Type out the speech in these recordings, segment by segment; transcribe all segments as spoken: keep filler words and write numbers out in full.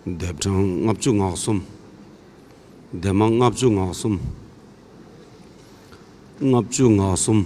ལྡེབ་གྲངས་ལྔ་བཅུ་ང་གསུམ། ལྡེབ་མ་ལྔ་བཅུ་ང་གསུམ། ལྔ་བཅུ་ང་གསུམ།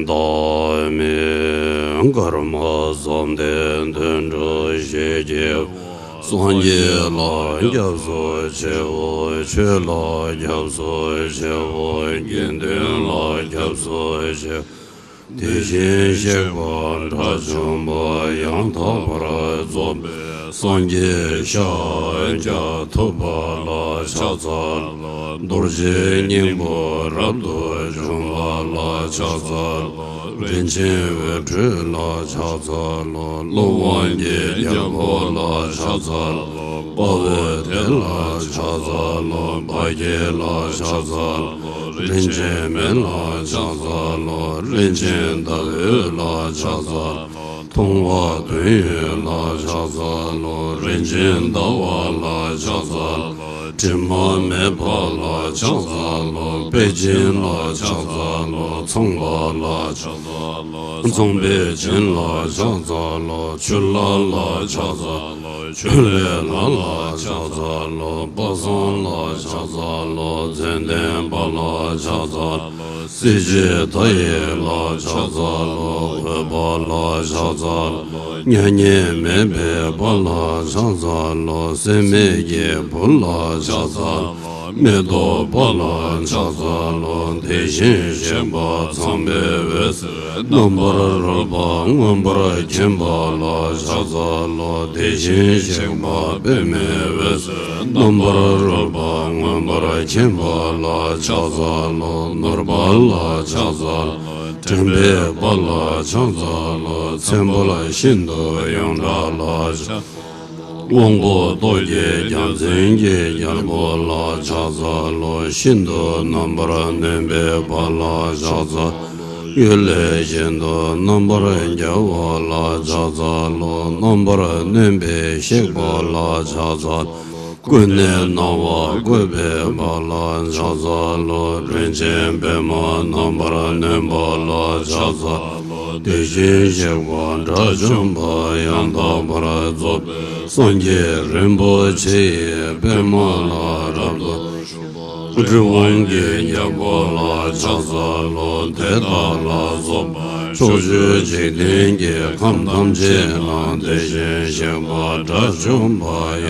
བདག་མིང་ཀརྨ་བསམ་གཏན་དོན་གྲུབ་ཞེས་བགྱི། སངས་རྒྱས་ལ་སྐྱབས་སུ་མཆིའོ། ཆོས་ལ་སྐྱབས་སུ་མཆིའོ། དགེ་འདུན་ལ་སྐྱབས་སུ་མཆིའོ། དེ་བཞིན་གཤེགས་པ་དགྲ་བཅོམ་པ་ཡང་དག་པར་རྫོགས་པའི་སངས་རྒྱས་ཤཱཀྱ་ཐུབ་པ་ལ་ཕྱག་འཚལ་ལོ། རྡོ་རྗེ་སྙིང་པོ་རབ་ཏུ་འཇོམས་པ་ལ་ཕྱག་འཚལ་ལོ། རིན་ཆེན་འོད་འཕྲོ་ལ་ཕྱག་འཚལ་ལོ། ཀླུ་དབང་གི་རྒྱལ་པོ་ལ་ཕྱག་འཚལ་ལོ། དཔའ་བོའི་སྡེ་ལ་ཕྱག་འཚལ་ལོ། དཔའ་བརྒྱད་ལ་ཕྱག་འཚལ་ལོ། རིན་ཆེན་མེ་ལ་ཕྱག་འཚལ་ལོ། རིན་ཆེན་ཟླ་འོད་ལ་ཕྱག་འཚལ་ལོ། མཐོང་བ་དོན་ཡོད་ལ་ཕྱག་འཚལ་ལོ། རིན་ཆེན་ཟླ་བ་ལ་ཕྱག་འཚལ་ལོ། དྲི་མ་མེད་པ་ལ་ཕྱག་འཚལ་ལོ། དཔལ་ཆེན་ལ་ཕྱག་འཚལ་ལོ། ཚངས་པ་ལ་ཕྱག་འཚལ་ལོ། ཚངས་པས་བྱིན་ལ་ཕྱག་འཚལ་ལོ། ཆུ་ལྷ་ལ་ཕྱག་འཚལ་ལོ། ཆུ་ལྷའི་ལྷ་ལ་ཕྱག་འཚལ་ལོ། དཔག་བསམ་ལ་ཕྱག་འཚལ་ལོ། མཚན་ལྡན་པ་ལ་ཕྱག་འཚལ་ལོ། གསལ་བྱེད་མཐའ་ཡས་ལ་ཕྱག་འཚལ་ལོ། འོད་དཔག་ལ་ཕྱག་འཚལ་ལོ། མྱ་ངན་མེད་པའི་དཔལ་ལ་ཕྱག་འཚལ་ལོ། སྲེད་མེད་ཀྱི་བུ་ལ་ཕྱག་འཚལ་ལོ། མི་ལྡོག་པ་ལ་ཕྱག་འཚལ་ལོ། དེ་བཞིན་གཤེགས་པ་ཚངས་པའི་འོད་ཟེར་རྣམ་པར་རོལ་པ་མངོན་པར་མཁྱེན་པ་ལ་ཕྱག་འཚལ་ལོ། དེ་བཞིན་གཤེགས་པ་པདྨའི་འོད་ཟེར་རྣམ་པར་རོལ་པ་མངོན་པར་མཁྱེན་པ་ལ་ཕྱག་འཚལ་ལོ། ནོར་བ་ལ་ཕྱག་འཚལ་ལོ། དྲན་པའི་དཔལ་ལ་ཕྱག་འཚལ་ལོ། ཚེ་འཕོས་ཤིན་ཏུ་ཡོངས་བསྒྲལ་ལ་ཕྱག་དབང་པོ་སྟོབས་ཀྱི་རྒྱལ་མཚན་གྱི་རྒྱལ་པོ་ལ་ཕྱག་འཚལ་ལོ། ཤིན་ཏུ་རྣམ་པར་གནོན་པའི་དཔལ་ལ་ཕྱག་འཚལ་ལོ། གཡུལ་ལས་ཤིན་ཏུ་རྣམ་པར་རྒྱལ་བ་ལ་ཕྱག་འཚལ་ལོ། རྣམ་པར་གནོན་པའི་གཤེགས་པ་ལ་ཕྱག་འཚལ་ལོ། ཀུན་ནས་སྣང་བ་བཀོད་པའི་དཔལ་ལ་ཕྱག་འཚལ་ལོ། རིན་ཆེན་པདྨ་རྣམ་པར་གནོན་པ་ལ་ཕྱག་འཚལ་ལོ། དེ་བཞིན་གཤེགས་པ་དགྲ་བཅོམ་པ་ཡང་དག་པར་རྫོགས་པའི་སངས་རྒྱས་རིན་པོ་ཆེ་ཡི་པདྨ་ལ་རབ་ཏུ་བཞུགས་པ། གྲུབ་དབང་གི་རྒྱལ་པོ་ལ་ཕྱག་འཚལ་ལོ། དེ་དག་ལ་སོགས་པ་ཕྱོགས་བཅུའི་འཇིག་རྟེན་གྱི་ཁམས་ཐམས་ཅད་ན་དེ་བཞིན་གཤེགས་པ་དགྲ་བཅོམ་པ་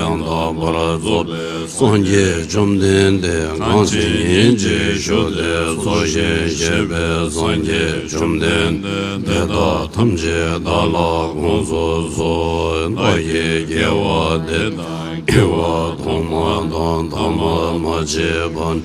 ཡང་དག་པར་རྫོགས་པའི་སངས་རྒྱས་བཅོམ་ལྡན་འདས་གང་ཇི་སྙེད་ཅིག་བཞུགས་ཏེ་འཚོ་ཞིང་གཞེས་པའི་སངས་རྒྱས་བཅོམ་ལྡན་འདས་དེ་དག་ཐམས་ཅད་བདག་ལ་དགོངས་སུ་གསོལ། བདག་གིས་དགེ་བ་འདི་དང་། དགེ་བ་ཐོག་མ་དང་ཐ་མ་མ་མཆིས་པ།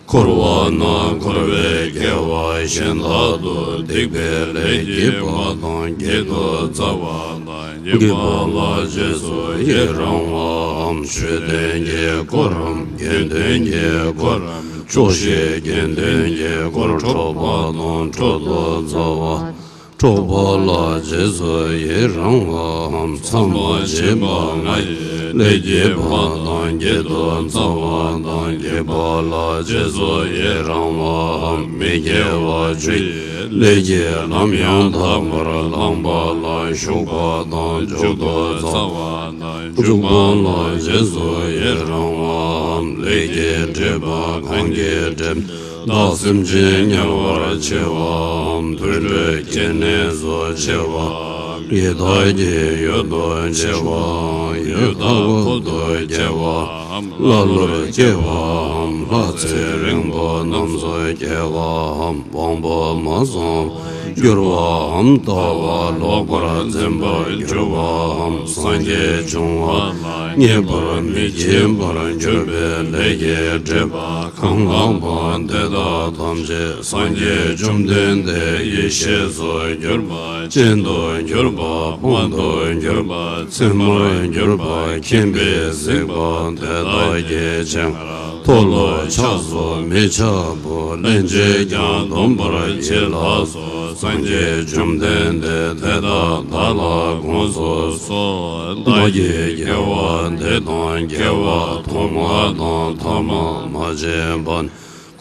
འཁོར་བ་ན་འཁོར་བའི་དགེ་བ་གཞན་དག་ཏུ་སྡིག་པའི་ལས་བགྱིས་པ་དང་། བགྱིད་དུ་སྩལ་བ་དང་། བགྱིས་པ་ལ་རྗེས་སུ་ཡི་རང་བའམ། ཆོས་ལྡན་གྱི་འཁོར་རམ། དགེ་འདུན་གྱི་འཁོར་རམ། ཕྱོགས་བཞིའི་དགེ་འདུན་གྱི་འཁོར། འཕྲོག་པ་དང་འཕྲོག་ཏུ་སྩལ་བ། འཕྲོག་པ་ལ་རྗེས་སུ་ཡི་རང་བའམ། མཚམས་མ་བྱས་པ་ལྔ་ཡི་ལས་བགྱིས་པ་དང་། བགྱིད་དུ་སྩལ་བ་དང་། བགྱིས་པ་ལ་རྗེས་སུ་ཡི་རང་བའམ། མི་དགེ་བ་བཅུ་ཡི་ལས་ཀྱི་ལམ་ཡང་དག་པར་བླངས་པ་ལ་ཞུགས་པ་དང་། འཇུག་ཏུ་སྩལ་བ་དང་། འཇུག་པ་ལ་རྗེས་སུ་ཡི་རང་བའམ། ལས་ཀྱི་སྒྲིབ་པ་གང་གིས་བསྒྲིབས་བདག་སེམས་ཅན་དམྱལ་བར་མཆི་བའམ། དུད་འགྲོའི་སྐྱེ་གནས་སུ་མཆི་བའམ། ཡི་དྭགས་ཀྱི་ཡུལ་དུ་མཆི་བའམ། ཡུལ་མཐའ་འཁོབ་ཏུ་སྐྱེ་བའམ། ཀླ་ཀློར་སྐྱེ་བའམ། ལྷ་ཚེ་རིང་པོ་རྣམས་སུ་སྐྱེ་བའམ། དབང་པོ་མ་བཟང་བར་འགྱུར་བའམ། ལྟ་བ་ལོག་པར་འཛིན་པར་འགྱུར་བའམ། སངས་རྒྱས་འབྱུང་བ་ལ་མཉེས་པར་མི་བགྱིད་པར་གྱུར་པའི་ལས་ཀྱི་སྒྲིབ་པ་གང་ལགས་པ་དེ་དག་ཐམས་ཅད་སངས་རྒྱས་བཅོམ་ལྡན་འདས་ཡེ་ཤེས་སུ་གྱུར་པ། སྤྱན་དུ་གྱུར་པ། དཔང་དུ་གྱུར་པ། མཚན་མར་གྱུར་པ། མཁྱེན་པས་གཟིགས་པ་དེ་དག་གི་སྤྱན་སྔར་མཐོལ་ལོ་འཆགས་སོ། མི་འཆབ་བོ། སླན་ཆད་ཀྱང་འདོམས་པར་བགྱིད་ལགས་སོ། སངས་རྒྱས་བཅོམ་ལྡན་འདས་དེ་དག་བདག་ལ་དགོངས་སུ་གསོལ། བདག་གིས་དགེ་བ་འདི་དང་། དགེ་བ་ཐོག་མ་དང་ཐ་མ་མ་མཆིས་པ།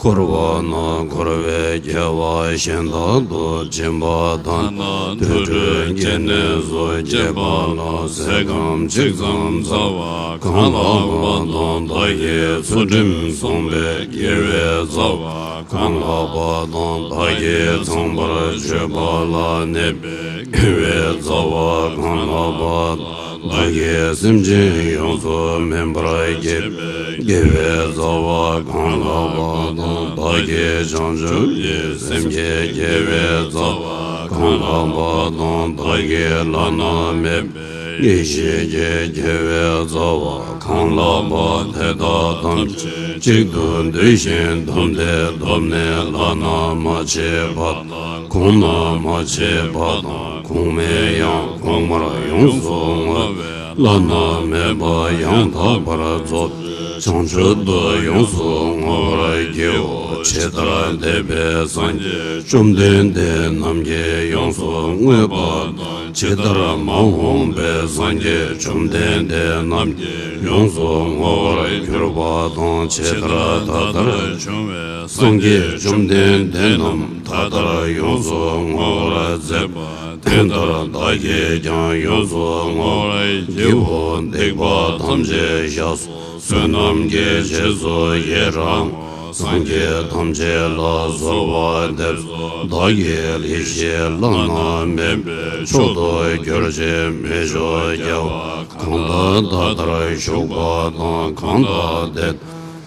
འཁོར་བ་ན་འཁོར་བའི་དགེ་བ་གཞན་དག་ཏུ་སྦྱིན་པ་དང་། དུད་འགྲོའི་སྐྱེ་གནས་སུ་སྐྱེས་པ་ལ་ཟས་ཁམ་ཆིག་ཙམ་ཟ་བ་གང་ལགས་པ་དང་། བདག་གིས་ཚུལ་ཁྲིམས་བསྲུངས་པའི་དགེ་བའི་རྩ་བ་གང་ལགས་པ་དང་། བདག་གིས་ཚངས་པར་སྤྱོད་པ་ལ་གནས་པའི་དགེ་བའི་རྩ་བ་གང་ལགས་པ་དང་། བདག་གིས་སེམས་ཅན་ཡོངས་སུ་སྨིན་པར་བགྱིས་པའི་དགེ་བའི་རྩ་བ་གང་ལགས་པ་དང་། བདག་གིས་བྱང་ཆུབ་ཀྱི་སེམས་ཀྱི་དགེ་བའི་རྩ་བ་གང་ལགས་པ་དང་། བདག་གིས་བླ་ན་མེད་པའི་ཡེ་ཤེས་ཀྱི་དགེ་བའི་རྩ་བ་གང་ལགས་པ་དེ་དག་ཐམས་ཅད་གཅིག་ཏུ་བསྡུས་ཤིང་བསྡོམས་ཏེ་བསྡོམས་ནས་བླ་ན་མ་མཆིས་པ་དང་། གོང་ན་མ་མཆིས་པ་དང་། གོང་མའི་ཡང་གོང་མར་ཡོངས་སུ་བསྔོ་བས་བླ་ན་མེད་པ་ཡང་དག་པར་རྫོགས། བྱང་ཆུབ་ཏུ་ཡོངས་སུ་བསྔོ་བར་བགྱིའོ། ཇི་ལྟར་འདས་པའི་སངས་རྒྱས་བཅོམ་ལྡན་འདས་རྣམས་ཀྱིས་ཡོངས་སུ་བསྔོས་པ་དང་། ཇི་ལྟར་མ་འོངས་པའི་སངས་རྒྱས་བཅོམ་ལྡན་འདས་རྣམས་ཀྱིས་ཡོངས་སུ་བསྔོ་བར་གྱུར་པ་དང་། ཇི་ལྟར་ད་ལྟར་བྱུང་བའི་སངས་རྒྱས་བཅོམ་ལྡན་འདས་རྣམས་ད་ལྟར་ཡོངས་སུ་བསྔོ་བར་མཛད་པ། དེ་ལྟར་བདག་གིས་ཀྱང་ཡོངས་སུ་བསྔོ་བར་བགྱིའོ། སྡིག་པ་ཐམས་ཅད་བཤགས་སོ། བསོད་ནམས་ཀྱི་རྗེས་སུ་ཡི་རང་ངོ་། སངས་རྒྱས་ཐམས་ཅད་ལ་གསོལ་བ་འདེབས་སོ། བདག་གི་ལས་བཞི་བླ་ན་མེད་པའི་མཆོག་ཏུ་གྱུར་ཅིང་མི་ལྕོགས་རྒྱལ་བ་གང་དག་ད་ལྟར་བཞུགས་པ་དང་། གང་དག་འདས་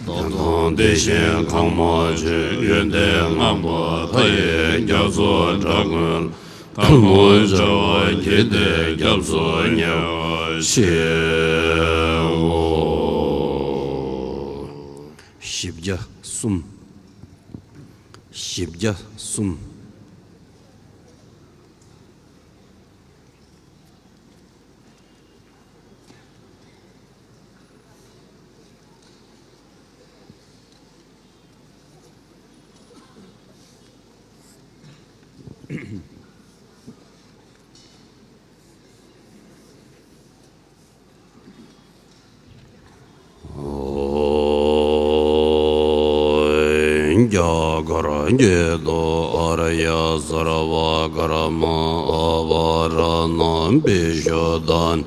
དང་དེ་བཞིན་གང་མ་བྱོན། ཡོན་ཏན་བསྔགས་པ་མཐའ་ཡས་རྒྱ་མཚོ་འདྲ་ཀུན་ལ། ཐལ་མོ་སྦྱར་བ་བགྱིས་ཏེ་སྐྱབས་སུ་ཉེ་བར་མཆིའོ། བཞི་བརྒྱ་གསུམ། བཞི་བརྒྱ་གསུམ། རྒྱ་གར་སྐད་དུ། ཨཱརྱ་སརྦ་ཀརྨ་ཨ་བ་ར་ཎ་བི་ཤུདྡྷཱ་ན་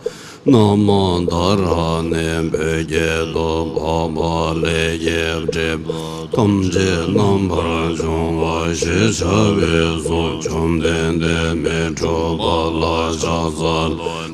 ན་མ་དྷཱ་ར་ཎི། བོད་སྐད་དུ། འཕགས་པ་ལས་ཀྱི་སྒྲིབ་པ་ཐམས་ཅད་རྣམ་པར་སྦྱོང་བ་ཞེས་བྱ་བའི་གཟུངས། བཅོམ་ལྡན་འདས་མི་འཁྲུགས་པ་ལ་ཕྱག་འཚལ་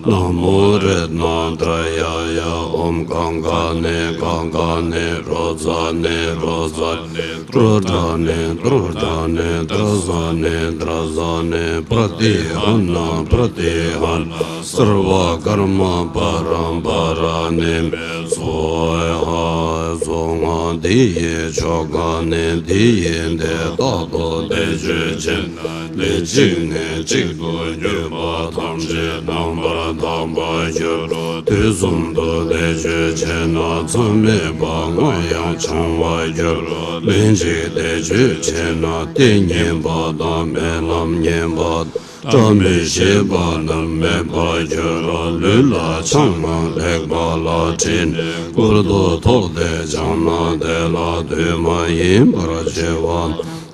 ལོ། ན་མོ་རཏྣ་ཏྲ་ཡ་ཡ། ཨོཾ་ཀང་ཀ་ནི་ཀང་ཀ་ནི། རོ་ཙ་ནི་རོ་ཙ་ནི། ཏྲོ་ཏྲ་ནི་ཏྲོ་ཏྲ་ནི། ཏྲ་ཛ་ནི་ཏྲ་ཛ་ནི། པྲ་ཏི་ཧ་ན་པྲ་ཏི་ཧ་ན། སརྦ་ཀརྨ་པཱ་རམ་པ་ར་ཎི་མེ་སྭཱ་ཧཱ། གཟུངས་སྔགས་འདི་ཡི་ཆོ་ག་ནི། འདི་ཡིས་འདི་ལྟར་དུ་བཟླས་བརྗོད་བྱས་ན། ལས་གཅིག་ནས་གཅིག་ཏུ་གྱུར་པ་ཐམས་ཅད་རྣམ་པར་དག་པར་འགྱུར་རོ། དུས་གསུམ་དུ་བཟླས་བརྗོད་བྱས་ན། མཚམས་མེད་པར་སྔར་ཡང་འཆང་བར་འགྱུར་རོ། ལན་གཅིག་བཟླས་བརྗོད་བྱས་ན། ལྟས་ངན་པ་དང་རྨི་ལམ་ངན་པ་དང་། བཀྲ་མི་ཤིས་པ་རྣམས་མེད་པར་འགྱུར་རོ། ལུས་ལ་ཆང་དང་ལེགས་པ་ལ་དྲིས་ནས། མགུལ་དུ་ཐོགས་ཏེ་བཅངས་ན། དེ་ལ་དུས་མ་ཡིན་པར་འཆི་བ་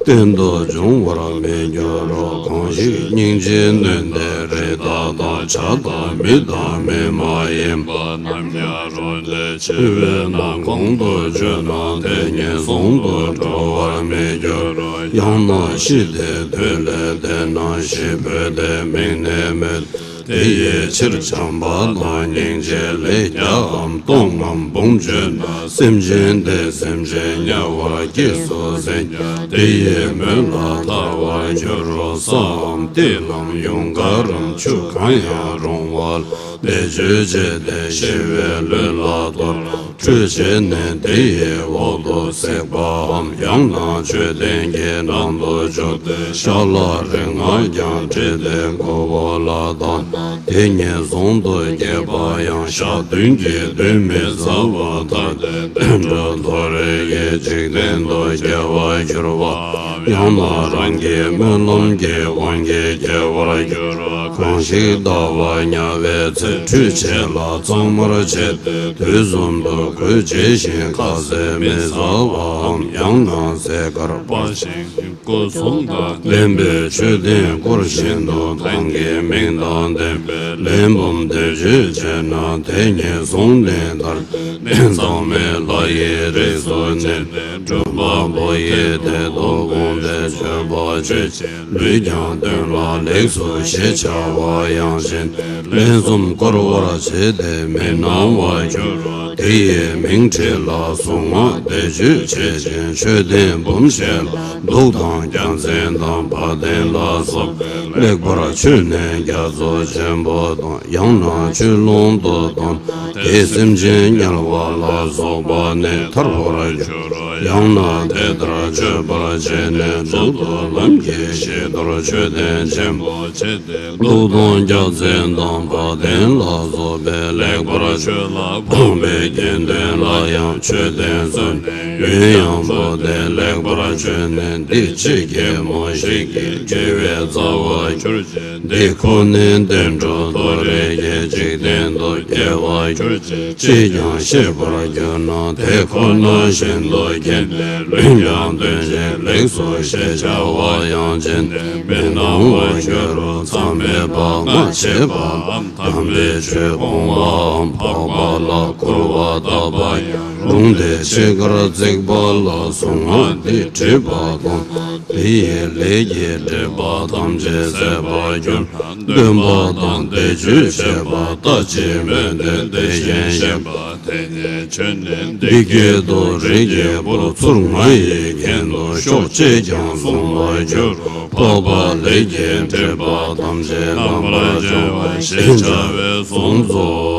རྟེན་དུ་འབྱུང་བར་མི་འགྱུར་རོ། གང་ཞིག་སྙིང་རྗེས་ནོན་ཏེ། རི་དྭགས་དང་བྱ་དང་མི་དང་མི་མ་ཡིན་པ་རྣམས་ཀྱང་རུང་སྟེ་འཆི་བའི་ནང་གོང་དུ་བརྗོད་ན། དེ་ཉེན་སྲུང་དུ་འགྲོ་བར་མི་འགྱུར་རོ། ཡང་ན་ཤི་སྟེ་དུས་ལས་འདས་ན། ཤི་འཕོས་ཏེ་མིང་ནི་མེད། དེ་ཡི་ཕྱིར་བྱམས་པ་དང་སྙིང་རྗེ་ལས་བརྒྱའམ་སྟོང་ངམ་འབུམ་བརྗོད་ན། སེམས་ཅན་དེ་སེམས་ཅན་དམྱལ་བར་སྐྱེས་སུ་ཟིན་ཀྱང་། དེ་ཡི་མོད་ལ་ཐར་བར་འགྱུར་རོ། སའམ་ཏེ་ལམ་ཡུངས་ཀར་རམ་ཆུ་གང་ཡང་རུང་བ་ལ། བཟླས་བརྗོད་བྱས་ཏེ་ཤི་བའི་ལུས་ལ་གཏོར་ལ། ཁྲུས་བྱས་ནས་དེ་ཡི་འོག་ཏུ་བསྲེགས་པའམ། ཡང་ན་མཆོད་རྟེན་གྱི་ནང་དུ་བཅུག་སྟེ། ཤ་ལ་རིགས་ལྔ་ཀྱང་དཀྲིས་ཏེ་མགོ་བོ་ལ་བཏགས་ན། དེ་ཉིད་ཟུང་དུ་འཇུག་པ་ཡང་། ཞག་བདུན་གྱི་དུས་མི་ཟ་བར་ཐར་ཏེ། བདེ་འགྲོ་མཐོ་རིས་ཀྱི་འཇིག་རྟེན་དུ་སྐྱེ་བར་འགྱུར་བའམ། ཡང་ན་རང་གི་སྨོན་ལམ་གྱི་དབང་གིས་སྐྱེ་བར་འགྱུར་རོ། གང་ཞིག་ཟླ་བ་ཉ་བའི་ཚེ་ཁྲུས་བྱས་ལ་གཙང་མར་བྱས་ཏེ། དུས་གསུམ་དུ་གོས་བརྗེ་ཞིང་ཁ་ཟས་མི་ཟ་བའམ། ཡང་ན་ཟས་དཀར་སྤར་ཞིང་སྐུ་གསུང་དང་ལྡན་པའི་མཆོད་རྟེན་བསྐོར་བཞིན་དུ་ཐང་གི་མིང་དང་ལྡན་པའི་ལས་བུམ་དེ་མཆོད་བྱས་ན། དེ་ཉིད་བཟུང་ནས་མཐར་ཐུག་གཙང་མའི་ལྷ་ཡི་རིགས་སུ་གནས་ནས། སྒྲུབ་པ་པོ་ཡི་དེད་དཔོན་དགོངས་ཏེ་མཆོད་པ་མཆོད་ཅིང་། ལུས་ཀྱང་སྟོན་ལ་ལེགས་སོ་ཞེས་བྱ་བ་ཡང་བྱིན་ཏེ། ལན་གསུམ་བསྐོར་བར་བྱས་ཏེ་མི་སྣང་བར་གྱུར་རོ། དེ་ཡི་མིང་བྲིས་ལ་གཟུངས་སྔགས་བཟླས་བརྗོད་བྱེད་ཅིང་། མཆོད་རྟེན་འབུམ་ཕྱེད་ལ་གདུགས་དང་རྒྱལ་མཚན་དང་བ་དན་ལ་སོགས་པས་ལེགས་པར་མཆོད་ནས་རྒྱ་མཚོ་ཆེན་པོ་དང་། ཡང་ན་ཆོས་ལུང་དུ་བཏང་། དེས་སེམས་ཅན་དམྱལ་བ་ལ་སོགས་པ་ནས་ཐར་བར་འགྱུར་རོ། ཡང་ན་དེ་ལྟར་མཆོད་པར་བྱས་ནས། མཇུག་ཏུ་ལམ་གྱི་བཞི་མདོར་མཆོད་རྟེན་ཆེན་པོ་བྱས་ཏེ། གདུགས་དང་རྒྱལ་མཚན་དང་བ་དན་ལ་སོགས་པས་ལེགས་པར་མཆོད་ལ། ཕོངས་པའི་དགེ་འདུན་ལ་ཡང་མཆོད་རྟེན་བཟོས་ནས། ཡུན་ཡང་བོར་ཏེ་ལེགས་པར་མཆོད་ནས། འདི་ཕྱི་ཀྱི་མུ་བཞི་གི་དགེ་བའི་རྩ་བར་གྱུར་ཅིག་འདི་ཁོ་ནའི་བདེ་འགྲོ་མཐོ་རིས་ཀྱི་འཇིག་རྟེན་དུ་སྐྱེ་བར་གྱུར་ཅིག་ཅིས་ཀྱང་ཤེས་པར་གྱུར་ན། དེ་ཁོ་ན་བཞིན་དུ་བགྱིས་ནས། ལུས་ཀྱང་སྟོན་ཅིང་ལེགས་སོ་ཞེས་བྱ་བ་ཡང་བྱིན་ཏེ་མི་སྣང་བར་འགྱུར་རོ། མཚམས་མེད་པ་ལྔ་བྱེད་པའམ། དམ་པའི་ཆོས་སྤོང་བའམ། འཕགས་པ་ལ་སྐུར་བ་བཏབ་པ་ཡང་རུང་སྟེ། འཆི་ཁར་བརྩིགས་པ་ལ་གཟུངས་སྔགས་འདི་བྲིས་པ་དང་། དེ་ཡི་ལས་ཀྱི་སྒྲིབ་པ་ཐམས་ཅད་ཟད་པར་གྱུར་ན། སྟོན་པ་དང་བཟླས་བརྗོད་བྱེད་པ་ལྟ་ཅི་སྨོས་ཏེ། དེ་བཞིན་གཤེགས་པ་དེ་ཉིད་མཆོད་ནས། འདི་སྐད་དུ་རིགས་ཀྱི་བུ། ཚུར་ང་ཡི་གན་དུ་ཤོག་ཅེས་ཀྱང་གསུངས་པར་འགྱུར་རོ། འཕགས་པ་ལས་ཀྱི་སྒྲིབ་པ་ཐམས་ཅད་རྣམ་པར་གཅོད་པ་ཞེས་བྱ་བའི་གཟུངས་སོ།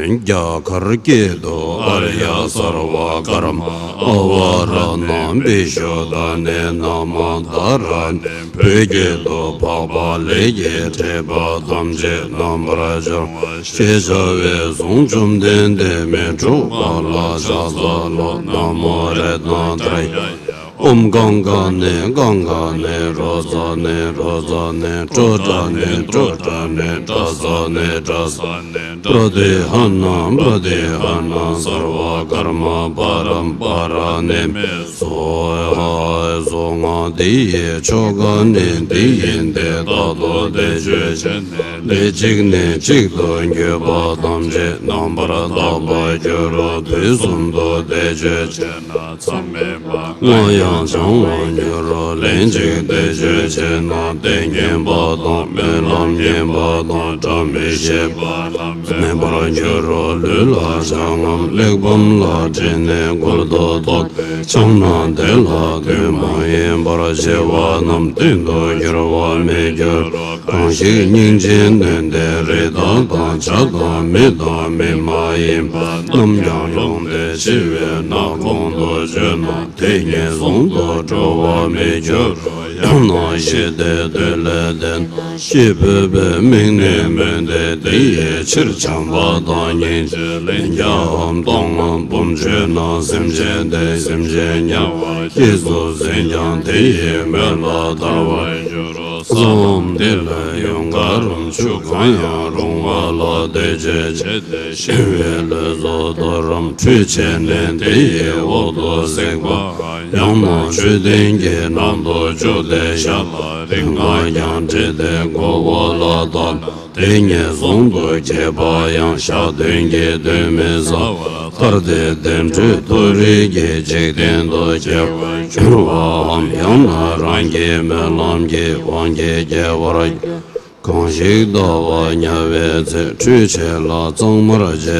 རྒྱ་གར་སྐད་དུ། ཨཱརྱ་སརྦ་ཀརྨ་ཨ་བ་ར་ཎ་བི་ཤུདྡྷ་ནི་ན་མ་དྷ་ར་ཎི། བོད་སྐད་དུ། འཕགས་པ་ལས་ཀྱི་སྒྲིབ་པ་ཐམས་ཅད་རྣམ་པར་སྦྱང་བ་ཞེས་བྱ་བའི་གཟུངས་བཅོམ་ལྡན་འདས་མི་འཁྲུགས་པ་ལ་ཕྱག་འཚལ་ལོ། ན་མོ་རཏྣ་ཏྲ་ཡ་ཡ། ཨོཾ་གང་ག་ཎི་གང་ག་ཎི། རོ་ཙ་ཎི་རོ་ཙ་ཎི། ཀྲོ་ཏྲ་ཎི་ཀྲོ་ཏྲ་ཎི། ཏྲ་ཙ་ཎི་ཏྲ་ཙ་ཎི། པྲ་ཏི་ཧ་ན་པྲ་ཏི་ཧ་ན། སརྦ་ཀརྨ་པཱ་རམ་པཱ་ར་ཎི་མེ་སྭཱ་ཧཱ། གཟུངས་སྔགས་འདི་ཡི་ཆོ་ག་ནི་འདི་ཡིན་ཏེ། རྟག་ཏུ་བཟླས་བརྗོད་བྱས་ནས། ལས་གཅིག་ནས་གཅིག་ཏུ་འགྱུར་བ་ཐམས་ཅད་རྣམ་པར་དག་པར་འགྱུར་རོ། དུས་གསུམ་དུ་བཟླས་བརྗོད་བྱས་ན། མཚམས་མེད་པ་ལྔ་ཡང་བྱང་བར་འགྱུར་རོ། ལན་གཅིག་བཟླས་བརྗོད་བྱས་ན། ལྟས་ངན་པ་དང་སྨོན་ལམ་ངན་པ་དང་བཀྲ་མི་ཤིས་པ་རྣམས་མེད་པར་འགྱུར་རོ། ལུས་ལ་ལྕགས་སྣམ་གླེགས་བམ་ལ་དྲིལ་ནས་མགུལ་དུ་གཏུགས་ཏེ་འཆང་ན། དེ་ལ་དུས་མ་ཡིན་པར་འཆི་བ་རྣམས་གཏན་དུ་འགྱུར་བར་མི་འགྱུར་རོ། གང་ཞིག་སྙིང་རྗེས་ནོན་ཏེ། རི་དྭགས་དང་བྱ་དང་མི་དང་མི་མ་ཡིན་པ་རྣམས་ཀྱང་ཡོངས་ཏེ་འཆི་བའི་ནགས་ཁོང་དུ་བྱོན་ན། དེ་ཉིད་ཟུང་དུ་འགྲོ་བར་མི་འགྱུར་རོ། ཡང་ན་ཤི་སྟེ་འདོད་ལས་འདས་ན། སྐྱེས་བུ་པའི་མིང་ནི་སྨོས་ཏེ། དེ་ཡི་ཕྱིར་བྱམས་པ་དང་སྙིང་རྗེ་ལས་བརྒྱའམ་སྟོང་ངམ་འབུམ་བརྗོད་ན། སེམས་ཅན་དེ་སེམས་ཅན་དམྱལ་བར་སྐྱེས་སུ་ཟིན་ཀྱང་། དེ་ཡི་མོད་ལ་ཐར་བར་འགྱུར་རོ། སའམ་ཏེ་ལ་ཡུངས་ཀར་རམ་ཆུ་གང་ཡང་རུང་བ་ལ་བཟླས་བརྗོད་བྱས་ཏེ། ཤི་བའི་ལུས་སུ་གཏོར་རམ་ཁྲུས་བྱས་ནས། དེ་ཡི་འོག་ཏུ་བསྲེགས་པའམ། ཡང་ན་མཆོད་རྟེན་གྱི་ནང་དུ་བཅུག་སྟེ་བཞག་ལ། རིག་སྔགས་ཀྱང་བྲིས་ཏེ་མགོ་བོ་ལ་བཏགས་ན། དེ་ཉིད་ཟུང་དུ་འབྱེད་པ་ཡང་ཞག་བདུན་གྱི་དུས་མི་ཟ་བར་ཐར་ཏེ་བདེ་འགྲོའི་མཐོ་རིས་ཀྱི་འཇིག་རྟེན་དུ་སྐྱེ་བར་འགྱུར་བའམ། ཡང་ན་རང་གི་སྨོན་ལམ་གྱི་དབང་གིས་སྐྱེ་བར་འགྱུར། གང་ཞིག་ཟླ་བ་ཉ་བའི་ཚེ་ཁྲུས་བྱས་ལ་གཙང་མར་བྱས་ཏེ།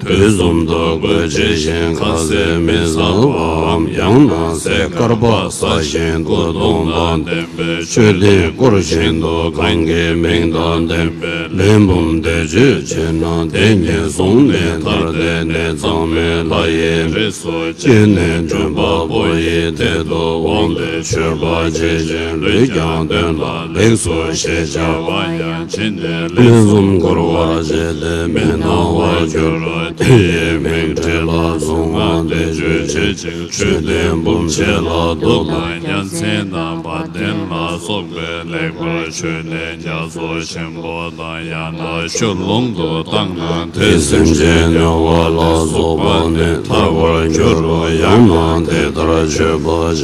དུས་གསུམ་དུ་གོས་ཆེ་ཞིང་ཁ་ཟས་མི་ཟ་བའམ། ཡང་ན་ཟས་དཀར་པོ་ཟ་ཞིང་སྐུ་གདུང་དང་ལྡན་པའི་མཆོད་རྟེན་བསྐོར་བཞིན་དུ་གང་གི་མིང་དང་ལྡན་པའི་ལས་བུམ་དེ་མཆོད་བྱས་ན། དེ་ཉིད་བཟུང་ནས་ཐར་ཏེ་གནས་གཙང་མའི་ལྷ་ཡི་རིས་སུ་སྐྱེས་ནས་མགྲོན་པོ་ཡི་དལ་དུ་འོངས་ཏེ་མཆོད་པ་བྱེད་ཅིང་ལུས་ཀྱང་དོན་ལ་ལེགས་སོ་ཞེས་བྱ་བ་ཡང་བྱིན་ནས་ལན་གསུམ་བསྐོར་བར་བྱས་ཏེ་མི་སྣང་བར་གྱུར་རོ། དེ་ཡི་མིང་བྲིས་ལ་གཟུངས་སྔགས་འདི་བརྗོད་བྱེད་ཅིང་། མཆོད་རྟེན་འབུམ་ཕྱེད་ལ་གདུགས་དང་རྒྱལ་མཚན་དང་བ་དན་ལ་སོགས་པའི་ལེགས་པར་མཆོད་རྟེན་རྒྱ་མཚོ་ཆེན་པོ་དང་། ཡང་ན་ཆུ་ཀླུང་དུ་བཏང་ན་དེ་སེམས་ཅན་དམྱལ་བ་ལ་སོགས་པ་ནས་ཐར་བར་འགྱུར་རོ། ཡང་ན་དེ་ལྟར་མཆོད་པ་བྱས་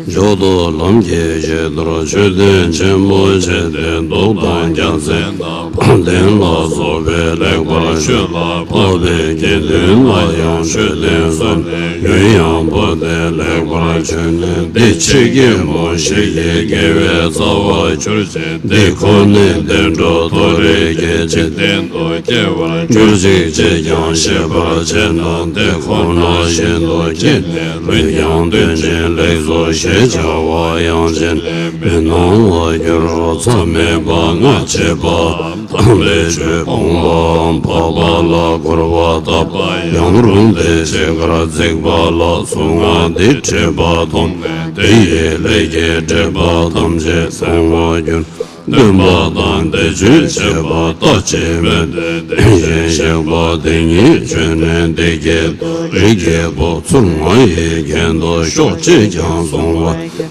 མཇུག་ཏུ་ལམ་གྱི་བཞི་མདོར་མཆོད་རྟེན་ཆེན་པོ་བྱས་ཏེ་གདུགས་དང་རྒྱལ་མཚན་དང་བ་དན་ལ་སོགས་པའི་ལེགས་པར་མཆོད་ལ་ཕོག་པའི་དགེ་འདུན་ལ་ཡང་མཆོད་རྟེན་བསམ་ནས་ཡུན་ཡང་བོར་ཏེ་ལེགས་པར་མཆོད་ནས། འདི་ཕྱི་ཀུན་པོ་ཞིག་གི་དགེ་བའི་རྩ་བར་གྱུར་ཅིང་། འདི་ཁོ་ནས་བདེ་འགྲོ་མཐོ་རིས་ཀྱི་འཇིག་རྟེན་དུ་སྐྱེ་བར་གྱུར་ཅིག་ཅེས་ཀྱང་ཤེས་པར་བྱས་ན། འདི་ཁོ་ན་བཞིན་དུ་སྐྱེས་ནས་ལུས་ཀྱང་དོན་ཆེན་ལེགས་སོ་ཞེས་བྱ་བ་ཡང་བྱིན་ནས་མི་སྣང་བར་འགྱུར་རོ། མཚམས་མེད་པ་སྔགས་ཆེ་བའམ་དམ་པའི་ཆོས་སྤོང་བའམ་འཕགས་པ་ལ་གུས་པ་བཏབ་པ་ཡང་རུང་སྟེ་ཕྱི་ཁར་བརྩིགས་པ་ལ་གཟུངས་སྔགས་འདི་བྲིས་པ་མཐོང་ནས་དེ་ཡི་ལས་ཀྱི་སྒྲིབ་པ་ཐམས་ཅད་སེལ་བར་འགྱུར། སྟོན་པ་དང་བཟླས་བརྗོད་བྱེད་པ་ལྟ་ཅི་སྨོས་ཏེ། དེ་བཞིན་གཤེགས་པ་དེ་ཉིད་མཆོད་གནས་འདི་སྐད་དུ། རིགས་ཀྱི་བུ་ཚུར་ང་ཡི་རྒྱན་དུ་ཤོག་ཅེས་ཀྱང་གསུངས་པ།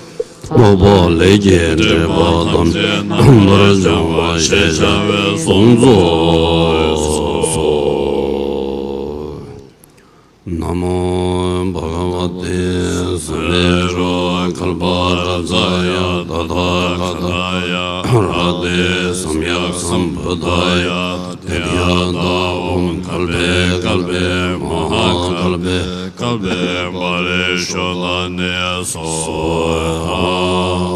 འཕགས་པ་ལས་ཀྱི་སྒྲིབ་པ་ཐམས་ཅད་རྣམ་པར་སྦྱང་བ་ཞེས་བྱ་བའི་གསུང་རྫོགས་སོ། ན་མོ་བྷ་ག་ཝ་ཏེ་སམ་བྷེ་ཤྭ་ཀལ་པ་རཏ་ཙ་ཡ་ཏ་ཐཱ་ག་ཏ་ཡ་ཨ་ར་ཧ་ཏེ་སམ་ཡཀ་སམ་བུད་དྷཱ་ཡ། ཏདྱ་ཐཱ། ཨོཾ་ཀལ་པེ་ཀལ་པེ་མ་ཧཱ་ཀལ་པེ་ཀལ་པེ་བ་རེ་ཤྭ་ལ་ནི་སྭཱ་ཧཱ།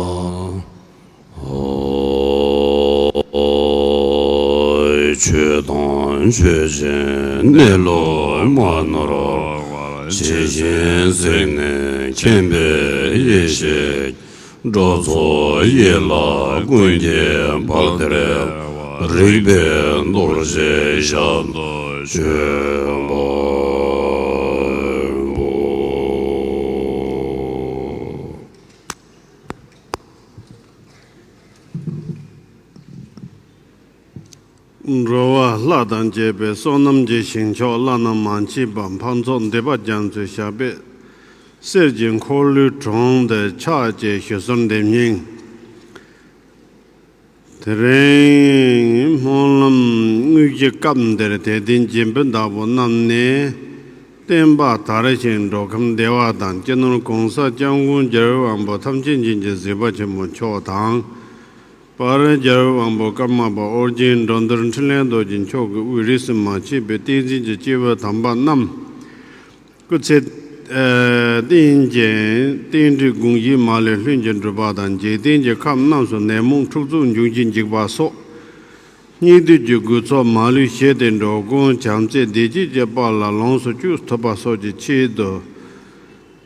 ཆོས་དང་ཆོས་ཅན་གནས་ལུགས་མ་ནོར་བར། ཇི་བཞིན་གཟིགས་ནས་མཁྱེན་པའི་ཡེ་ཤེས། འགྲོ་ཚོགས་ཡིད་ལ་ཀུན་གྱིས་འཕགས་ཏེ། རིག་པའི་རྡོ་རྗེ་ཞལ་དུ་གྱུར་པ་པོ། འགྲོ་བ་ལྷ་དང་བཅས་པའི་བསོད་ནམས་ཀྱི་བྱིན་མཆོག་བླ་ན་མ་མཆིས་པ་འཕགས་ཚོགས་འདུས་པ་རྒྱ་མཚོའི་ཞབས་པད་གསེར་གྱི་འཁོར་ལོའི་དྲུང་དུ་ཕྱག་བཅས་ཞུ་གསོལ་འདེབས་སྙིང་། དེ་རིང་སྨོན་ལམ་དངོས་ཀྱི་སྐབས་འདིར་དད་ལྡན་སྐྱེས་བུ་དྭགས་པོ་རྣམས་ནས་བསྟན་པ་དར་ཞིང་འགྲོ་ཁམས་བདེ་བ་དང་། སྤྱི་ནོར་༸གོང་ས་༸སྐྱབས་མགོན་རྒྱལ་བའི་དབང་པོ་ཐམས་ཅད་མཁྱེན་ཅིང་གཟིགས་པ་ཆེན་པོ་མཆོག་དང་། པར་རྒྱལ་བའི་དབང་པོ་ཀརྨ་པ་ཨོ་རྒྱན་འགྲོ་འདུལ་འཕྲིན་ལས་རྡོ་རྗེ་མཆོག་གི་དབུས་རིས་སུ་མ་ཆད་པའི་བསྟན་འཛིན་གྱི་སྐྱེས་བུ་དམ་པ་རྣམས། སྐུ་ཚེ་ཨ་བརྟན་ཅིང་རྟེན་འབྲེལ་དགོངས་བཞེད་མ་ལུས་ལྷུན་གྱིས་འགྲུབ་པ་དང་། འཇིག་རྟེན་གྱི་ཁམས་རྣམས་སུ་ནད་མུག་འཁྲུག་རྩོད་འབྱུང་རྐྱེན་འཇིག་པ་སོགས་སྙིགས་དུས་ཀྱི་རྒུད་ཚོགས་མ་ལུས་ཞི་སྟེ་འགྲོ་ཀུན་བྱམས་བརྩེ་བདེ་སྐྱིད་ཀྱི་དཔལ་ལ་ལོངས་སུ་སྤྱོད་ཐུབ་པ་སོགས་ཀྱི་ཆེད་དུ།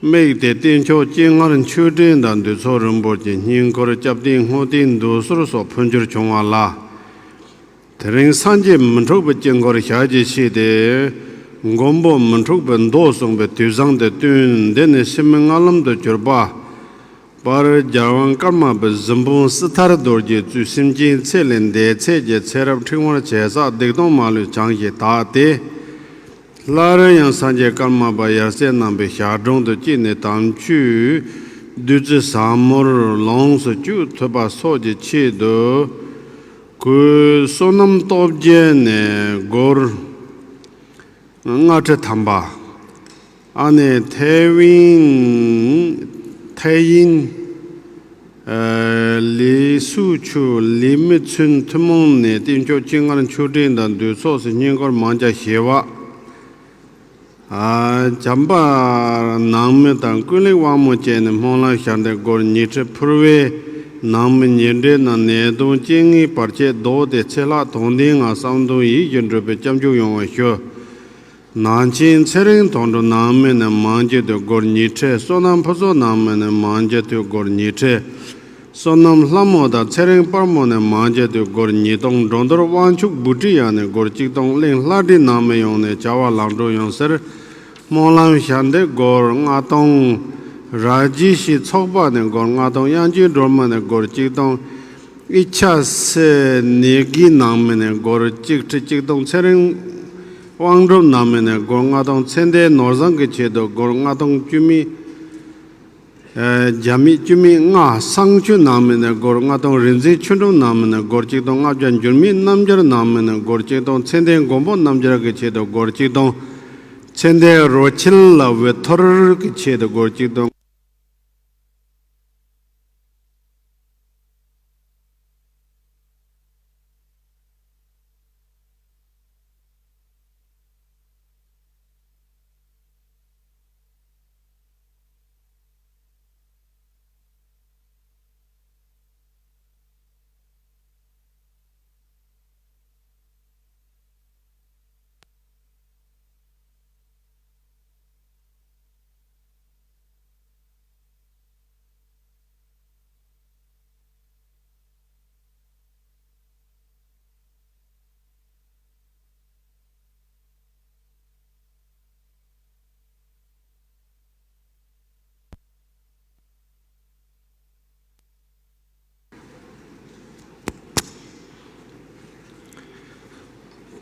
དམིགས་ཏེ་རྟེན་མཆོག་སྤྱན་སྔར་མཆོད་སྤྲིན་དང་འདུས་ཚོགས་རིམ་པར་གྱི་བསྙེན་བཀུར་སྐྱབས་རྟེན་བསྔོ་རྟེན་འདུད་གསོལ་སོགས་ཕུལ་འབྱོར་བྱུང་བ་ལ། དེ་རིང་སངས་རྒྱས་མི་འཁྲུགས་པའི་དཀྱིལ་འཁོར་ཞལ་གྱིས་བཞེས་ཏེ། མགོན་པོ་མི་འཁྲུགས་པའི་མདོ་གསུངས་པའི་དུས་བཟང་དེར་བསྟུན། འདི་ནི་སེམས་ལྔ་ལམ་དུ་གྱུར་པ། པར་རྒྱལ་དབང་ཀརྨ་པའི་གཟིམ་དཔོན་སི་ཐར་རྡོ་རྗེ་གཙོས་སེམས་ཅན་ཚེ་ལས་འདས་ཚད་ཀྱི་ཚེ་རབས་ཕྲེང་བར་བྱས་བསགས་སྡིག་ལྟུང་མ་ལུས་བྱང་ཞིང་དག་སྟེ། སླར་ཡང་སངས་རྒྱས་ཀརྨ་པ་ཡབ་སྲས་རྣམ་པའི་ཞལ་དྲུང་དུ་སྐྱེས་ནས་དམ་ཆོས་བདུད་རྩི་ཟབ་མོར་ལོངས་སུ་སྤྱོད་ཐུབ་པ་སོགས་ཀྱི་ཆེད་དུ། གོས་བསོད་ནམས་སྟོབས་བརྒྱད་ནས་སྒོར་ལྔ་ཁྲི་ཐམ་པ། ཨ་ནི་ཐེ་ཝན་ ཐའེ་ཡིན། ལི་སུའུ་ཆུ། ལི་མི་ཚུན། ཐུན་མོང་ནས་རྟེན་མཆོག་སྤྱན་སྔར་མཆོད་སྤྲིན་དང་འདུས་ཚོགས་སུ་བསྙེན་བཀུར་མང་རྒྱ་ཞེས་པ། བྱམས་པ་ནང་མི་དང་ཀུན་ལེགས་དབང་མོ་བཅས་ནས་སྨོན་ལམ་ཞལ་འདེབས་སྒོར་ཉི་ཁྲི་ཕུལ་བས། ནང་མི་ཉེ་འབྲེལ་ནང་ནད་གདོན་རྐྱེན་ངན་བར་ཆད་བཟློག་སྟེ་ཚེ་ལྷག་དོན་ལྡན་ངང་བསམ་དོན་ཡིད་བཞིན་འགྲུབ་པའི་སྐྱབས་འཇུག་ཡོང་བར་ཞུ། ནང་ཆེན་ཚེ་རིང་དོན་གྲུབ་ནང་མི་ནས་མང་ཆེ་དུ་སྒོར་ཉི་ཁྲི། བསོད་ནམས་ཕུན་ཚོགས་ནང་མི་ནས་མང་ཆེ་དུ་སྒོར་ཉི་ཁྲི། བསོད་ནམས་ལྷ་མོ་དང་ཚེ་རིང་དཔལ་མོ་ནས་མང་ཆེ་དུ་སྒོར་ཉིས་སྟོང་། འགྲོ་འདུལ་དབང་ཕྱུག་བུ་ཁྲིད་ཡང་ནས་སྒོར་གཅིག་སྟོང་། གླིང་ལྷ་བྲིས་ནང་མི་ཡོངས་ནས་བྱ་བ་ལམ་འགྲོ་ཡོང་སར་སྨོན་ལམ་ཞལ་འདེབས་སྒོར་ལྔ་སྟོང་། ར་ཇི་ཤི་ཚོགས་པ་ནས་སྒོར་ལྔ་སྟོང་། དབྱངས་ཅན་སྒྲོལ་མ་ནས་སྒོར་གཅིག་སྟོང་། ཨི་ཆ་སེ་ནེ་གི་ནང་མི་ནས་སྒོར་གཅིག་ཁྲི་གཅིག་སྟོང་། ཚེ་རིང་དབང་སྒྲུབ་ནང་མི་ནས་སྒོར་ལྔ་སྟོང་། ཚེ་འདས་ནོར་བཟང་གི་ཆེད་དུ་སྒོར་ལྔ་སྟོང་བཅུ་མེད། རྒྱ་མི་བཅུ་མེད་ལྔ། བསང་ཆུ་ནང་མི་ནས་སྒོར་ལྔ་སྟོང་། རིག་འཛིན་ཆོས་གྲུབ་ནང་མི་ནས་སྒོར་གཅིག་སྟོང་། ལྔ་བརྒྱ་འགྱུར་མེད་རྣམ་རྒྱལ་ནང་མི་ནས་སྒོར་གཅིག་སྟོང་། ཚེ་འདས་མགོན་པོ་རྣམ་རྒྱལ་གྱི་ཆེད་དུ་སྒོར་གཅིག་སྟོང་། ཚེ་འདས་རོ་ཆིལ་ལ་ཝེ་ཐོར་གྱི་ཆེད་དུ་སྒོར་གཅིག་སྟོང་།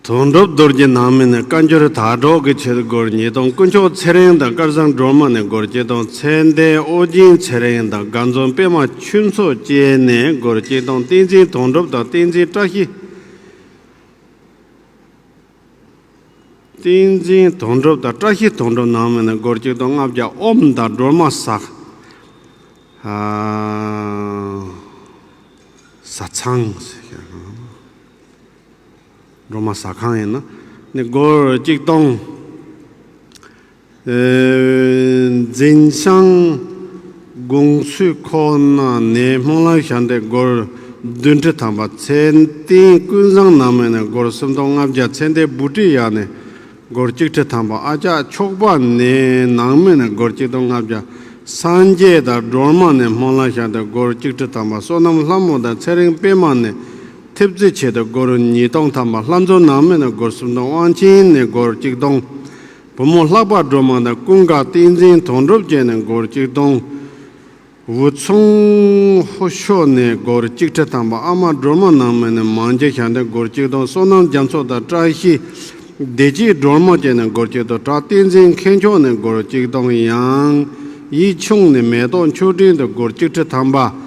དོན་གྲུབ་རྡོ་རྗེ་ནང་མི་ནས་བཀའ་འགྱུར་དར་སྒྲོགས་ཀྱི་ཆེད་སྒོར་ཉིས་སྟོང་། དཀོན་མཆོག་ཚེ་རིང་དང་སྐལ་བཟང་སྒྲོལ་མ་ནས་སྒོར་གཅིག་སྟོང་། ཚེ་འདས་ཨོ་རྒྱན་ཚེ་རིང་དང་དགའ་འཛོམས་པད་མ་ཆོས་མཚོ་བཅས་ནས་སྒོར་གཅིག་སྟོང་། བསྟན་འཛིན་དོན་གྲུབ་དང་བསྟན་འཛིན་བཀྲ་ཤིས། བསྟན་འཛིན་དོན་གྲུབ་དང་བཀྲ་ཤིས་དོན་གྲུབ་ནང་མི་ནས་སྒོར་གཅིག་སྟོང་ལྔ་བརྒྱ། ཨོམ་དང་སྒྲོལ་མ་ཟ། ཨ། ཟ་ཚང་ཟེར་ཡ། སྒྲོལ་མ་ཟ་ཁང་ཡིན་ན་ནི་སྒོར་གཅིག་སྟོང་། ཨེ། འཛིན་བྱང་དགོངས་ཚུལ་ཁོ་ན་ནས་སྨོན་ལམ་ཞལ་འདེབས་སྒོར་བདུན་ཁྲི་ཐམ་པ། ཚེ་བརྟན་ཀུན་བཟང་ནང་མི་ནས་སྒོར་སུམ་སྟོང་ལྔ་བརྒྱ། ཚེ་འདས་བུ་ཁྲིད་ཡང་ནས་སྒོར་གཅིག་ཁྲི་ཐམ་པ། ཨ་ཅག་ཆོག་པ་ནས་ནང་མི་ནས་སྒོར་གཅིག་སྟོང་ལྔ་བརྒྱ། སངས་རྒྱས་དང་སྒྲོལ་མ་ནས་སྨོན་ལམ་ཞལ་འདེབས་སྒོར་གཅིག་ཁྲི་ཐམ་པ། བསོད་ནམས་ལྷ་མོ་དང་ཚེ་རིང་པད་མ་ནས་ཐེབས་རྩའི་ཆེད་དུ་སྒོར་ཉིས་སྟོང་ཐམ་པ། ལྷ་མཛོད་ནང་མི་ནས་སྒོར་སུམ་སྟོང་། དབང་ཆེན་ནས་སྒོར་གཅིག་སྟོང་། བུ་མོ་ལྷག་པ་སྒྲོལ་མ་དང་ཀུན་དགའ། བསྟན་འཛིན་དོན་གྲུབ་བཅས་ནས་སྒོར་གཅིག་སྟོང་། ཝུ་ཚུང་ཧུ་ཤོ་ནས་སྒོར་གཅིག་ཁྲི་ཐམ་པ། ཨ་མ་སྒྲོལ་མ་ནང་མི་ནས་མང་ཆེ་ཞལ་འདེབས་སྒོར་གཅིག་སྟོང་། བསོད་ནམས་རྒྱ་མཚོ་དང་བཀྲ་ཤིས་བདེ་སྐྱིད་སྒྲོལ་མ་བཅས་ནས་སྒོར་གཅིག་སྟོང་། གྲྭ་བསྟན་འཛིན་མཁས་མཆོག་ནས་སྒོར་གཅིག་སྟོང་། ཡང་ཡིད་ཆུང་ནས་མེ་ཏོག་མཆོད་སྤྲིན་དུ་སྒོར་གཅིག་ཁྲི་ཐམ་པ།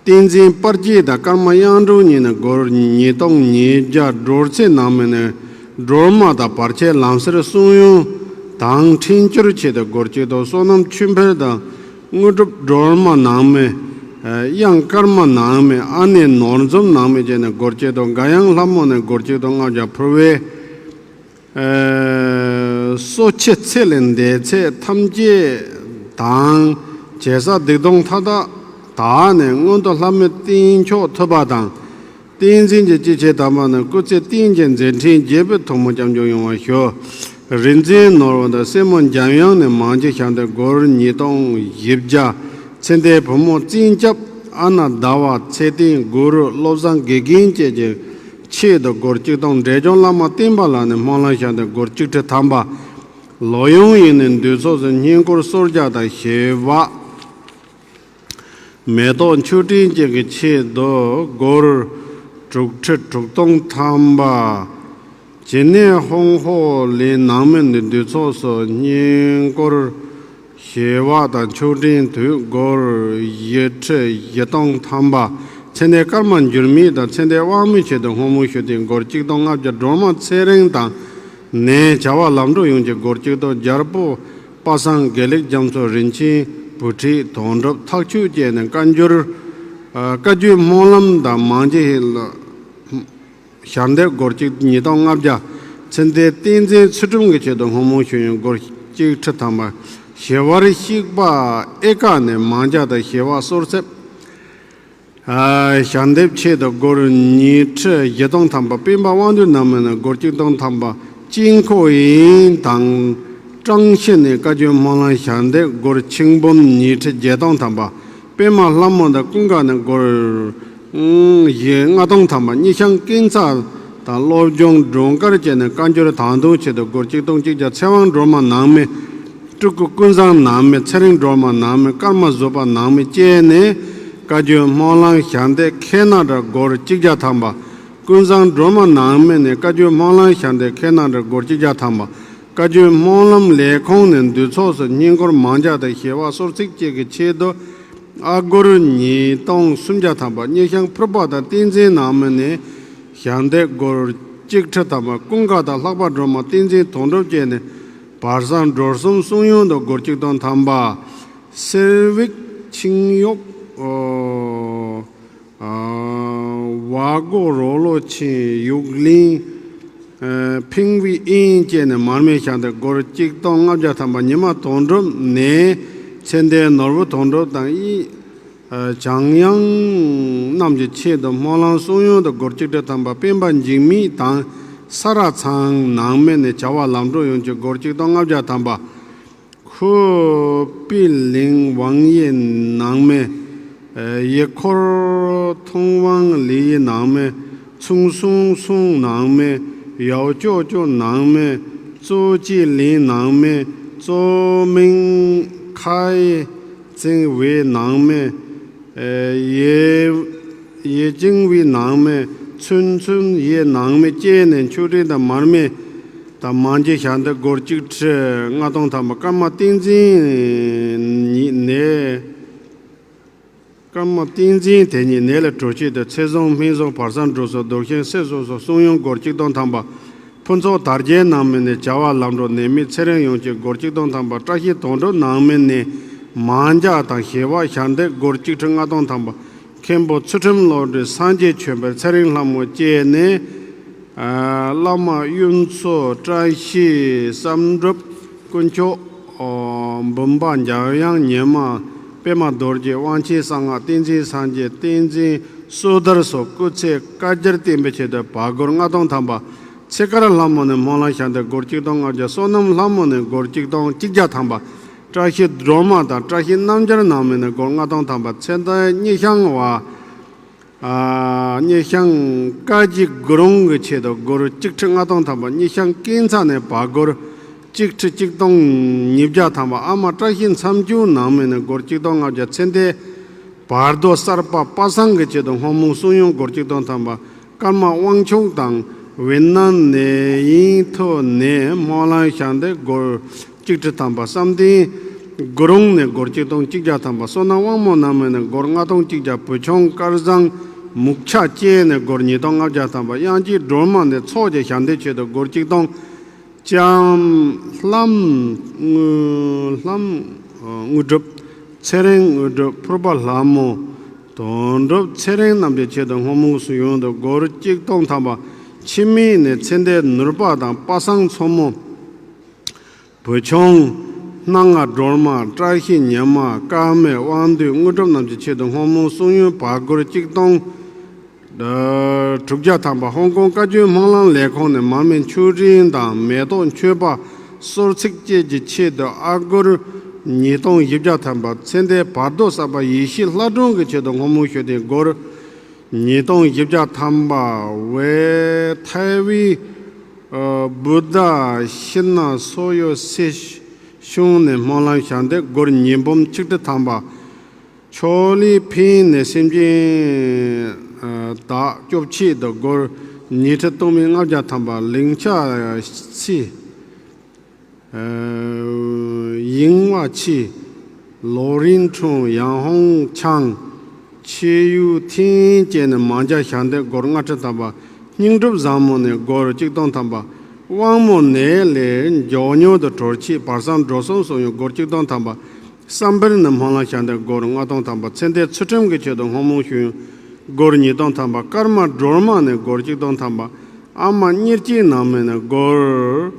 བསྟན་འཛིན་དཔལ་སྐྱེས་དང་ཀརྨ་དབྱངས་སྒྲོན་གཉིས་ནས་སྒོར་ཉིས་སྟོང་ཉིས་བརྒྱ། སྒྲོལ་རྩེ་ནང་མི་ནས་སྒྲོལ་མ་དང་བར་ཆད་ལམ་སེལ་གསུང་དབྱངས་དང་འཕྲིན་བཅོལ་ཆེད་དུ་སྒོར་གཅིག་སྟོང་། བསོད་ནམས་ཆོས་འཕེལ་དང་དངོས་གྲུབ་སྒྲོལ་མ་ནང་མི། ཨ། དབྱངས་ཀརྨ་ནང་མི། ཨ་ནེ་ནོར་འཛོམས་ནང་མི་བཅས་ནས་སྒོར་གཅིག་སྟོང་། དགའ་དབྱངས་ལྷ་མོ་ནས་སྒོར་གཅིག་སྟོང་ལྔ་བརྒྱ་ཕུལ་བས། ཨ། གསོ་འཆི་ཚེ་ལས་འདས་ཚད་ཐམས་ཅད་དང་། བྱེད་ས་སྡིག་ལྟུང་མཐའ་དག་དག་ནས་མངོན་མཐོ་ལྷ་མོའི་རྟེན་མཆོག་ཐོབ་པ་དང་། བསྟན་འཛིན་གྱི་སྐྱེས་ཆེན་དམ་པ་རྣམས་སྐུ་ཚེ་བརྟན་ཅིང་མཛད་འཕྲིན་རྒྱས་པའི་ཐུགས་སྨོན་སྐྱབས་འཇུག་ཡོང་བར་ཞུ། རིག་འཛིན་ནོར་བུ་དང་སྲས་མོ་འཇམ་དབྱངས་ནས་མང་ཆེ་ཞལ་འདེབས་སྒོར་ཉིས་སྟོང་བཞི་བརྒྱ། ཚེ་འདས་བུ་མོ་བཙན་སྐྱབས། ཨ་ན་ཟླ་བ། ཚེ་བརྟན། གུ་རུ། བློ་བཟང་དགེ་རྒན་བཅས་ཀྱི་ཆེད་དུ་སྒོར་གཅིག་སྟོང་། འབྲས་ལྗོངས་བླ་མ་བསྟན་པ་ལགས་ནས་སྨོན་ལམ་ཞལ་འདེབས་སྒོར་གཅིག་ཁྲི་ཐམ་པ། ལོ་ཡོངས་ཡིན་ནའི་འདུས་ཚོགས་སུ་བསྙེན་བཀུར་གསོལ་ཇ་དང་ཞལ་བག། མེ་ཏོག་མཆོད་སྤྲིན་བཅས་ཀྱི་ཆེད་དུ་སྒོར་དྲུག་ཁྲི་དྲུག་སྟོང་ཐམ་པ། ཇི་ནས་ཧོང་ཧོ་ལི་ནང་མི་འདུས་ཚོགས་སུ་བསྙེན་བཀུར་ཞལ་བག་དང་མཆོད་སྤྲིན་དུས་སྒོར་བཞི་ཁྲི་བཞི་སྟོང་ཐམ་པ། ཚེ་འདས་ཀརྨ་འགྱུར་མེད་དང་ཚེ་འདས་དབང་མོའི་ཆེད་དུ་སྔོན་མོ་ཞུ་རྟེན་སྒོར་གཅིག་སྟོང་ལྔ་བརྒྱ། སྒྲོལ་མ་ཚེ་རིང་དང་ནས་བྱ་བ་ལམ་འགྲོ་ཡོངས་ཀྱི་སྒོར་གཅིག་སྟོང་། རྒྱལ་པོ་པ་སངས་དགེ་ལེགས་རྒྱ་མཚོ། རིན་ཆེན་ བུ་ཁྲིད་དོན་གྲུབ་ཐག་ཆོད་བཅས་ནས་བཀའ་འགྱུར། ཨ། བཀའ་བརྒྱུད་སྨོན་ལམ་དང་མང་རྒྱུད་ལ། ཞལ་འདེབས་སྒོར་གཅིག་ཉིས་སྟོང་ལྔ་བརྒྱ། ཚེ་འདས་བསྟན་འཛིན་ཚུལ་ཁྲིམས་ཀྱི་ཆེད་དུ་སྔོན་མོ་ཞུ་ཡོན་སྒོར་གཅིག་ཁྲི་ཐམ་པ། ཞི་བར་གཤེགས་པ་ཨེ་ཀ་ནས་མང་རྒྱ་དང་ཞི་བ་གསོལ་འཚེབ། ཨ། ཞལ་འདེབས་ཆེད་དུ་སྒོར་ཉིས་ཁྲི་བཞི་སྟོང་ཐམ་པ། སྤེན་པ་དབང་འདུས་རྣམ་སྨིན་ནས་སྒོར་གཅིག་སྟོང་ཐམ་པ། དཀྱིལ་འཁོར་དབྱིངས་དང་། ཀྲང་ཤི་ནས་བཀའ་བརྒྱུད་སྨོན་ལམ་ཞལ་འདེབས་སྒོར་ཆིག་འབུམ་ཉིས་ཁྲི་བརྒྱད་སྟོང་ཐམ་པ། པདྨ་ལྷ་མོ་དང་ཀུན་དགའ་ནས་སྒོར་བཞི་ལྔ་སྟོང་ཐམ་པ། སྙེ་ཤང་ཀུན་ཚ་དང་སློབ་སྦྱོང་སྒྲོལ་དཀར་བཅས་ནས་བཀའ་འགྱུར་དང་དུང་ཆེད་དུ་སྒོར་གཅིག་སྟོང་གཅིག་བརྒྱ། ཚེ་དབང་སྒྲོལ་མ་ནང་མི། སྤྲུལ་སྐུ་ཀུན་བཟང་ནང་མི། ཚེ་རིང་སྒྲོལ་མ་ནང་མི། ཀརྨ་བཟོད་པ་ནང་མི་བཅས་ནས་བཀའ་བརྒྱུད་སྨོན་ལམ་ཞལ་འདེབས་ཁེ་ན་ཌ་སྒོར་གཅིག་བརྒྱ་ཐམ་པ། ཀུན་བཟང་སྒྲོལ་མ་ནང་མི་ནས་བཀའ་བརྒྱུད་སྨོན་ལམ་ཞལ་འདེབས་ཁེ་ན་ཌ་སྒོར་གཅིག་བརྒྱ་ཐམ་པ། བཀའ་བརྒྱུད་སྨོན་ལམ་ལས་ཁུངས་ནས་འདུས་ཚོགས་སུ་བསྙེན་བཀུར་མང་རྒྱ་དང་ཞི་བ་གསོལ་ཚིགས་བཅས་ཀྱི་ཆེད་དུ་ཨ་སྒོར་ཉིས་སྟོང་སུམ་བརྒྱ་ཐམ་པ། སྙེ་ཤང་ཕུར་པ་དང་བསྟན་འཛིན་ནང་མི་ནས་ཞལ་འདེབས་སྒོར་གཅིག་ཁྲི་ཐམ་པ། ཀུན་དགའ་དང་ལྷག་པ་སྒྲོལ་མ། བསྟན་འཛིན་དོན་གྲུབ་བཅས་ནས་བར་གསང་སྒྲོལ་གསུམ་གསུང་ཡོན་དུ་སྒོར་གཅིག་སྟོང་ཐམ་པ། གསེར་བིག་ཆིང་ཡོག་ཨོ། ཨ། བ་གོ་རོ་ལོ་ཆིང་ཡུག་ལིང་། ཨ། ཕིང་བི་ཨིན་བཅས་ནས་མར་མེ་ཞལ་འདེབས་སྒོར་གཅིག་སྟོང་ལྔ་བརྒྱ་ཐམ་པ། ཉི་མ་དོན་གྲུབ་ནས་ཚེ་འདས་ནོར་བུ་དོན་གྲུབ་དང་ཨི། ཨ། བྱང་གཡང་རྣམས་ཀྱི་ཆེད་དུ་སྨོན་ལམ་གསུང་ཡོན་དུ་སྒོར་གཅིག་ཁྲི་ཐམ་པ། སྤེན་པ་འཇིགས་མེད་དང་ས་ར་ཚང་ནང་མི་ནས་བྱ་བ་ལམ་འགྲོ་ཡོངས་ཀྱི་སྒོར་གཅིག་སྟོང་ལྔ་བརྒྱ་ཐམ་པ། ཁུ་པི་ལིང་ཝང་ཡེ་ནང་མི། ཡེ་འཁོར་ཐུང་ཝང་ལི་ཡི་ནང་མི། ཚུང་སུང་སུང་ནང་མི། ཡའོ་ཅོ་ཅོ་ནང་མི། ཙོ་ཅི་ལིང་ནང་མི། ཙོ་མིང་ཁའི། ཙིང་ཝེ་ནང་མི། ཡེ། ཡེ་ཅིང་ཝེ་ནང་མི། ཚུན་ཚུན་ཡེ་ནང་མི་བཅས་ནས་མཆོད་སྤྲིན་དང་མར་མེ་དང་མང་རྒྱུ་ཞལ་འདེབས་སྒོར་གཅིག་ཁྲི་ལྔ་སྟོང་ཐམ་པ། ཀརྨ་བསྟན་འཛིན་ཉིད་ནས། ཀརྨ་བསྟན་འཛིན་དེ་ཉིད་ནད་ལས་གྲོལ་ཆེད་དུ་ཚེ་བཟང་སྨན་བཟང་བར་གསང་སྒྲོལ་གསུམ་རྡོར་ཤིང་སྲེག་གསུམ་སོགས་གསུང་ཡོན་སྒོར་གཅིག་སྟོང་ཐམ་པ། ཕུན་ཚོགས་དར་རྒྱས་ནང་མི་ནས་བྱ་བ་ལམ་འགྲོ་ནད་མེད་ཚེ་རིང་ཡོངས་ཀྱི་སྒོར་གཅིག་སྟོང་ཐམ་པ། བཀྲ་ཤིས་དོན་གྲུབ་ནང་མི་ནས་མང་རྒྱ་དང་ཞི་བ་ཞལ་འདེབས་སྒོར་གཅིག་ཁྲི་ལྔ་སྟོང་ཐམ་པ། མཁན་པོ་ཚུལ་ཁྲིམས་བློ་གྲོས་སངས་རྒྱས་ཆོས་འཕེལ་ཚེ་རིང་ལྷ་མོ་བཅས་ནས། ཨ། བླ་མ་གཡུ་མཚོ་བཀྲ་ཤིས་བསམ་གྲུབ་དཀོན་མཆོག་ཨོ། འབུམ་པ་འཇམ་དབྱངས་ཉི་མ། པདྨ་རྡོ་རྗེ། དབང་ཆེན་གསང་སྔགས། བསྟན་འཛིན་སངས་རྒྱས། བསྟན་འཛིན་བསོད་དར་སོགས་སྐུ་ཚེ་བསྐལ་བརྒྱར་བརྟན་པའི་ཆེད་དུ་བར་སྒོར་ལྔ་སྟོང་ཐམ་པ། ཚེ་དཀར་ལྷ་མོ་ནས་སྨོན་ལམ་ཞལ་འདེབས་སྒོར་གཅིག་སྟོང་ལྔ་བརྒྱ། བསོད་ནམས་ལྷ་མོ་ནས་སྒོར་གཅིག་སྟོང་གཅིག་བརྒྱ་ཐམ་པ། བཀྲ་ཤིས་སྒྲོལ་མ་དང་བཀྲ་ཤིས་རྣམ་རྒྱལ་ནང་མི་ནས་སྒོར་ལྔ་སྟོང་ཐམ་པ། ཚེ་འདས་སྙེ་ཤང་བ། ཨ། སྙེ་ཤང་བཀའ་བརྒྱུད་དགུ་རོང་གི་ཆེད་དུ་སྒོར་གཅིག་ཁྲི་ལྔ་སྟོང་ཐམ་པ། སྙེ་ཤང་ཀུན་ཚ་ནས་བར་སྒོར་གཅིག་ཁྲི་གཅིག་སྟོང་ཉིས་བརྒྱ་ཐམ་པ། ཨ་མ་བཀྲ་ཤིས་མཚམས་སྦྱོར་ནང་མི་ནས་སྒོར་གཅིག་སྟོང་ལྔ་བརྒྱ། ཚེ་འདས་བར་དོ་གསར་པ་པ་སངས་ཀྱི་ཆེད་དུ་སྔོན་མོ་གསུང་ཡོན་སྒོར་གཅིག་སྟོང་ཐམ་པ། ཀརྨ་དབང་ཕྱུག་དང་ཝེ་ན་ནས་དབྱིན་ཐོ་ནས་སྨོན་ལམ་ཞལ་འདེབས་སྒོར་གཅིག་ཁྲི་ཐམ་པ། བསམ་གཏན་དགུ་རོང་ནས་སྒོར་གཅིག་སྟོང་གཅིག་བརྒྱ་ཐམ་པ། བསོད་ནམས་དབང་མོ་རྣམ་སྨིན་ནས་སྒོར་ལྔ་སྟོང་གཅིག་བརྒྱ། བུ་ཆུང་དཀར་བཟང་མུག་ཆ་བཅས་ནས་སྒོར་ཉིས་སྟོང་ལྔ་བརྒྱ་ཐམ་པ། དབྱངས་ཅན་སྒྲོལ་མ་ནས་ཚོགས་ཀྱི་ཞལ་འདེབས་ཆེད་དུ་སྒོར་གཅིག་སྟོང་། ལྕམ་ལྷམ་དངོས་ལྷམ་དངོས་གྲུབ། ཚེ་རིང་དངོས་གྲུབ། ཕུར་པ་ལྷ་མོ། དོན་གྲུབ་ཚེ་རིང་རྣམས་ཀྱི་ཆེད་དུ་སྔོན་མོ་གསུང་ཡོན་དུ་སྒོར་གཅིག་སྟོང་ཐམ་པ། འཆི་མེད་ནས་ཚེ་འདས་ནོར་བུ་དང་པ་སངས་མཚོ་མོ། བུ་ཆུང་། སྣ་ལྔ་སྒྲོལ་མ། བཀྲ་ཤིས་ཉི་མ། ཀརྨ་དབང་འདུས། དངོས་གྲུབ་རྣམས་ཀྱི་ཆེད་དུ་སྔོན་མོ་གསུང་ཡོན་བར་སྒོར་གཅིག་སྟོང་དྲུག་བརྒྱ་ཐམ་པ། ཧོང་ཀོང་བཀའ་བརྒྱུད་སྨོན་ལམ་ལས་ཁུངས་ནས་མར་མེ་མཆོད་སྤྲིན་དང་མེ་ཏོག་མཆོད་པ་གསོལ་ཚིགས་བཅས་ཀྱི་ཆེད་དུ་ཨ་སྒོར་ཉིས་སྟོང་བཞི་བརྒྱ་ཐམ་པ། ཚེ་འདས་བར་དོ་གསར་པ་ཡེ་ཤེས་ལྷ་སྒྲོན་གྱི་ཆེད་དུ་སྔོན་མོ་ཞུ་རྟེན་སྒོར་ཉིས་སྟོང་བཞི་བརྒྱ་ཐམ་པ། ཝེ་ཐའི་ཝི་ཨ་བུདྡྷ་ཤི་ན་སོ་ཡོ་སེ་ཤུང་ནས་སྨོན་ལམ་ཞལ་འདེབས་སྒོར་ཉིས་འབུམ་ཆིག་ཁྲི་ཐམ་པ། ཕྱོགས་ལས་ཕིན་ནས་སེམས་ཅན་ཨ་དག་སྐྱོབ་ཆེད་དུ་སྒོར་ཉིས་ཁྲི་སྟོང་མི་ལྔ་བརྒྱ་ཐམ་པ། ལིང་ཆ་ཚི། ཨ་ཡིང་བ་ཆི། ལོ་རིན་ཁྲུང་། ཡང་ཧོང་ཆང་། ཆེ་ཡུ་ཐིན་བཅས་ནས་མང་རྒྱ་ཞལ་འདེབས་སྒོར་ལྔ་ཁྲི་ཐམ་པ། སྙིང་གྲུབ་བཟང་མོ་ནས་སྒོར་གཅིག་སྟོང་ཐམ་པ། དབང་མོ་ནད་ལས་མགྱོགས་མྱུར་དུ་གྲོལ་ཆེད་བར་གསང་འགྲོ་སོང་སོགས་ཡང་སྒོར་གཅིག་སྟོང་ཐམ་པ། བསམ་འཕེལ་ནས་སྨོན་ལམ་བྱ་འདས་སྒོར་ལྔ་སྟོང་ཐམ་པ། ཚེ་འདས་ཚུལ་ཁྲིམས་ཀྱི་ཆེད་དུ་སྔོན་མོ་ཞུ་ཡོན་སྒོར་ཉིས་སྟོང་ཐམ་པ། ཀརྨ་སྒྲོལ་མ་ནས་སྒོར་གཅིག་སྟོང་ཐམ་པ། ཨ་མ་གཉེར་སྐྱེས་ནང་མི་ནས་སྒོར་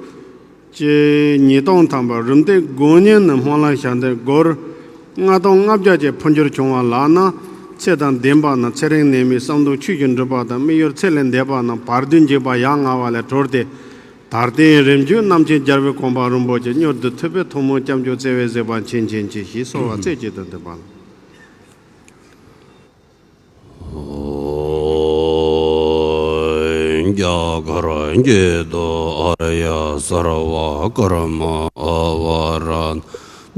གཅིག་ཉིས་སྟོང་ཐམ་པ། རུམ་བཏེག་དགུ་བརྙན་ནས་སྨོན་ལམ་བྱ་འདས་སྒོར་ལྔ་སྟོང་ལྔ་བརྒྱ་ཅིག་འཕོ་འགྱུར་བྱུང་བ་ལགས་ན། ཚེ་དང་ལྡན་པ་ན་ཚེ་རིང་ནད་མེད་བསམ་དོན་ཆོས་ཀྱི་འགྲུབ་པ་དང་། མི་ཡུལ་ཚེ་ལས་འདས་པ་ན་བར་དོའི་འཇིགས་པ་ཡ་ང་བ་ལས་གྲོལ་ཏེ། དལ་རྟེན་རིམ་བྱོན་རྣམ་མཁྱེན་རྒྱལ་བའི་གོ་འཕང་རིན་པོ་ཆེ་མྱུར་དུ་ཐོབ་པའི་ཐུགས་སྨོན་སྐྱབས་འཇུག་བརྩེ་བས་གཟིགས་པ་མཁྱེན་མཁྱེན་ཅིག་ཞེས་གསོལ་བ་རྩེ་གཅིག་ཏུ་འདེབས་པ་ལགས། རྒྱ་གར་སྐད་དུ། ཨཱརྱ་སརྦ་ཀརྨ་ཨཱ་བ་ར་ཎ་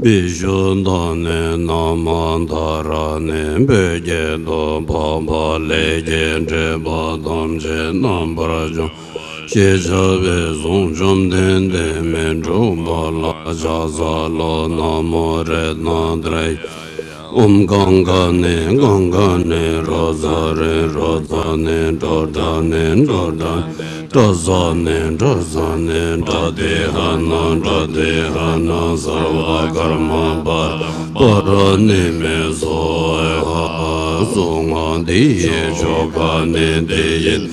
བི་ཤུདྡྷཱ་ནི་ན་མ་དྷཱ་ར་ཎི། བོད་སྐད་དུ། འཕགས་པ་ལས་སྐྱེས་སྲིད་པ་ཐམས་ཅད་རྣམ་པར་སྦྱོང་བ་ཞེས་བྱ་བའི་གཟུངས་བཅོམ་ལྡན་འདས་མི་འཁྲུགས་པ་ལ་ཕྱག་འཚལ་ལོ། ན་མོ་རཏྣ་ཏྲ་ཡཱ། ཨོཾ་གང་ག་ཎི་གང་ག་ཎི། རཱ་ཛ་ཎི་རཱ་ཛ་ཎི། ཌཱ་ཌ་ཎི་ཌཱ་ཌ་ཎི། ཏྲ་ཛ་ཎི་ཏྲ་ཛ་ཎི། པྲ་ཏི་ཧ་ཎ་པྲ་ཏི་ཧ་ཎ། སརྦ་ཀརྨ་པཱ་ར་མི་སྭཱ་ཧཱ། གཟུངས་སྔགས་འདི་ཡི་ཆོ་ག་ནི་འདི་ཡིན།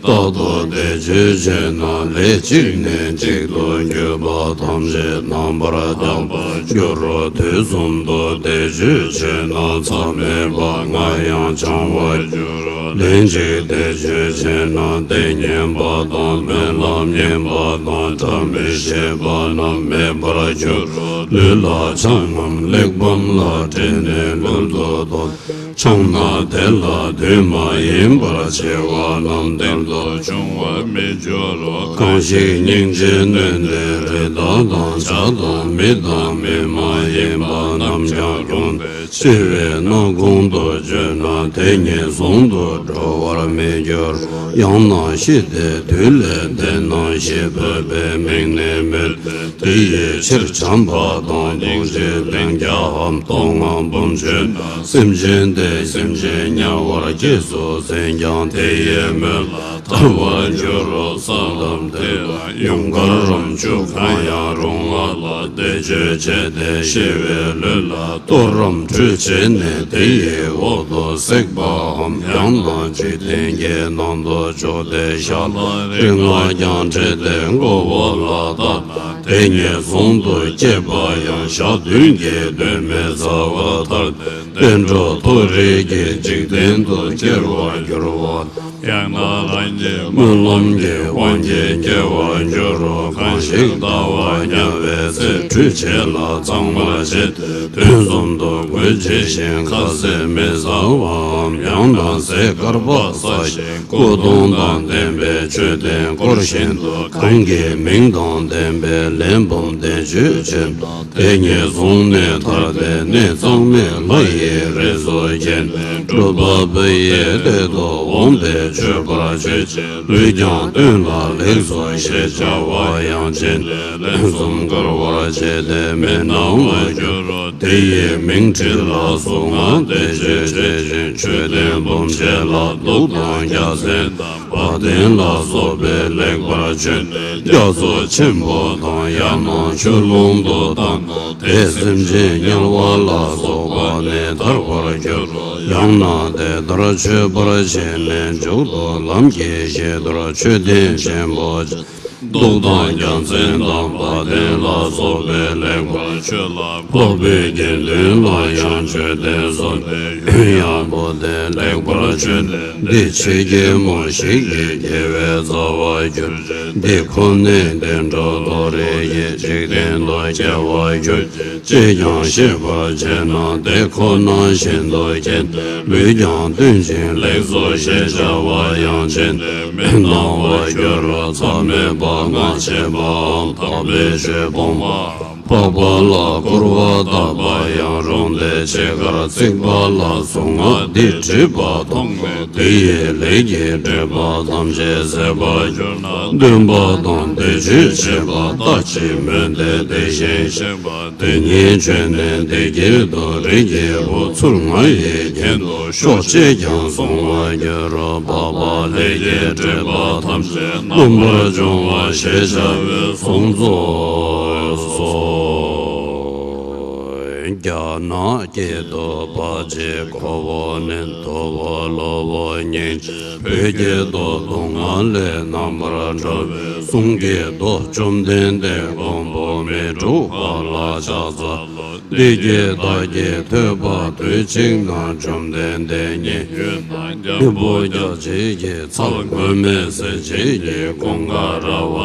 རྟག་ཏུ་བཟླས་བརྗོད་བྱས་ན་ལས་གཅིག་ནས་གཅིག་ཏུ་གྱུར་པ་ཐམས་ཅད་རྣམ་པར་དག་པར་འགྱུར་རོ། དུས་གསུམ་དུ་བཟླས་བརྗོད་བྱས་ན་མཚམས་མེད་པ་ལྔ་ཡང་བྱང་བར་འགྱུར་རོ། ལན་གཅིག་བཟླས་བརྗོད་བྱས་ན་ཏིང་ངེ་འཛིན་དང་སྨོན་ལམ་ངེས་པ་དང་བྲལ་བའི་ཤེས་པ་རྣམས་མེད་པར་འགྱུར་རོ། ལུས་ལ་ཆང་ངམ་གླེགས་བམ་ལ་དྲིལ་ནས་ལྷུན་དུ་བཟླས། ཆང་ན་དེ་ལ་དུས་མ་ཡིན་པར་འཆི་བ་རྣམས་རྟག་ཏུ་འབྱུང་བར་མི་འགྱུར་རོ། གང་ཞིག་སྙིང་རྗེས་ནོན་ཏེ་རི་དྭགས་དང་བྱ་དང་མི་དང་མི་མ་ཡིན་པ་རྣམས་ཀྱང་མྱོང་སྟེ་འཆི་བའི་སྣ་ཁུང་དུ་འབྱོན་ན་དེ་ཉིད་ཟུང་དུ་འཇོག་པར་མི་འགྱུར། ཡང་ན་ཤི་སྟེ་དུས་ལས་འདས་ན་ཤི་འཕོས་པའི་མིང་ནི་མེད། དེ་ཡི་ཕྱིར་བྱམས་པ་དང་ཐུགས་རྗེ་ལྡན་རྒྱལ་བ་སྟོང་པ་འབུམ་ཆེན་ན། སེམས་ཅན་དེ་སེམས་ཅན་དམྱལ་བར་སྐྱེས་སུ་ཟིན་ཀྱང་དེ་ཡི་མོད་ལ་ཐར་བར་འགྱུར་རོ། ས་མཚམས་དེ་ལ་ཡུངས་ཀར་རམ་ཆུ་གང་ཡང་རུང་བ་ལ་བཟླས་བརྗོད་བྱས་ཏེ་ཤི་བའི་ལུས་ལ་གཏོར་རམ་ཁྲུས་བྱས་ནས་དེ་ཡི་འོག་ཏུ་བསྲེགས་པའམ་ཡང་ན་འཇིག་རྟེན་གྱི་ནང་དུ་བཅུག་སྟེ་ཞག་ལ་རིག་སྔགས་ཀྱང་བྲིས་ཏེ་མགོ་བོ་ལ་བཏབ་ན་དེ་ཉིད་ཟུང་དུ་སྐྱེས་པ་ཡང་ཞག་བདུན་གྱི་དུས་མི་ཟ་བར་ཐར་ཏེ་བསྟན་འགྲོ་མཐོ་རིས་ཀྱི་འཇིག་རྟེན་དུ་སྐྱེ་བར་འགྱུར་བ། ཡང་ན་རང་གི་སྨོན་ལམ་གྱི་དབང་གིས་སྐྱེ་བར་འགྱུར་རོ། གང་ཞིག་ཟླ་བ་ཉ་བའི་ཚེ་ཁྲུས་བྱས་ལ་གཙང་མར་བྱས་ཏེ་དུས་གསུམ་དུ་གོས་བརྗེ་ཞིང་ཁ་ཟས་མི་ཟ་བའམ་ཡང་ན་ཟས་དཀར་པོ་ཟ་ཞིང་སྐུ་གདུང་དང་ལྡན་པའི་མཆོད་རྟེན་བསྐོར་བཞིན་དུ་གང་གི་མིང་དང་ལྡན་པའི་ལན་འབུམ་བཟླས་བརྗོད་བྱེད་དེ་ཉིད་བཟུང་ནས་ཐར་ཏེ་གནས་གཙང་མའི་ལྷ་ཡི་རིགས་སུ་སྐྱེས་ནས་སྒྲུབ་པ་པོ་ཡི་གཏེར་དུ་འོངས་ཏེ་མཆོད་པར་བྱེད་ཅིང་ལུས་ཀྱང་སྟོན་ལ་ལེགས་སོ་ཞེས་བྱ་བ་ཡང་བྱིན་ཏེ་ལན་གསུམ་བསྐོར་བར་བྱས་ཏེ་མི་སྣང་བར་འགྱུར་རོ། དེ་ཡི་མིང་བྲིས་ལ་གཟུངས་སྔགས་བཟླས་བརྗོད་བྱེད་ཅིང་མཆོད་རྟེན་འབུམ་ཕྱེད་ལ་གདུགས་དང་རྒྱལ་མཚན་དང་བ་དན་ལ་སོགས་པའི་ལེགས་པར་མཆོད་ནས་རྒྱ་མཚོ་ཆེན་པོ་དང་ཡང་ན་ཆུ་ཀླུང་དུ་བཏབ་ན་དེ་སེམས་ཅན་དམྱལ་བ་ལ་སོགས་པ་ནས་ཐར་བར་འགྱུར་རོ། ཡང་ན་དེ་ལྟར་མཆོད་པར་བྱས་ནས་མཇུག་ཏུ་ལམ་གྱི་བཞི་མདོར་མཆོད་རྟེན་ཆེན་པོ་གདུགས་དང་རྒྱལ་མཚན་དང་བ་དན་ལ་སོགས་པའི་ལེགས་པར་མཆོད་ལ་འཕགས་པའི་དགེ་འདུན་ལ་ཡང་མཆོད་རྟེན་བཟོ་སྟེ་ཡུན་ཡང་བོར་ཏེ་ལེགས་པར་མཆོད་ནས། འདི་ཕྱི་རྒྱལ་མོ་ཞིག་གི་དགེ་བའི་རྩ་བར་གྱུར་ཅིག་འདི་ཁོ་ནའི་བདེ་འགྲོ་མཐོ་རིས་ཀྱི་འཇིག་རྟེན་དུ་སྐྱེ་བར་གྱུར་ཅིག་ཅེས་ཀྱང་ཤེས་པར་བྱས་ན་དེ་ཁོ་ན་བཞིན་དུ་སྐྱེས་ཏེ་ལུས་ཀྱང་སྟོན་ཅིང་ལེགས་སོ་ཞེས་བྱ་བ་ཡང་བྱིན་ཏེ་མི་སྣང་བར་འགྱུར་རོ། མཚམས་མེད་པ་སྔགས་ཆེ་བའམ་དག་པའི་ཆོས་སྤོང་བའམ་འཕགས་པ་ལ་སྐུར་བ་བཏབ་པ་ཡང་རུང་སྟེ་ཕྱི་ཁར་བརྩིགས་པ་ལ་གཟུངས་སྔགས་འདི་བྲིས་པ་མཐོང་ནས་དེ་ཡི་ལས་ཀྱི་སྒྲིབ་པ་ཐམས་ཅད་ཟད་པར་གྱུར་ན་འདོན་པ་དང་བཟླས་བརྗོད་བྱེད་པ་ལྟ་ཅི་སྨོས་ཏེ་དེ་བཞིན་གཤེགས་པ་དེ་ཉིད་བྱོན་ནས་འདི་སྐད་དུ། རིགས་ཀྱི་བུ་ཚུར་ང་ཡི་རྒྱན་དུ་ཤོག་ཅེས་ཀྱང་གསུང་བར་འགྱུར་རོ། འཕགས་པ་ལས་ཀྱི་སྒྲིབ་པ་ཐམས་ཅད་རྣམ་པར་སྦྱོང་བ་ཞེས་བྱ་བའི་གཟུངས་རྫོགས་སོ། རྒྱ་ནག་སྐད་དུ་དཔའ་བྱེད་ཁོ་བོ་ནི། དུ་བ་ལུ་བ་སྙིང་རྗེ་བོད་སྐད་དུ། སྡུག་བསྔལ་ལས་རྣམ་པར་གྲོལ་བའི་གསུང་སྐད་དུ། བཅོམ་ལྡན་འདས་མགོན་པོ་མི་འཁྲུགས་པ་ལ་ཕྱག་འཚལ་ལོ། འདི་སྐད་བདག་གིས་ཐོས་པ་དུས་གཅིག་ན། བཅོམ་ལྡན་འདས་ཉིད་ཡོད་ན། སྙིང་པོ་རྒྱ་བྱེད་ཀྱི་ཚལ། མགོན་མེད་ཟས་བཅས་ཀྱི་ཀུན་དགའ་ར་བ་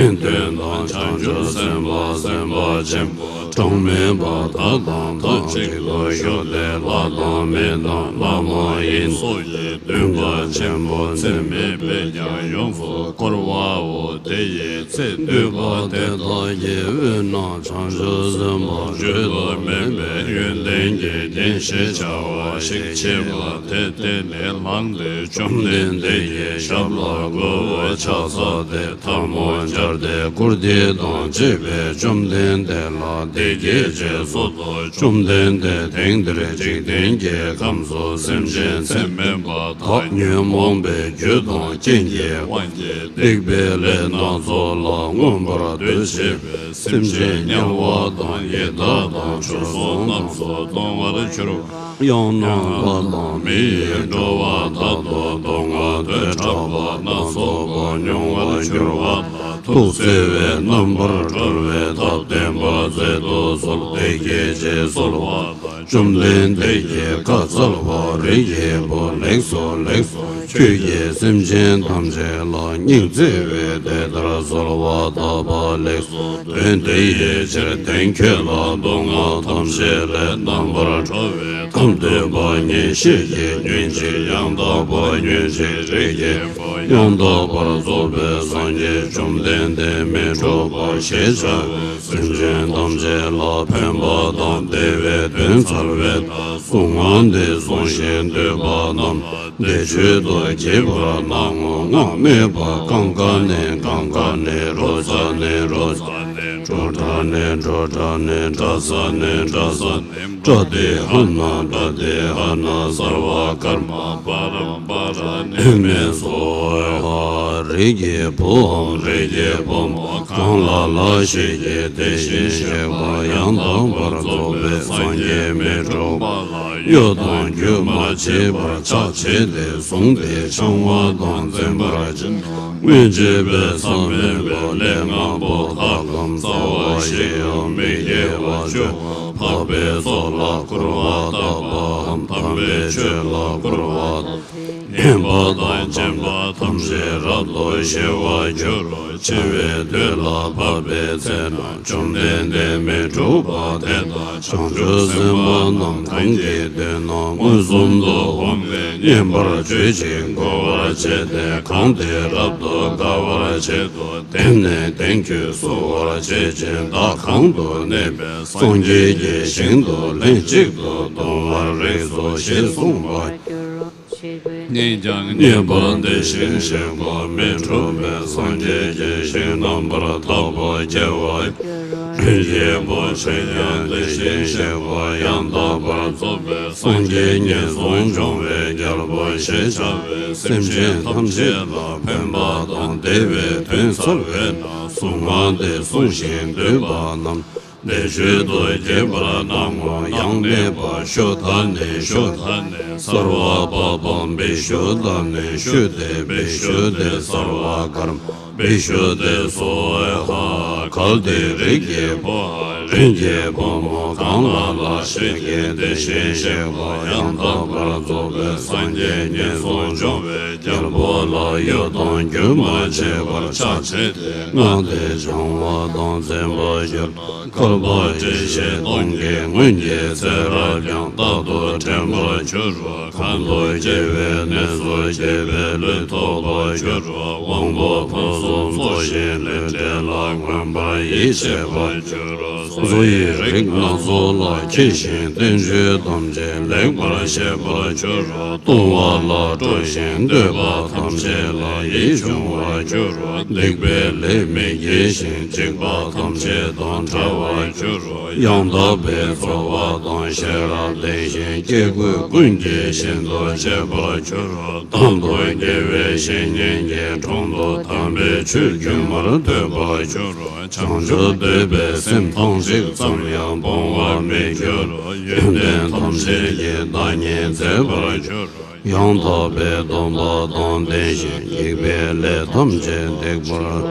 ན། དོན་དམ་བྱང་ཆུབ་སེམས་དཔའ་སེམས་དཔའ་ཆེན་པོ་གྲངས་མེད་པ་དག་དང་ཐབས་ཅིག་ཏུ་བཞུགས་ཏེ། ལྷ་དང་མི་དང་ལྷ་མ་ཡིན་སོགས་ཀྱི་སྟོན་པ་ཆེན་པོ་ཚད་མེད་པས་ཀྱང་ཡོངས་སུ་བསྐོར་བའོ། དེ་ཡི་ཚེ་འདུས་པ་དེ་དག་གི་དབུས་ན་བྱང་ཆུབ་སེམས་དཔའ་བརྗོད་དུ་མེད་པའི་ཡོན་ཏན་གྱི་རྒྱན་ཞེས་བྱ་བ་ཞིག་མཆིས་པ་དེ་བརྟེན་ནས་ལངས་ཏེ། བཅོམ་ལྡན་འདས་ཀྱི་ཞབས་ལ་མགོ་བོས་ཕྱག་འཚལ་ཏེ། ཐལ་མོ་སྦྱར་ཏེ་བཀུར་སྟི་དང་བཅས་པས་བཅོམ་ལྡན་འདས་ལ་འདི་སྐད་ཅེས་གསོལ་ཏོ། བཅོམ་ལྡན་འདས། དེང་འདིར་འཇིག་རྟེན་གྱི་ཁམས་སུ་སེམས་ཅན་ཚད་མེད་པ་དག་ཉོན་མོངས་པའི་རྒྱུ་དང་རྐྱེན་གྱི་དབང་གིས་སྡིག་པའི་ལས་སྣ་ཚོགས་ལ་མངོན་པར་འདུ་བྱེད་པའི་སེམས་ཅན་དམྱལ་བ་དང་ཡི་དྭགས་དང་ཆོས་སྲུང་རྣམས་སུ་ལྟུང་བར་གྱུར། ཡང་ན་ལྷ་དང་མི་ཡི་འགྲོ་བ་དག་ཏུ་སྡུག་བསྔལ་དོས་དྲག་པ་སྣ་ཚོགས་པ་མྱོང་བར་འགྱུར་བ་དག་ཐུགས་བརྩེ་བས་རྣམ་པར་གྲོལ་བའི་ཐབས་བསྟན་པ་མཛད་དུ་གསོལ། དེ་སྐད་ཅེས་གསོལ་བ་དང་། བཅོམ་ལྡན་འདས་ཀྱིས་བཀའ་སྩལ་པ། རིགས་ཀྱི་བུ་ལེགས་སོ་ལེགས་སོ། ཁྱོད་ཀྱིས་སེམས་ཅན་ཐམས་ཅད་ལ་སྙིང་བརྩེ་བས་དེ་ལྟར་གསོལ་བ་བཏབ་པ་ལེགས། དོན་དེ་ཡི་ཕྱིར་དེང་ཁྱོད་ལ་སྡུག་བསྔལ་ཐམས་ཅད་ལས་རྣམ་པར་གྲོལ་བའི་ཐབས་སྟོན་པ་ཉིད་ཤེས་ཀྱིས་ཉོན་ཅིག། ཡང་དག་པར་ཉོན་ཅིག། རིགས་ཀྱི་བུ་ཡང་དག་པར་རྫོགས་པའི་སངས་རྒྱས་བཅོམ་ལྡན་འདས་མི་འཁྲུགས་པ་ཞེས་བྱ་བའི་སེམས་ཅན་ཐམས་ཅད་ལ་ཕན་པ་དང་བདེ་བའི་དོན་འཚལ་བས་ན། གསུང་ངག་འདི་གསུང་ཞིང་འདུས་པ་རྣམས་བཟླས་བརྗོད་དུ་བགྱིས་པར་གནང་ངོ་། སྔགས་སྨྲས་པ། ཀཾ་ཀ་ནི་ཀཾ་ཀ་ནི། རོ་ཙ་ནི་རོ་ཙ་ནི། ཌོ་ཌ་ནི་ཌོ་ཌ་ནི། ཏྲ་ཙ་ནི་ཏྲ་ཙ་ནི། ཏྲ་ཏི་ཧ་ན་ཏྲ་ཏི་ཧ་ན། སརྦ་ཀརྨ་པ་རམ་པ་ར་ནི་མི་སྭཱ་ཧཱ། རིགས་ཀྱི་བུའམ་རིགས་ཀྱི་བུ་མོ་གང་ལ་ལ་ཞིག་གིས་དེ་བཞིན་གཤེགས་པ་ཡང་དག་པར་རྫོགས་པའི་སངས་རྒྱས་མི་འཁྲུགས་པ་ལ་གཡོ་དང་རྒྱུ་མ་མཆིས་པར་ཕྱག་བྱས་ཏེ་བཟུང་སྟེ་འཆང་བ་དང་འཛིན་པར་བྱེད་ན། སྔོན་བྱས་པའི་བསམ་པའི་ལས་ལྔ་པོ་དག་གམ། རྩ་བ་ཤེས་པ་མི་དགེ་བ་བཅུ་པོ་འཕགས་པའི་ཚོགས་ལ་སྐུར་བ་བཏབ་པའམ། དམ་པའི་ཆོས་ལ་སྐུར་བ་བཏབ། ཉེས་པ་དང་བཅས་པ་ཐམས་ཅད་རབ་ཏུ་ཞི་བར་འགྱུར་རོ། འཆི་བའི་དུས་ལ་བབ་པའི་ཚེ་ན་བཅོམ་ལྡན་འདས་མི་འཁྲུགས་པ་དེ་དང་བྱང་ཆུབ་སེམས་དཔའ་རྣམས་གང་གི་མདུན་ན་མངོན་སུམ་དུ་འོངས་ནས་བསྙེན་པར་གྱུར་ཅིང་མགུ་བར་བྱས་ཏེ། གང་དེ་རབ་ཏུ་དགའ་བར་བྱེད་དོ། དེ་ནས་དེང་ཁྱོད་གསོལ་བར་བྱེད་ཅིང་བདག་གང་དུ་གནས་པའི་སངས་རྒྱས་ཀྱི་ཞིང་དུ་ལྷན་ཅིག་ཏུ་འདུ་བར་རིགས་སོ་ཞེས་གསུངས་པ། ཉིད་ཀྱང་ཉེས་པ་འདི་བཞིན་གཤེགས་པ་མི་འཁྲུགས་པའི་སངས་རྒྱས་ཀྱི་ཞིང་རྣམ་པར་དག་པ་སྐྱེ་བར་འགྱུར་རོ། ལྷན་ཅིག་པོ་ཆེ་ཡང་དེ་བཞིན་གཤེགས་པ་ཡང་དག་པར་རྫོགས་པའི་སངས་རྒྱས་ངན་སོང་སྦྱོང་བའི་རྒྱལ་པོ་ཞེས་བྱ་བའི་སེམས་ཅན་ཐམས་ཅད་ལ་ཕན་པ་དང་བདེ་བའི་དོན་འཚལ་བས་ན། གསུང་ངག་འདི་གསུང་ཞིང་འདུས་པ་རྣམས་བཟླས་བརྗོད་དུ་བགྱིས་པར་གནང་ངོ་། ཡང་སྨྲས་པ། ཤུདྡྷ་ནི་ཤུདྡྷ་ནི། སརྦ་པཱ་པཾ་བི་ཤུདྡྷ་ནི། ཤུདྡྷེ་བི་ཤུདྡྷེ་སརྦ་ཀརྨ་བི་ཤུདྡྷེ་སྭཱ་ཧཱ། གལ་ཏེ་རིགས་ཀྱི་བུའམ་རིགས་ཀྱི་བུ་མོ་གང་ལ་ལ་ཞིག་གིས་དེ་བཞིན་གཤེགས་པ་ཡང་དག་པར་རྫོགས་པའི་སངས་རྒྱས་ངན་སོང་སྦྱོང་བའི་རྒྱལ་པོ་ལ་གཡོ་དང་རྒྱུ་མ་མཆིས་པར་ཕྱག་བྱས་ཏེ་བསྔགས་ཏེ་བྱང་བ་དང་འཛིན་པར་གྱུར་ན། བསྐལ་པ་ཁྲི་ཤེས་སྟོང་གི་སྔོན་གྱི་ཚེ་རབས་ཀྱང་རྟག་ཏུ་དྲན་པར་འགྱུར་རོ། གང་དུ་སྐྱེ་བའི་གནས་སུ་སྐྱེ་བའི་ལུས་ཐོབ་པར་འགྱུར་རོ། དབང་པོ་ཕུན་སུམ་ཚོགས་ཤིང་ལུས་བྲལ་ལ་མངོན་པར་ཡིད་ཆེས་པར་འགྱུར་རོ། བཟོ་ཡི་རིགས་སྣ་ཚོགས་ལ་མཁས་ཤིང་བསྟན་བཅོས་ཐམས་ཅད་ལེགས་པར་ཤེས་པར་འགྱུར་རོ། ལྟུང་བ་ལ་སྤྲོ་ཞིང་འདོད་པ་ཐམས་ཅད་ལ་ཡིད་འབྱུང་བར་འགྱུར་རོ། སྡིག་པའི་ལས་མི་དགེ་ཞིང་འཇིགས་པ་ཐམས་ཅད་དང་བྲལ་བར་འགྱུར་རོ། ཡང་དག་པའི་འཚོ་བ་དང་ཤེས་རབ་ལྡན་ཞིང་སྐྱེ་དགུའི་ཀུན་གྱི་ཞིང་དུ་སྤྱད་པར་འགྱུར་རོ། དང་དུ་དགེ་བའི་བཤེས་གཉེན་གྱི་དྲུང་དུ་དམ་པའི་ཆོས་རྒྱུན་མར་ཐོས་པར་འགྱུར་རོ། བྱང་ཆུབ་འདོད་པའི་སེམས་ཐམས་ གཅིག་ཙམ་ཡང་སྤོང་བར་མི་འགྱུར། ཡོན་ཏན་ཐམས་ཅད་ཀྱི་བདག་ཉིད་མཛེས་པར་གྱུར། ཡང་དག་པའི་སྡོམ་པ་དང་ལྡན་ཞིང་། སྡིག་པའི་ལས་ཐམས་ཅད་སྡིག་པར་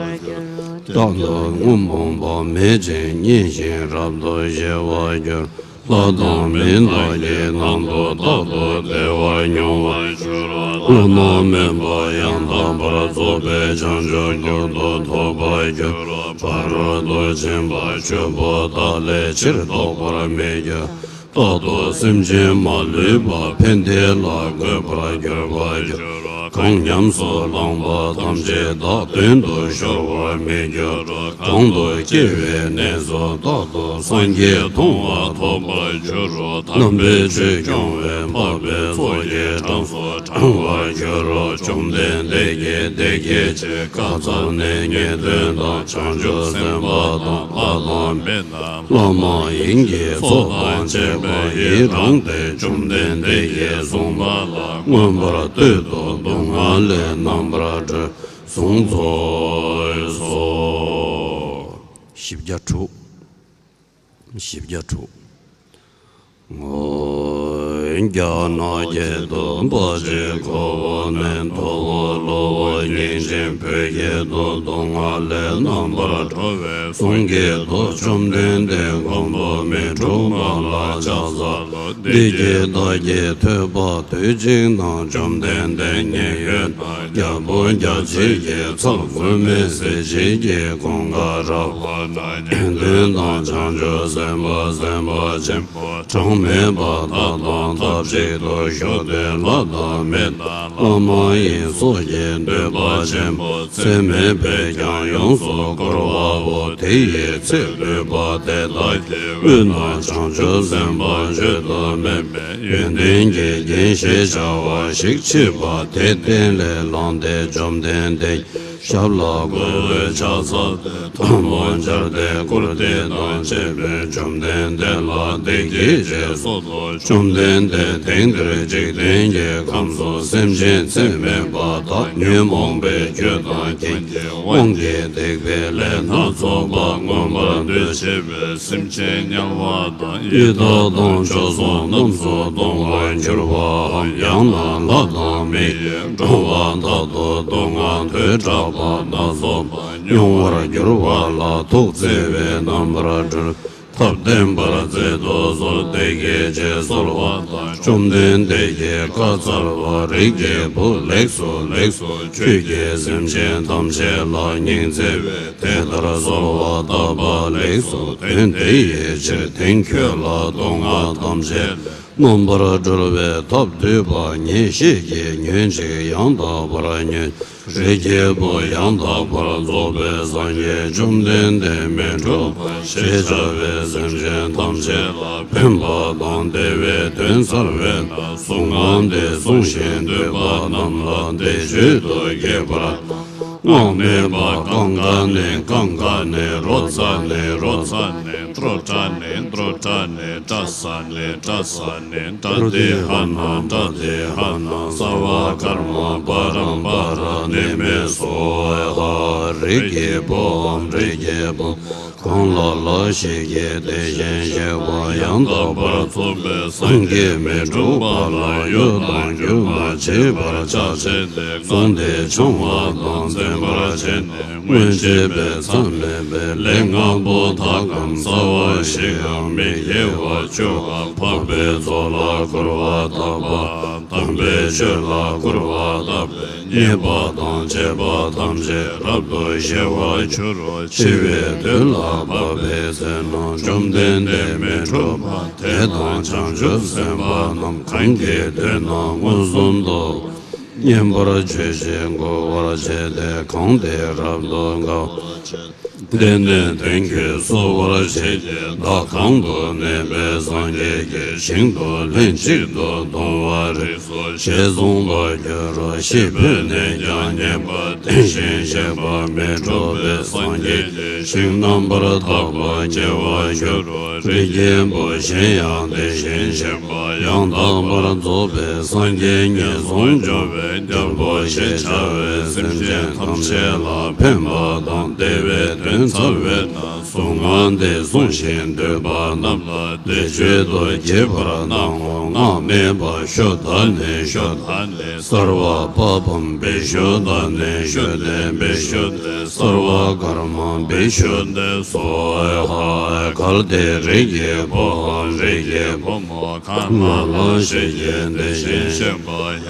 གྱུར། རྟག་ཏུ་སྔོན་སྤངས་པ་མེད་ཅིང་། མཉེས་ཤིང་རབ་ཏུ་ཞི་བར་གྱུར། ལྷ་དང་མི་རྣམས་ཀྱིས་ནམ་དུ་རྟག་ཏུ་བདེ་བ་མྱོང་བར་འགྱུར་རོ། བླ་ན་མེད་པ་ཡང་དག་པར་རྫོགས་པའི་བྱང་ཆུབ་མྱུར་དུ་ཐོབ་པར་འགྱུར་རོ། ཕ་རོལ་ཏུ་ཕྱིན་པ་བཅུ་པོ་དག་ལས་ཕྱིར་ལྡོག་པར་མི་འགྱུར། རྟག་ཏུ་སེམས་ཅན་མ་ལུས་པ་ཕན་བདེ་ལ་འགོད་པར་འགྱུར་བར་འགྱུར་རོ། གང་ཉམས་སུ་བླངས་པ་ཐམས་ཅད་བདག་དོན་དུ་ཤོར་བར་མི་འགྱུར་རོ། གང་དུ་སྐྱེ་བའི་གནས་སུ་རྟག་ཏུ་སངས་རྒྱས་མཐོང་བ་ཐོབ་པར་འགྱུར་རོ། དམ་པའི་ཆོས་སྐྱོང་བའི་འཕགས་པའི་ཚོགས་ཀྱི་གྲངས་སུ་བགྲང་བར་འགྱུར་རོ། བཅོམ་ལྡན་འདས་ཀྱིས་བདེ་སྐྱིད་ཅེས་བཀའ་སྩལ་ནས། ངེས་དོན་དང་བྱང་ཆུབ་སེམས་དཔའ་དང་། ལྷ་དང་མི་རྣམས་ལྷ་མ་ཡིན་གྱི་ཚོགས་དང་བཅས་པ་ཡི་རངས་ཏེ། བཅོམ་ལྡན་འདས་ཀྱིས་གསུངས་པ་ལ་མངོན་པར་བསྟོད་དོ། སྡུག་བསྔལ་ལས་རྣམ་པར་གྲོལ་གསུངས་སོ། བཞི་བརྒྱ་དྲུག་བཞི་བརྒྱ་དྲུག་རྒྱ་ནག་གི་དུ་པ་ཅིག་ཁོ་བོ་ནི་མཐོ་བོ་ལོ་བོ་སྙིང་རྗེ་བོད་ཀྱི་དུ་སྡུག་བསྔལ་ལས་རྣམ་པར་གྲོལ་བའི་གསུང་གི་དུ་བཅོམ་ལྡན་འདས་མགོན་པོ་མི་འཁྲུགས་པ་ལ་ཕྱག་འཚལ་ལོ། འདི་སྐད་བདག་གིས་ཐོས་པ་དུས་གཅིག་ན། བཅོམ་ལྡན་འདས་མཉན་ཡོད་ན་རྒྱལ་པོ་རྒྱ་བྱེད་ཀྱི་ཚལ་འཁོར་མེ་ཟེར་བྱེད་ཀྱི་ཀུན་དགའ་རབ་ལ་ན། ཉན་ཐོས་དང་བྱང་ཆུབ་སེམས་དཔའ་སེམས་དཔའ་ཆེན་པོ་གྲངས་མེད་པ་དག་དང་ཐབས་ཅིག་ཏུ་ཞུགས་ཏེ་ལྷ་དང་མི་དང་ལྷ་མ་ཡིན་སོགས་ཀྱི་འདོད་པ་ཆེན་པོ་ཚད་མེད་པས་ཀྱང་ཡོངས་སུ་བསྐོར་བའོ། དེ་ཡི་ཚེ་འདོད་པ་དེ་དག་གི་དབུས་ན་བྱང་ཆུབ་སེམས་དཔའ་བརྗོད་དུ་མེད་པའི་ཡོན་ཏན་གྱི་རྒྱན་ཞེས་བྱ་བ་ཞིག་མཆིས་པ་དེ་སྟན་ལས་ལངས་ཏེ། བཅོམ་ལྡན་འདས་ཞབས་ལ་མགོ་བོས་ཕྱག་འཚལ་ཏེ། ཐལ་མོ་སྦྱར་ཏེ་བཀུར་སྟི་དང་བཅས་པས་བཅོམ་ལྡན་འདས་ལ་འདི་སྐད་ཅེས་གསོལ་ལོ། བཅོམ་ལྡན་འདས། དེང་འདིར་འཇིག་རྟེན་གྱི་ཁམས་སུ་སེམས་ཅན་ཚད་མེད་པ་དག་ཉོན་མོངས་པའི་རྒྱུ་དང་རྐྱེན་གྱི་དབང་གིས་སྡིག་པའི་ལས་སྣ་ཚོགས་པ་མངོན་པར་འདུ་བྱེད་པའི་སེམས་ཅན་དམྱལ་བ་དང་ཡི་དྭགས་དང་བྱོལ་སོང་རྣམས་སུ་ལྟུང་བར་འགྱུར་བའམ། ཡང་ན་ལྷ་དང་མི་ཡི་འགྲོ་བ་དག་ཏུ་སྡུག་བསྔལ་དོས་དྲག་པ་སྣ་ཚོགས་པ་མྱོང་བར་འགྱུར་བ་ལ་ཐུགས་བརྩེ་བས་རྣམ་པར་གྲོལ་ཐབས་བསྟན་པར་མཛད་དུ་གསོལ། དེ་སྐད་ཅེས་གསོལ་བ་དང་། བཅོམ་ལྡན་འདས་ཀྱིས་བཀའ་སྩལ་པ། རིགས་ཀྱི་བུ་ལེགས་སོ་ལེགས་སོ། ཁྱོད་ཀྱིས་སེམས་ཅན་ཐམས་ཅད་ལ་སྙིང་བརྩེ་བས་དེ་ལྟར་གསོལ་བ་བཏབ་པ་ལེགས་སོ། དོན་དེ་ཡི་ཕྱིར་དེང་ཁྱོད་ལ་སྡུག་བསྔལ་ཐམས་ཅད་རྣམ་པར་གྲོལ་བའི་ཐབས་བསྡུས་པ་ངས་བཤད་ཀྱི། ཉོན་ཅིག་ཡང་དག་པར་ཉོན། རིགས་ཀྱི་བུ་ཡང་དག་པར་རྫོགས་པའི་སངས་རྒྱས་བཅོམ་ལྡན་འདས་མི་འཁྲུགས་པ་ཞེས་བྱ་བའི་སེམས་ཅན་ཐམས་ཅད་ལ་ཕན་པ་དང་བདེ་བའི་དོན་སྩལ་བས་ན། གཟུངས་སྔགས་འདི་གསུང་ཞིང་འདུས་པ་རྣམས་ལ་འདི་བརྗོད་དུ་གྱུར་པ། སྔགས་སྨྲས་པ། ཀང་ཀ་ནི་ཀང་ཀ་ནི། རོ་ཙ་ནི་རོ་ཙ་ནི། ཏྲོ་ཏྲ་ནི་ཏྲོ་ཏྲ་ནི། ཏྲ་ས་ནི་ཏྲ་ས་ནི། ཏྲ་ཏི་ཧ་ན་ཏྲ་ཏི་ཧ་ན། ས་བ་ཀར་མ་པ་རམ་པ་ར་ནི་མི་སོ་ཧ། རིགས་ཀྱི་བུའམ་རིགས་ཀྱི་བུ་གང་ལ་ལ་ཞིག་གིས་དེ་བཞིན་གཤེགས་པ་ཡང་དག་པར་རྫོགས་པའི་སངས་རྒྱས་མི་འཁྲུགས་པ་ལ་གཡོ་དང་བསྒྱུར་མ་བྱས་པར་ཕྱག་བྱས་ཏེ་བཟུང་སྟེ་འཆང་བ་དང་འཛིན་པར་བྱས་ནས། སྔོན་བྱས་པའི་མཚམས་མེད་པའི་ལས་ལྔ་པོ་དག་གམ། རྩ་བ་བཞི་འམ། མི་དགེ་བ་བཅུ་འམ། འཕགས་པའི་ཚོགས་ལ་སྐུར་བ་བཏབ་པའམ། དམ་པའི་ཆོས་ལ་སྐུར་བ་བཏབ་པའི་མཉེས་པ་དང་བཅས་པ་ཐམས་ཅད་རབ་ཏུ་ཞི་བར་འགྱུར་རོ། འཆི་བའི་དུས་ལ་བབ་པའི་ཚེ་ན་བཅོམ་ལྡན་འདས་མི་འཁྲུགས་པ་དེ་དང་བྱང་ཆུབ་སེམས་དཔའ་རྣམས་གང་གི་དུས་ན་མངོན་སུམ་དུ་བསྙེན་པར་བྱོས་ཤིག་འགུགས་པར་བྱེད་དེ། གང་དེ་རབ་ཏུ་དགའ་བར་བྱེད་དེ། དེ་ནས་དོན་གྱིས་གསོ་བར་བྱེད་ཀྱི། བདག་གང་དུ་གནས་པའི་སངས་རྒྱས་ཀྱི་ཞིང་དུ་ལྷན་ཅིག་ཏུ་འདུ་བར་རིགས་སོ་ཞེས་གསུངས་པར་འགྱུར་རོ། ཤི་འཕོས་ནས་ཀྱང་ཉེས་པ་དེ་བཞིན་གཤེགས་པ་མི་འཁྲུགས་པའི་སངས་རྒྱས་ཀྱི་ཞིང་རྣམ་པར་དག་པ་སྐྱེ་བར་འགྱུར་རོ། རིགས་ཀྱི་བུ་གཞན་ཡང་དེ་བཞིན་གཤེགས་པ་ཡང་དག་པར་རྫོགས་པའི་སངས་རྒྱས་ངན་སོང་སྐྱོབ་པའི་རྒྱལ་པོ་ཞེས་བྱ་བའི་སེམས་ཅན་ཐམས་ཅད་ལ་ཕན་པ་དང་བདེ་བའི་དོན་ ཚར་བས་ན་གཟུངས་སྔགས་འདི་བཟུང་ཞིང་འདུས་པ་རྣམས་ལ་བཟླས་བརྗོད་དུ་བགྱིས་པར་གནང་ངོ་། སྔགས་སྨྲས་པ། ཞུ་དག་ནི་ཞུ་དག་ནི། སརྦ་པཱ་པཾ་བི་ཤུདྡྷ་ནི་ཤུདྡྷེ་བི་ཤུདྡྷེ། སརྦ་ཀརྨཾ་བི་ཤུདྡྷེ་སྭཱ་ཧཱ། གལ་ཏེ་རིགས་ཀྱི་བུའམ་རིགས་ཀྱི་བུ་མོ་གང་ལ་ལ་ཞིག་གིས་འདི་བཞིན་གཤེགས་པ་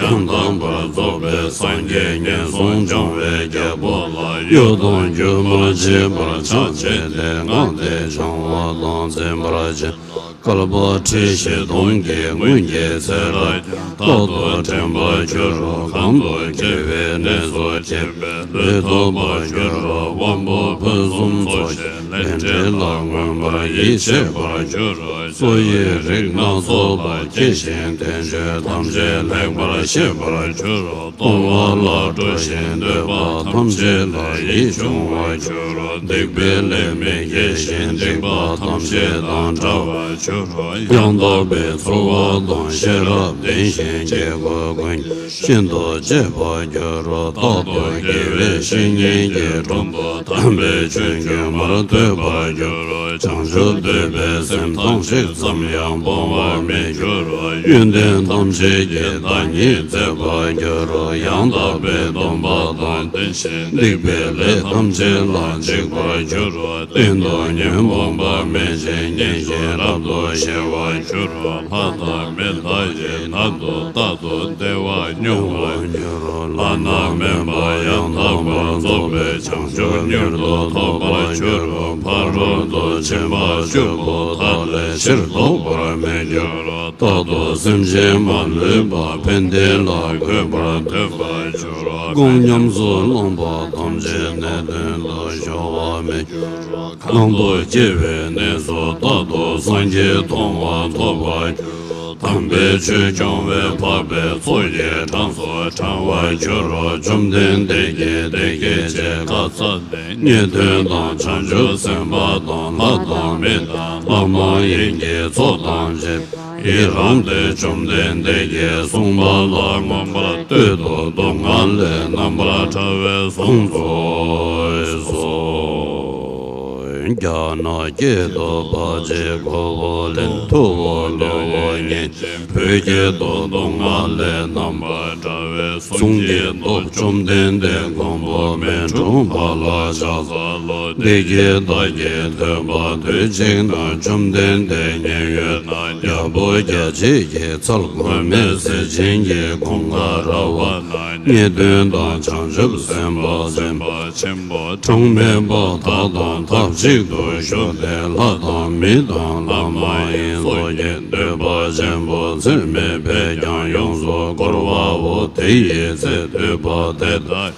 ཡང་དག་པར་རྫོགས་པའི་སངས་རྒྱས་ངན་སོང་སྦྱོང་བའི་རྒྱལ་པོ་ལ་གཡོ་དང་འགྱུར་མ་བྱེད་པར་ཕྱག་བྱས་ཏེ་སྔགས་འདི་བགྱང་བ་དང་འཛིན་པར་བྱེད། བསྐལ་པ་ཁྲི་བཞི་སྟོང་གི་སྔོན་གྱི་ཚེ་རབས་ཀྱང་རྟག་ཏུ་དྲན་པར་འགྱུར་རོ། གང་དུ་སྐྱེ་བའི་གནས་སུ་སྐྱེས་པའི་ལུས་ཐོབ་པར་འགྱུར་རོ། དབང་པོ་ཕུན་སུམ་ཚོགས་ཤིང་ལས་འབྲས་ལ་མངོན་པར་ཡིད་ཆེས་པར་འགྱུར་རོ། སོ་ཡི་རིགས་སྣ་ཚོགས་པ་མཁྱེན་ཞིང་བསྟན་བཅོས་ཐམས་ཅད་ལེགས་པར་ཤེས་པར་འགྱུར་རོ། གཏོང་བ་ལ་སྤྲོ་ཞིང་འདོད་པ་ཐམས་ཅད་ལ་ཡིད་འབྱུང་བར་འགྱུར་རོ། སྡིག་པའི་ལས་མི་བགྱིད་ཅིང་སྡིག་པ་ཐམས་ཅད་དང་བྲལ་བར་འགྱུར་རོ། ཡང་དག་པའི་ཚོར་བ་དང་ཤེས་རབ་ལྡན་ཞིང་སྐྱེ་དགུའི་མགོན་ཤིན་ཏུ་གཅེས་པར་འགྱུར་རོ། རྟག་ཏུ་དགེ་བའི་བཤེས་གཉེན་གྱི་དྲུང་དུ་དམ་པའི་ཆོས་རྒྱུན་མར་ཐོས་པར་འགྱུར་རོ། བྱང་ཆུབ་འདོད་པའི་སེམས་ཐག་ཅིག་ཙམ་ཡང་སྤོང་བར་མི་འགྱུར་རོ། ཡོན་ཏན་ཐམས་ཅད་ཀྱི་བདག་ཉིད་མཛད་པར་འགྱུར་རོ། ཡང་དག་པའི་སྡོམ་པ་དང་ལྡན་ཞིང་སྡིག་པའི་ལས་ཐམས་ཅད་ལ་འཇིགས་པར་འགྱུར་རོ། གཏན་དུ་ཉོན་མོངས་པ་མེད་ཅིང་མཉེན་ཞིང་རབ་ཏུ་ཞི་བར་འགྱུར་རོ། ལྷ་དང་མི་དག་གིས་ནམ་དུ་རྟག་ཏུ་བདེ་བ་མྱོང་བར་འགྱུར་རོ། བླ་ན་མེད་པ་ཡང་དག་པར་རྫོགས་པའི་བྱང་ཆུབ་མྱུར་དུ་ཐོབ་པར་འགྱུར་རོ། ཕ་རོལ་ཏུ་ཕྱིན་པ་བཅུ་པོ་དག་ལས་ཕྱིར་ལྡོག་པར་མི་འགྱུར་རོ། རྟག་ཏུ་སེམས་ཅན་མ་ལུས་པ་ཕན་བདེ་ལ་འགོད་པར་འདོད་པར་འགྱུར་རོ། སྒོམ་ཉམས་སུ་བླངས་པ་ཐམས་ཅད་ནི་དོན་དུ་འགྱུར་བ་མི་འགྱུར་རོ། གང་དུ་སྐྱེ་བའི་གནས་སུ་རྟག་ཏུ་སངས་རྒྱས་མཐོང་བ་ཐོབ་པར་འགྱུར་རོ། དམ་པའི་ཆོས་སྐྱོང་བའི་འཕགས་པའི་ཚོགས་ཀྱི་གྲངས་སུ་བགྲང་བར་འགྱུར་རོ། བཅོམ་ལྡན་འདས་ཀྱིས་དེ་སྐད་ཅེས་བཀའ་སྩལ་ནས། ངེས་དོན་དང་བྱང་ཆུབ་སེམས་དཔའ་དང་ལྷ་དང་མི་དང་ལྷ་མ་ཡིན་གྱི་ཚོགས་ཐམས་ཅད་ཡི་རངས་ཏེ། བཅོམ་ལྡན་འདས་ཀྱིས་གསུངས་པ་ལ་མངོན་པར་བསྟོད་དོ། སྡུག་བསྔལ་ལས་རྣམ་པར་གྲོལ་བའི་གཟུངས་སྩོལ་ཅིག། རྒྱ་ནག་སྐད་དུ། བ་ཇི་གོ་བོ་ལིན། ཐུ་བོ་ལོ་བོ་ཉིན་ཅིན། བོད་སྐད་དུ། སྡུག་བསྔལ་ལས་རྣམ་པར་གྲོལ་བའི་གཟུངས་ཀྱི་མདོ། བཅོམ་ལྡན་འདས་མགོན་པོ་མི་འཁྲུགས་པ་ལ་ཕྱག་འཚལ་ལོ། བདེ་སྐྱིད་བདག་གིས་ཐོས་པ་དུས་གཅིག་ན། བཅོམ་ལྡན་འདས་མཉན་ཡོད་ན། རྒྱལ་པོ་རྒྱ་བྱེད་ཀྱི་ཚལ། མགོན་མེད་ཟས་སྦྱིན་གྱི་ཀུན་དགའ་ར་བ་ན། ངེས་དོན་དང་བྱང་ཆུབ་སེམས་དཔའ་སེམས་དཔའ་ཆེན་པོ་གྲངས་མེད་པ་དག་དང་ཐབས་གཅིག་ཏུ་བཞུགས་ཏེ། ལྷ་དང་མི་དང་ལྷ་མ་ཡིན་སོགས་ཀྱི་འདོད་པ་ཆེན་པོ་ཚད་མེད་པས་ཀྱང་ཡོངས་སུ་བསྐོར་བའོ། དེ་ཡི་ཚེ་འདོད་པ་དེ་དག་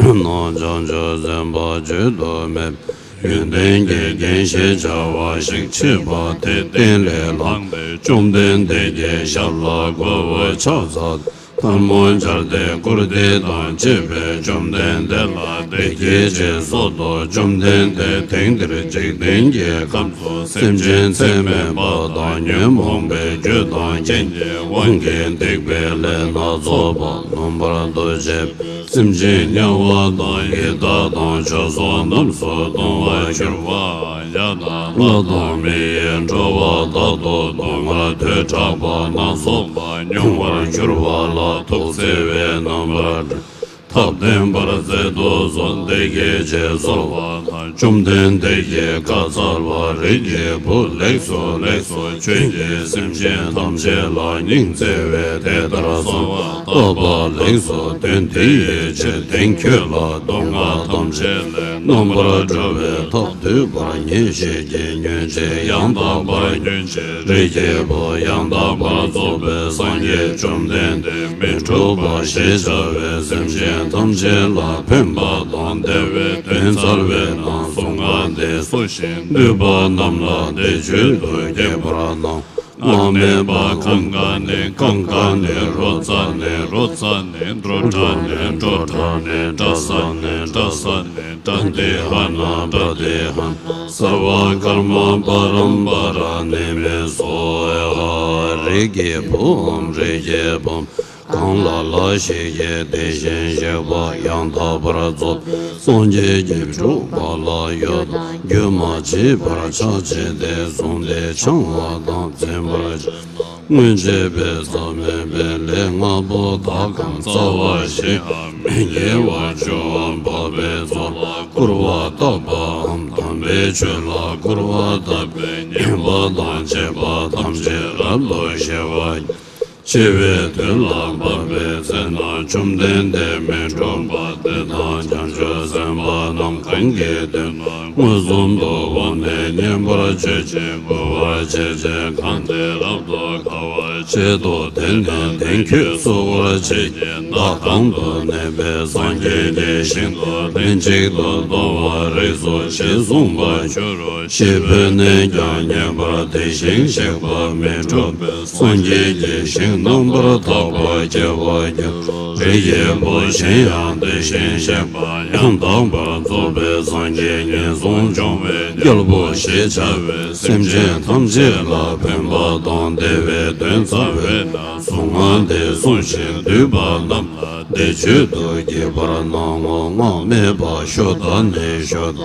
ནང་བྱང་ཆུབ་སེམས་དཔའ་བརྗོད་དུ་མེད་པའི་ཡོན་ཏན་གྱི་རྒྱན་ཞེས་བྱ་བ་ཞིག་མཆིས་པ་དེ་སྟན་ལས་ལངས་ཏེ། བཅོམ་ལྡན་འདས་ཀྱི་ཞབས་ལ་མགོ་བོས་ཕྱག་འཚལ། ཐལ་མོ་སྦྱར་ཏེ་བཀུར་སྟི་དང་བཅས་པས་བཅོམ་ལྡན་འདས་ལ་འདི་སྐད་ཅེས་གསོལ་ཏོ། བཅོམ་ལྡན་འདས། དེང་འདིར་འཇིག་རྟེན་གྱི་ཁམས་སུ་སེམས་ཅན་ཚད་མེད་པ་དག་ཉོན་མོངས་པའི་རྒྱུ་དང་རྐྱེན་གྱི་དབང་གིས་སྡིག་པའི་ལས་སྣ་ཚོགས་པ་རྣམ་པར་དུ་བྱས། སེམས་ཅན་དམྱལ་བ་དང་ཡི་དྭགས་དང་བྱོལ་སོང་རྣམས་སུ་ལྟུང་བར་འགྱུར་བ། ཡང་ན་ལྷ་དང་མི་ཡི་འགྲོ་བ་དག་ཏུ་སྡུག་བསྔལ་དོས་དྲག་པ་སྣ་ཚོགས་པ་མྱོང་བར་འགྱུར་བ་ལ་ཐུགས་བརྩེ་བས་རྣམ་པར་ཐབས་བསྟན་པར་མཛད་དུ་གསོལ། འདི་སྐད་ཅེས་གསོལ་བ་ན། བཅོམ་ལྡན་འདས་ཀྱིས་བཀའ་སྩལ་པ། རིགས་ཀྱི་བུ་ལེགས་སོ་ལེགས་སོ། ཁྱོད་ཀྱིས་སེམས་ཅན་ཐམས་ཅད་ལ་སྙིང་བརྩེ་བས་དེ་ལྟར་གསོལ་བ་བཏབ་པ་ལེགས་སོ། དོན་དེ་ཡི་ཕྱིར་དེང་ཁྱོད་ལ་སྡུག་བསྔལ་ཐམས་ཅད་ལས་རྣམ་པར་གྲོལ་བའི་ཐབས་བསྡུས་པར་ངས་བཤད་ཀྱི། ཉོན་ཅིག། ཡང་དག་པར་ཉོན་ཅིག། རིགས་ཀྱི་བུ། ཡང་དག་པར་རྫོགས་པའི་སངས་རྒྱས་བཅོམ་ལྡན་འདས་མི་འཁྲུགས་པ་ཞེས་བྱ་བས་སེམས་ཅན་ཐམས་ཅད་ལ་ཕན་པ་དང་བདེ་བའི་དོན་སྩལ་བའི་ནང་གཟུངས་སྔགས་འདི་གསོལ་ཞིང་འདུས་པ་རྣམས་ལ་འདི་བརྗོད་དུ་བགྱིད་པར་གནང་། མ་སྨད་པ། ཀཾ་ཀ་ནི། ཀཾ་ཀ་ནི། རོ་ཙ་ནི། རོ་ཙ་ནི། ཌོ་ཌ་ནི། ཌོ་ཌ་ནི། ཏྲ་ས་ནི། ཏྲ་ས་ནི། པྲ་ཏི་ཧ་ན། པྲ་ཏི་ཧ་ན། སརྦ་ཀརྨ་པ་རམ་པ་ར་ནི་མི་སྭཱ་ཧཱ། རིགས་ཀྱི་བུའམ་རིགས་ཀྱི་བུམོ། གང་ལ་ལ་ཞིག་གིས་དེ་བཞིན་གཤེགས་པ་ཡང་དག་པར་རྫོགས་པའི་སངས་རྒྱས་ཀྱི་གྲུབ་པ་ལ་ཡོད་དང་རྒྱུན་མ་ཆད་པར་ཕྱག་བྱས་ཏེ་བཟུང་སྟེ་འཆང་བ་དང་འཛིན་པར་བྱེད་ན། སྔོན་བྱས་པའི་བསམ་མེད་པའི་ལས་ལྔ་པོ་དག་ཀྱང་རྩ་བ་ཞིག་ཡང་མི་དགེ་བ་བཅུ་པ་འཕགས་པའི་ཚོགས་ལ་སྐུར་བ་བཏབ་པའམ་དམ་པའི་ཆོས་ལ་སྐུར་བ་བཏབ་པའི་ཉེས་པ་དང་བཅས་པ་ཐམས་ཅད་རབ་ཏུ་ཞི་བར་འགྱུར། འཆི་བའི་དུས་ལ་བབ་པའི་ཚེ་ན་བཅོམ་ལྡན་འདས་མི་འཁྲུགས་པ་དེ་དང་བྱང་ཆུབ་སེམས་དཔའ་རྣམས་གང་གི་དོན་དུ་མངོན་སུམ་དུ་འོངས་ཏེ་བསྙེན་པར་བྱ་ཞིང་གུས་པར་བྱ་ཞིང་གང་དེ་རབ་ཏུ་དགའ་བར་བྱེད་དོ། དེ་ནི་དེང་ཁྱོད་གསོལ་བར་བྱེད་ཀྱི་བདག་གང་དུ་གནས་པའི་སངས་རྒྱས་ཀྱི་ཞིང་དུ་ལྷན་ཅིག་ཏུ་འདུ་བར་རིགས་སོ་ཞེས་གསུངས་པར་འགྱུར་རོ། ཞེས་བོས་ནས་ཀྱང་མཉན་པར་དེ་བཞིན་གཤེགས་པ་མི་འཁྲུགས་པའི་སངས་རྒྱས་ཀྱི་ཞིང་རྣམ་པར་དག་པ་སྐྱེ་བར་འགྱུར་རོ། རིགས་ཀྱི་བུ་གཞན་ཡང་དེ་བཞིན་གཤེགས་པ་ཡང་དག་པར་རྫོགས་པའི་སངས་རྒྱས་ངན་སོང་སྦྱོང་བའི་རྒྱལ་པོ་ཞེས་བྱ་བའི་སེམས་ཅན་ཐམས་ཅད་ལ་ཕན་པ་དང་བདེ་བའི་དོན་རྩ་བའི་གཟུངས་སྔགས་འདི་གསུངས་ཤིང་འདུས་པ་རྣམས་ལ་འདི་བརྗོད་དུ་བགྱིས་པར་གནང་ངོ་། སྔགས་སྨྲས་པ་ཤུདྡྷ་ནི་ཤུདྡྷ་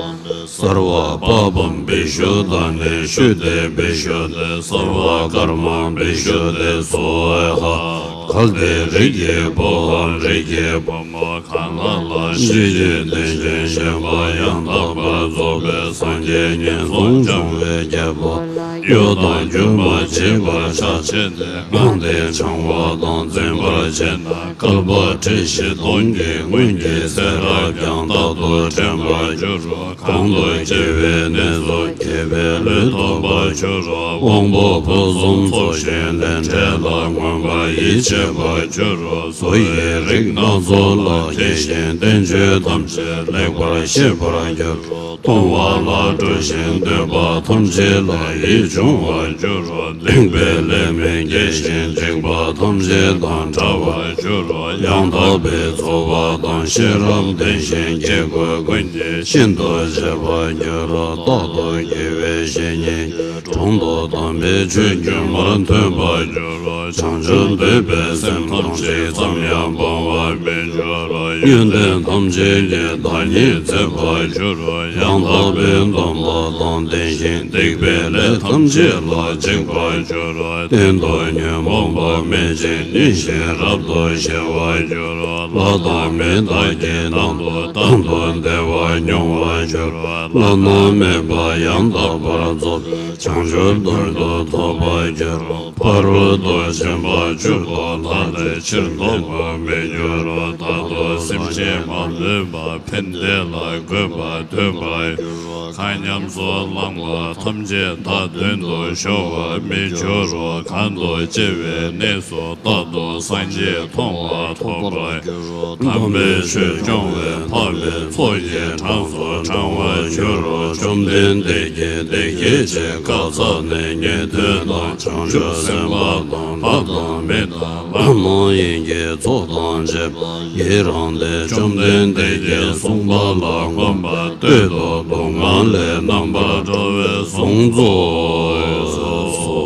སརྦ་པཱ་པཾ་བི་ཤུདྡྷ་ནི་ཤུདྡྷེ་བི་ཤུདྡྷེ་སརྦ་ཀརྨ་བི་ཤུདྡྷེ་སྭཱ་ཧཱ། གལ་ཏེ་རིགས་ཀྱི་བུའམ་རིགས་ཀྱི་བུ་མོ་གང་ལ་ལ་ཞིག་གིས་དེ་བཞིན་གཤེགས་པ་ཡང་དག་པར་རྫོགས་པའི་སངས་རྒྱས་ངན་སོང་སྦྱོང་བའི་རྒྱལ་པོ་ལ་གཡོ་དང་རྒྱུན་མ་ཆད་པར་ཕྱག་བྱས་ཏེ་བསྔགས་ཏེ་འཆང་བ་དང་འཛིན་པར་བྱེད་ན། བསྐལ་པ་ཁྲི་བཞི་སྟོང་གི་སྔོན་གྱི་ཚེ་རབས་ཀྱང་རྟག་ཏུ་དྲན་པར་འགྱུར་རོ། གང་དུ་སྐྱེ་བའི་གནས་སུ་སྐྱེས་པའི་ལུས་ཐོབ་པར་འགྱུར་རོ། དབང་པོ་ཕུན་སུམ་ཚོགས་ཤིང་ལས་འབྲས་ལ་མངོན་པར་ཡིད་ཆེས་པར་འགྱུར་རོ། བཟོ་ཡི་རིགས་སྣ་ཚོགས་ལ་མཁས་ཤིང་བསྟན་བཅོས་ཐམས་ཅད་ལེགས་པར་ཤེས་པར་འགྱུར་རོ། མཐོང་བ་ལ་སྤྲོ་ཞིང་འདོད་པ་ཐམས་ཅད་ལ་ཡིད་འབྱུང་བར་འགྱུར་རོ། སྡིག་པའི་ལས་མི་དགེ་ཞིང་སྡིག་པ་ཐམས་ཅད་དང་བྲལ་བར་འགྱུར་རོ། ཡང་དག་པའི་ཚོགས་པ་དང་ཤེས་རབ་ལྡན་ཞིང་སྐྱེ་དགུའི་ཀུན་གྱིས་ཤིན་ཏུ་རྗེད་པར་འགྱུར་རོ། རྟག་ཏུ་དགེ་བའི་བཤེས་གཉེན་གྱི་དྲུང་དུ་དམ་པའི་ཆོས་རྒྱུན་མར་ཐོན་པར་འགྱུར་རོ། བྱང་ཆུབ་འདོད་པའི་སེམས་ཐམས་ཅད་ཙམ་ཡང་སྤང་བར་མི་འགྱུར་རོ། ཡོན་ཏན་ཐམས་ཅད་ཀྱི་བདག་ཉིད་འཛིན་པར་འགྱུར་རོ། ཡང་དག་པའི་སྡོམ་པ་དང་ལྡན་ཞིང་སྡིག་པའི་ལས་ཐམས་ཅད་ལ་འཇིགས་པར་འགྱུར་རོ། གཏན་དུ་ཉོན་མོངས་པ་མེད་ཅིང་མཉེས་ཤིང་རབ་ཏུ་ཞི་བར་འགྱུར་རོ། ལྷ་དང་མི་དག་གི་ནང་དུ་དང་དུ་བདེ་བ་མྱོང་བར་འགྱུར་རོ། བླ་ན་མེད་པ་ཡང་དག་པར་རྫོགས་པའི་བྱང་ཆུབ་མདུན་དུ་ཐོབ་པར་འགྱུར་རོ། ཕ་རོལ་ཏུ་ཕྱིན་པ་བཅུ་པོ་ལ་ནི་ཕྱིར་ལྡོག་པར་མི་འགྱུར་རོ། རྟག་ཏུ་སེམས་ཅན་མ་ལུས་པ་ཕན་བདེ་ལ་འགོད་པར་འདོད་པར་འགྱུར་རོ། ཁ་ཉམས་སུ་བླངས་པ་ཐམས་ཅད་བདག་མདུན་དུ་ཤོར་བར་མི་འགྱུར་རོ། གང་དུ་སྐྱེ་བའི་གནས་སུ་རྟག་ཏུ་སངས་རྒྱས་མཐོང་བ་ཐོབ་པར་འགྱུར་རོ། དམ་པའི་ཆོས་སྐྱོང་བའི་འཕགས་པའི་ཚོགས་ཀྱི་གྲངས་སུ་བགྲང་བར་འགྱུར་རོ། བཅོམ་ལྡན་འདས་ཀྱིས་འདི་སྐད་ཅེས་བཀའ་སྩལ་ནས། ཉན་ཐོས་དང་བྱང་ཆུབ་སེམས་དཔའ་དང་ལྷ་དང་མི་དང་ལྷ་མ་ཡིན་གྱི་ཚོགས་དང་བཅས་པ་ཡི་རངས་ཏེ། བཅོམ་ལྡན་འདས་ཀྱིས་གསུངས་པ་ལ་མངོན་པར་བསྟོད་དོ། སྡུག་བསྔལ་ལས་རྣམ་པར་གྲོལ་བའི་གཟུངས་རྫོགས་སོ།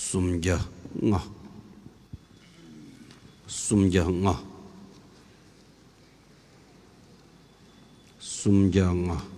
སུམ་བརྒྱ་ལྔ། སུམ་བརྒྱ་ལྔ། སུམ་བརྒྱ་ལྔ།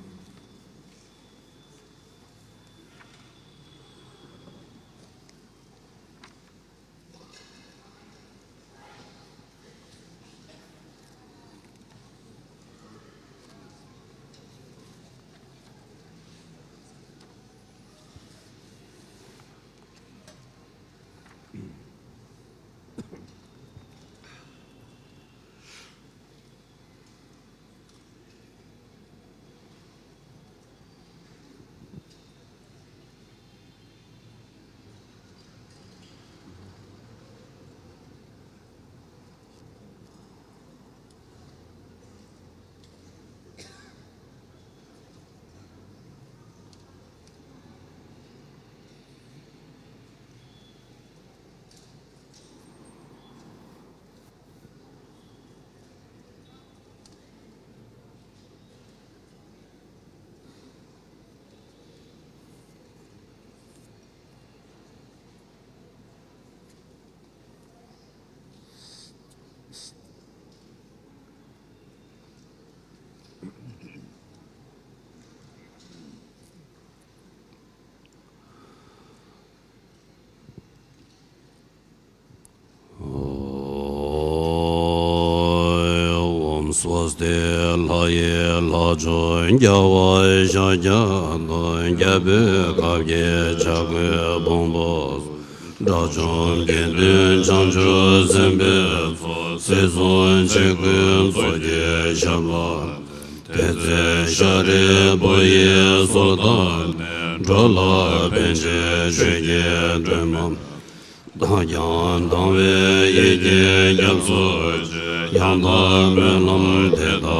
སོ་སྟེ་ལྷ་ཡི་ལྷ་མཆོག་རྒྱལ་བ་ཤཱཀྱ་དང་། རྒྱལ་པོའི་ཁབ་ཀྱི་བྱ་རྒོད་ཕུང་པོ། དགྲ་བཅོམ་དགེ་འདུན་བྱང་ཆུབ་སེམས་དཔའི་ཚོགས། སྲིད་གསུམ་ཆོས་ཀུན་ཚོགས་ཀྱི་ཞབས་ལ། དེ་ཚེ་ཤཱ་རིའི་བུ་ཡི་གསོལ་བཏབ་ནས། འགྲོ་ལ་ཕན་ཕྱིར་ཆོས་ཀྱི་སྒྲོན་མ། བདག་ཀྱང་དང་བའི་ཡིད་ཀྱིས་སྐྱབས་སུ་མཆི། ཡང་དག་སྨོན་ལམ་དེ་དག་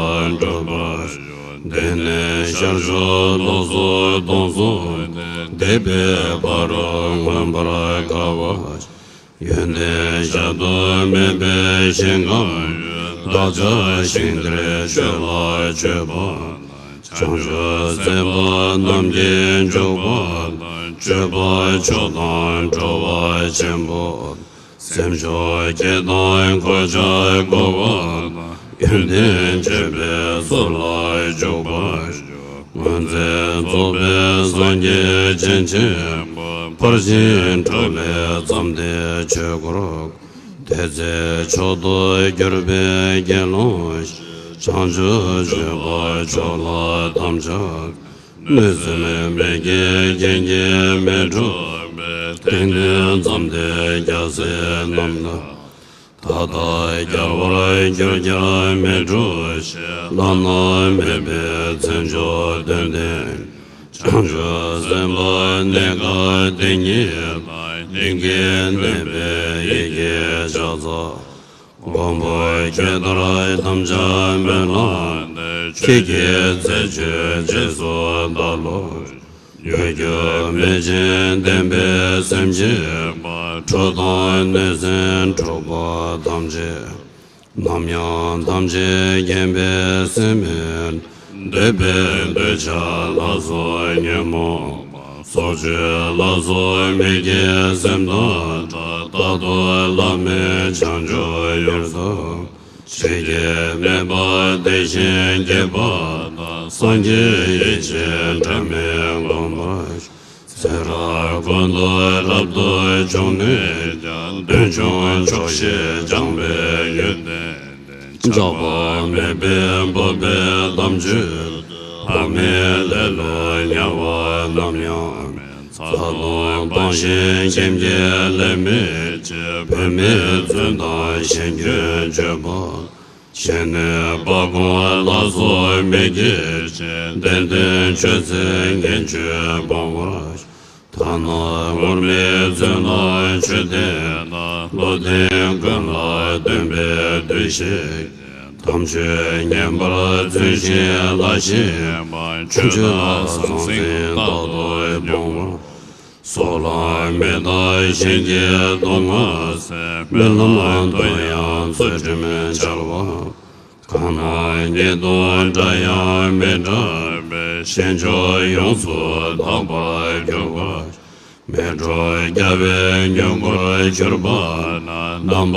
འགྲུབ་པར་ཤོག། འདི་ནས་ཤར་ཕྱོགས་ལུགས་སྲོལ་སྟོང་གསུམ་སྟེ། སྡིག་པའི་ཕ་རོལ་མངོན་པར་དགའ་བ། ཡོན་ཏན་གཞལ་དུ་མེད་པའི་ཞིང་ཁམས་ཡུལ། བདག་ཅག་ཞིང་དེར་མཆོད་ལ་མཆོད་པ་དང་། བྱང་ཆུབ་སེམས་དཔའ་རྣམས་ཀྱིས་མཆོད་པ་དང་། མཆོད་པ་མཆོག་དང་སྤྲོ་བ་ཆེན་པོ། སེམས་མཆོག་བསྐྱེད་དང་གོ་ཆ་བགོ་བ་དང་། ཡོན་ཏན་ཆེན་པོའི་ཚུལ་ལ་འཇུག་པར་ཤོག། སྔོན་ཚེ་རྫོགས་པའི་སངས་རྒྱས་སྤྱན་ཆེན་པོ། ཕར་ཕྱིན་དྲུག་ལས་བརྩམས་ཏེ་ཆོས་འཁོར། དེ་ཚེ་མཆོག་ཏུ་གྱུར་པའི་དགེ་སློང་། བྱང་ཆུབ་སྤྱོད་པ་མཆོག་ལ་དམ་བཅའ། གནོད་སེམས་མེད་པའི་རྐྱེན་གྱིས་མི་འཁྲུགས་པའི། དེང་འདིར་བརྩམས་ཏེ་རྒྱལ་སྲས་རྣམས་ལ། ད་ལྟ་རྒྱལ་བར་གྱུར་ཀྱང་མི་འཁྲུགས་ཤིང་། བླ་ན་མེད་པའི་མཚན་མཆོག་དོན་ལྡན། བྱང་ཆུབ་སེམས་དཔའ་གནས་སྐབས་དེ་ཉིད་ལ། སྙིང་གའི་གནས་པའི་ཡིད་ཀྱི་ཕྱག་འཚལ། མགོན་པོ་ཁྱོད་ལྟར་དམ་བཅའ་སྨོན་ལམ་འདི། ཁྱེད་ཀྱི་མཛད་སྤྱོད་རྗེས་སུ་བདག་སློབ། འགྱུར་གྱུར་མེད་ཅིང་ལྡན་པའི་སེམས་བསྐྱེད་པ། འཁྲུལ་དང་གནོད་སེམས་འཁྲུགས་པ་ཐམས་ཅད། ནམ་ཡང་ཐམས་ཅད་མཁྱེན་པའི་སེམས་མེད། འདོད་པའི་འདོད་ཆགས་ལ་སོགས་ཉོན་མོངས་པ། སྲོག་གཅོད་ལ་སོགས་མི་དགེ་སེམས་དག་དང་། རྟག་ཏུ་བླ་མེད་བྱང་ཆུབ་ཡུལ་དུ། ཕྱིས་འགྱེད་མེད་པར་དེ་བཞིན་སྐྱེས་པ་དང་། སངས་རྒྱས་ཡེ་ཤེས་འབྲལ་མེད་བསྒོམ་པར་ཤོག། ཚེ་རབས་ཀུན་ཏུ་རབ་ཏུ་བྱུང་ནས་ཀྱང་། འདོད་ཆུང་ཆོག་ཤེས་སྦྱངས་པའི་ཡོན་ཏན་ལྡན། ཆགས་པ་མེད་པའི་སྤོབས་པའི་དམ་ཆོས་དང་། ཕ་མའི་ལེ་ལོ་དམྱལ་བ་ནམ་ཡང་མེད། འཚར་ལོངས་སྤངས་ཤིང་ཁྱིམ་གྱི་ལས་མི་བྱེད། བུད་མེད་རྫུན་དང་ཞན་སྐྱོན་སྤྱོད་པ། ཞི་གནས་སྤ་གོ་ལ་སོགས་མི་བགྱིད་ཅིང་། བདེན་དོན་ཆོས་ཚུལ་ངེས་བྱུས་སྤོང་བར་ཤོག། ཐ་ན་ངུར་སྨྲིག་རྫུན་ལ་ཆོས་སྟོན་དང་། བློ་ལྡན་ཀུན་ལ་སྟོན་པའི་བདུད་བཞི། དམ་ཆོས་ངན་པར་བརྫུན་ཞིང་ལ་ཞེན་པ། ཆོས་དག་ཟང་ཟིང་རྟག་ཏུ་སྤོང་བར། སྲོག་ལ་མི་ལྟ་གཞན་གྱི་སྡུག་བསྔལ་སེལ། རྨི་ལམ་དུ་ཡང་ཚུལ་ཁྲིམས་འཆལ་བ། གང་ན་ཉིད་དུ་འདྲ་ཡང་མི་འདྲ་བའི། ཞེན་ཆགས་ཡོངས་སུ་དག་པར་གྱུར་པ། མི་འཁྲུགས་རྒྱལ་བའི་མྱུ་གུར་གྱུར་པ་ན། རྣམ་པ་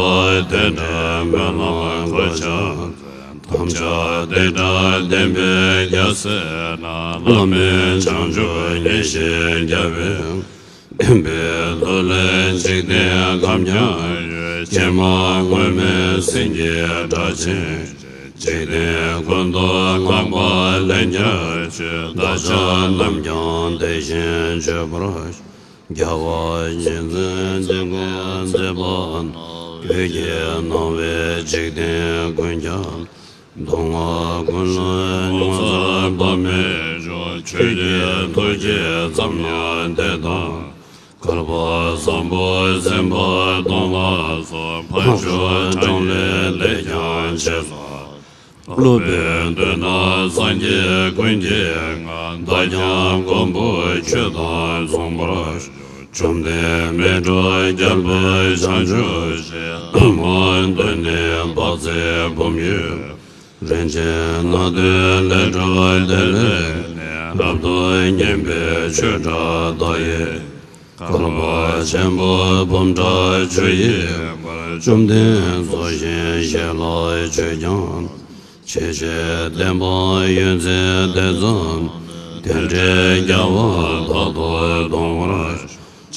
དེ་འདྲའི་སྨོན་ལམ་གོ་ཆ་མཛད། དམ་བཅའ་དེ་འདྲ་ལྡན་པའི་རྒྱལ་སྲས་རྣམས། བླ་མེད་བྱང་ཆུབ་ངེས་ཤེས་རྒྱལ་བའི། བདེན་པའི་མཐུ་ལས་འཇིག་རྟེན་ཁམས་ཀྱང་ཡོད། ཀྱེ་མ་སྔོན་མེད་སེང་གེའི་སྒྲ་ཅན། འཇིག་རྟེན་ཀུན་ཏུ་བསྔགས་པ་ལན་བརྒྱར་བརྗོད། བདག་ཅག་རྣམས་ཀྱང་དེ་བཞིན་བརྗོད་པར་ཤོག། རྒྱལ་བ་ཡིད་བཞིན་འཛིན་པའི་མཛད་པ་རྣམས། བོད་ཀྱི་ནང་པའི་འཇིག་རྟེན་ཀུན་ཁྱབ། སྡུག་བསྔལ་ཀུན་ལས་མྱོང་ཚར་བ་མེད་ཀྱང་། ཆོས་ཀྱི་ཐུགས་བསྐྱེད་ཙམ་ཡང་དེ་དག་བསྐལ་པ་བཟང་པོ་ཟིན་པ་སྟོང་ལ་སོགས། འཕགས་མཆོག་གྲངས་ལས་འདས་ཀྱང་ཆེས་བསགས། སློབ་དཔོན་དོན་དམ་སངས་རྒྱས་ཀུན་གྱིས་བསྔགས། བདག་ཀྱང་མགོན་པོ་ཁྱོད་དང་མཚུངས་པར། བཅོམ་ལྡན་མི་འཁྲུགས་རྒྱལ་པོའི་བྱང་ཆུབ་ཤིང་། མ་འོངས་དུ་ནི་དཔག་ཚད་འབུམ་ཡོད། རིན་ཆེན་སྣ་བདུན་ལས་གྲུབ་བདེ་ལེགས་ནས། རབ་ཏུ་བརྙེས་པའི་ཆོས་སྒྲ་དག་ཡིས། བསྐལ་པ་ཆེན་པོ་འབུམ་ཕྲག་བཅུ་ཡི་བར། བཅོམ་ལྡན་རྫོགས་ཆེན་ཞལ་ལ་མཆོད་ཀྱང་། ཆེས་ཆེར་བརྟན་པ་ཡོད་ཚད་དེ་ཙམ། དེ་འདྲའི་རྒྱལ་བ་རྟག་ཏུ་གདུང་བར་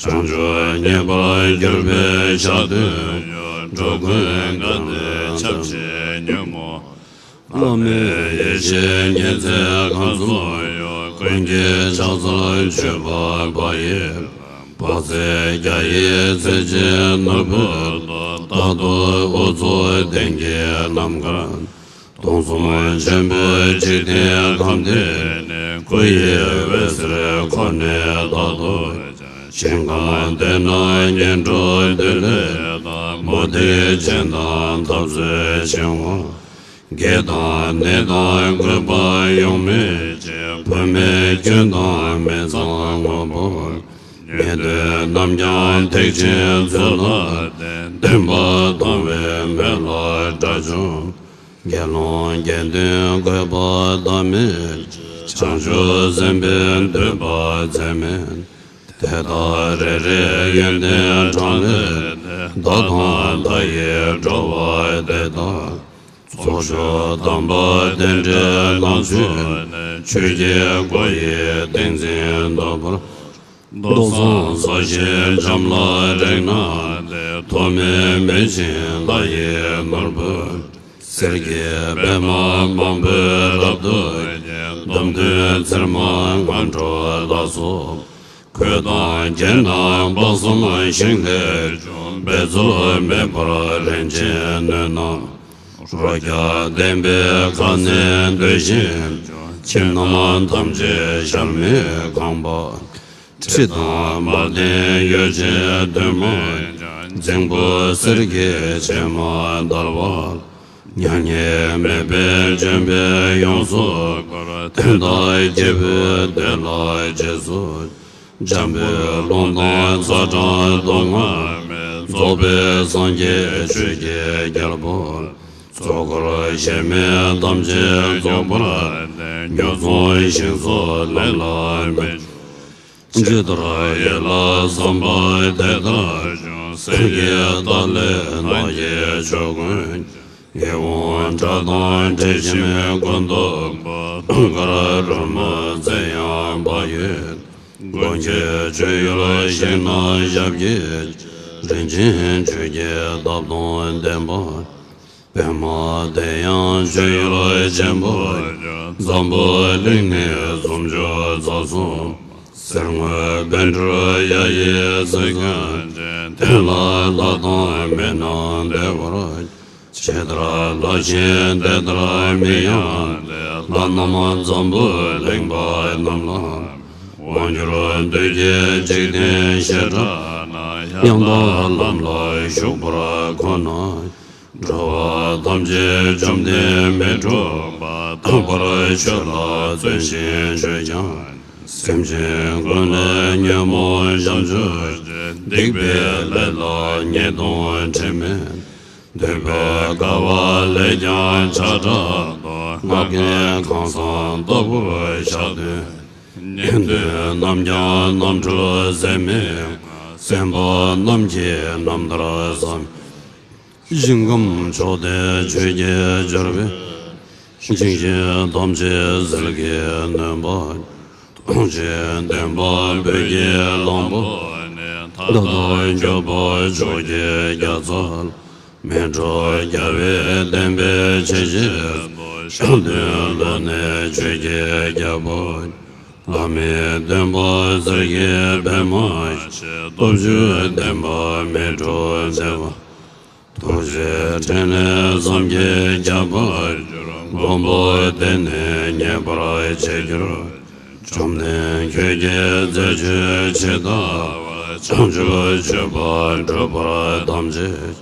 ཤོག། བྱང་ཆུབ་ངེས་པར་གྱུར་པའི་ཕྱག་དོན་ཡོད། འགྲོ་ཀུན་གང་དུ་ཁྱབ་ཆེས་ཉོན་མོངས། བླ་མེད་ཡེ་ཤེས་ཉི་ཚེ་གང་སོང་ཡོད། ཀུན་གྱི་ཕྱག་འཚལ་མཆོད་པ་འབར་བའི། དཔག་ཚད་བརྒྱ་ཡི་ཚེ་གཅིག་ནོར་བུ་དང་། རྟག་ཏུ་དབུ་གཙུག་སྟེང་གི་ནམ་མཁར། སྟོང་གསུམ་ཆེན་པོའི་འཇིག་རྟེན་ཁམས་འདི་ནི། སྐུ་ཡི་འོད་ཟེར་ཁོ་ནས་རྟག་ཏུ། ཞིང་ཁམས་དེ་ན་ཉན་འགྲོ་འདི་ལས། མུ་སྟེགས་ཅན་དང་འཐབ་རྩོད་འཆིང་བ། བགེགས་དང་ནད་དང་རྒུད་པ་ཡོང་མེད་ཅིང་། བུད་མེད་སྐྱོན་དང་མི་ཚངས་དངོས་པོ། ཉེ་དུ་རྣམས་ཀྱང་ཐེག་ཆེན་ཚུལ་ལ་བརྟེན། བསྟན་པ་དང་བའི་མོད་ལ་དགྲ་བཅོམ། དགེ་སློང་དགེ་འདུན་བཀོད་པ་ཟླ་མེད་ཅིང་། བྱང་ཆུབ་སེམས་དཔའི་འདུས་པ་ཚད་མེད། དེ་དག་རེ་རེའི་ཡོན་ཏན་གྲངས་ལས་འདས། བདག་དང་མཐའ་ཡས་འགྲོ་བ་དེ་དག་ཚོགས་མཆོག་དམ་པ་རྟེན་འབྲེལ་ལམ་ཚུལ་ནི། ཆོས་ཀྱི་སྒོ་ཡི་ཏིང་འཛིན་རྟོགས་པར། མདོ་གསུམ་རྩ་ཤེས་འབྱམས་ལ་རེག་ན་ཏེ། ཐོགས་མེད་མེ་བཞིན་ལྷ་ཡི་ནོར་བུ། གསེར་གྱི་པདྨ་མང་པོས་རབ་ཏུ་བརྒྱན། འདོམ་དོན་ཚེར་མ་སྔོན་འགྲོ་ལ་སོགས། གོས་དང་རྒྱན་རྣམས་དཔག་བསམ་ཤིང་ལས་བྱུང་། འབད་རྩོལ་མེད་པར་རིན་ཆེན་སྣོད་རྣམས། རོ་བརྒྱ་ལྡན་པའི་ཁ་ནས་འདོད་བཞིན་འབྱུང་། ཁྱིམ་རྣམས་ཐམས་ཅད་ཞལ་མེད་ཁང་པ། ཁྲི་དང་མ་ལྡན་ཡོ་བྱད་བདུན་མ་ཡང་། རྫིང་བུ་གསེར་གྱི་བྱེ་མ་བརྡལ་བ། མྱ་ངན་མེད་པའི་ལྗོན་པས་ཡོངས་སུ་བསྐོར། དོན་དག་རྒྱལ་པོའི་མདོས་ལ་རྗེས་སུ། འཇམ་པའི་ཀློང་དང་ཚ་གྲང་སྡུག་བསྔལ་མེད། རྫོགས་པའི་སངས་རྒྱས་ཆོས་ཀྱི་རྒྱལ་པོ། ཚོགས་འཁོར་གཞལ་མེད་ཐམས་ཅད་རྫོགས་པར་བསྟན། ཉོ་ཚོང་ཞིང་སོགས་ལས་ལ་མི་འཇུག་ཇི་ལྟར་ཡིད་ལ་བསམ་པ་དེ་ལྟར་འབྱུང་། གསེར་གྱི་ཐག་ལས་ནགས་ཀྱི་ཆོས་ཀུན། ཡིད་འོང་སྒྲ་དང་དྲི་ཞིམ་ཀུན་ཏུ་འབབ། ཀུན་དགའ་རོལ་མོའི་རྩེ་ཡང་འབར་ཡོད། མགོན་གྱི་སྤྱོད་ཡུལ་ཞིང་རྣམས་ཞབས་ཀྱིས་བཅགས། རིན་ཆེན་ཆུ་སྐྱེས་འདབ་དང་ལྡན་པ། པདྨ་དེ་ཡང་སྤྱོད་ཡུལ་ཆེན་པོ་ཡང་། འཛམ་བུ་གླིང་ནི་སུམ་ཅུ་རྩ་གསུམ། གསེར་དངུལ་བཻ་ཌཱུརྱ་ཡི་གཟི་མཁན་ཅན། དེ་ལ་ལྷ་དང་མི་རྣམས་བདེ་བར། ཇི་ལྟར་ལྷ་བཞིན་དེ་ལྟར་མི་ཡང་ནས། ལྷ་རྣམས་འཛམ་བུ་གླིང་པ་རྣམས་ལ། དབང་སྒྱུར་འདོད་ཀྱི་འཇིག་རྟེན་ཞེས་གྲགས་ན། ཡང་དག་ལམ་ལ་ཞུགས་པར་མཁོ་ན། འགྲོ་བ་ཐམས་ཅད་བཅོམ་ལྡན་མི་འཁྲུགས་པ། རྟག་པར་ཆོས་ལ་བརྩོན་ཅིང་སྤྱོད་ཀྱང་། སེམས་ཅན་ཀུན་ལས་ཉོན་མོངས་བྱང་ཆུབ་ཅིང་། སྡིག་པའི་ལས་ལ་ཉེས་ལྟུང་དྲི་མེད། འདོད་པའི་དགའ་བ་ལས་ཀྱང་ཆགས་བྲལ་ཏོ། ལྔ་བརྒྱའི་ཁང་བཟང་ལྟ་བུར་ཆགས་དུས། ཉན་ཐོས་རྣམས་ཀྱང་རྣམ་འཕྲུལ་ཟད་མི་ཤེས། སེམས་པ་རྣམས་ཀྱི་རྣམ་ཐར་བསམ། ཞིང་ཁམས་ཕྱོགས་དེར་ཆོས་ཀྱི་སྦྱོར་བས། འཇིགས་བྱེད་ཐམས་ཅད་ཟིལ་གྱིས་གནོན་པ། ཐུགས་རྗེ་ལྡན་པ་བོད་ཀྱི་གླང་པོ་ནི། མཐའ་དག་འཁྱོག་པ་ཕྱོགས་ཀྱི་རྒྱ་མཚོ་ལ། མི་འཁྲུགས་རྒྱལ་བའི་བསྟན་པའི་ཆེ་ཤེས་སུ། ཞལ་འདོན་ལོ་ནས་ཆོས་ཀྱི་རྒྱལ་པོ། བླ་མེད་སྟོན་པ་གསེར་གྱི་པདྨ་ཞེས། སྟོབས་བཅུ་ལྡན་པ་མི་འཁྲུགས་མཛད་པ། ཐུགས་རྗེའི་ཕྲིན་ལས་བསམ་གྱིས་ཁྱབ་པར་གྱུར། མགོན་པོ་དེ་ནི་མཉེས་པར་བྱས་གྱུར། བཅོམ་ལྡན་ཁྱོད་ཀྱི་མཛད་སྤྱོད་ཇི་ལྟ་བར། བྱང་ཆུབ་སྤྱོད་པ་སྒྲུབ་པར་ཐམས་ཅད།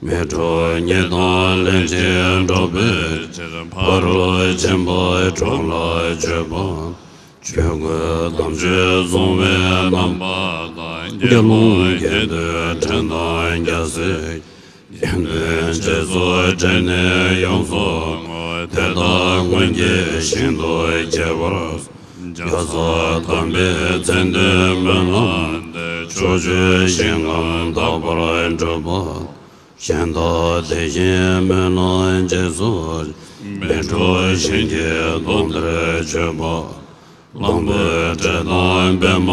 མི་འཁྲུགས་ཉེས་དང་ལན་ཅན་སྒྲོགས་པའི་ཕྱིར། ཕ་རོལ་ཕྱིན་པ་གྲོང་ལ་བྱོན་པ། ཆོས་གོས་དམ་ཆོས་བཟུང་བའི་རྣམ་པ་དང་། དགེ་སློང་དགེ་འདུན་བྲན་དང་རྒྱལ་སྲིད། དགེ་འདུན་རྗེས་སུ་དྲན་ནས་ཡོངས་སུ་བསྔོ། དེ་དག་སྔོན་གྱི་ཞིང་དུ་སྐྱེ་བར་བྱ། རྒྱ་ཚ་དམ་པའི་མཚན་ལྡན་སྨོན་ལམ་འདི། ཕྱོགས་བཅུའི་ཞིང་ཁམས་དག་པར་འགྲུབ་པ། གཞན་དག་དེ་བཞིན་སྨོན་ལམ་རྗེས་སུ། མི་འཁྲུགས་ཞིང་གི་དོན་དེར་སྤྱོད་པ། གླང་པོའི་གྲལ་དང་པདྨ་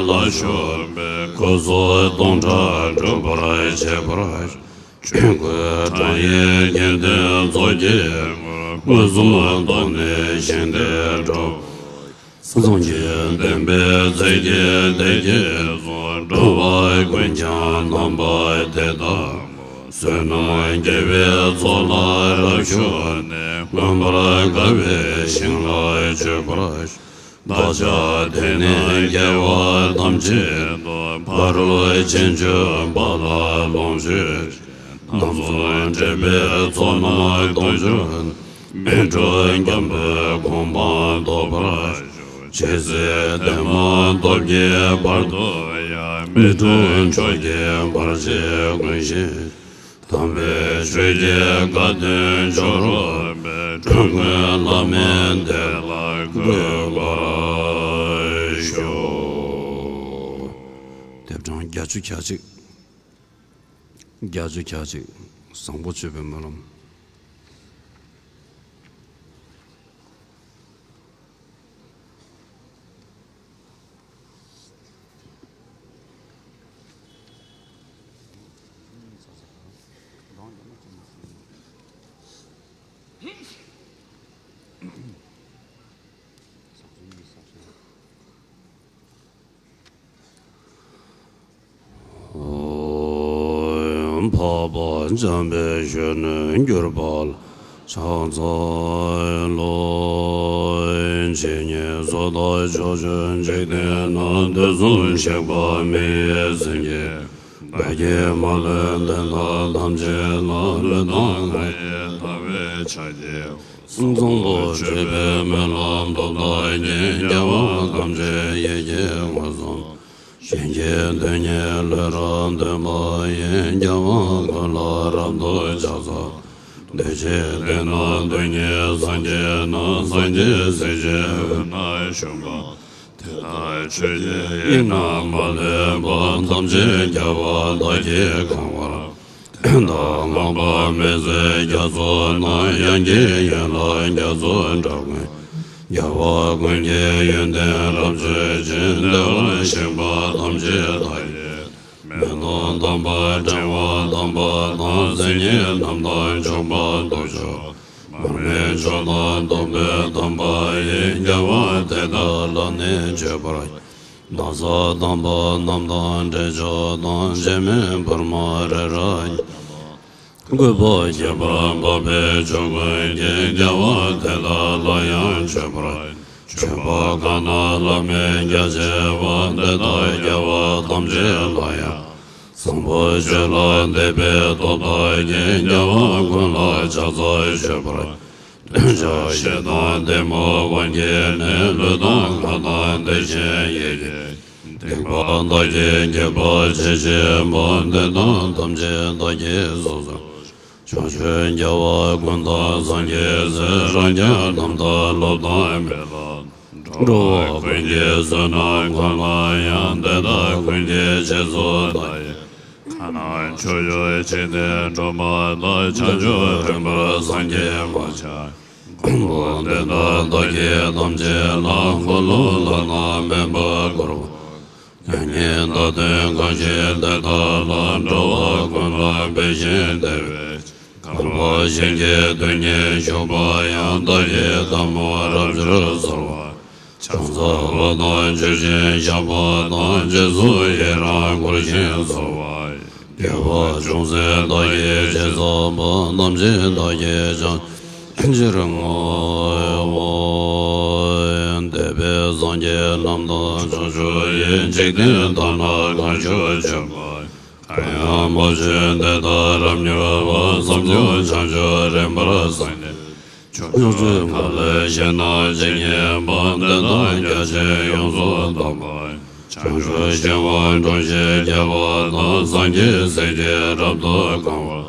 ལ་ཞུགས་པའི། སྐུ་གཟུགས་སྟོང་ཕྲག་འགྲུབ་པར་བྱེད་པར། ཆོས་གོས་དྲང་ཡིན་དགེ་འདུན་ཚོགས་ཀྱི་ངོར། མངོན་སུམ་རྟོགས་ནས་ཞིང་དེར་འགྲོ། སངས་རྒྱས་བསྟན་པའི་ཚིག་གི་བདེ་སྐྱིད་སོགས། འགྲོ་བ་ཀུན་ཀྱང་རྣམ་པ་དེ་ལྟ་བུ། བསོད་ནམས་དགེ་བའི་ཚོགས་ལ་རབ་ཞུགས་ནས། མངོན་པར་དགའ་བའི་ཞིང་ལ་སྤྱོད་པར་ཤོག། བདག་ཅག་དེ་ནས་སྐྱེ་བ་ཐམས་ཅད་དུ། ཕ་རོལ་ཕྱིན་བཅུ་པ་ལ་ལོངས་སྤྱོད་ཅིང་། རྣམ་གསུམ་འདྲེས་པའི་ཚོགས་རྣམས་སྟོང་གྱུར་ནས། མི་འཁྲུགས་འགྲོ་བའི་གོ་འཕང་ཐོབ་པར་ཤོག། ཇི་སྲིད་བདེ་མ་ཐོབ་ཀྱི་བར་དུ་ཡང་། མི་འཁྲུགས་ཕྱོགས་ཀྱི་བར་ཆད་ཀུན་ཞི། དམ་པའི་ཆོས་ཀྱི་བཀའ་དྲིན་འཆོར་བར་འབད། འགྲོ་ཀུན་བླ་མེད་བདེ་ལ་འགོད་པར་ཤོག། ལྡེབ་གྲངས་བརྒྱད་ཅུ་གྱ་གཅིག་བརྒྱད་ཅུ་གྱ་གཅིག་བཟང་པོ་སྤྱོད་པའི་སྨོན་ལམ། འཕགས་པ་འཇམ་དཔལ་གཞོན་ནུར་གྱུར་པ་ལ་ཕྱག་འཚལ་ལོ། ཇི་སྙེད་སུ་དག་ཕྱོགས་བཅུའི་འཇིག་རྟེན་ན། དུས་གསུམ་གཤེགས་པ་མི་ཡི་སེང་གེ། བདག་གིས་མ་ལུས་དེ་དག་ཐམས་ཅད་ལ། ལུས་དང་ངག་ཡིད་དག་པའི་ཕྱག་རྒྱའི་དབང་། བཟང་པོ་སྤྱོད་པའི་སྨོན་ལམ་སྟོབས་དག་གིས། རྒྱལ་བ་ཐམས་ཅད་ཡིད་ཀྱིས་མངོན་སུམ། བྱིན་གྱིས་དོན་གཉིས་ལུས་རབ་བསྟོད་པ་ཡིས། རྒྱལ་བ་ཀུན་ལ་རབ་ཏུ་ཕྱག་འཚལ་ལོ། འདུས་བྱས་སྡེ་སྣོད་དོན་གཉིས་སངས་རྒྱས་རྣམས། སངས་རྒྱས་སྲས་ཀྱི་དབུས་ན་བཞུགས་པ། དེ་དག་ཆོས་ཀྱི་དབྱིངས་རྣམས་མ་ལུས་པ། ཐམས་ཅད་རྒྱལ་བ་དག་གིས་གང་བར། བསྟན་དང་སྔགས་པ་མི་ཟད་རྒྱ་མཚོ་རྣམས། དབྱངས་ཀྱི་ཡན་ལག་རྒྱ་མཚོ་འགྲོ་ཀུན། རྒྱལ་བ་ཀུན་གྱི་ཡོན་ཏན་རབ་མཆོད་ཅིང་། བདེ་བར་གཤེགས་པ་ཐམས་ཅད་དག་གི། མེ་ཏོག་དམ་པ་ཕྲེང་བ་དམ་པ་དང་། སྲས་གཉིས་རྣམས་དང་མཆོད་པ་སྟོབས་བཅུ། མར་མེ་མཆོག་དང་ཐུབ་པའི་དམ་པ་ཡིས། རྒྱལ་བ་དེ་དག་ལ་ནི་མཆོད་པར། ན་བཟའ་དམ་པ་རྣམས་དང་འབྲས་ཆོས་དང་། སྤྱན་མི་ཕུར་མ་རི་རབ་བརྒྱ་དང་། བཀོད་པ་ཁྱད་པར་འཕགས་པའི་མཆོག་ཀུན་གྱིས། རྒྱལ་བ་དེ་དག་ལ་ཡང་མཆོད་པར། མཆོད་པ་གང་རྣམས་བླ་མེད་རྒྱ་ཆེ་བ། དེ་དག་རྒྱལ་བ་ཐམས་ཅད་ལ་ཡང་། བཟང་པོ་སྤྱོད་ལ་འདེབས་པའི་སྟོབས་དག་གིས། རྒྱལ་བ་ཀུན་ལ་ཕྱག་འཚལ་མཆོད་པར། འདོད་ཆགས་ཞེ་སྡང་གཏི་མུག་དབང་གིས་ནི། ལུས་དང་ངག་དང་དེ་བཞིན་ཡིད་ཀྱི། སྡིག་པ་དག་གིས་བགེགས་པ་ཇི་སྲིད་པ། དེ་དག་ཐམས་ཅད་བདག་གིས་སོ་སོར། ཕྱོགས་བཅུའི་རྒྱལ་བ་ཀུན་དང་སངས་རྒྱས་སྲས། རང་རྒྱལ་རྣམས་དང་སློབ་དང་མི་སློབ། འགྲོ་བ་ཀུན་གྱི་བསོད་ནམས་ཀུན་ལ་ཡང་། དེ་དག་ཀུན་གྱི་རྗེས་སུ་བདག་ཡི། གང་རྣམས་ཕྱོགས་བཅུའི་འཇིག་རྟེན་འགྲོ་མ་དག། བྱང་ཆུབ་རིམ་པར་སངས་རྒྱས་པར་བྱ། མགོན་པོ་འདི་དག་བདག་གིས་ཐམས་ཅད་ལ། འཁོར་ལོ་ལྷ་དང་མེ་འབར་འཁོར་བ། མྱ་ངན་འདའ་སྟོན་གང་བཞེད་དེ་དག་ལ། འགྲོ་བ་ཀུན་ལ་འབུལ་ཞིང་བདེ་བའི། བསྐལ་པ་གཞན་གྱི་དུས་ཉིད་བཞུགས་པ་ཡང་། བདག་གིས་ཐལ་མོ་རབ་སྦྱར་གསོལ་བ། ཕྱག་འཚལ་བ་དང་བརྗོད་ཅིང་བཤགས་པ་དང་། རྗེས་སུ་ཡི་རང་བསྐུལ་ཞིང་གསོལ་བ་ཡི། དགེ་བ་ཅུང་ཟད་བདག་གིས་ཅི་བསགས་པ། ཐམས་ཅད་བདག་གིས་ཀྱང་ཕྱིར་བསྔོ། འདས་པའི་སངས་རྒྱས་རྣམས་དང་ཕྱོགས་བཅུ་ཡི། འཇིག་རྟེན་དག་ན་གང་བཞུགས་བཞུགས་པ། གང་ཡང་མ་བྱོན་དེ་དག་རབ་མྱུར་བར། བསམ་དོན་བྱང་ཆུབ་རིམ་པར་སངས་རྒྱས། ཕྱོགས་བཅུའི་མཁའ་ལས་ཞིང་རྣམས་ཇི་སྙེད་པ། དེ་དག་རྒྱ་ཆེར་ཡོངས་སུ་གཏམས་པ། བྱང་ཆུབ་ཤིང་དབང་དྲུང་བཞི་རྒྱས་པ་དང་། སངས་རྒྱས་སྲས་ཀྱིས་རབ་ཏུ་གང་བར།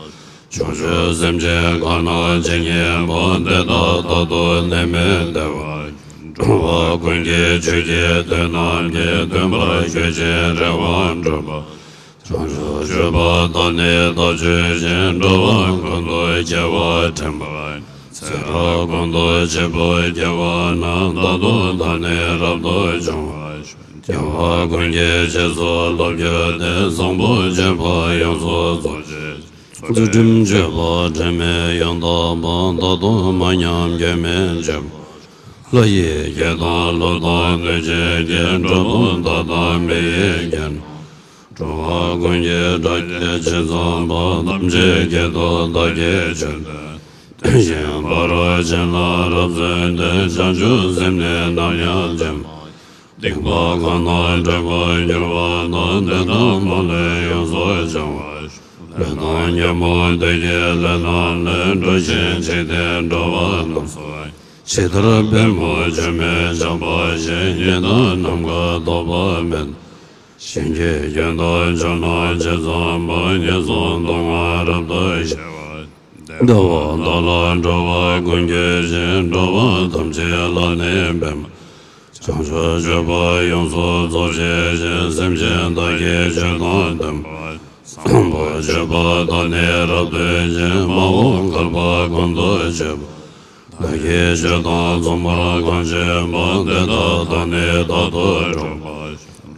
ཕྱོགས་བཅུའི་སེམས་ཅན་གང་རྣམས་ཇི་སྙེད་པ། དེ་དག་རྟག་ཏུ་ནད་མེད་བདེ་བར། འགྲོ་བ་ཀུན་གྱི་ཆོས་ཀྱི་དོན་རྣམས་ཀྱི། སྟོན་པར་བརྗོད་ཅིང་རེ་བ་འདྲེན་པ། བྱང་ཆུབ་སྤྱོད་པ་དག་ནི་བདག་སྤྱོད་ཅིང་། འགྲོ་བ་ཀུན་ཏུ་སྐྱེ་བ་དྲན་པ་ཡི། ཚེ་རབས་ཀུན་ཏུ་བྱེད་པོ་སྐྱེ་བ་ན། རྟག་ཏུ་བདག་ནི་རབ་ཏུ་འབྱུང་བར་ཤོག། སྐྱེ་བ་ཀུན་གྱི་རྗེས་སུ་བསླབ་གྱུར་ཏེ། བཟང་པོ་སྤྱོད་པ་ཡོངས་སུ་རྫོགས་བྱེད། ཚུལ་ཁྲིམས་སྤྱོད་པ་དྲི་མེད་ཡང་དག་པ། རྟག་ཏུ་མ་ཉམས་སྐྱོན་མེད་སྤྱོད་པ། ལྷ་ཡི་སྐད་དང་ཀླུ་དང་གནོད་བྱེད་ཀྱི། གྲུལ་བུམ་དག་དང་མི་ཡི་སྐད། འགྲོ་བ་ཀུན་གྱི་སྒྲ་སྐད་ཇི་ཙམ་པ། ཐམས་ཅད་སྐད་དུ་བདག་གིས་ཆོས་བསྟན། དེ་བཞིན་ཕ་རོལ་ཕྱིན་ལ་རབ་བརྩོན་ཏེ། བྱང་ཆུབ་སེམས་ནི་ནམ་ཡང་བརྗེད་མ། སྡིག་པ་གང་དག་འགྲིབ་པར་འགྱུར་བ་དང་། དེ་དག་མ་ལུས་ཡོངས་སུ་བྱང་བར་ཤོག །ལས་དང་ཉོན་མོངས་བདེ་སྐྱིད་ལས་རྣམས་ལས། འགྲོ་ཞིང་འཇིག་རྟེན་འགྲོ་བ་རྣམས་སུ། ཇི་ལྟར་པདྨོ་ཆུ་མིག་ཆགས་པ་བཞིན། ཉི་ཟླ་ནམ་མཁའ་ཐོགས་པ་མེད། གཞན་གྱི་སྐྱོན་དང་སྦྱོར་རྣམས་ཇི་ཙམ་པ། ཉེས་བྱས་སྡུག་བསྔལ་རབ་ཏུ་ཞི་བར། བདེ་བ་དག་ལ་འགྲོ་བ་ཀུན་གྱུར་ཅིང་། འགྲོ་བ་ཐམས་ཅད་ལ་ནི་ཕན་པ། བྱང་ཆུབ་སྤྱོད་པ་ཡོངས་སུ་རྫོགས་བྱེད་ཅིང་། སེམས་ཅན་དག་གི་ཆོས་དང་ལྡན་པ། བཟང་པོ་སྤྱོད་པ་དག་ནི་རབ་སྟོན་ཅིང་། མ་འོངས་བསྐལ་པ་ཀུན་ཏུ་སྤྱོད་པ། བདག་གིས་ཆོས་དང་མཚུངས་པར་གང་བྱེད་པ། དེ་དག་དང་ནི་རྟག་ཏུ་འགྲོགས་པར་ཤོག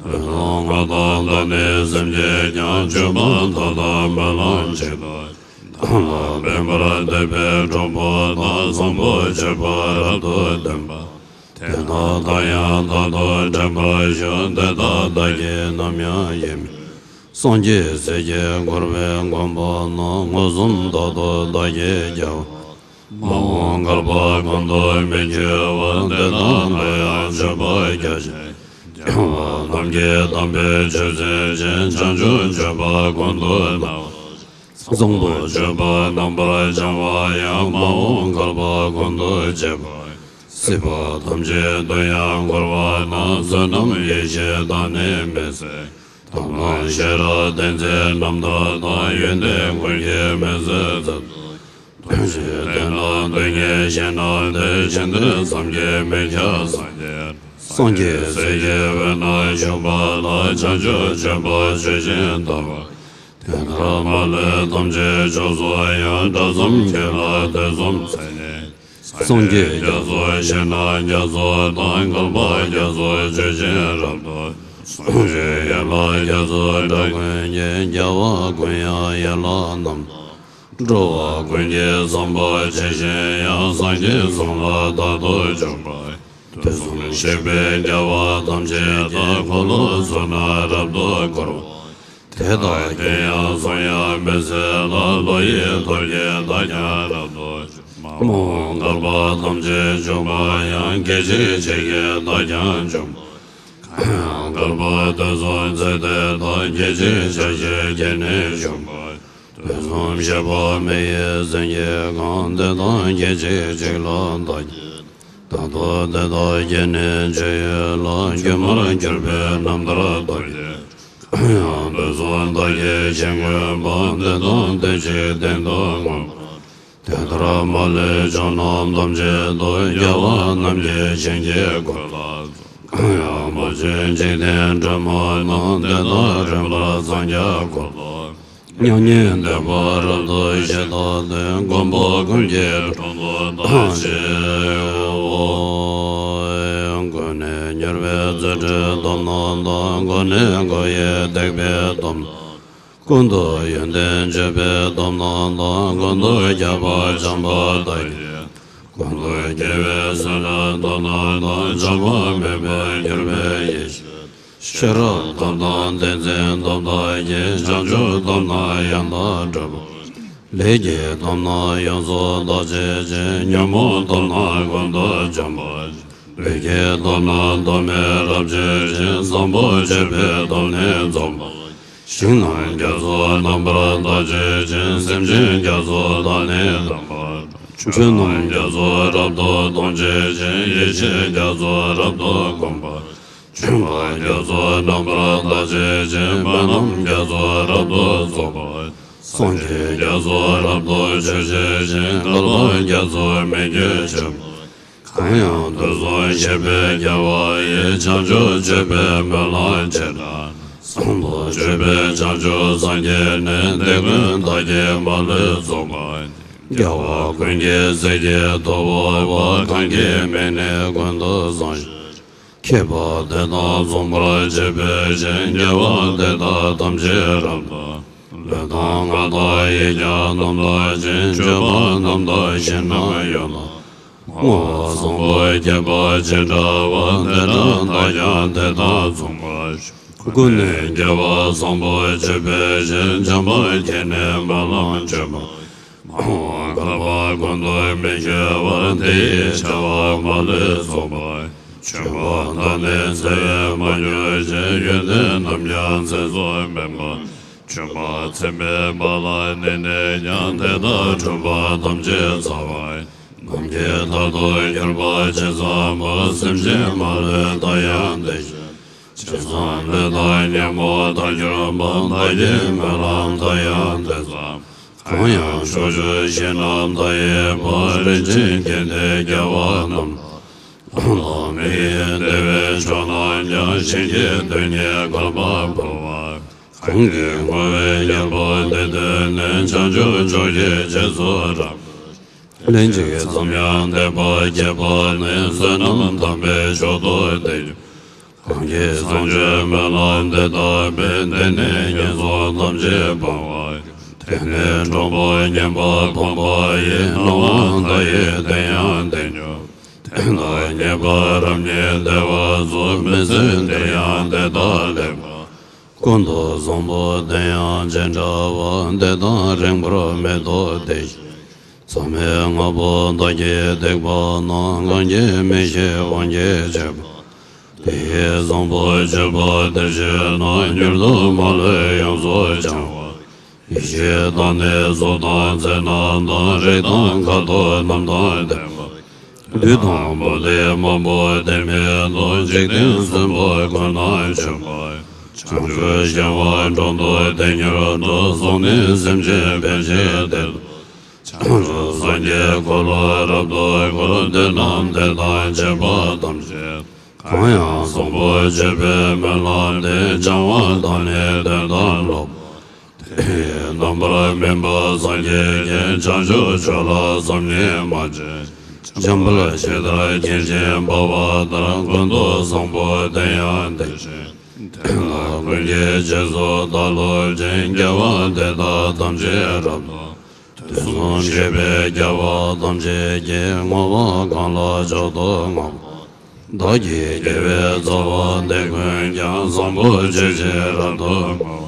།ལུས་དང་ངག་དང་བདག་ནི་སེམས་ཀྱིས་ཀྱང་། སྤྱོད་པ་དག་དང་སྨོན་ལམ་ཅི་བཏབ། བདག་ལ་ཕན་པར་འདོད་པའི་གྲོགས་པོ་དག །བཟང་པོ་སྤྱོད་པ་རབ་ཏུ་སྟོན་པ། དེ་དག་དང་ཡང་དག་ཏུ་འདྲེན་པར་ཤོག །དེ་དག་བདག་གིས་ནམ་ཡང་ཡིད་མི། སངས་རྒྱས་སྲས་ཀྱིས་བསྐོར་བའི་དགོན་པ་ན། མངོན་སུམ་རྟག་ཏུ་བདག་གིས་རྒྱལ་བ། མ་འོངས་བསྐལ་པ་ཀུན་ཏུ་མི་འགྱུར་བར། དེ་དག་ལ་ཡང་མཆོད་པ་རྒྱ་ཆེར། རྒྱལ་བ་རྣམས་ཀྱི་དམ་པའི་ཆོས་སྩོལ་ཅིང་། བྱང་ཆུབ་སྤྱོད་པ་ཀུན་ཏུ་བསྔོ། བཟང་པོ་སྤྱོད་པ་རྣམ་པར་སྦྱང་བ་ཡང་། མ་འོངས་བསྐལ་པ་ཀུན་ཏུ་སྤྱད་པ། སྲིད་པ་ཐམས་ཅད་དུ་ཡང་འཁོར་བ་ན། བསོད་ནམས་ཡེ་ཤེས་དག་ནི་མི་ཟད། དམ་དང་ཤེས་རབ་བསྟན་འཛིན་རྣམ་དག་དང་། ཡོན་ཏན་ཀུན་གྱི་མི་ཟད་མཛད། དོན་བཞི་ལྡན་དང་དོན་གཉིས་བཞི་རྣམས་ཏེ། ཆེས་མཐོའི་སངས་རྒྱས་མི་ཁྱབ་སངས་རྒྱས། སངས་རྒྱས་སྲས་ཀྱི་དབུས་ན་བཞུགས་པ་ལ། བྱང་ཆུབ་སྤྱོད་པ་སྤྱོད་ཅིང་བལྟ་བར། དེ་ལྟར་མ་ལུས་ཐམས་ཅད་ཕྱོགས་སུ་ཡང་། གྲོགས་བཟུམ་ཁྱེད་ལ་དད་བཟུམ་མཚན་ཉིད། སངས་རྒྱས་རྒྱ་མཚོ་ཞིང་རྣམས་རྒྱ་མཚོ་དང་། བསྐལ་པ་རྒྱ་མཚོ་ཆུ་ཞིང་རབ་ཏུ། སངས་རྒྱས་ཡན་ལག་རྒྱ་མཚོའི་སྒྲ་ཀུན་གྱིས། རྒྱལ་བ་ཀུན་དབྱངས་ཡན་ལག་རྣམས་དང་། འགྲོ་བ་ཀུན་གྱི་བསམ་པ་ཇི་བཞིན་དབྱངས། སངས་རྒྱས་གསུང་ལ་རྟག་ཏུ་འཇུག་པ། དུས་གསུམ་གཤེགས་པའི་རྒྱལ་བ་ཐམས་ཅད་ཀྱིས། འཁོར་ལོ་ཚུགས་ན་རབ་ཏུ་བསྐོར་བ། དེ་དག་གིས་ཡང་གསུང་ཡང་མི་ཟད་ལ། བློ་ཡི་ཐབས་ཀྱིས་བདག་ཀྱང་རབ་ཏུ་འཇུག །མ་འོངས་བསྐལ་པ་ཐམས་ཅད་འཇོམས་པ་ཡང་། སྐད་ཅིག་གཅིག་གིས་བདག་ཀྱང་འཇོམས་པ། གང་ཡང་བསྐལ་པ་དུས་གསུམ་ཚེ་འདི་དག །སྐད་ཅིག་ཆ་བཞིན་ཁྱེད་ནི་འཇོམས་པར་འགྱུར། དུས་གསུམ་གཤེགས་པ་མི་ཡི་སེམས་ཀྱིས་གང་། དེ་དག་སྐད་ཅིག་གཅིག་ལ་བདག་གིས། རྟག་ཏུ་དེ་དག་གི་ནི་སྤྱོད་ཡུལ་ལ། སྒྱུ་མར་གྱུར་པའི་རྣམ་ཐར་རྟོགས་ཀྱིས། གང་ཡང་དུས་གསུམ་བདག་གིས་མཁྱེན་དགོས་པ། དེ་དག་དུས་གཅིག་གཏན་དུ་ངོམས་པར། དེ་ལྟར་མ་ལུས་ཕྱོགས་རྣམས་ཐམས་ཅད་དུ། རྒྱལ་བ་རྣམས་ཀྱིས་བྱིན་གྱིས་བསྐོར་ལ་སོགས། གང་ཡང་མ་བྱོན་འཇིག་རྟེན་སྒྲོན་མ་རྣམས། དེ་དག་རིམ་པར་འཚང་རྒྱ་བསྐོར་ལ། མྱ་ངན་འདས་པ་རབ་ཏུ་ཞི་ལྟ་སྟེ། མགོན་པོ་ཀུན་གྱི་དྲུང་དུ་བདག་བཞུགས་པའོ། མགོན་ནི་མྱུར་བའི་རྫུ་འཕྲུལ་སྟོབས་རྣམས་དང་། མགོན་ནི་མགོ་ཡི་བརྡེག་པའི་སྟོབས་རྣམས། ཀུན་ཏུ་ཡོན་ཏན་སྤྱོད་པའི་སྟོབས་རྣམས་དང་། ཀུན་ཏུ་ཁྱབ་པ་བྱམས་པ་དག་གི། ཀུན་ཏུ་རྒྱལ་བའི་སྲིད་པའི་སྟོབས་རྣམས་དང་། བྱ་བ་མེད་པར་གྱུར་པའི་ཡེ་ཤེས། ཤེས་རབ་སྟོབས་དང་ཏིང་འཛིན་སྟོབས་དག་གིས། བྱང་ཆུབ་སྟོབས་རྣམས་ཡང་དག་སྒྲུབ་པར་བྱེད། ལས་ཀྱི་སྟོབས་རྣམས་ཡོངས་སུ་དག་བྱེད་ཅིང་། ཉོན་མོངས་སྟོབས་རྣམས་ཀུན་ཏུ་འཇོམས་པར་བྱེད། ལུས་ཀྱི་སྟོབས་རྣམས་སྟོབས་མེད་རབ་བྱེད་ཅིང་། བཟང་པོ་སྤྱོད་པའི་སྟོབས་ནི་འཇོམས་པར་བྱེད། ཞིང་རྣམས་རྒྱ་མཚོ་རྣམ་པར་དག་བྱེད་ཅིང་། སེམས་ཅན་རྒྱ་མཚོ་དག་ནི་དག་པར་བྱེད། ཆོས་རྣམས་རྒྱ་མཚོ་རབ་ཏུ་སྟོང་བྱེད་ཅིང་། ཡེ་ཤེས་རྒྱ་མཚོ་རབ་ཏུ་བསྒོམ་པར་བྱེད། སྤྱོད་པ་རྒྱ་མཚོ་རྣམ་པར་དག་བྱེད་ཅིང་། སྨོན་ལམ་རྒྱ་མཚོ་རབ་ཏུ་རྫོགས་པར་བྱེད། སངས་རྒྱས་རྒྱ་མཚོ་རབ་ཏུ་སྤྱོད་བྱེད་ཅིང་། བསྐལ་པ་རྒྱ་མཚོ་མི་བསྐྱོད་སྤྱོད་པར་བྱེད། གང་ཡང་དུས་གསུམ་གཤེགས་པའི་རྒྱལ་བ་ཡི། བྱང་ཆུབ་སྤྱོད་པའི་སྨོན་ལམ་ཇི་ལྟར། བཟང་པོ་སྤྱོད་པའི་བྱང་ཆུབ་སངས་རྒྱས་ནི། དེ་ཀུན་བདག་གིས་མ་ལུས་རྫོགས་པར་བགྱི། རྒྱལ་བ་ཀུན་གྱི་སྲས་ཀྱི་ཐུ་བོ་པ། གང་གི་མིང་ནི་ཀུན་ཏུ་བཟང་ཞིང་། མཁས་པ་དེ་དག་མཚུངས་པར་བྱེད་པའི་ཕྱིར། རྒྱལ་བ་དེ་དག་ཐམས་ཅད་རབ་ཏུ། ལུས་དང་ངག་དང་ཡིད་ཀྱང་རྣམ་དག་ཅིང་། སྤྱོད་པ་རྣམ་དག་བཞིན་ནམ་ཡང་དག་བསྔོ་བ་བཟང་པོ་བསྐྱེད་པ་ཇི་འདྲ་བ། དེ་འདྲ་བདག་ཀྱང་དེ་དང་མཚུངས་པར་ཤོག །ཀུན་ནས་དགེ་བ་བཟང་པོ་སྤྱོད་པའི་ཕྱིར། འཇམ་དཔལ་གྱིས་ནི་སྨོན་ལམ་བརྗོད་པ། བསྔོ་བ་བསྐལ་པ་ཀུན་ཏུ་མི་སྐྱེ་བར། དེ་ཡི་བྱ་བ་མ་ལུས་རྫོགས་པར། འབྱོན་པ་དང་ནི་འཚེ་བས་མ་གྱུར་ཅིག །ཡོན་ཏན་རྣམས་ཀྱང་ཚེ་སྲོག་མིན་པར། འབྱོན་པ་ཚིམ་པའི་བག་ལ་ཉལ་ནས་ཀྱང་། དེ་དག་འཁྲུལ་པ་ཐམས་ཅད་ཚར་བ་ཡི། ནམ་མཁའི་མཐར་ཐུག་གྱུར་པ་ཇི་ཙམ་པ། སེམས་ཅན་མ་ལུས་བདག་ཡང་དེ་བཞིན། ཇི་ཙམ་ལུས་དང་གཉེན་པོ་དག་གྱུར་པ། བདག་གི་སྨོན་ལམ་དག་ཡང་དེ་ཙམ། གང་ཡང་ཕྱོགས་བཅུའི་གཞན་རྣམས་དག་ཡོད་པ། རིན་ཆེན་གཏེར་འདི་རྒྱལ་བ་རྣམས་ལ། ལྷ་དང་མི་ཡི་བདེ་བའི་མཆོག་རྣམས་ཀྱང་། བྱིན་གྱིས་དོན་གཉིས་བསྐལ་པར་འབུལ་བ། གང་གིས་བསྔོ་བའི་རྒྱལ་པོ་འདི་ཐོས་ནས། བྱང་ཆུབ་མཆོག་གི་རྗེས་སུ་འབྲངས་པ། ལན་གཅིག་ཙམ་ཡང་འདས་པ་བསྐལ་པ་ནས། བསོད་ནམས་དམ་པའི་མཆོག་ཏུ་དེ་གྱུར། གང་གིས་བཟང་སྤྱོད་སྨོན་ལམ་འདི་བཏབ་པས། དེ་ནས་ངན་སོང་ཐམས་ཅད་སྤངས་པ། དེ་ནས་འགྲོ་དོན་བསྙེན་པར་ཕོངས་པ་ཡི། སྣང་བ་མཐའ་ཡས་དེ་ཡང་དེ་མྱུར། དེ་དག་རྙེད་པར་རབ་ཉིད་བདེ་བ་སྩོལ། མི་ཚེ་འདིར་ཡང་དེ་དག་ལེགས་པར། ཀུན་ཏུ་བཟང་པོ་དེ་ཡང་ཇི་འདྲ་བ། དེ་དག་རིང་པོར་མི་ཐོགས་དེ་བཞིན། མཚམས་མེད་ལྔ་པོ་བདག་གིས་བཏེགས་པ་ན། གང་གིས་མི་ཤེས་དབང་གིས་བྱས་པ། དེ་ཡི་བཟང་པོ་སྤྱོད་པ་དེར་སྤྱོད་ན། མྱུར་དུ་མ་ལུས་ཡོངས་སུ་བྱང་བ། ཡེ་ཤེས་དང་ནི་གཟུགས་དང་མཚན་རྣམས་དང་། རིགས་དང་ཁ་དོག་རྣམས་དང་ལྡན་པ། བདུད་དང་བུ་སྡེ་མང་པོ་དེ་མེད་དོ། འཇིག་རྟེན་གསུམ་པོ་ཀུན་ན་བྱོན་པ། བྱང་ཆུབ་ཤིང་དབང་དྲུང་དུ་དེ་མྱུར་དུ། བཟུང་ནས་སེམས་ཅན་ཕན་ཕྱིར་དེར་བྱོན། བྱང་ཆུབ་སངས་རྒྱས་འཁོར་ལོ་རབ་ཏུ་བསྐོར། བདུད་རྣམས་དེ་དང་བཅས་པ་ཐམས་ཅད། གང་ཡང་བཟང་པོ་སྤྱོད་པའི་སྨོན་ལམ་འདི། བྱང་བ་དང་ནི་དོན་དམ་ལོག་པ། དེ་ཡི་རྣམ་པར་སྨིན་པ་སངས་རྒྱས་ཀྱི། བྱང་ཆུབ་མཆོག་ལ་བསམ་གྱིས་མ་ཆོད། འཇམ་དཔལ་ཇི་ལྟར་མཁྱེན་ཅིང་འཕགས་པ་ལྟར། ཀུན་ཏུ་བཟང་པོ་དེ་ཡང་དེ་བཞིན་ཏེ། དེ་ལ་ཀུན་གྱི་རྗེས་སུ་བདག་སློབ་ཅིང་། དགེ་བ་འདི་དག་ཐམས་ཅད་རབ་ཏུ། དུས་གསུམ་གཤེགས་པའི་རྒྱལ་བ་ཐམས་ཅད་ཀྱིས། བསྔོ་བ་གང་ལ་མཆོག་ཏུ་བསྔགས་པ། བདག་གི་དགེ་བའི་རྩ་བ་འདི་ཀུན་ཀྱང་། བཟང་པོ་སྤྱོད་ཕྱིར་རབ་ཏུ་བསྔོ།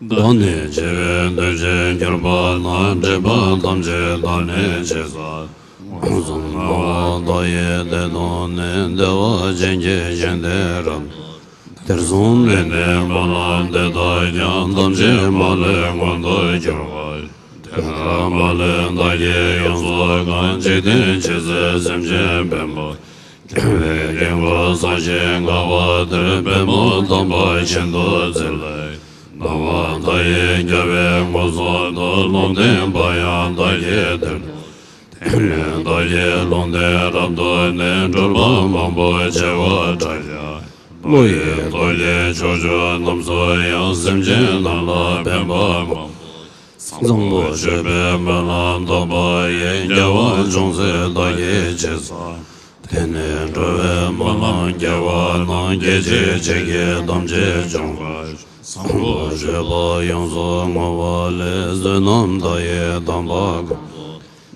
བདག་ནི་བྱིས་པའི་དུས་ཀྱིས་གྱུར་པ་ན། སྒྲིབ་པ་ཐམས་ཅད་དག་ནི་ཕྱིར་བསལ། མངོན་སུམ་སྣང་བ་མཐའ་ཡས་དེ་མཐོང་ནས། བདེ་བ་ཅན་གྱི་ཞིང་དེ་རབ་ཏུ། དེར་སོང་ནས་ནི་སྨོན་ལམ་འདི་དག་ཀྱང་། ཐམས་ཅད་མ་ལུས་མངོན་དུ་གྱུར་པ། དེ་ལྟར་མ་ལུས་བདག་གིས་ཡོངས་སུ་བཀང་། འཇིག་རྟེན་ཇི་སྲིད་སེམས་ཅན་ཕན་པར། དགེ་བའི་རྒྱལ་པོ་བསམ་ཞིང་དགའ་བ་དེར། བེམ་པོ་དམ་པ་བཞིན་དུ་བརྩེ་ལ་ཡི། སྣང་བ་མཐའ་ཡས་རྒྱལ་བས་མངོན་སུམ་དུ། ལུང་བསྟན་པ་ཡང་བདག་གིས་དེར། དེ་ནས་བདག་གིས་ལུང་བསྟན་རབ་ཏུ་ནི། སྤྲུལ་པ་མང་པོ་བྱེ་བ་ཕྲག་བརྒྱ། ཀླུ་ཡི་ཐུགས་ཀྱི་ཕྱོགས་བཅུ་རྣམས་སུ་ཡང་། སེམས་ཅན་རྣམས་ལ་ཕན་པ་མང་པོ། བཟང་པོ་སྤྱོད་པའི་སྨོན་ལམ་བཏབ་པ་ཡིས། དགེ་བ་ཅུང་ཟད་བདག་གིས་ཅི་བསགས། དེ་ནས་འགྲོ་བའི་སྨོན་ལམ་དགེ་བ་རྣམས། སྐད་ཅིག་གཅིག་གིས་ཐམས་ཅད་འབྱུང་བར་ཤོག །བཟང་པོ་སྤྱོད་པ་ཡོངས་སུ་བསྔོ་བ་ལས། བསོད་ནམས་མཐའ་ཡས་དམ་པ་གང་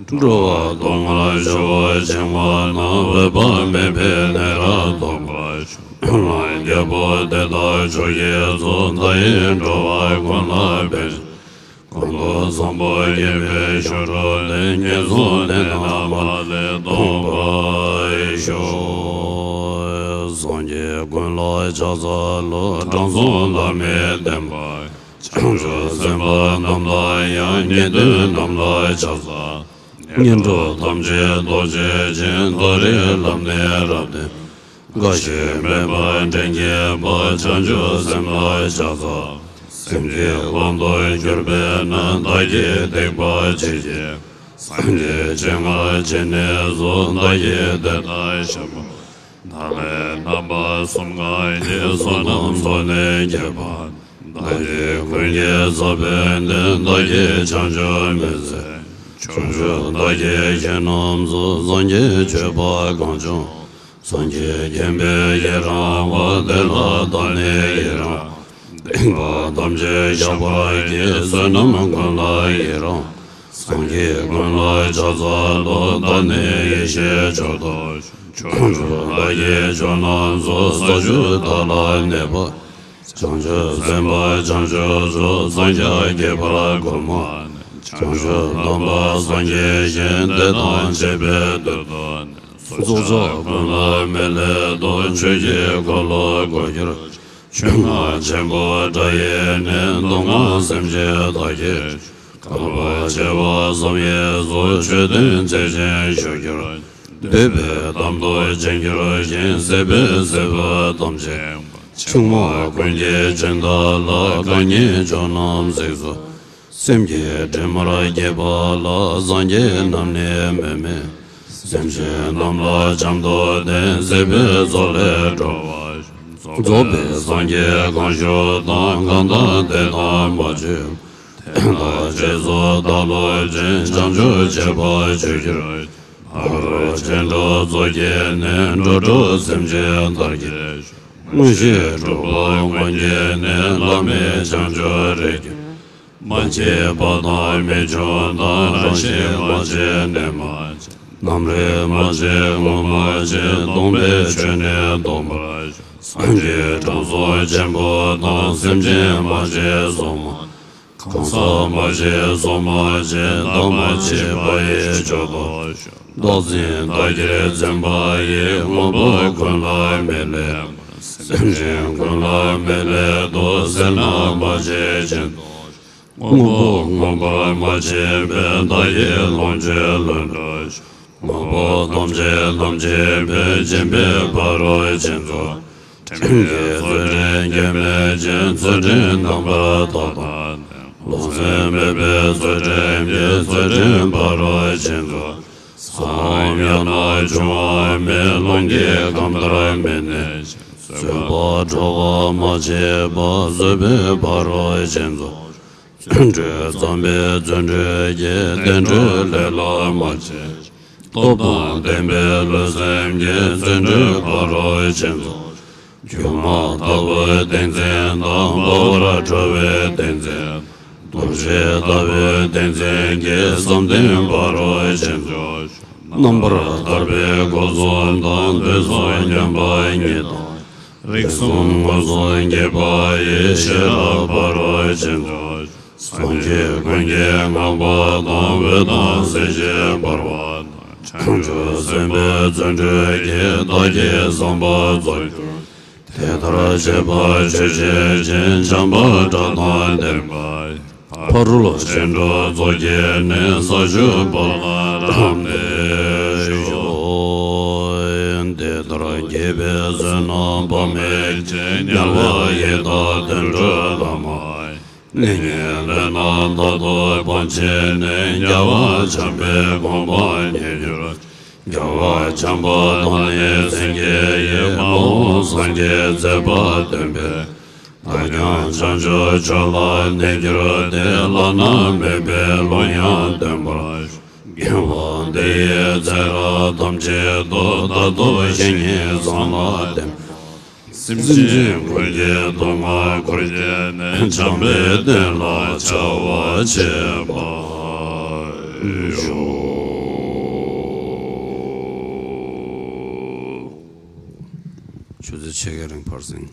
དུ། འགྲོ་བ་སྡུག་བསྔལ་ཆུ་བོ་འཆིང་བ་ན། འོད་དཔག་མེད་པའི་གནས་རབ་ཐོབ་པར་ཤོག །སྨོན་ལམ་རྒྱལ་པོ་དེ་དག་མཆོག་གི་གཙོ། མཐའ་ཡས་འགྲོ་བ་ཀུན་ལ་ཕན་ཞིང་། ཀུན་ཏུ་བཟང་པོ་རྒྱས་པའི་ཞིང་རབ་ཏུ། ངན་སོང་གནས་རྣམས་མ་ལུས་སྟོངས་པར་ཤོག །སངས་རྒྱས་ཀུན་ལ་ཕྱག་འཚལ་ལོ། དྲང་སྲོང་བླ་མེད་བསྟན་པ། བྱང་ཆུབ་སེམས་དཔའ་རྣམས་དང་ཡང་། ཉན་ཐོས་རྣམས་ལ་ཕྱག་འཚལ། ངན་འགྲོ་ཐམས་ཅད་ཟློག་བྱེད་ཅིང་། མཐོ་རིས་ལམ་ནས་རབ་བརྟན། རྒ་ཤི་མེད་པར་འདྲེན་བྱེད་པ། བྱང་ཆུབ་སེམས་ལ་ཕྱག་འཚལ། སེམས་ཀྱི་དབང་དུ་གྱུར་པས་ན། བདག་གིས་ཐེག་པ་ཆེ་ཆེ། སངས་རྒྱས་སྤྱན་སྔར་བྱས་ནས་སུ། བདག་གིས་དེ་ལྟར་བཤད་པ། བདག་ལས་རྣམ་པ་གསུམ་གང་རྙེད། བསོད་ནམས་ཚོགས་ནི་རྒྱས་པ། བདག་གིས་ཀུན་གྱི་ས་བོན་འདི། བདག་གིས་བྱང་ཆུབ་མི་ཟད་ཕྱོགས་བཅུ། བདག་གི་ཞིང་རྣམས་སུ། སངས་རྒྱས་སྤྱོད་པ་གང་བྱུང་། སངས་རྒྱས་མཁྱེན་པས་ཡི་རང་བ། དེ་ལ་བདག་ནི་ཡི་རང་། དེང་བ་ཐམས་ཅད་བཤགས་པར་བགྱི། བསོད་ནམས་ཀུན་ལ་ཡི་རང་། སངས་རྒྱས་ཀུན་ལ་ཕྱག་འཚལ་ལོ། བདག་ནི་ཡེ་ཤེས་མཆོག་ཏུ། བྱང་ཆུབ་བདག་གིས་ཕྱོགས་རྣམས་སུ། ས་བཅུ་དག་ལ་གནས་པ། བྱང་ཆུབ་སེམས་དཔའ་བྱང་ཆུབ་སོགས། སངས་རྒྱས་བསྐལ་པ་གོང་མ། བྱང་ཆུབ་སྟོན་པ་སངས་རྒྱས་བཞིན། དེ་དང་བཅས་པའི་མདུན་དུ། རྫོགས་བྱང་ཀུན་ལ་མི་སླད་དོ། ཆོས་ཀྱི་འཁོར་ལོ་སྒོ་ཁྱེར། ཆོས་རྔ་ཆེན་པོ་སྒྲ་ཡིས་ནི། མདོ་སྔགས་སེམས་ཅན་དག་གི། བསྐལ་པ་བྱེ་བ་བསམ་ཡས་སུ། ཆོས་དོན་མཛད་ཅིང་བཞུགས་གྱུར། འདོད་པའི་གཏམ་དུ་བྱེད་འགྱུར་ཞིང་། སྲིད་པའི་སྲིད་པ་ཐམས་ཅད། ཕྱོགས་མ་ཀུན་གྱི་སྦྱིན་བདག་ལ། གང་ཉིད་ཕྱོགས་རྣམས་གཟིགས་སུ། སེམས་ཀྱི་དྲི་མར་སྐྱེས་པ་ལ། སངས་རྒྱས་རྣམས་ནི་མི་མེད། སེམས་ཅན་རྣམས་ལ་བྱམས་དང་ལྡན། སྲིད་པའི་མཚོ་ལས་སྒྲོལ་བར་ཤོག། རྫོགས་པའི་སངས་རྒྱས་གང་བཞུགས་དང་། གང་དག་དེ་དག་མ་བྱོན། དེ་དག་རྗེས་སུ་བདག་སློབ་ཅིང་། བྱང་ཆུབ་སྤྱད་པར་བྱོས་ཕྱིར། ཕ་རོལ་ཕྱིན་དྲུག་ཚོགས་བརྒྱད་ནི། འགྲོ་དྲུག་སེམས་ཅན་དག་གི། དངོས་གཞི་གྲུབ་པ་མངོན་གྱུར་ནས། བླ་མེད་བྱང་ཆུབ་རིགས་ཀྱི། མ་སྐྱེས་པ་དང་མི་འབྱུང་དང་། རང་བཞིན་མ་སྐྱེས་ནས་མ་སྐྱེས། རྣམ་རིག་མ་སྐྱེས་སྔོན་མ་བཞིན། སྟོང་པའི་ཆོས་ནི་རྟོགས་པར་ཤོག། སངས་རྒྱས་དྲང་སྲོང་ཆེན་པོ་དང་། སེམས་ཅན་མ་སྐྱེས་སོ་མ། གང་ཟག་མ་སྐྱེས་སོ་མ་སྐྱེས། བདག་མ་སྐྱེས་པ་ཡི་མཆོག་ཏུ། བདག་འཛིན་བདག་གིར་འཛིན་པ་ཡིས། དངོས་པོ་ཀུན་ལ་མི་སླད་པར། སེམས་ཅན་ཀུན་ལ་མི་སླད་དོ། སེར་སྣ་མ་སྐྱེས་ཅན་དུ། དངོས་པོ་མངོན་པར་མ་སྐྱེས་པས། བདག་གིས་ལོངས་སྤྱོད་ལྷུན་གྲུབ་ཤོག། དངོས་པོ་ཐམས་ཅད་ལམ་བྱེད་པའི། སྦྱིན་པའི་ཕ་རོལ་ཕྱིན་མཚོ། ཕྲིན་ལས་ཚུལ་ཁྲིམས་སྐྱོན་མེད་ཅིང་། ཚུལ་ཁྲིམས་རྣམ་པར་དག་དང་ལྡན། ལོག་འཛིན་མེད་པའི་ཚུལ་ཁྲིམས་ཀྱིས། ཚུལ་ཁྲིམས་ཕ་རོལ་ཕྱིན་མཚོ། ས་འོག་ཡང་ན་འབྱུང་བ་མེད། རླུང་གི་ཁམས་ལྟར་མི་གནས་ཤིང་། བཟོད་པ་འཕྲོག་པ་མ་བྱས་པ། བཟོད་པའི་ཕ་རོལ་ཕྱིན་མཚོ། བརྩོན་འགྲུས་བརྩམས་པའི་བརྩོན་འགྲུས་ཀྱིས། བདེ་འགྲོའི་ལས་ལ་མ་ཆགས་ཤིང་། སྟོབས་དང་ལྡན་པའི་ལུས་སེམས་ཀྱིས། བརྩོན་འགྲུས་ཕ་རོལ་ཕྱིན་མཚོ། སྒྱུ་མ་ལྟ་བུའི་ཏིང་འཛིན་དང་། འབར་བར་འཁྲུལ་པའི་ཏིང་འཛིན། རྡོ་རྗེ་ལྟ་བུའི་ཏིང་འཛིན་གྱིས། བསམ་གཏན་ཕ་རོལ་ཕྱིན་མཚོ། རྣམ་པར་ཐར་པའི་སྒོ་གསུམ་དང་། དུས་གསུམ་མཉམ་པ་ཉིད་དང་། རིགས་གསུམ་མངོན་སུམ་རྒྱས་པ་ཡི། ཤེས་རབ་ཕ་རོལ་ཕྱིན་མཚོ། སངས་རྒྱས་ཀུན་གྱིས་བསྔགས་པ་དང་། འོད་དང་གསལ་བྱེད་འབར་བ་དང་། བྱང་ཆུབ་སེམས་དཔའི་བརྩོན་འགྲུས་ཀྱིས། བདག་གིས་བསམ་པ་རྫོགས་གྱུར་ཅིག། དེ་ལྟར་བྱེད་པར་ཆོས་བྱེད་ཅིང་། བྱམས་པ་སྒྲ་དང་ལྡན་པ་ཡིས། ཕ་རོལ་ཕྱིན་དྲུག་ཚོགས་བརྒྱད་ནི། ས་བཅུ་པ་ལ་རབ་གནས་ཤོག། དེ་ལྟར་དགེ་བའི་བསོད་ནམས་དཔག་མེད་ཀྱིས། དམྱལ་བ་ཡི་དྭགས་དུད་འགྲོ་ལ་མ་ཡེངས། གནས་ངན་ལས་རྣམས་དག་ཏུ་སྤང་བྱས་ནས། རྒྱལ་བ་བྱམས་པའི་གོ་འཕང་ཐོབ་གྱུར་ཅིག། རྒྱལ་བ་བྱམས་པ་དང་ནི་མཚན་བརྒྱད་ཡིས། མ་འོངས་སངས་རྒྱས་མཛད་པ་སྟོན་པའི་བདག་ཀྱང་བྱང་ཆུབ་མཆོག་ལ་གནས་གྱུར་ཏེ། བླ་ན་མེད་པའི་ལུང་ཡང་སྟོན་པར་ཤོག། དགེ་བ་འདི་ཡིས་ཚེ་རབས་ཐམས་ཅད་དུ། རྟག་ཏུ་བཤེས་གཉེན་བཟང་ལ་ལྟོས་པ་དང་། སེམས་ཅན་ཀུན་གྱི་སྡུག་བསྔལ་འཁུར་བྱས་ནས། འཇམ་དཔལ་དོན་ལ་བྱ་བ་བྱེད་པར་ཤོག། ཆུ་ཚོད་ཕྱེད་ཀའི་རིང་ཕར་ཟིན།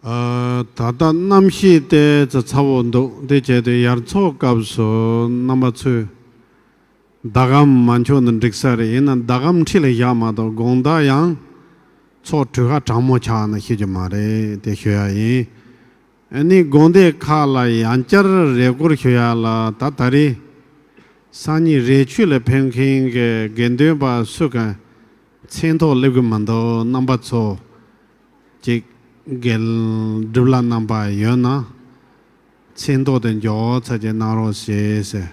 ཨ། ད་ལྟ་གནམ་གཤིས་ཏོག་ཙམ་ཚ་བོ་འདུག། དེ་བྱས་ཏེ་ཡར་ཚོགས་སྐབས་སུ་རྣམ་པ་ཚོས་ཟླ་གམ་མ་འཁྱོག་ན་འགྲིག་ས་རེད། ཡིན་ན་ཟླ་གམ་འཁྲིས་ལ་བཞག་མ་གཏོགས། དགོང་དག་ཡང་ཚོགས་གྲོལ་ཁ་གྲང་མོ་ཆགས་ན་ཤེས་ཀྱི་མ་རེད། དེ་ཞུ་ཡ་ཡིན། ཨ་ནི་དགོང་སྡེ་ཁག་ལ་ཡང་བསྐྱར་རེ་སྐུལ་ཞུ་ཡ་ལ། ད་ད་རེས་སང་ཉིན་རི་ཆུ་ལ་ཕེབས་མཁན་གྱི་དགེ་འདུན་པ་སུ་གང་མཚན་ཐོ་སླེབས་ཀྱི་མི་འདུག། རྣམ་པ་ཚོ་ཅིག་དགེ་སྒྲུབ་ལ་རྣམ་པ་ཡོད་ན་མཚན་ཐོ་དེ་མགྱོགས་ཚ་ཅིག་གནང་རོགས་ཞེས་ཟེར་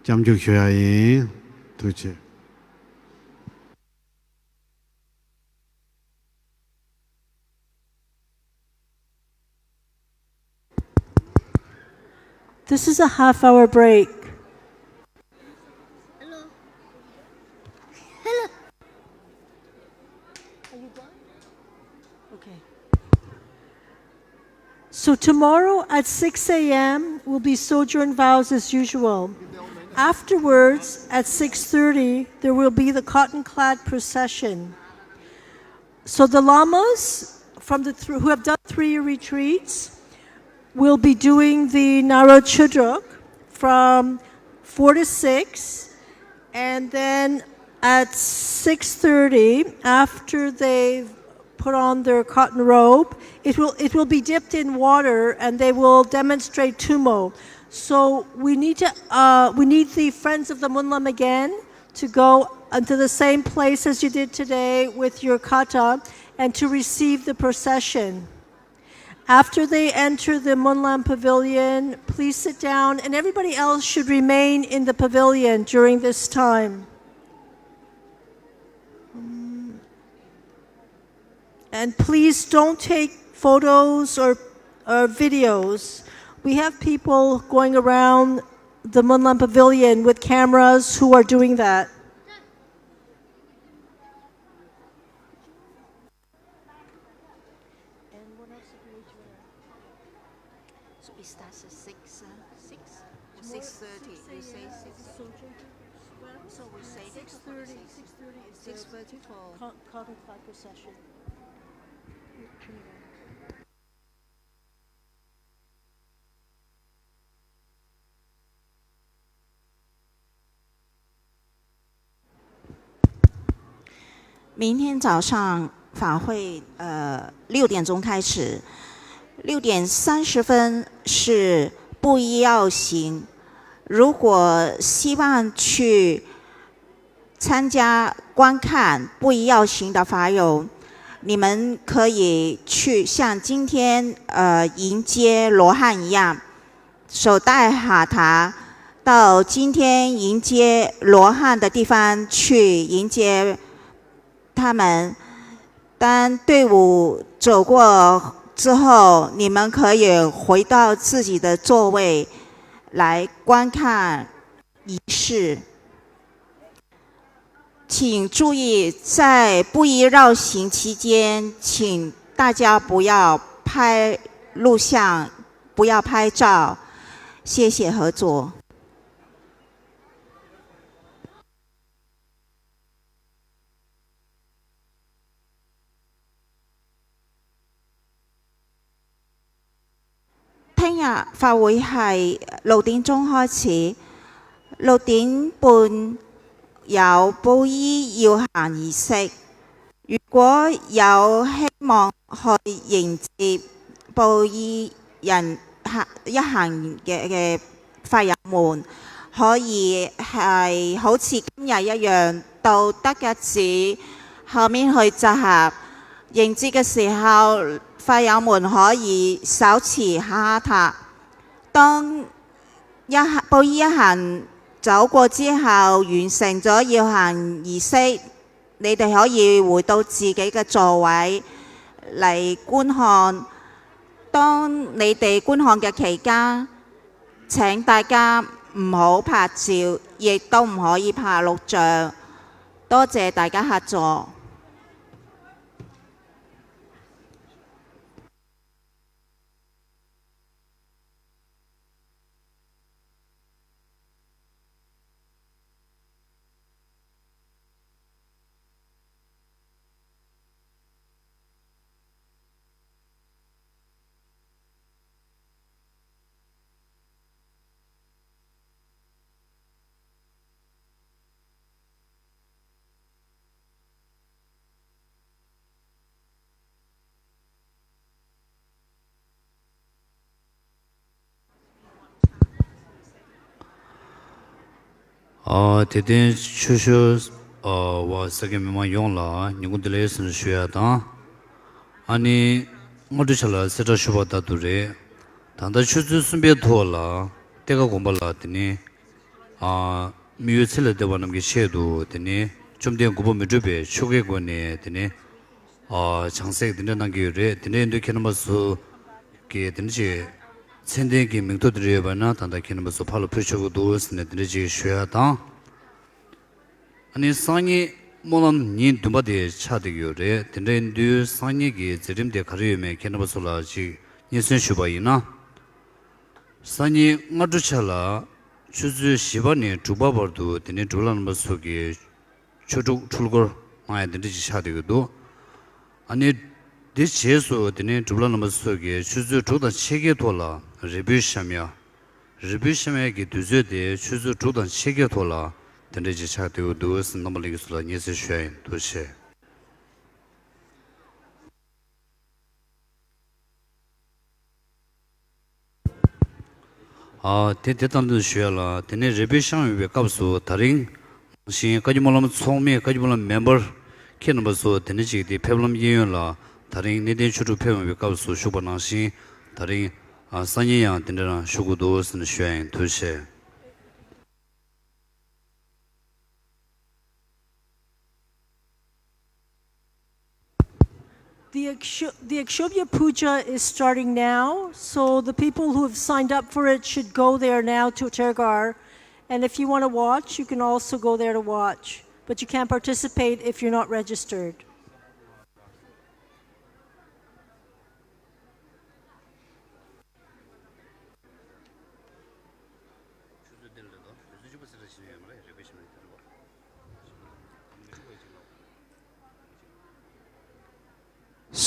སྐྱབས་འཇུག་ཞུ་ཡ་ཡིན། ཐུགས་རྗེ་ཆེ། This is a half hour break. Tomorrow at six a m will be sojourn vows as usual. Afterwards, at six thirty, there will be the cotton clad procession. So the lamas from the th- who have done three retreats will be doing the Naro Chudruk from four to six, and then at six thirty, after they've put on their cotton robe, it will it will be dipped in water, and they will demonstrate tumo. So we need to uh, we need the friends of the Munlam again to go unto the same place as you did today with your kata and to receive the procession. After they enter the Munlam Pavilion, please sit down, and everybody else should remain in the pavilion during this time. And please don't take photos or, or videos. We have people going around the Munlam Pavilion with cameras who are doing that. And what else did we do? So it starts at six, uh, six? Six thirty, you say six? So we say six thirty, six thirty is six thirty for cotton clad procession. 明天早上法会，呃，六点钟开始，六点三十分是布衣绕行。如果希望去参加观看布衣绕行的法友，你们可以去像今天呃迎接罗汉一样，手戴哈达，到今天迎接罗汉的地方去迎接他们。当队伍走过之后，你们可以回到自己的座位来观看仪式。请注意，在布衣绕行期间，请大家不要拍录像，不要拍照。谢谢合作。 聽日法會係六點鐘開始，六點半有布衣要行儀式。如果有希望去迎接布衣人行一行嘅嘅法友們，可以係好似今日一樣到德吉寺後面去集合。迎接嘅時候，法友們可以手持哈塔。當一行布衣一行走過之後，完成咗要行儀式，你哋可以回到自己嘅座位嚟觀看。當你哋觀看嘅期間，請大家唔好拍照，亦都唔可以拍錄像。多謝大家合作。 ཨ། དད་ལྡན་ཆོས་ཞུ་བ་ས་དགེ་མི་མང་ཡོངས་ལ་ཉིན་གུང་བདེ་ལེགས་ཟེར་ཞུ་ཡ་དང་། ཨ་ནི་སྔ་དྲོ་ཆ་ལ་གསལ་བསྒྲགས་ཞུ་བ་ལྟར་དུ་རེད། ད་ལྟ་ཆུ་ཚོད་གསུམ་པའི་ཐོག་ལ་གཏེར་ཁ་དགོན་པ་ལ་དེ་ནི་ཨ། མི་ཡུལ་ཚེ་ལས་འདས་པ་རྣམས་ཀྱི་ཆེད་དུ་དེ་ནི་བཅོམ་ལྡན་མགོན་པོ་མི་འཁྲུགས་པའི་ཆོ་གའི་སྒོ་ནས་དེ་ནི་ཨ། བྱང་སེམས་དེ་འདྲ་གནང་གི་ཡོད་རེད། དེ་འདྲ་ཡིན་དུས་ཁྱེད་རྣམ་པ་ཚོ་གི་དེ་འདྲ་ཅིག་མཚན་ལྡན་གྱི་མིང་ཐོ་དེ་འདྲ་ཡོད་པ་ན་ད་ལྟ་ཁྱེད་རྣམ་པ་ཚོ་ཕར་ལ་ཕུལ་ཆོག་གི་འདུག་ཟེར་ནས་དེ་འདྲ་ཅིག་ཞུ་ཡ་དང་། ཨ་ནི་སང་ཉིན་སྨོན་ལམ་ཉིན་བདུན་པ་དེ་ཆགས་བསྡད་ཀྱི་ཡོད་རེད། དེ་འདྲ་ཡིན་དུས་སང་ཉིན་གྱི་མཛད་རིམ་དེ་ག་རེ་ཡོད་མེད་ཁྱེད་རྣམ་པ་ཚོ་ལ་ཅིག་ སྙན་སེང་ཞུས་པ་ཡིན་ན། སང་ཉིན་སྔ་དྲོ་ཆ་ལ་ཆུ་ཚོད་བཞི་པ་ནས་དྲུག་པ་བར་དུ་དེ་ནས་གྲུབ་ལ་རྣམ་པ་ཚོ་གི་ཆོས་དྲུག་འཁྲུལ་འཁོར་གནང་ཡ་དེ་འདྲ་ཅིག་ཆགས་བསྡད་ཀྱི་འདུག་ཨ་ནི་དེ་རྗེས་སུ་དེ་ནས་གྲུབ་ལ་རྣམ་པ་ཚོ་གི་ཆུ་ཚོད་དྲུག་དང་ཕྱེད་ཀའི་ཐོག་ལ་རིལ་བུའི་གཤམ་ཡ། རིལ་བུའི་གཤམ་ཡ་གི་དུས་ཚོད་དེ་ཆུ་ཚོད་དྲུག་དང་ཕྱེད་ཀའི་ཐོག་ལ་དེ་འདྲ་ཅིག་ཆགས་བསྡད་ཀྱི་འདུག་ཟེར་རྣམ་པ་ལྷན་རྒྱས་ཚོ་ལ་སྙན་སེང་ཞུ་ཡ་ཡིན། ཐུགས་རྗེ་ཆེ། ཨ། དེ་དེ་ལྟར་དུ་ཞུ་ཡ་ལ། དེ་ནས་རིལ་བུའི་གཤམ་ཡ་ཡོད་པའི་སྐབས་སུ་ད་རིང་ནང་བཞིན་བཀའ་བརྒྱུད་སྨོན་ལམ་ཚོགས་མི། བཀའ་བརྒྱུད་སྨོན་ལམ་མེམ་བར་ཁྱེད་རྣམ་པ་ཚོ་དེ་ནས་ཅིག་དེ་ཕེབས་ལམ་གཡས་གཡོན་ལ་ད་རིང་གནས་བརྟན་ཆོས་དྲུག་ཕེབས་ཡོང་བའི་སྐབས་སུ་བཞུགས་པ་ནང་བཞིན་ད་རིང་ཨ་སང་ཉིན་ཡང་དེ་འདྲ་རང་བཞུགས་དགོས་འདུག་ཟེར་ནས་ཞུ་ཡ་ཡིན། ཐུགས་རྗེ་ཆེ། The Aksho- the Akshobhya Puja is starting now, so the people who have signed up for it should go there now to Tergar. And if you want to watch, you can also go there to watch. But you can't participate if you're not registered.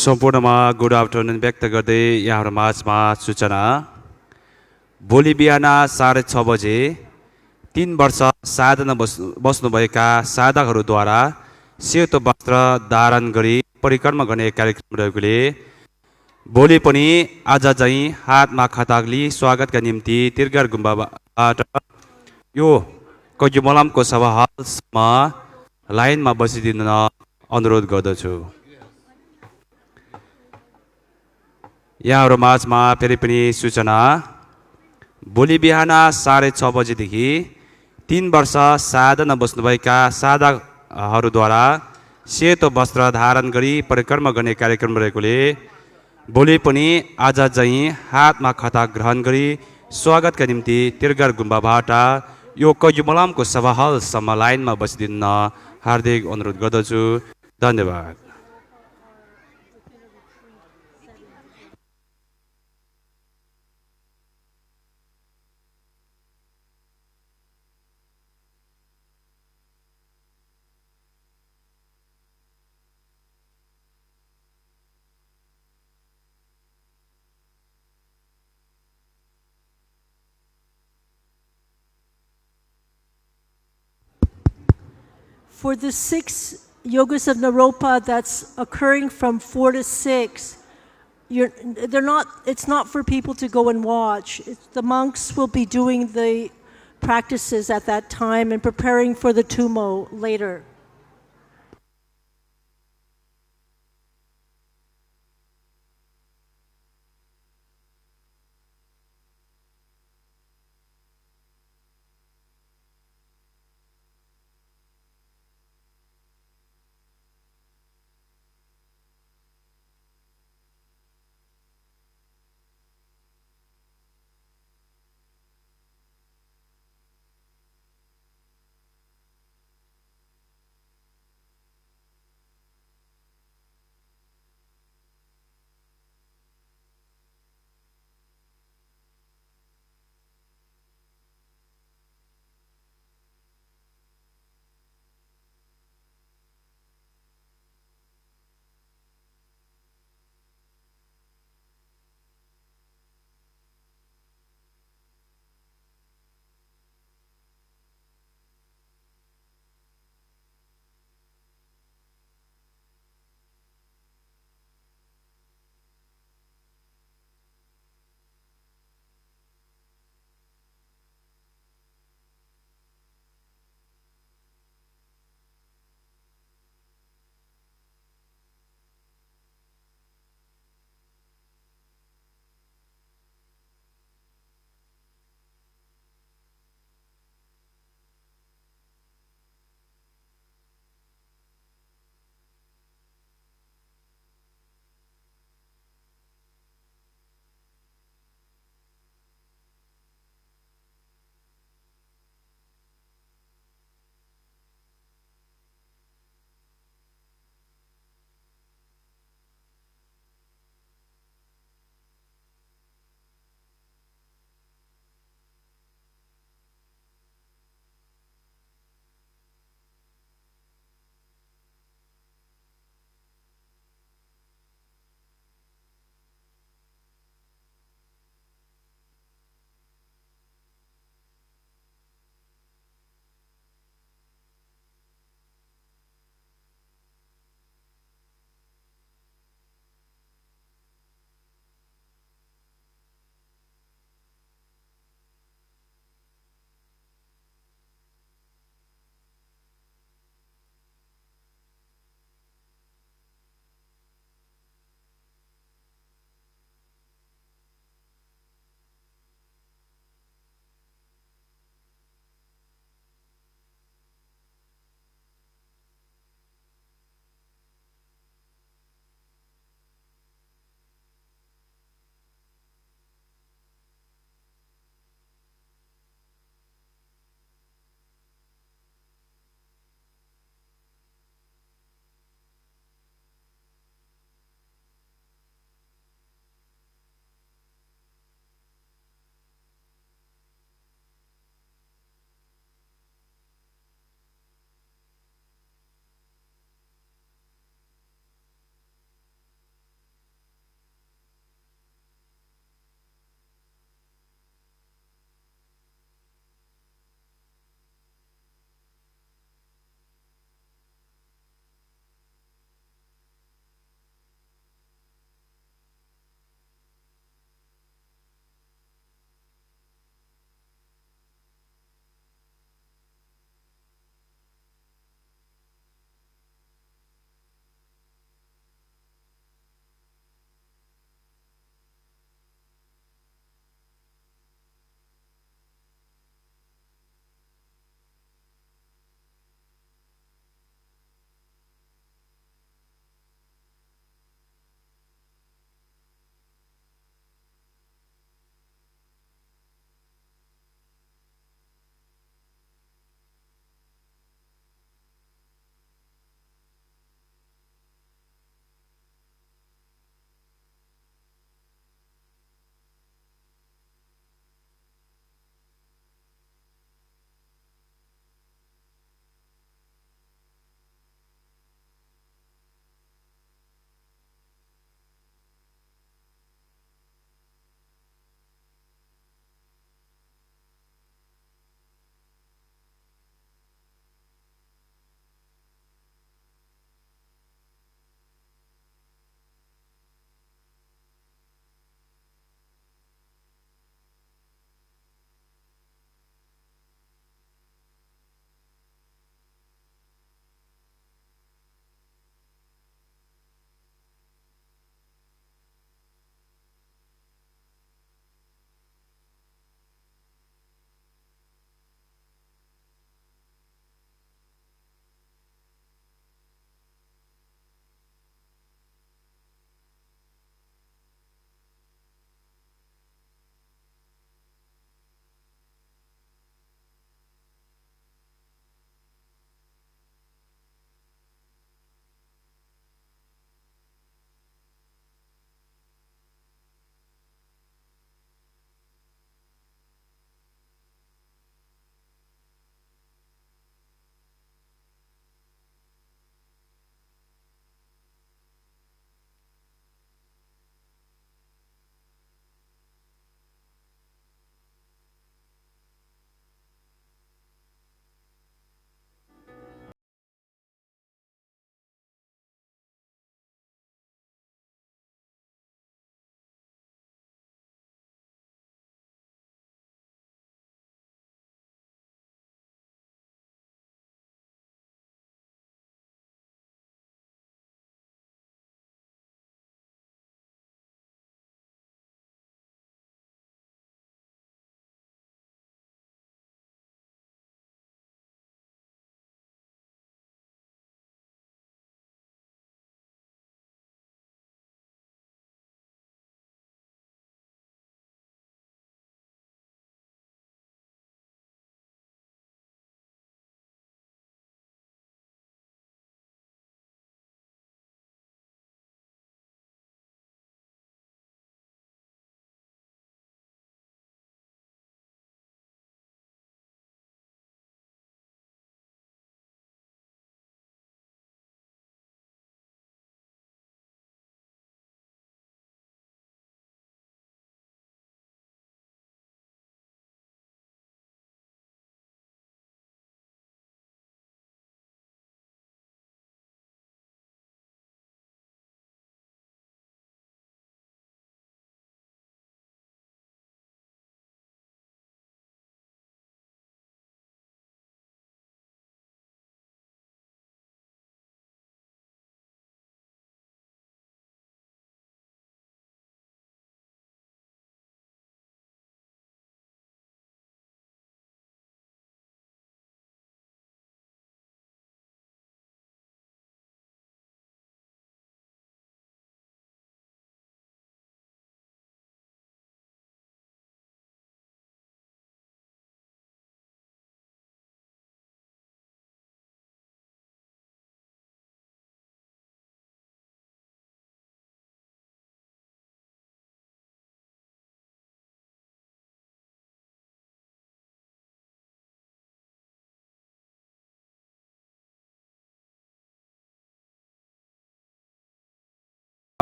सम्पूर्णमा good afternoon व्यक्त गर्दै यहाँ माझमा सूचना। भोलि बिहान साढे छ बजे तीन वर्ष साधना बस- बस्नुभएका साधकहरूद्वारा सेतो वस्त्र धारण गरी परिक्रमा गर्ने कार्यक्रम रहेकोले भोलि पनि आज झैँ हातमा खतक लिई स्वागतका निम्ति तिर्गर गुम्बाबाट यो कज्जुमलमको सभा हलसम्म लाइनमा बसिदिन अनुरोध गर्दछु। यहाँहरू माझमा फेरि पनि सूचना। भोलि बिहान साढे छ बजेदेखि तीन वर्ष साधना बस्नुभएका साधकहरूद्वारा सेतो वस्त्र धारण गरी परिक्रमा गर्ने कार्यक्रम रहेकोले भोलि पनि आज झैँ हातमा खतक ग्रहण गरी स्वागतका निम्ति तिर्गर गुम्बाबाट यो कज्जुमलमको सभा हलसम्म लाइनमा बसिदिन हार्दिक अनुरोध गर्दछु। धन्यवाद। For the six yogas of Naropa that's occurring from four to six, you're, they're not, it's not for people to go and watch. It's, the monks will be doing the practices at that time and preparing for the Tummo later.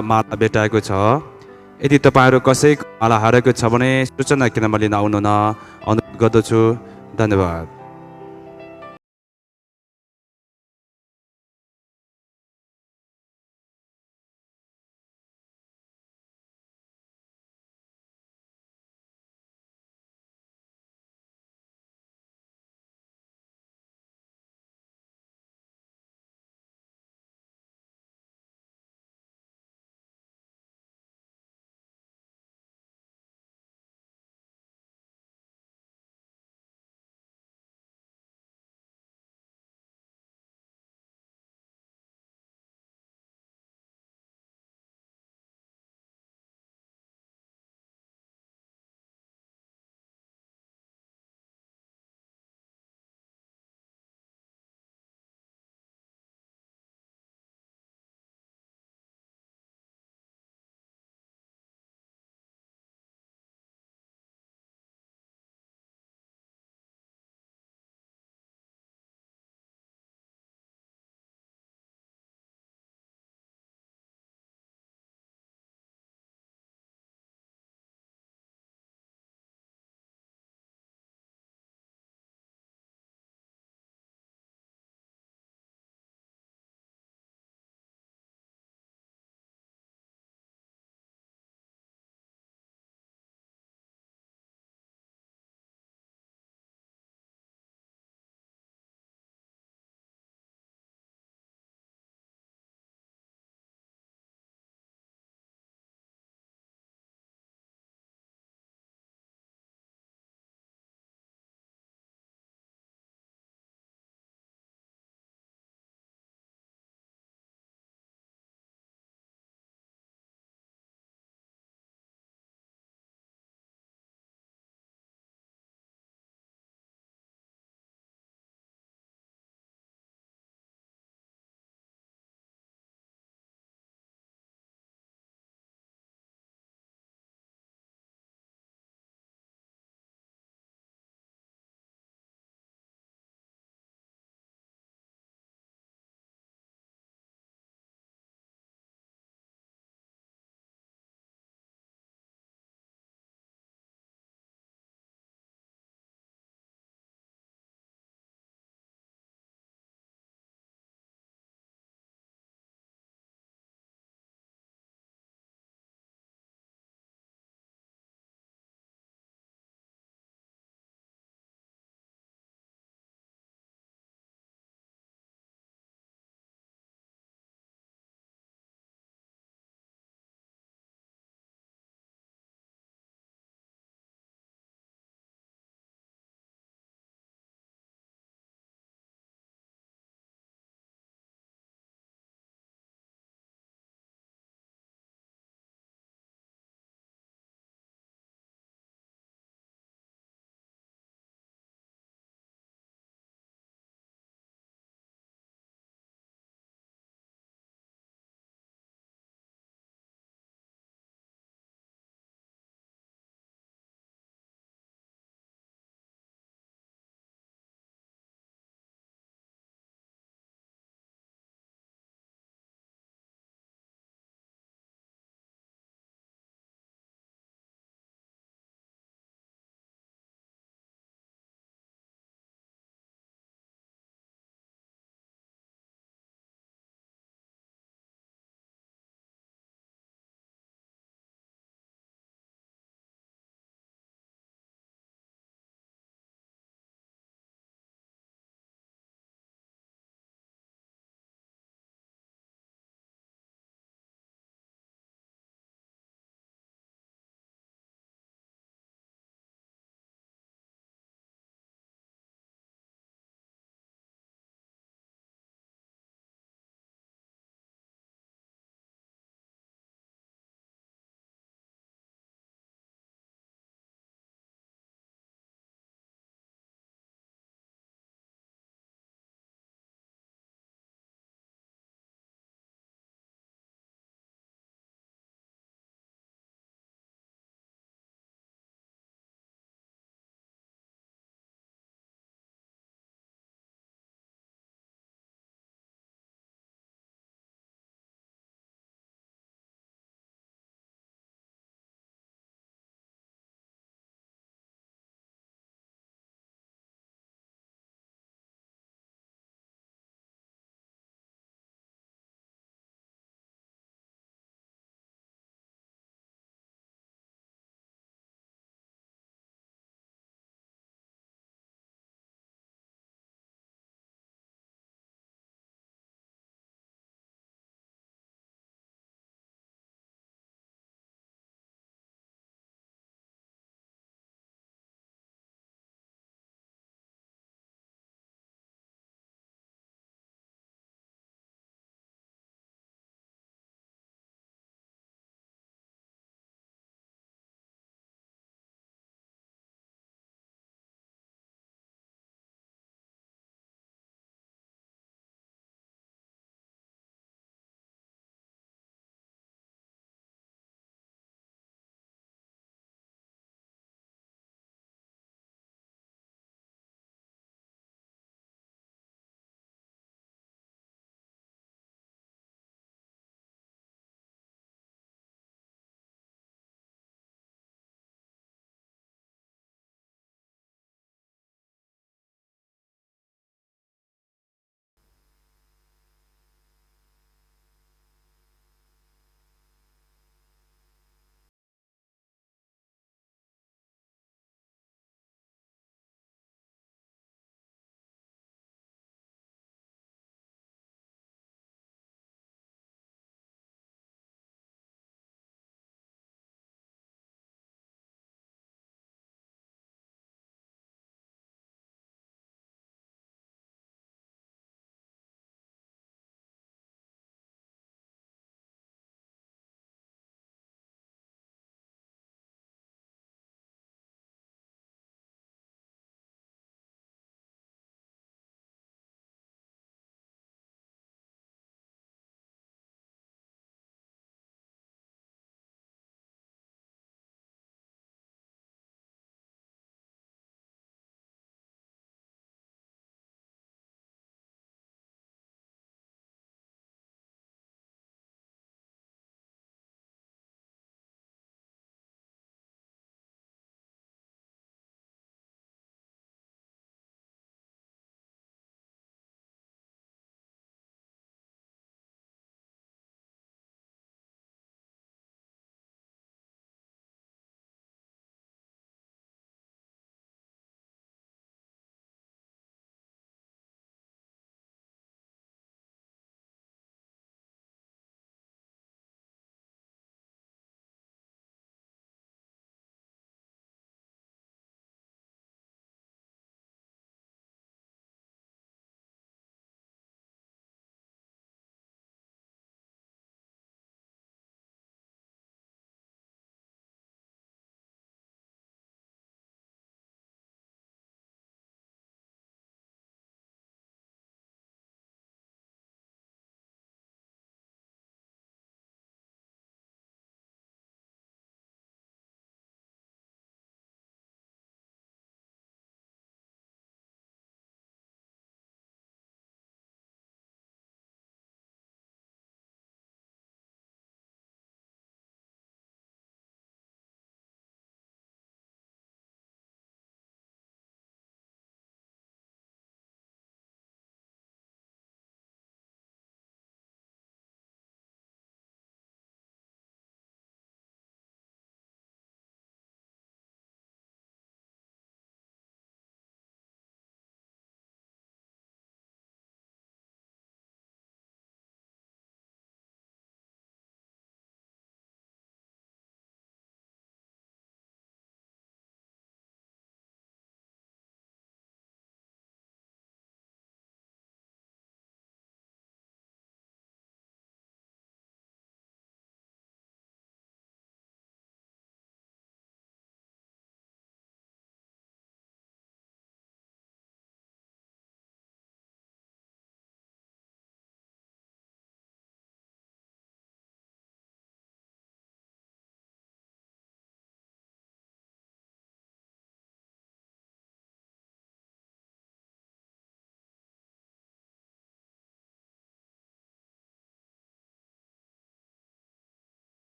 माला भेटाएको छ। यदि तपाईँहरू कसैको माला हराएको छ भने सूचना केन्द्रमा लिन आउनु न। अनुरोध गर्दछु। धन्यवाद।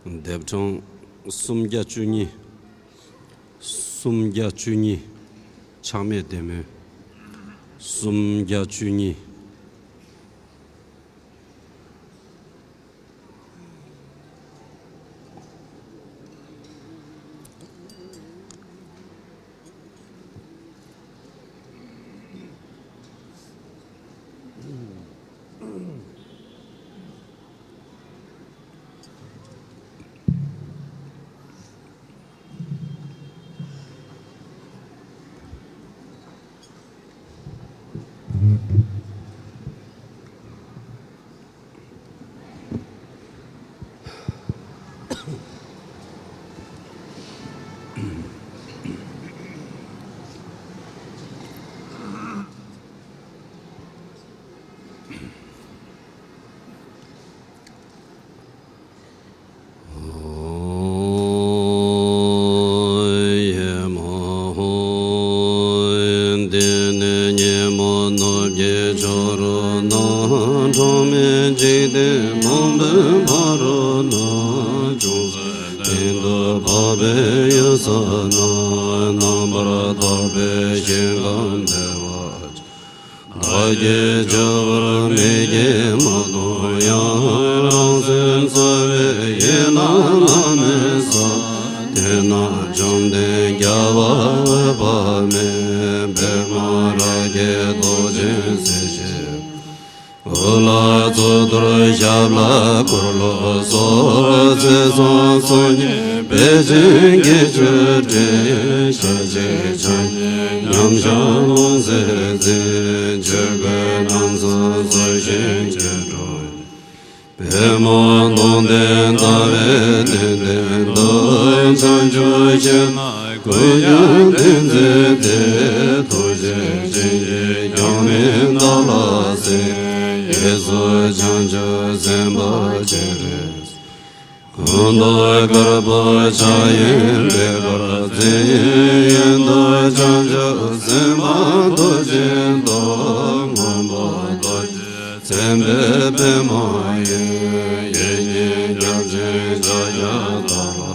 ལྡེབ་གྲངས་སུམ་བརྒྱ་བཅུ་གཉིས། སུམ་བརྒྱ་བཅུ་གཉིས། ཆག་མེད་བདེ་སྨོན། སུམ་བརྒྱ་བཅུ་གཉིས། འདི་ནི་ཉོན་མོངས་ནོར་བུའི་ཆུ་རུ་ནང་གྲངས་མེད་འཇིག་རྟེན་མང་པོའི་ཕ་རོལ་ན། ཅུང་ཟད་སྟེང་དུ་འཕགས་པའི་གཡུལ་ས་ན། རྣམ་པར་དག་པའི་ཞིང་ཁམས་བདེ་བ་ཅན། བདག་གིས་ཆོས་འཁོར་མིག་གིས་མ་མཐོང་ཡང་། རང་སེམས་རྩ་བའི་ཡིད་ལ་བླ་མེད་བསམ། དེ་ན་བཅོམ་ལྡན་རྒྱལ་བ་འོད་དཔག་མེད། པདྨ་རཱ་གའི་ཏོག་ཅན་གཟི་བརྗིད། དབུ་ལ་གཙུག་ཏོར་ཞབས་ལ་འཁོར་ལོ་སོགས། ཚེ་བཟང་སོ་གཉིས་སྤེལ་ཅིང་དགེ་ཆོས་སྤྲས། ཞལ་གཅིག་ཕྱག་གཉིས་མཉམ་བཞག་ལྷུང་བཟེད་འཛིན། ཆོས་གོས་རྣམ་གསུམ་གསོལ་ཞིང་སྐྱེ་འགྲོ། པདྨ་སྟོང་ལྡན་ཟླ་བའི་གདན་སྟེང་དུ། བྱང་ཆུབ་ཤིང་རྣམས་ཀུན་ཀྱང་ཐིམ་མཛད་དེ། ཐུགས་རྗེ་བྱིན་གྱིས་ཀྱང་མི་འདའ་ལ་གསོལ། གཡས་སུ་བྱང་ཆུབ་སེམས་དཔའ་སྤྱན་རས་གཟིགས། ཀུན་ཏུ་དཀར་པོ་ཕྱག་གཡས་ལེགས་པར་མཛེས། གཡོན་དུ་བྱང་ཆུབ་སེམས་དཔའ་ཐུགས་རྗེའི་ཏོག། སྔོན་པོ་རྡོ་རྗེ་མཚན་དཔེའི་པདྨ་འོད། གཡས་གཉིས་སྐྱབས་སྦྱིན་ཕྱག་རྒྱ་དར་ལ།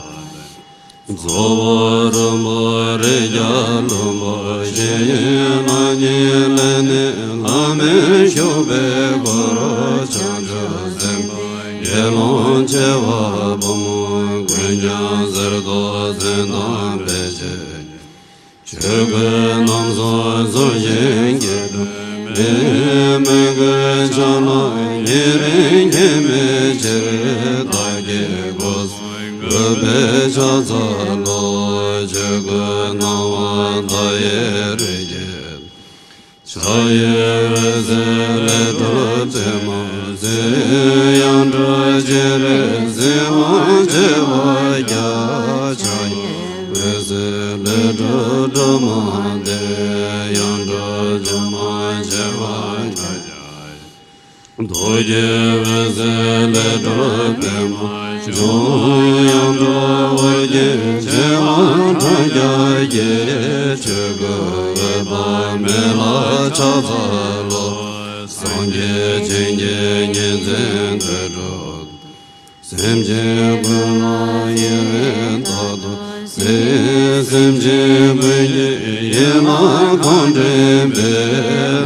གཙོ་བོ་རིན་པོ་རིགས་བརྒྱ་ལྷུན་པོ་བཞི། ལག་གཉིས་ལས་ནི་བླ་མེད་ཤུགས་པའི་འཁོར། བྱང་ཆུབ་སེམས་དཔའི་དགེ་སློང་བྱེ་བ་སྤོམ། ཀུན་ཀྱང་གསེར་མདོག་མཚན་དང་སྤེལ་བྱེད། ཆོས་གོས་རྣམ་གསུམ་གསོལ་ཞིང་སྐྱེ་འགྲོ་བའི། མོས་གུས་ཕྱག་ན་ཉེ་རིང་ཁྱད་མེད་ཕྱིར། བདག་གི་སྐུ་གསུང་གུས་པས་ཕྱག་འཚལ་ལོ། ཆོས་གོས་སྣང་བ་མཐའ་ཡས་རིགས་ཀྱི། ཕྱག་གཡས་འོད་ཟེར་ལས་གྲུབ་པདྨ་འོད་ཟེར། ཡང་སྤྲུལ་སྤྱན་རས་གཟིགས་དབང་བྱེ་བ་བརྒྱ། ཕྱག་གཡོན་འོད་ཟེར་ལས་གྲུབ་སྒྲོལ་མ་སྟེ། ཡང་སྤྲུལ་སྒྲོལ་མ་བྱེ་བ་ཕྲག་བརྒྱ། ཐུགས་ཀྱི་འོད་ཟེར་ལས་གྲུབ་པདྨ་འབྱུང་། ཡང་སྤྲུལ་ཨོ་རྒྱན་བྱེ་བ་ཕྲག་བརྒྱ་ཡིས། ཆོས་སྐུ་འོད་དཔག་མེད་ལ་ཕྱག་འཚལ་ལོ། སངས་རྒྱས་བྱིན་གྱིས་ཉིན་མཚན་དུས་དྲུག་སེམས་ཅན་ཀུན་ལ་ཡལ་བའི་རྟག་ཏུ་གཟིགས། སེམས་ཅན་ཀུན་གྱི་ཡིད་ལ་གང་དྲན་པའི།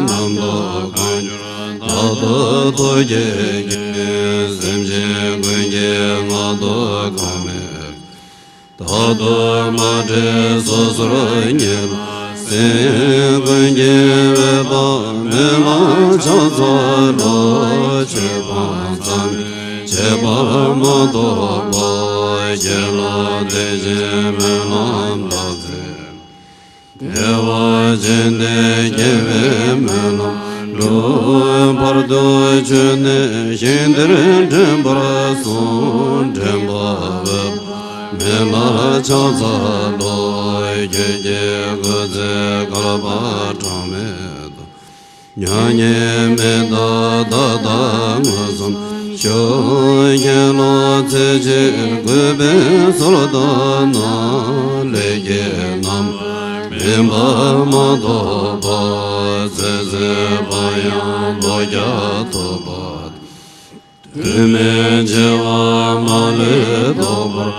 རྣམ་རྟོག་གང་གྱུར་རྟག་ཏུ་ཐུགས་བསྐྱེད་ཀྱིས། སེམས་ཅན་ཀུན་གྱི་ངག་ཏུ་གང་མེད། རྟག་ཏུ་མ་འདྲེས་སོ་སོར་ཉིད་ལ་གཟིགས། ཀུན་གྱི་འོད་དཔག་མེད་ལ་ཕྱག་འཚལ་ལོ། ཆོས་སྤངས་རྩ་བའི་བྱེད་པ་མ་གཏོགས་པ། རྒྱལ་ལ་དད་ཅིང་སྨོན་ལམ་བཏབ་མཛད། བདེ་བ་ཅན་དེ་སྐྱེ་བའི་སྨོན་ལམ་འགྲུབ། བར་དུ་ཆོས་ནི་ཞིང་དེར་འདྲེན་པར་གསུངས། འདྲེན་པ་འོད་དཔག་མེད་ལ་ཕྱག་འཚལ་ལོ། ཁྱེད་ཀྱི་སྐུ་ཚེ་བསྐལ་པ་གྲངས་མེད་དུ། མྱ་ངན་མི་འདའ་ད་ལྟ་མངོན་སུམ་བཞུགས། ཁྱེད་ལ་ཚེ་གཅིག་གུས་པས་གསོལ་བ་བཏབ་ན། ལས་ཀྱི་རྣམ་པར་སྨིན་པ་མ་གཏོགས་པ། ཚེ་ཟད་པ་ཡང་ལོ་བརྒྱ་ཐུབ་པ། དུས་མིན་འཆི་བ་མ་ལུས་ཐོབ་པར་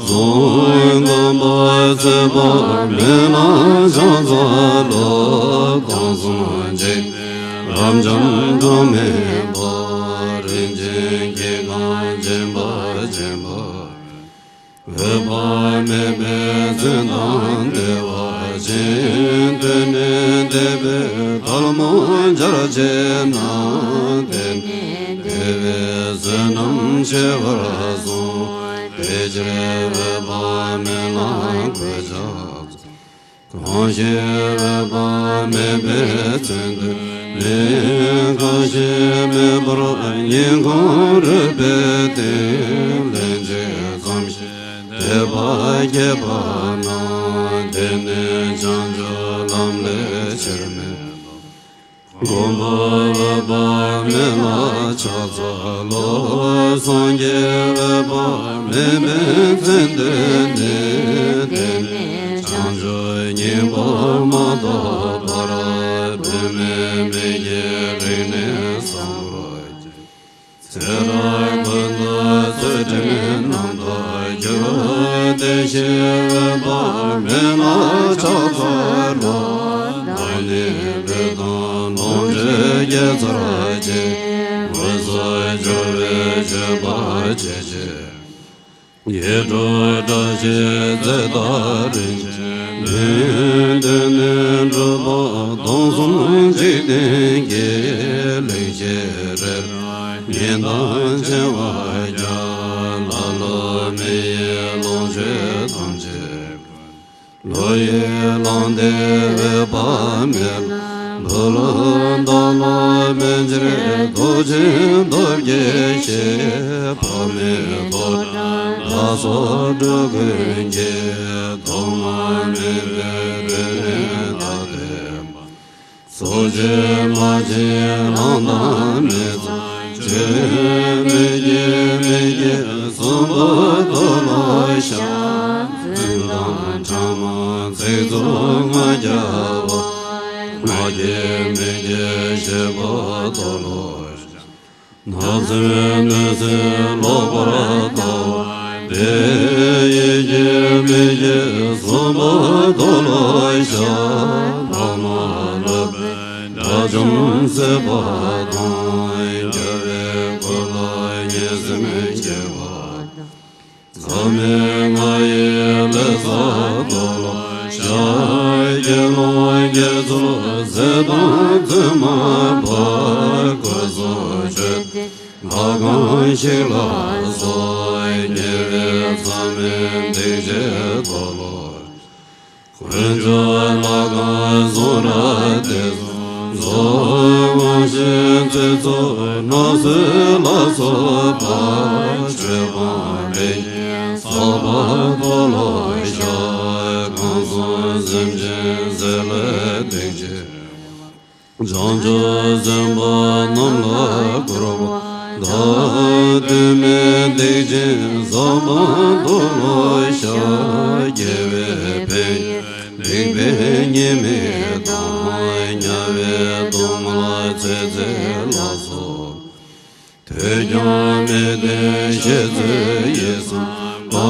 གསུངས། སྒོམ་པ་ཚེ་དཔག་མེད་ལ་ཕྱག་འཚལ་ལོ། སྟོང་གསུམ་འཇིག་རྟེན་རབ་འབྱམས་གྲངས་མེད་པ། རིན་ཆེན་གྱིས་གང་བརྒྱན་པ་བརྒྱན་པ། འོད་དཔག་མེད་པའི་མཚན་དང་བདེ་བ་ཅན། སྟོད་ནས་འདས་པའི་ཐལ་མོ་སྦྱར་བྱས་ན། དེ་ནས་འདས་པའི་བསོད་ནམས་ཆེ་བར་གསུངས། དེ་ཕྱིར་འོད་དཔག་མེད་ལ་གུས་ཕྱག་འཚལ། གང་ཞིག་འོད་དཔག་མེད་པའི་མཚན་ཐོས་ནས། གང་ཞིག་མེད་པར་སྙིང་ཁོང་རུས་པའི་གཏིང་། ལན་གཅིག་ཙམ་ཞིག་དད་པ་སྐྱེས་པ་ན། དེ་ནི་བྱང་ཆུབ་ལམ་ལས་ཆེར་མི་འདའ། སྒོམ་པ་འོད་དཔག་མེད་ལ་ཕྱག་འཚལ་ལོ། སངས་རྒྱས་འོད་དཔག་མེད་པའི་མཚན་ཐོས་ནས། དེ་ནས་བྱང་ཆུབ་སྙིང་པོ་མ་ཐོབ་བར། བུད་མེད་མི་དགེའི་རིགས་ནི་བཟང་པོར་སྐྱེས། ཚེ་རབས་ཀུན་ཏུ་ཚུལ་ཁྲིམས་རྣམ་དག་གྱུར། དེ་ཕྱིར་འོད་དཔག་མེད་ལ་ཕྱག་འཚལ་ལོ། བདག་ནི་ལུས་དང་ལོངས་སྤྱོད་དགེ་ཚར་གྱི། དངོས་སུ་འབྱོར་བའི་སྤྱོད་པ་བྱེད་ཅིང་། ཡིད་འཕྲོག་བཀྲ་ཤིས་རྫས་དང་རིན་ཆེན་བདུན། དེ་ནས་གྲུབ་པ་སྟོང་གསུམ་འཇིག་རྟེན་གྱི། གླིང་བཞི་རི་རབ་ཉི་ཟླ་བྱེ་བ་བརྒྱ། ལ་ལུ་མི་ཡི་ལོངས་སྤྱོད་ཐམས་ཅད། བློ་ཡིས་བླངས་ཏེ་འོད་དཔག་མེད་ལ་འབུལ། བདག་ལ་ཕན་ཕྱིར་ཐུགས་རྗེས་སྟོབས་བསྐྱེད་ཤིག། དཔག་མེད་ཐོག་དྲངས་བདག་སོགས་འགྲོ་ཀུན་གྱི། ཐོག་མ་མེད་པའི་དུས་ནས་ད་ལྟའི་བར། ཚོགས་ཀྱི་མ་ཆེན་བླངས་དང་མི་གཙང་སྤྱོད། མི་དགེ་མི་དགེ་གསུམ་པོ་མཐོལ་ལོ་བཤགས། རྫུན་དང་ཕྲ་མ་ཚིག་རྩུབ་ངག་རྒྱགས་པ། ངག་འཁྱལ་མི་འཁྱལ་བཤད་པ་མཐོལ་ལོ་བཤགས། ནགས་ཚལ་གནོད་འཚེ་ལོག་པར་ལྟ་བ། དེ་ཡིད་ཀྱི་མི་དགེ་གསུམ་པོ་མཐོལ་ལོ་བཤགས། ཕ་མ་སློབ་དཔོན་དགྲ་བཅོམ་བསད་པ་དང་། རྒྱལ་བའི་སྐུ་ལ་ངན་སེམས་བསྐྱེད་པ་དང་། མཚམས་མེད་ང་ཡི་ལས་བསགས་མཐོལ་ལོ་བཤགས། དགེ་སློང་དགེ་ཚུལ་ཟས་དང་བཙུན་མ་འབག། གོས་སུ་ཆོད་དེ་ལྷ་ཁང་བཤིག་ལ་སོགས། ཉེ་བའི་མཚམས་མེད་སྡིག་བྱས་མཐོལ་ལོ། དཀོན་མཆོག་ལྷ་ཁང་བཟང་རབ་དེ་བཟང་རྫོགས། དབང་ཆེན་ཚེ་སྲོག་ནགས་ཚལ་ལ་སོགས་པ། ཆོས་སྤངས་ལས་ངན་བསགས་པ་མཐོལ་ལོ་བཤགས། གང་སོང་སེམས་ཅན་ཟས་ལས་སྡིག་བྱས། བྱང་ཆུབ་སེམས་དཔའ་རྣམས་ལ་བསྐུར་བ་དང་། དུས་མིན་སྡིག་ཅན་བསགས་པ་མཐོལ་ལོ་བཤགས། དགེ་བའི་ཕན་ཡོན་སྡིག་པའི་ཉེས་དམིགས་དང་། དམྱལ་བའི་སྡུག་བསྔལ་ཚེ་ཟད་ལ་སོགས། ཐོས་ཀྱང་མི་ཐོས་བཤད་ཚུལ་ཡིད་བསམ་པ།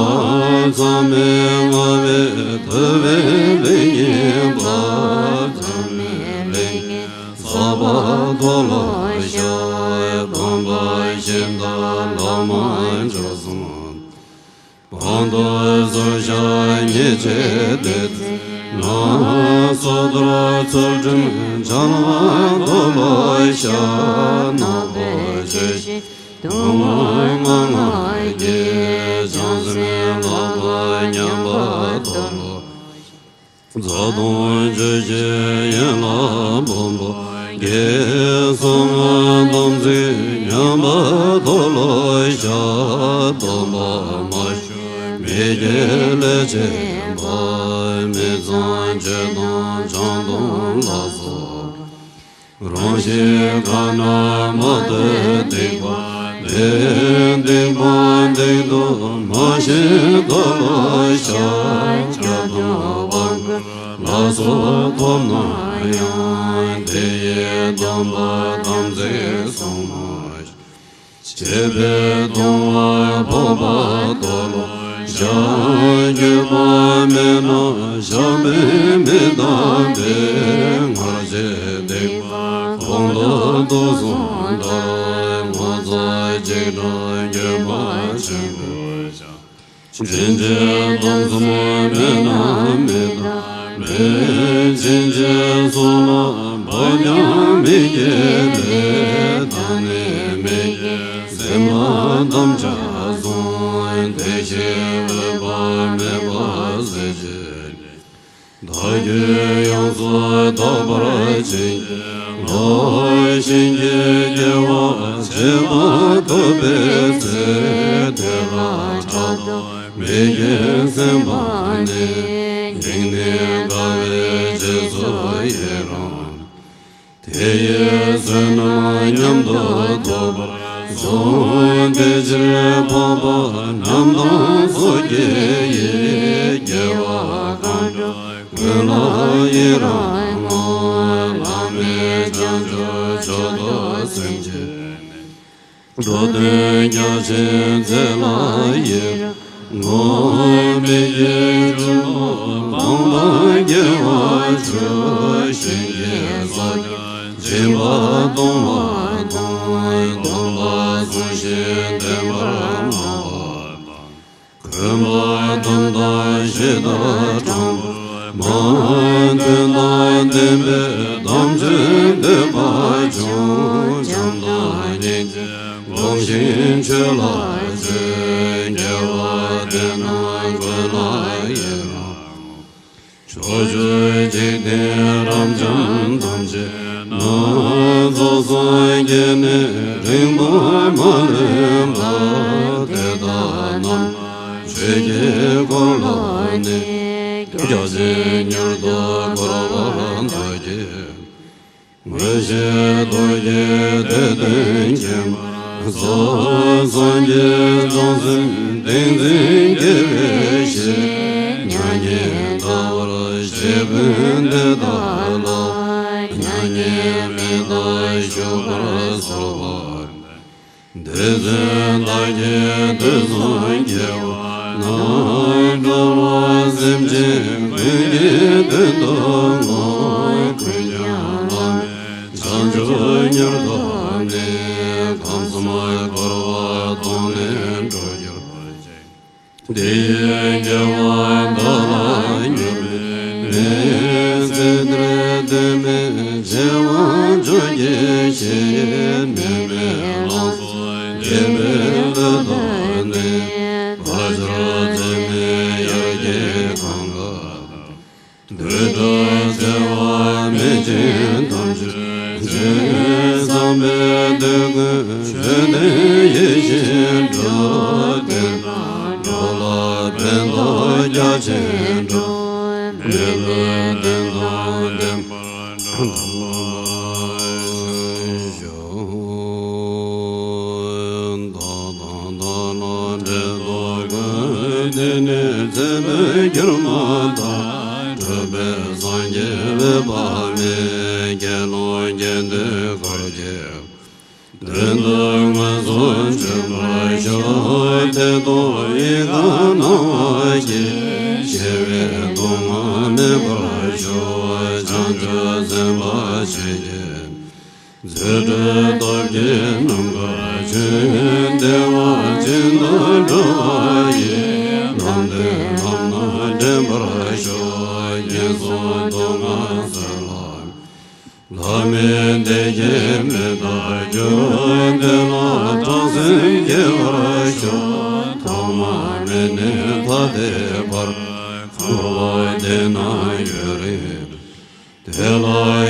མཚམས་མེད་ལྔ་པའི་ཐུབ་པའི་ལས་ངན་པ། མཚམས་མེད་ལས་ངན་བསགས་པ་མཐོལ་ལོ་བཤགས། སྡོམ་པ་བཞི་དང་བླ་མ་མཆོག་གསུམ། དབང་དུ་སོར་བཤགས་ཉེས་བྱས་ཏེ། ཚེ་ན་སོ་ཐར་ཚུལ་ཁྲིམས་འཆལ་བ་མཐོལ་ལོ་བཤགས། ནག་པོ་ཆོས་བཞིན་སྡུག་བསྔལ་ལྔ་ལྔ་བརྒྱའི། བྱང་སེམས་ལྷག་པ་ཉམས་པ་མཐོལ་ལོ། བཟའ་བཏུང་ཆོས་བཞིན་ཡན་ལག་སྦོམ་པོ་བརྒྱད། གསང་སྔགས་དམ་ཚིག་ཉམས་པ་མཐོལ་ལོ་བཤགས། སྡོམ་པ་མ་ཞུ་མི་དགེ་ལས་བྱེད་པ། མི་གཙང་ཆོས་དང་ཆང་འཐུང་ལ་སོགས་པ། རང་བཞིན་ཁ་ན་མ་ཐོ་སྡིག་པ་འདི། སྡིག་པ་སྡིག་ཏུ་མ་ཤེས་མཐོལ་ལོ་བཤགས། སྐྱབས་དང་བར་འགོད་ལ་སོགས་ཐོབ་ན་ཡང་། དེ་ཡི་སྡོམ་པ་དམ་ཚིག་སྲུང་མ་ཤེས། བྱེད་པས་གཏོང་བ་འཕགས་པ་མཐོལ་ལོ་བཤགས། འགྱོད་པ་མེད་ན་བཤགས་པས་མི་འདག་པས། སྔར་བྱས་སྡིག་པ་གང་དག་དུག་གསུམ་ལྟར། ངོ་ཚ་འཇིགས་སྐྲག་འགྱོད་པ་ཆེན་པོས་བཤགས། དྲིན་ཅན་དམ་གསུམ་མེད་ན་མི་འདག་པས། ཕྱིན་ཆད་སྲོག་ལ་བབ་ཀྱང་མི་སྐྱེ་བས། ད་ནི་མི་སྐྱེ་སེམས་ལ་དམ་བཅའ་བཟུང་། བདེ་གཤེགས་འོད་དཔག་མེད་པ་གཟིགས་བྱས་ནས། བདག་རྒྱུད་ཡོངས་སུ་དག་པར་བྱིན་གྱིས་རློབས། བྱིན་གྱིས་སྐྱེ་བ་བྱེད་པ་ཐོབ་པའི་ཚེ། དེ་ལ་ཕྲག་དོག་མི་སྐྱེ་སེམས་དཔའ་ནི། སྙིང་ནི་དགའ་བས་རྗེས་སུ་ཡི་རང་། དེ་ཡི་བསོད་ནམས་མཉམ་དུ་ཐོབ་པར་གསུངས། དེ་ཕྱིར་འཕགས་པ་རྣམས་དང་སོ་སྐྱེ་ཡི། དགེ་བ་གང་བསྒྲུབས་ཀུན་ལ་ཡི་རང་ངོ་། བླ་མེད་བྱང་ཆུབ་མཆོག་ཏུ་སེམས་བསྐྱེད་ནས། འགྲོ་དོན་རྒྱ་ཆེན་མཛད་ལ་ཡི་རང་ངོ་། མི་སྐྱེ་སྒྱུ་ལུས་སྤངས་པ་དགེ་བ་བཅུ། ཞིང་གི་ས་སྐྱ་སྦྱིན་པ་གཏོང་བ་དང་། སྡོམ་པ་བསྲུང་ཞིང་བསྟེན་པར་སྨྲ་བ་དང་། གུས་པ་དང་བརྡ་ཞེས་བྱ་དྲང་པོར་སྨྲ། དོན་དང་ལྡན་པའི་དམ་ཆོས་འདོད་པ་ཆུང་། བྱམས་དང་སྙིང་རྗེ་སྒོམ་ཞིང་ཆོས་ལ་བརྩོན། དགེ་བ་དེ་རྣམས་ཀུན་ལ་ཡི་རང་། ཕྱོགས་བཅུའི་འཇིག་རྟེན་རབ་འབྱམས་ཐམས་ཅད་ན། རྫོགས་སངས་རྒྱས་ནི་རིམ་པར་མ་ལུས་པ། དེ་དག་རྣམས་ཆོས་ཀྱི་འཁོར་ལོ་ནི། རྒྱ་ཆེན་མྱུར་དུ་བསྐོར་བར་མདོར་བསྐྱེད། མངོན་ཤེས་རྡོ་རྗེ་གདོད་མཁྱེན་པ། སངས་རྒྱས་བྱང་སེམས་ཏིང་འཛིན་དགེ་བའི་བཤེས། མྱ་ངན་འདའ་བར་བྱེད་པའི་དེ་དག་ལ། མྱ་ངན་མི་འདའ་བཞུགས་པར་གསོལ་བ། འདི་ཚེ་བདག་གིས་དུས་གསུམ་དགེ་བ་རྣམས། སྒྲུབ་ལ་སེམས་ཅན་ཀུན་གྱི་དོན་དུ་བསྔོ། ཀུན་ཀྱང་བླ་མེད་བྱང་ཆུབ་མྱུར་ཐོབ་ནས། ཁམས་གསུམ་འཁོར་བ་དོང་ནས་འགྲོལ་གྱུར་ཅིག། འདི་ཡི་དགེ་བ་བདག་ལ་མྱུར་བའི་གནས། ཚེ་འདིར་ལྡན་མིན་བྱེ་བ་བཅུ་སྐྱེ་ཞིང་། མི་མེད་ལམ་སྲོག་འགྱེད་པའི་བློས་བཏང་ནས། ཕ་ཆོས་འཛད་མེད་དབྱར་སྐྱེས་གངྒཱ་ལྟར། དུད་འགྲོ་འཚེ་བ་མེད་ཅིང་ཐམས་ཅད་མཛེས། བསམ་པའི་དོན་ཀུན་ཆོས་ལྡན་ཡིད་བཞིན་འགྲུབ། དེ་རྣམས་འགྲོ་ལ་ཕན་ཐོགས་རྒྱ་ཆེན་འགྲུབ། མི་ལུས་རྟེན་དང་ལྡན་པར་འགྲུབ་པར་ཤོག། བདག་དང་བདག་ལ་འབྲེལ་བ་ཀུན། དེ་ནི་ཚེ་འཕོས་གྱུར་མ་ཐག། གྲུབ་པའི་སངས་རྒྱས་འོད་དཔག་མེད། དགེ་སློང་དགེ་འདུན་འཁོར་བཅས། དོན་དུ་མངོན་སུམ་བྱོན་པར་ཤོག། ཐད་གཏོང་ཡིད་དགའ་སྣང་བ་སྐྱེས། ཞི་བའི་སྡུག་བསྔལ་མེད་པར་ཤོག། བྱང་ཆུབ་སེམས་དཔའ་ཆོས་ཀྱི། རྫུ་འཕྲུལ་སྟོབས་ཀྱིས་ནམ་མཁར་བྱོན། བདེ་བ་ཅན་དུ་འགྲོ་བ་ཡི། ལམ་སྟོན་ལམ་སྣ་འདྲེན་པར་ཤོག། ངན་སོང་སྡུག་བསྔལ་སེལ་ལ། བླ་མེད་བདེ་སྐྱིད་མི་རྟག་གྱུར། དེ་ལ་སྤྲང་སེམས་སྐྱེ་བར་ཤོག། ཐོག་མ་མེད་ནས་ཐ་དད་བར། འཁོར་བ་འདི་ན་ཡུན་རིང་། དེ་ལ་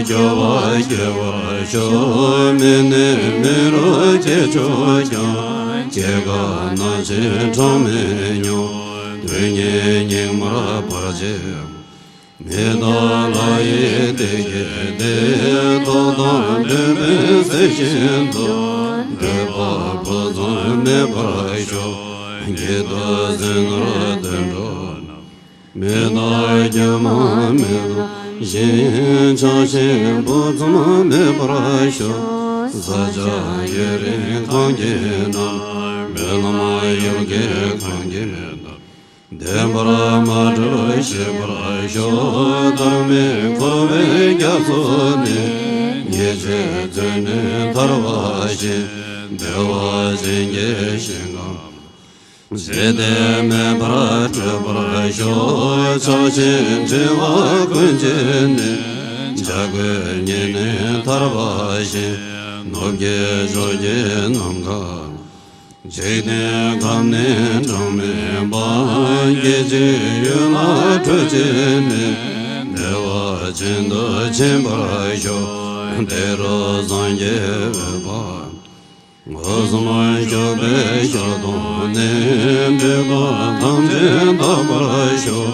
སྐྱོ་བ་སྐྱེ་བར་ཤོག། མི་ནས་མི་རུ་སྐྱེ་ཆོག་ཀྱང་། སྐྱེ་རྒ་ན་འཆི་གྲངས་མེད་མྱོང་། དུས་ངན་སྙིགས་མར་བར་ཆད། མི་རྟག་ལྷ་ཡི་བདེ་སྐྱིད་དེ། ཐོབ་དང་ལྡན་པས་ཟས་བཞིན་དུ། འདོད་པ་ཕུན་སུམ་མེད་པར་ཤོག། སྐྱིད་དུ་གཟིགས་ནོར་དུད་འགྲོ་རྣམས། མི་རྟག་སྐྱོ་མ་མེད་པ་བཞིན། ཆགས་ཞེན་ཕུན་སུམ་མེད་པར་ཤོག། ས་སྐྱ་ཡུན་རིང་གངས་ཀྱི་ནང་། སྨོན་ལམ་ཡུལ་གྱི་གངས་ཀྱི་མེ་ཏོག་བདེན་པར་མ་གྲུབ་ཤེས་པར་ཤོག །བདག་མེད་འཁོར་བའི་རྒྱ་མཚོ་ནས། ཉེས་སྤྱོད་རྩད་ནས་ཐར་བ་བཞིན། བདེ་བ་ཅན་གྱི་ཞིང་ཁམས། ཞི་བདེ་མེད་པར་སྤྲོས་པར་ཤོག །ཆགས་ཞེན་དྲི་བ་ཀུན་བཅད་ནས། འཇའ་གུར་ཉིད་ནས་ཐར་བ་བཞིན། ནུབ་ཀྱི་ཕྱོགས་ཀྱི་ནམ་མཁའ། འཇིག་རྟེན་ཁམས་ནས་གྲངས་མེད་པ། སྐད་ཅིག་ཡུད་ལ་འཕྲོ་བཅད་ནས། བདེ་བ་ཅན་དུ་ཕྱིན་པར་ཤོག །དེ་རུ་སངས་རྒྱས་འོད་དཔག །འོད་སྲུང་སྐྱོབ་པའི་ཞལ་གདོང་ནས། འདྲེན་པ་ཐམས་ཅད་དག་པར་ཤོག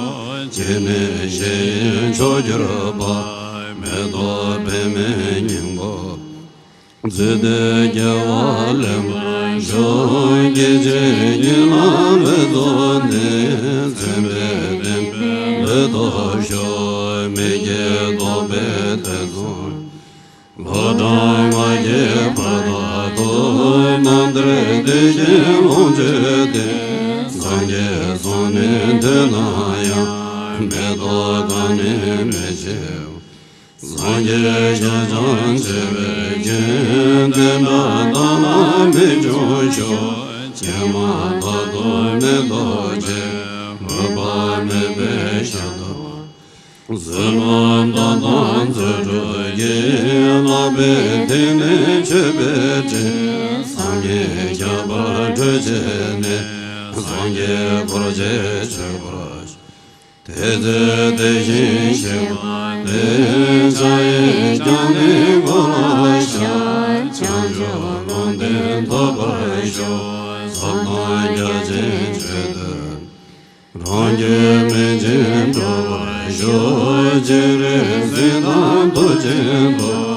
།སྐྱེ་མེད་ཞི་བའི་མཆོག་གྱུར་པ། མེ་ཏོག་པདྨའི་སྙིང་པོ། བརྗོད་དོན་རྒྱལ་བ་ལེགས་པར་ཤོག །སྐད་ཅིག་ཉིད་ལ་འོད་རྫོགས་ནས། མཚན་དཔེ་བསྟན་པའི་འོད་ཐོབ་ཤོག །མིག་གིས་རྟོགས་པའི་ཐེ་ཚོམ། བློ་བྲལ་ངག་གིས་ཕར་བཏགས་ཐུབ། རྣམ་འདྲེན་བདེ་ཆེན་ལོངས་སྤྱོད་རྟེན། སངས་རྒྱས་གསུང་ནི་ཐོས་ན་ཡང་། མེ་ཏོག་གང་ནི་མི་བྱེད། སངས་རྒྱས་ཞལ་ཕྱག་འཚལ་བའི་མགོན། བསྟན་དགྲ་དག་ལ་མི་འབྱུང་ཤོག །སྐྱེས་མ་ཐག་ཏུ་མེ་ཏོག་ཅན། འོད་དཔག་མེད་པའི་ཞལ་དུ། བཟོད་པ་མདོ་དང་རྫུ་འཕྲུལ་གྱིས། ལག་པའི་མཐིལ་ནས་མཆོད་པའི་སྤྲིན། བསམ་ཡས་ཁྱབ་པར་འཕྲོས་བྱས་ནས། སངས་རྒྱས་འཁོར་བཅས་མཆོད་པར་བྱ། དེ་ཚེ་དེ་བཞིན་གཤེགས་པ་སྟེ། ཕྱག་གཡས་བརྐྱང་གནས་མགོ་ལ་ཤར། བྱང་ཆུབ་ལུང་བསྟན་ཐོབ་པར་ཤོག །བསམ་དོན་རྒྱ་ཆེན་ཆོས་སྟོན། རང་རྒྱུད་སྨིན་ཅིང་གྲུབ་པར་ཤོག །སྤྱན་རས་གཟིགས་དང་མཐུ་ཆེན་ཐོབ།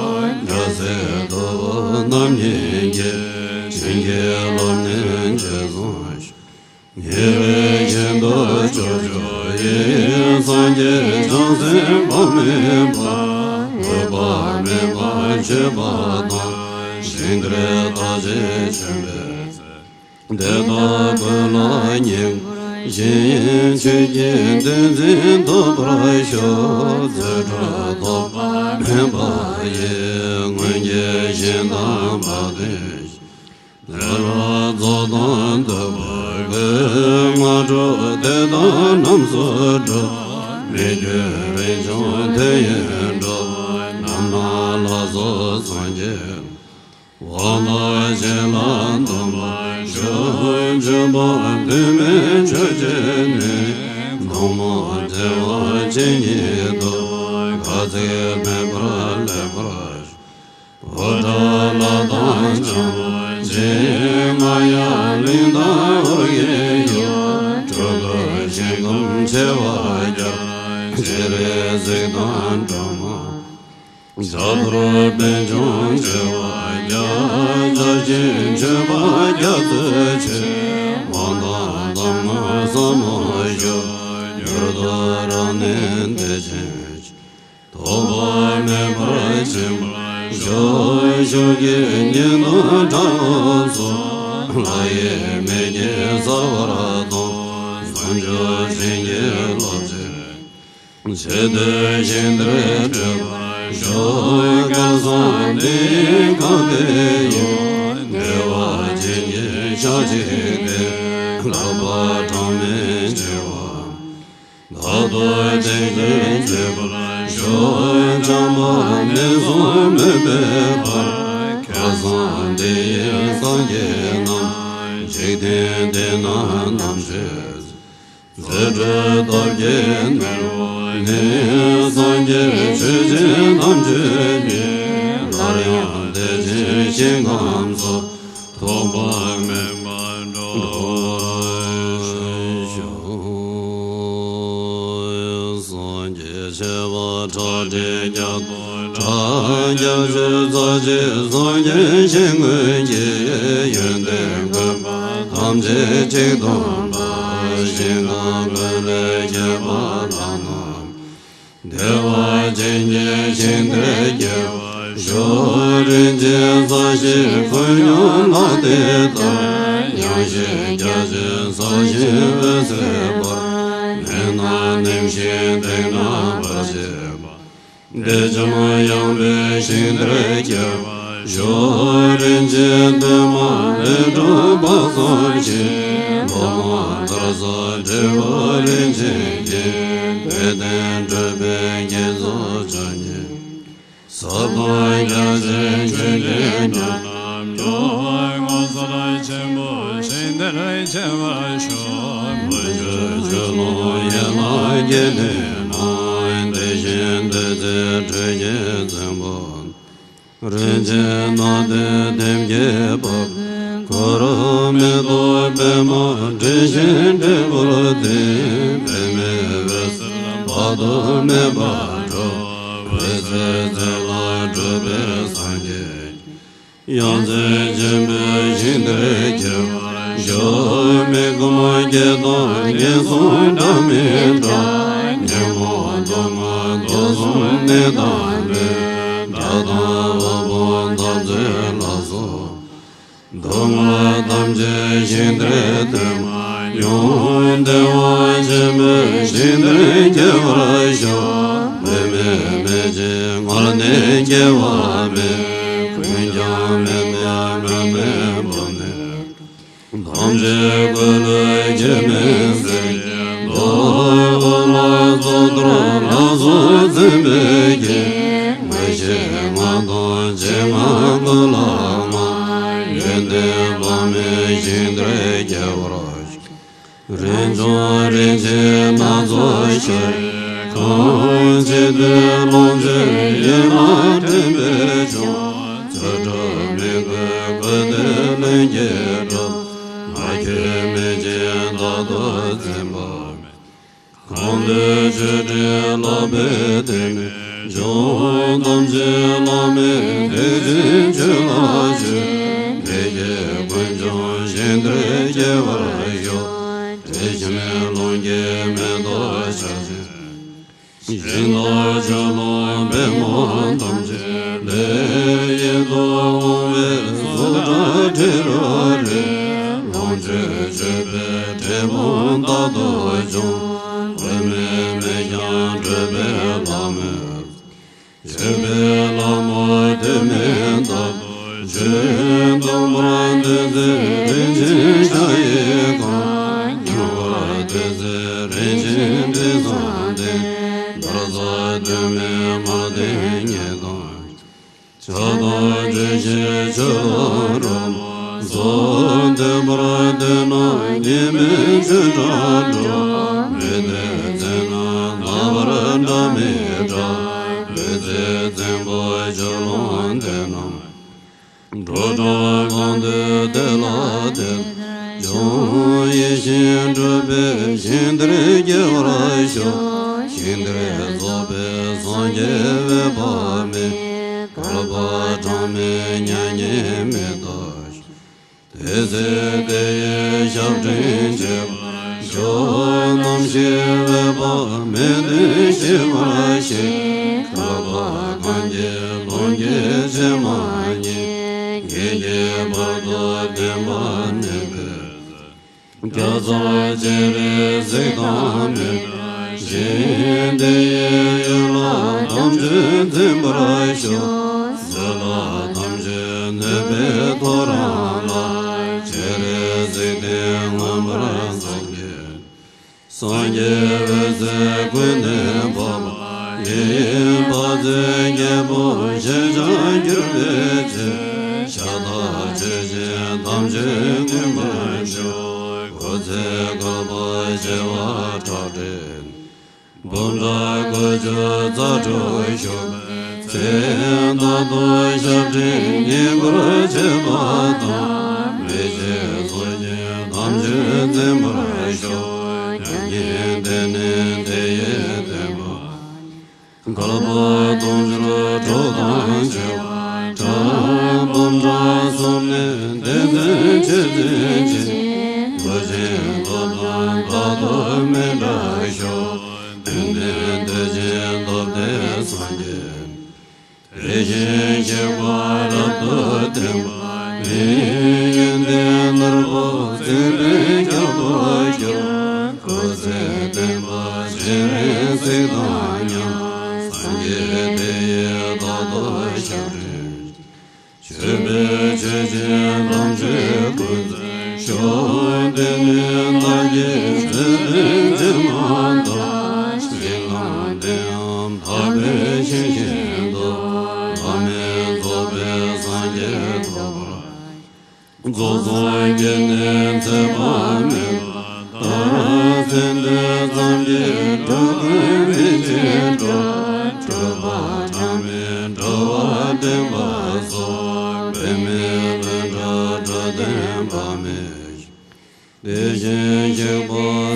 རྒྱལ་སྲས་ཐུ་བོ་རྣམ་གཉིས་ཀྱིས། བྱིན་གྱིས་བརླབས་ནས་ཆོས་གསུངས་ཤིང་། ཉེ་བའི་ཞིང་དུ་སྐྱོབ་ཤོག་ཨེ། སངས་རྒྱས་བྱང་སེམས་དཔག་མེད་པ། འོད་དཔག་མེད་པ་མཆོད་པ་དང་། ཞིང་དེར་བདག་ཅག་བྱོན་པའི་ཚེ། དེ་དག་ཀུན་ལ་བསྙེན་བཀུར་ཞིང་། ཆོས་ཀྱི་ཏིང་འཛིན་ཐོབ་པར་ཤོག །རྫུ་འཕྲུལ་ཐོགས་པ་མེད་པ་ཡིས། སྔོན་གྱི་ཞིང་དང་བར་དོའི་ཞིང་། དེ་ལ་རྫོགས་དང་ཐོབ་པར་བགོས། སྔ་དྲོ་དེ་དག་རྣམས་སུ་གྲུབ། མི་བསྐྱོད་རིན་འབྱུང་དེ་ཡི་གྲོགས། རྣམ་སྣང་ལ་སོགས་སངས་རྒྱས། དབང་དང་བྱིན་རླབས་འདུམ་པར་ཤོག །བྱོན་པ་དུས་མིན་ཆོས་ཀྱི་གནས། ནག་མོ་བྲལ་བ་ཇི་སྙེད་དུ། དགའ་ཚིག་མེད་པར་ལེགས་པར་ཤོག །འོད་འདྲ་ལ་དྭངས་འཆང་བར་བྱེད། རྔ་ཡབ་གླིང་དང་ཧོར་གྱི་ཡུལ། སྤྲུལ་སྐུ་ཞིང་ཁམས་མཆེ་བ་བརྒྱ། སྤྱན་རས་གཟིགས་དང་སྒྲོལ་མ། ཞབས་རྡོར་པད་འབྱུང་མཆེ་བ་བརྒྱ། བརྒྱ་བྱིན་མཆོད་པ་རྒྱ་མཚོའི་ཆུ། དབང་དང་གཏམ་དངོས་ཟབ་མོ་ཤོག །མྱུར་དུ་རབ་གནས་བདེ་ཆེན་ཞིང་། ཐོགས་པ་མེད་པར་ཕྱིན་པར་ཤོག །ཕྱོགས་ཀྱི་ཉི་ཟླ་གྲགས་ལོངས་སོགས། ལྷ་ཡི་མིག་གིས་གཟིགས་པ་དང་། སུམ་ཅུ་བྱིན་གྱིས་རློབ་ཅིང་། ཆེ་བསྟོད་ཞིང་དེར་སྤྲོད་པར་ཤོག །སྐལ་བཟང་འདི་ཡིས་གང་བདེ་ཡོད། བདེ་བ་ཅན་གྱི་ཞག་གཅིག་སྟེ། ལྷག་པ་གྲངས་མེད་འཆི་བ་དག་ཏུ་བདེ་ཞིང་སྤྱོད་པར་ཤོག །བྱམས་པ་ནད་གསུམ་མེད་པའི་བར། སྐལ་བཟང་འདི་ཡིས་སངས་རྒྱས་རྣམས། འཇིག་རྟེན་འདི་ན་རྣམ་དཔྱོད་ཅིང་། རྫུ་འཕྲུལ་སྟོབས་ཀྱིས་མནར་བ་ནི། སངས་རྒྱས་ཆོས་ཀྱི་རྣམ་དཔྱོད་ཉིད། སླར་ཡང་བདེ་ཆེན་ཞིང་ཁམས་སུ། ཐོགས་པ་མེད་པར་འགྲོ་བར་ཤོག །སངས་རྒྱས་ཆེ་བ་ཁྲག་ཁྲིག་བརྒྱ་སྟོང་ཕྲག་བརྒྱ་བཞུགས་ས་གཅིག །སངས་རྒྱས་ཞིང་མངོན་གྱི་ཡོན་ཏན་བཀོད་པ་ཐམས་ཅད་གཅིག་ཏུ་འབར། ཞིང་ཁམས་ཀུན་ལས་ཁྱད་པར་ལྷ་རྣམས། བདེ་བ་ཅན་གྱི་ཞིང་དེར་སྐྱེ་བར་ ཞོ་རིན་ཆེན་ས་གཞི་ཁོད་སྙོམས་ལ་དེ་ལྟར། ཡང་ཞིག་རྒྱ་ཆེན་ས་གཞི་འོད་གསལ་འབར། ནས་ན་ནིམ་ཞིག་དེང་ན་བར་བྱེད་པ། བདེ་འཇམ་ཡངས་པའི་ཞིང་དེར་སྐྱེ་བར་ཤོག། རིན་ཆེན་སྟོན་མ་ལས་གྲུབ་པ་སོགས་ཀྱི། ལོ་མ་མཐར་སོན་འབྲས་བུ་རིན་ཆེན་གྱི། དད་ལྡན་སྤྲུལ་པའི་བསྐྱེད་རྫོགས་བཅུ་གཉིས། ཟབ་དང་རྒྱ་ཆེན་ཆོས་ཀྱི་ཉམས་རྣམས་སྐྱོ་བ་ངོ་མཚར་ཆེན་པོ་ཞིང་དེར་སྐྱེ་བར་ཤོག། མི་འགྱུར་ཆོས་ལོངས་ཡན་ལག་གི་གནས་ན། དེ་བཞིན་འདུས་ཚེ་སྤྲུལ་གྱི་བཙན་པོ། རིན་ཆེན་སྣ་བདུན་ཐེམ་སྐས་བབས། འཁོར་མེ་ཏོག་པདྨ་དྲི་ཞིམ་འབྲས་བུར་བརྟེན། པདྨའི་འོད་ཟེར་དཔག་ཏུ་མེད་པ་འཕྲོ། འོད་ཟེར་རྩེ་ལྔ་གྲུབ་པའི་སངས་རྒྱས། ཡང་རྩེ་ཆེན་པོའི་ཞིང་དེར་སྐྱེ་བར་ཤོག། མི་ཁོམ་བརྒྱད་དང་ངན་སོང་སྒྲ་མི་སྒྲ། ཉོན་མོངས་སྡུག་བསྔལ་དུག་གསུམ་ནད་དང་ནད། དགྲ་དང་དབུལ་ཕོངས་འཐབ་རྩོད་ལ་སོགས། སྡུག་བསྔལ་ཐམས་ཅད་ཞིང་དེར་ཐིམ། ཡོངས་བདེ་བ་ཆེན་པོའི་ཞིང་དེར་སྐྱེ་བར་ཤོག། བུད་མེད་མི་བྱེད་མངལ་ནས་སྐྱེ་བ་མེད། ཀུན་ཀྱང་མི་ནད་མུན་པའི་སྦུབས་ནས། ཐམས་ཅད་སྐུ་ལུས་སྐྱེ་མེད་གཟེར་གྱི་མདོག། དབུ་མ་ཚོགས་གཏོར་ལ་སོགས་མཚན་དཔེ་བརྒྱད། མི་ཤེས་ལྔ་དང་ཕྱི་ལྔ་ཀུན་ལ་ལྔ། ཡོན་ཏན་དཔག་མེད་ཞིང་དེར་སྐྱེ་བར་ཤོག། རིན་འབྱུང་རིན་ཆེན་སྣ་ཚོགས་ཤར། གང་ཕྱིར་དུ་ལོངས་སྤྱོད་ཡིད་ལ་དྲན་པས་སྐྱོང་། རྫུ་འཕྲུལ་མི་མགོའི་སྐུ་སྟོད་ལྷུན་གྱིས་གྲུབ། ང་ཁྱོད་མི་བརྗེད་རྟག་ཏུ་འཛིན་པ་མེད། གང་འདུལ་ཆོས་སྤྲུལ་ལག་པའི་ཐིག་ལེ་འབྱུང་། ཐམས་ཅད་བླ་མེད་ཐེག་ཆེན་ཆོས་ལ་སྤྱོད། བདེ་སྐྱིད་ཀུན་འབྱུང་ཞིང་དུ་སྐྱེ་བར་ཤོག། དྲི་ཞིམ་ལོངས་སྐྱེས་མེ་ཏོག་ཆར་ཅན། ཞིང་དང་ཆུ་ཀླུང་པདྨ་ཐམས་ཅད་ལས། ཡིད་དུ་འོང་བའི་གཟུགས་སྒྲ་དྲི་རོ་རེག། ལོངས་སྤྱོད་སྤྱོད་པའི་འབྲས་བུ་རྟག་ཏུ་འབྱུང་། དབུ་མའི་མིག་རྒྱང་བགྲོད་པའི་ལྷ་མོས། སྤྱོད་པའི་ལྷ་མོ་དུ་མའི་རྟག་ཏུ་བྱོན། དང་པོར་འདུས་ཚེ་རིན་ཆེན་ཞྭ་ཡིས་གང་། མྱུར་བར་འདུས་ཚེ་རིན་ཆེན་དྲི་བཟང་ལྡན། འདོད་ཆགས་དུ་མའི་དམར་ལྡན་ཉེ་དང་། ཆགས་སྡང་ལྕི་ཞིང་ཆུ་ལ་རོལ། བཟོད་ལྡན་པར་འདོད་ན་ཉེས་མེད་ཆོས་སྒྲ་སྒྲོགས། མི་འདོད་བཙན་ན་རྣ་བར་སྒྲ་མི་གྲག། འདུས་ཚེ་བཙན་པོ་ཆུ་ཀླུང་དེ་ན། འགྲོ་དྲུག་གང་འདུལ་དེ་ལ་དེར་འབྱུང་། ཡིད་བཞིན་གྲུབ་པའི་ཞིང་དེར་སྐྱེ་བར་ཤོག། ཞིང་དེར་རྫོགས་པའི་སངས་རྒྱས་འོད་དཔག་མེད། བསྐལ་པ་གྲངས་མེད་མྱ་ངན་མི་འདའ་ཞིང་། དེ་ཚེ་དེ་ཡི་ཞབས་འདྲེན་བྱེད་པར་ཤོག། རྣམ་ཤེས་འོད་དཔག་མེད་དུ་ཤེས་པར་བྱེད། བསྐལ་པ་གང་གི་ལོངས་སྐུའི་ཕྱེ་མ་སྙེད། ངེས་ཀྱི་བར་དུ་བདེན་པར་གནས་པའི་ཚེ། རྒྱ་མཚོ་སྤྱན་རས་གཟིགས་དང་མཉམ་པའི་ཞིང་། དེ་ཡི་ཡུལ་ལ་དམ་ཆོས་འཛིན་པར་ཤོག། བཟོད་པ་ཐམས་ཅད་ནུས་པའི་ཐོ་རངས་ལ། སྤྱན་རས་གཟིགས་དེ་མངོན་པར་རྫོགས་པའི། སངས་རྒྱས་འོད་ཟེར་ཀུན་ནས་འཕགས་པ་ཡི། དཔག་ཚད་བརྒྱད་པོ་ཞེས་བྱར་གྱུར་པའི་ཕྱིར། ཤ་སྟག་ཆོས་ཅན་ཐམས་ཅད་མངོན་པར་ཤོག། སྐུ་ཚེ་བསྐལ་པ་བྱེ་བ་ཁྲག་ཁྲིག་བུམ་ཕྲག་དགུ་བཅུ་རྩ་དྲུག་བཞུགས་པའི་ཚེ། རྟག་ཏུ་ཞབས་འདྲེན་བསྙེན་བཀུར་བྱེད་པ་དང་། མི་ཕྱེད་ཚོགས་ཀྱིས་དམ་ཆོས་འཛིན་པར་ཤོག། མྱ་ངན་འདས་ནས་དེ་ཡི་བསྟན་པ། བསྐལ་པ་དུང་ཕྱུར་དྲུག་དང་བཅས་པ། བུམ་ཕྲག་གསུམ་ནས་བདེན་མཛད་ཆོས་འཛིན་ཅིང་། མཐུ་ཆེན་སྟོབས་དང་རྟག་ཏུ་མི་འབྲལ་ཤོག། བདུད་འདུལ་བདུད་ཆེན་སྟོབས་ལྡན་སངས་རྒྱས། དེ་བཞིན་གཤེགས་པ་རབ་ཏུ་བརྟན་པ་ནི། ཡོན་ཏན་ནོར་བུ་ཚེ་འདིར་ཁྱབ་ཏུ་གྱུར། སྐུ་ཚེ་བརྟན་པ་སྤྱན་རས་གཟིགས་དང་མཉམ། སངས་རྒྱས་དེ་ཡིས་རྟག་ཏུ་ཞབས་འདྲེན། མཆོད་པའི་མཆོད་སྤྱན་དམ་ཆོས་སྐུ་མཚོན། མཆོག་ཏུ་ནི་བདག་གིས་བརྩེ་ལྡན་ཕྱག་ན་བཏགས། ཞིང་ཁམས་བདེ་འམ་དག་པའི་ཞིང་བཞིན་དུ། བླ་མེད་རྫོགས་པའི་སངས་རྒྱས་ཐོབ་པར། རྫོགས་སངས་རྒྱས་ནི་ཚེ་དཔག་མེད་པ། ལྟར་མཚན་དོན་ཙམ་གྱིས་འགྲོ་ཀུན་མི་འཇིགས་འགྲོ། སྤྲོས་པ་བྲལ་མིན་གྲོལ་བ་འདྲེན་པ་སོགས། འབད་མེད་ལྷུན་གྲུབ་འགྲོ་དོན་དཔག་མེད། དེ་བཞིན་གཤེགས་པ་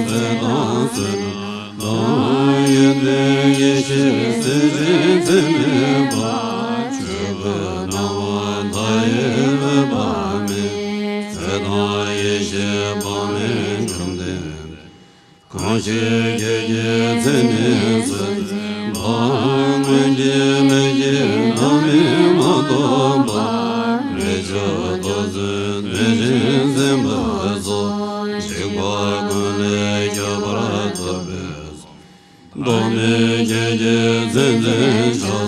ཚེ་དང་བསོད་ནམས་དང་། ཡོན་ཏན་ཡེ་ཤེས་སྲིད་ཞིའི་ཚད་མེད་པ། ཆོས་སྐུ་སྣང་བ་མཐའ་ཡས་འོད་དཔག་མེད། ཚེ་དང་ཡེ་ཤེས་དཔག་མེད་འབྱུང་ལྡན། གང་ཞིག་ཁྱེད་ཀྱི་མཚན་ནི་གསོལ་འདེབས་པ། སྔོན་གྱི་ལས་ཀྱི་རྣམ་སྨིན་མ་ཐོབ་པ། ལས་བྱ་ཏོག་ཙམ་ནད་ཀྱིས་ཟིན་པ་སོགས། འཇིགས་པ་ཀུན་ལས་སྐྱོབ་པར་ཐུབ་པས། ཐོགས་མེད་ཁྱེད་ཀྱི་མཚན་འཛིན་ཕྱག་འཚལ་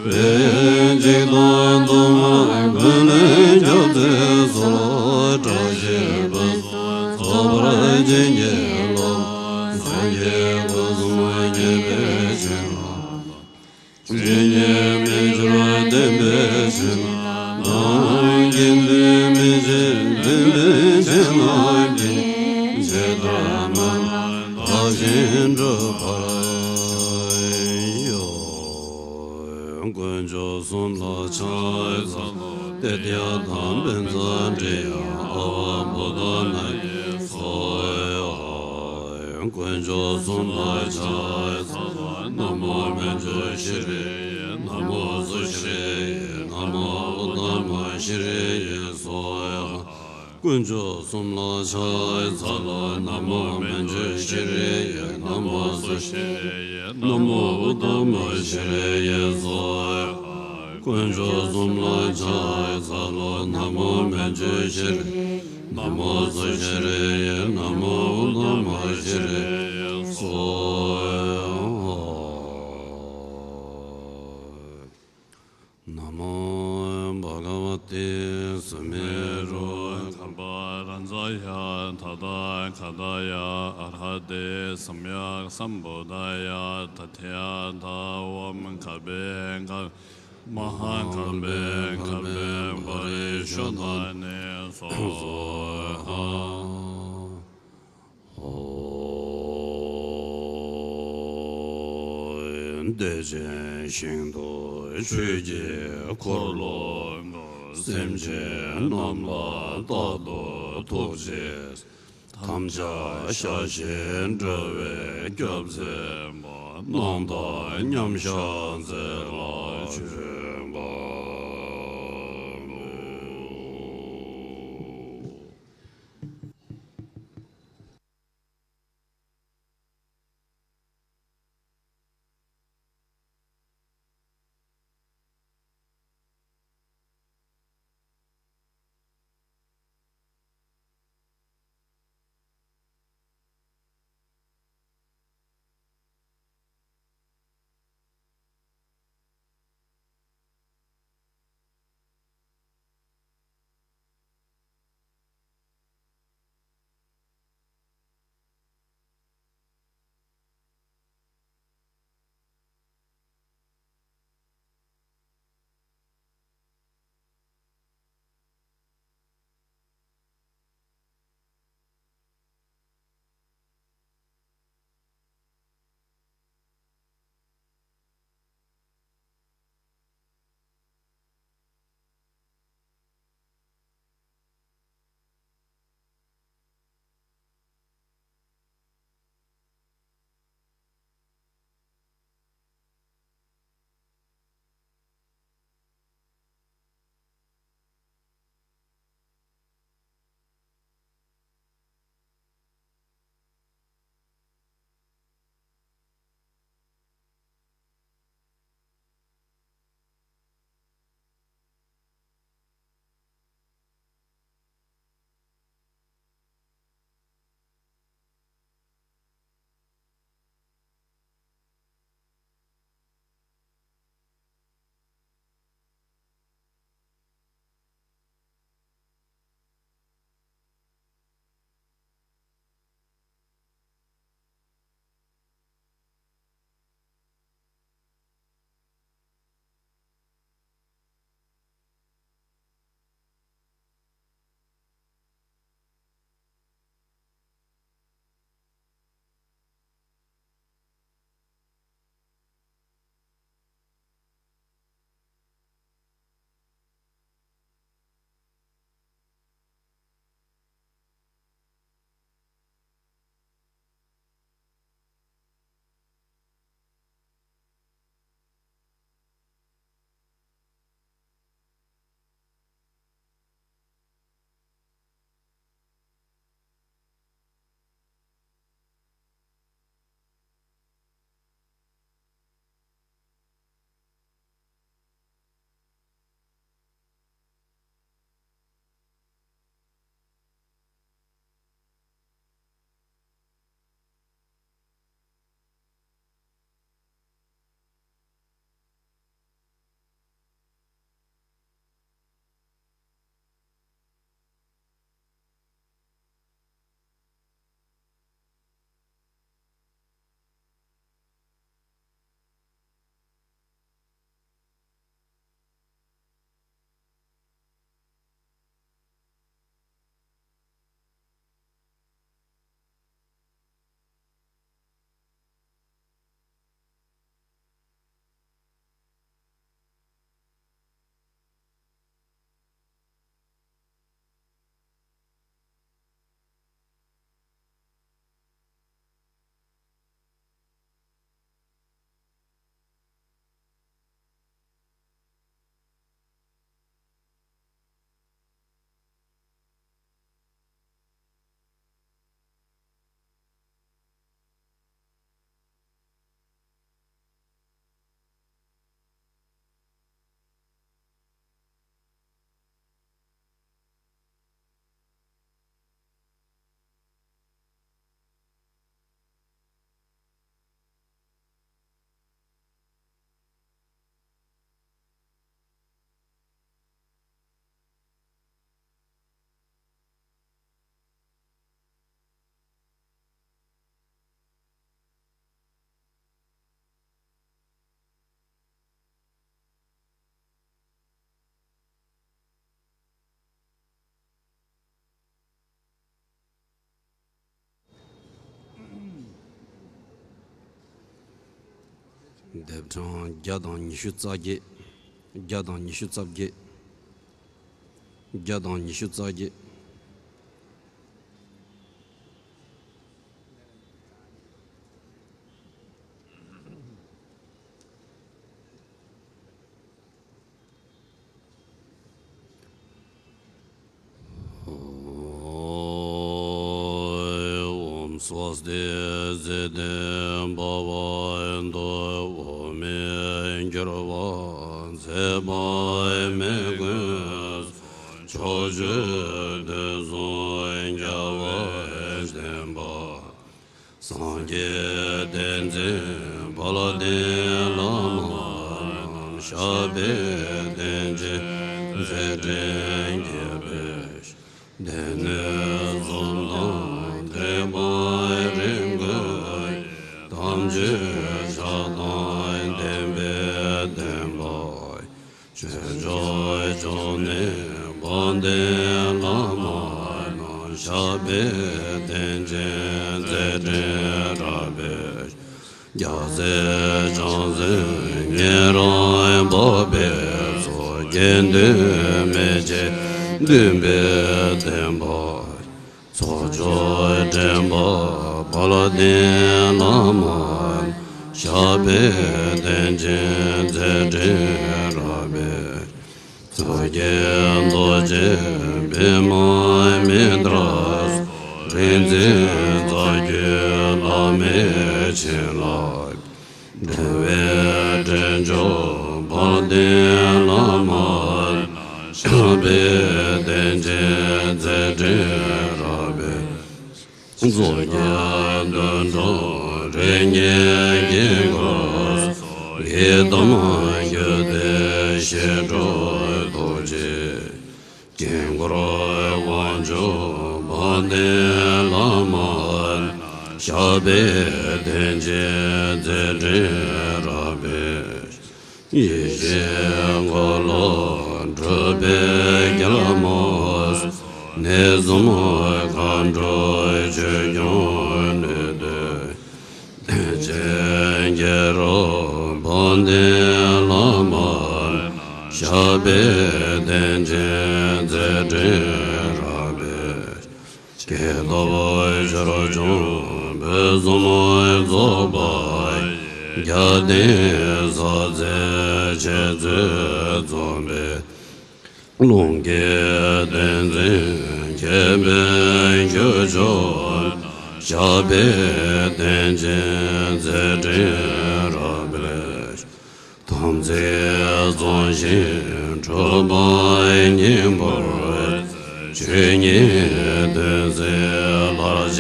བས། འཇིགས་དང་སྡུག་བསྔལ་ཀུན་ལས་སྐྱོབ་མཛད་སོགས། བཀྲ་ཤིས་པ་སོགས་རྫོགས་པར་བྱིན་གྱིས་རློབས། སངས་རྒྱས་སྐུ་གསུམ་བརྙེས་པའི་བྱིན་རླབས། ཇི་སྙེད་མི་འགྱུར་བརྟན་པའི་བྱིན་རླབས་དང་། ཀུན་ཏུ་མི་ཕྱེད་བརྟན་པའི་བྱིན་རླབས་ཀྱིས། ཇི་ལྟར་སྨོན་ལམ་བཏབ་བཞིན་འགྲུབ་པར་ཤོག། དཀོན་མཆོག་གསུམ་ལ་ཕྱག་འཚལ་ལོ། ཏདྱ་ཐཱ། པཉྩ་དྲི་ཡ་ཨ་ཝ་བོ་དྷ་ན་ཡེ་སྭཱ་ཧཱ། དཀོན་མཆོག་གསུམ་ལ་ཕྱག་འཚལ་ལོ། ན་མོ་མཉྫུ་ཤྲཱི་ཡེ། ན་མོ་སུ་ཤྲཱི་ཡེ། ན་མོ་ཨུ་ཏ་མ་ཤྲཱི་ཡེ་སྭཱ་ཧཱ། དཀོན་མཆོག་གསུམ་ལ་ཕྱག་འཚལ་ལོ། ན་མོ་མཉྫུ་ཤྲཱི་ཡེ། ན་མོ་སུ་ཤྲཱི་ཡེ། ན་མོ་ཨུ་ཏ་མ་ཤྲཱི་ཡེ་སྭཱ་ཧཱ། དཀོན་མཆོག་གསུམ་ལ་ཕྱག་འཚལ་ལོ། ན་མོ་མཉྫུ་ཤྲཱི་ཡེ། ན་མོ་སུ་ཤྲཱི་ཡེ། ན་མོ་ཨུ་ཏ་མ་ཤྲཱི་ཡེ་སྭཱ་ཧཱ། ན་མོ་བྷ་ག་བ་ཏེ་སུ་མེ་རུ། གམ་བྷ་རཱ་ཛཱ་ཡ། ད་ཐཱ་ག་ཏཱ་ཡ། ཨར་ཧ་ཏེ་སམ་ཡཀ་སམ་བུདྡྷཱ་ཡ། ཏ་ཐཱ་ག་ཏ། ཨོཾ་གརྦྷེ་གརྦྷ་མ་ཧཱ་གརྦྷེ་གརྦྷ་པ་རི་ཤོ་དྷཱ་ནི་སྭཱ་ཧཱ། དེ་བཞིན་ཞིང་དུ་ཆོས་ཀྱི་འཁོར་ལོ་བསྐོར། སེམས་ཅན་རྣམས་ལ་རྟག་ཏུ་ཐུགས་རྗེས། དམ་བཅའ་བཞག་ཞིང་འགྲོ་བའི་སྐྱབས་མཛད་པ། སྣང་མཐའ་མཉམ་བཞག་མཛད་ལ་མཆོད་པ་འབུལ། སྡེབ་གྲངས་བརྒྱ་དང་ཉི་ཤུ་རྩ་བརྒྱད། བརྒྱ་དང་ཉི་ཤུ་རྩ་བརྒྱད། བརྒྱ་དང་ཉི་ཤུ་རྩ་བརྒྱད། ཨོཾ་སྭ་སྟི། ཟེར་ཏེ་འབར་བ་དང་འོ་མས་གྱུར་པ་མཛེས་པ་མའི་གོས་སུ་ཕྱོགས་བཅུའི་དུད་འགྲོ་རྒྱལ་བས་བསྟེན་པ། སངས་རྒྱས་བསྟན་འཛིན་དཔལ་ལྡན་བླ་མ་རྣམས། ཞབས་པད་བརྟན་ཅིང་མཛད་འཕྲིན་རྒྱས་པའི་ཕྱིར། སྡེ་སྣོད་གསུམ་དང་ཐེག་པ་རིམ་དགུ་ཡི། དམ་ཆོས་ཆགས་སྡང་བདེན་པའི་བསྟན་པ་ཡི། ཆོས་མཆོག་འབྱུང་གནས་དཔལ་ལྡན་བླ་མ་རྣམས། ཞབས་པད་བརྟན་ཅིང་མཛད་འཕྲིན་རགས་པའི་ཕྱིར། རྒྱལ་སྲས་བྱང་སེམས་ཉན་རང་འཕགས་པའི་ཚོགས། དགེ་འདུན་མི་ཕྱེད་འདུན་པའི་བསྟན་པ་ཡི། ཚོགས་མཆོག་འདྲེན་པ་དཔལ་ལྡན་བླ་མ་རྣམས། ཞབས་པད་བརྟན་ཅིང་མཛད་འཕྲིན་རགས་པའི་ཕྱིར། མཚོ་སྐྱེས་རྡོ་རྗེ་པདྨ་མི་ཏྲ་སོགས། རིག་འཛིན་རྩ་བརྒྱུད་བླ་མའི་བྱིན་རླབས། འགྲོ་བའི་འདྲེན་མཆོག་དཔལ་ལྡན་བླ་མ་རྣམས། ཞབས་པད་བརྟན་ཅིང་མཛད་འཕྲིན་རགས་པའི། མཚོ་སྐྱེས་དུད་འགྲོ་རིགས་ལྔའི་དཀྱིལ་འཁོར་སོགས། ཡི་དམ་རྒྱུད་སྡེ་བཤད་སྒྲུབ་ཐུགས་རྗེ། དཀྱིལ་འཁོར་དབང་ཕྱུག་དཔལ་ལྡན་བླ་མ་རྣམས། ཞབས་པད་བརྟན་ཅིང་མཛད་འཕྲིན་རགས་པའི་ཕྱིར། ཡེ་ཤེས་འཁོར་ལོ་སྒྲུབ་པའི་རྒྱལ་མོ་སོགས། གནས་གསུམ་མཁའ་འགྲོ་ཆོས་སྐྱོང་ནུས་ལྡན། བསྟན་ཆེན་ཀེང་རུས་དཔལ་ལྡན་བླ་མ་རྣམས། ཞབས་པད་བརྟན་ཅིང་མཛད་འཕྲིན་རགས་པའི་ཕྱིར། སྐྱེས་སྟོབས་ཆོས་སྐྱོང་པོད་གསུམ་རྫོགས་པ་ཡི། རྒྱལ་བསྟན་ས་ཚད་འཆད་རྩོད་རྩོམ་པའི། ལུང་གི་བསྟན་འཛིན་མཁས་པའི་ཁྱུ་མཆོག་རྣམས། ཞབས་པད་བརྟན་ཅིང་མཛད་འཕྲིན་རགས་པའི་ཕྱིར། དམ་ཚིག་གཙང་ཞིང་གྲུབ་པ་སྙིང་པོར་བརྩེ། ཆོས་ཉིད་དོན་གཟིགས་ལྷར་བཅས་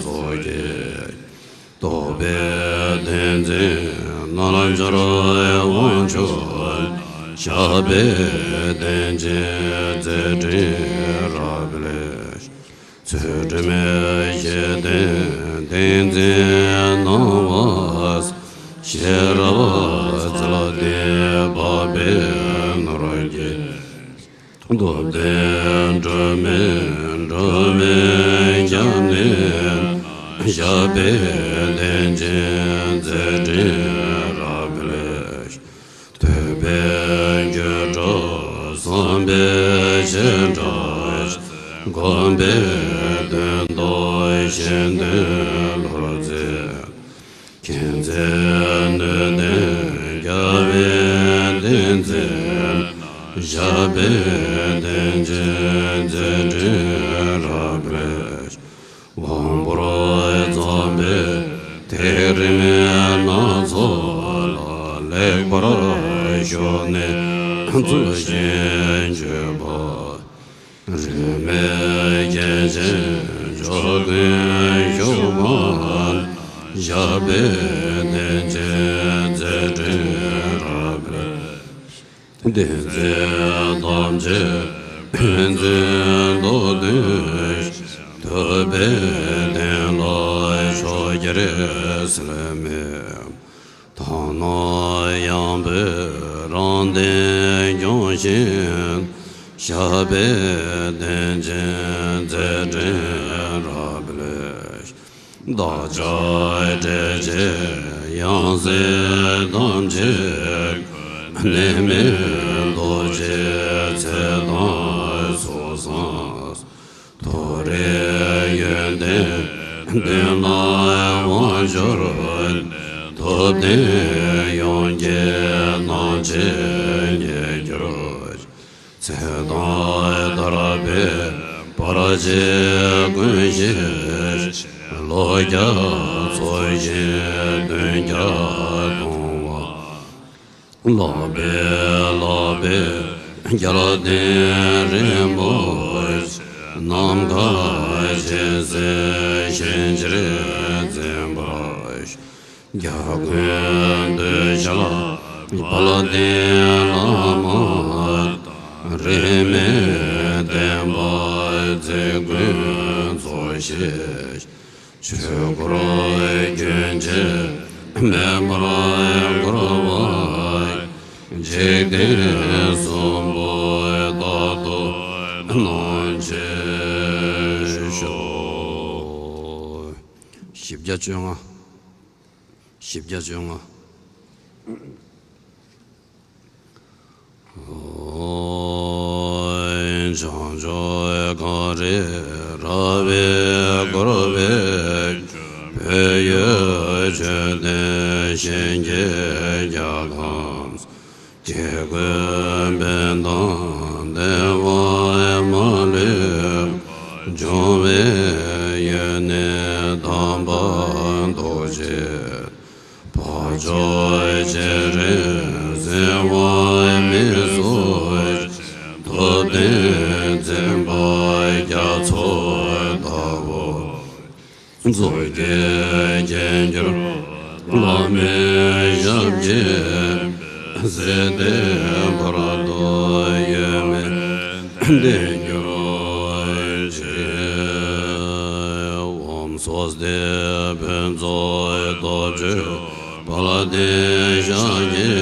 ཚོགས་ཀྱི། རྟོགས་པའི་ཏིང་འཛིན་རྣལ་འབྱོར་དབང་ཕྱུག་རྣམས། ཞབས་པད་བརྟན་ཅིང་མཛད་འཕྲིན་རགས་པའི་ཕྱིར། ཚུལ་ཁྲིམས་ཤེས་ལྡན་ཏིང་འཛིན་སྣང་བ་སོགས། ཤེས་རབ་རྩལ་ལྡན་འཕགས་པའི་ནོར་གྱིས། རྟོགས་ལྡན་སྒྲོན་མེ་སྒྲོན་མེའི་རྒྱབ་ནས། ཞབས་པད་བརྟན་ཅིང་མཛད་འཕྲིན་རགས་པའི་ཕྱིར། ཐོས་པས་རྒྱུད་གྲོལ་བསམ་པས་བྱེ་བྲག་ཕྱེ། སྒོམ་པས་དོན་རྟོགས་གཞན་དོན་བློར་འཛིན། མཁྱེན་བརྩེ་ནུས་ལྡན་རྒྱལ་བའི་བསྟན་འཛིན། ཞབས་པད་བརྟན་ཅིང་མཛད་འཕྲིན་རགས་པའི་ཕྱིར། དབང་པོ་རྩོམ་པའི་ཐེག་རིམ་སྣ་ཚོགས་ལ། ལེགས་པར་ཞུགས་ནས་བརྩོན་ཞིང་བརྗོད་པ། རིས་མེད་རྒྱལ་ཆེན་ཇོ་ཀུན་ཞུགས་པ། ཞབས་པད་བརྟན་ཅིང་མཛད་འཕྲིན་རགས་པའི། བསྟན་འཛིན་ཐམས་ཅད་ཕན་ཚུན་མདོ་འདོན་ཞིང་། ཐུབ་པའི་བསྟན་ལ་ཕྱོགས་བཅུར་སེལ་མེད། དག་སྣང་ཡངས་པའི་རང་བསྟན་སྐྱོང་ཞིང་། ཞབས་པད་བརྟན་ཅིང་མཛད་འཕྲིན་རགས་པའི་ཕྱིར། བདག་ཅག་བསྒྲལ་བྱའི་ཡང་སྲིད་ཐམས་ཅད་ཀུན། གནས་མིན་རྡོ་རྗེའི་ཚེ་དང་ཚོགས་བསགས། མཐོ་རིས་ཡོན་ཏན་བདུན་ལ་དབང་གྱུར་ནས། ཐུབ་བསྟན་ཡོངས་ཀྱི་སྣང་བྱེད་ཉིད་གྱུར་ཅིང་། ཚེ་དང་ལྡན་པའི་བར་ཆད་ཀུན་ཞི་ཞིང་། ལོ་བརྒྱ་འཚོ་ཞིང་དུས་བརྒྱ་གཏོང་བ། ལག་པས་བླངས་པའི་རྒྱལ་བསྟན་རིན་པོ་ཆེ། ནམ་མཁའ་ཇི་སྲིད་བཞིན་ཕྱིར་འཛིན་པར་ཤོག། འཇའ་གུར་གདུལ་བྱ་དཔལ་ལྡན་བླ་མ་དང་། རིས་མེད་བསྟན་པ་འཛིན་ཀུན་འཚོ་ཞིང་། ཆོས་འཁོར་རྒྱུན་ཆད་མེད་པར་འཁོར་བ་ཡི། འཇིག་རྟེན་གསུམ་པོ་རྟག་ཏུ་སྣང་བྱེད་ཤོག། བཞི་བརྒྱ་བཅོ་ལྔ། བཞི་བརྒྱ་བཅོ་ལྔ། བྱང་ཆུབ་གངས་རི་ར་བས་བསྐོར་བའི་བོད་ཡུལ་ཆོས་ལྡན་ཞིང་གི་རྒྱལ་ཁམས། སྐྱེ་དགུའི་ཕན་དང་བདེ་བ་མ་ལུས་འབྱུང་བའི་ཡུལ་ནི་དམ་པ་རྡོ་རྗེ། འཕགས་མཆོག་སྤྱན་རས་གཟིགས་དབང་མི་གསལ་ཞིང་། ཐུབ་བསྟན་འཛིན་པ་རྒྱ་མཚོ་ལྟ་བུ། མཛོད་ཀྱི་རྒྱན་གྱུར་བླ་མའི་ཞབས་ཀྱི་གཟི་བརྗིད། བར་དོ་ཡོད་མེད་ལྡན་གྱུར་ཅིག། ཨོཾ་སྭ་སྟི་ཕུན་ཚོགས་རྡོ་རྗེ་དཔལ་ལྡན་ཞབས་ཀྱི།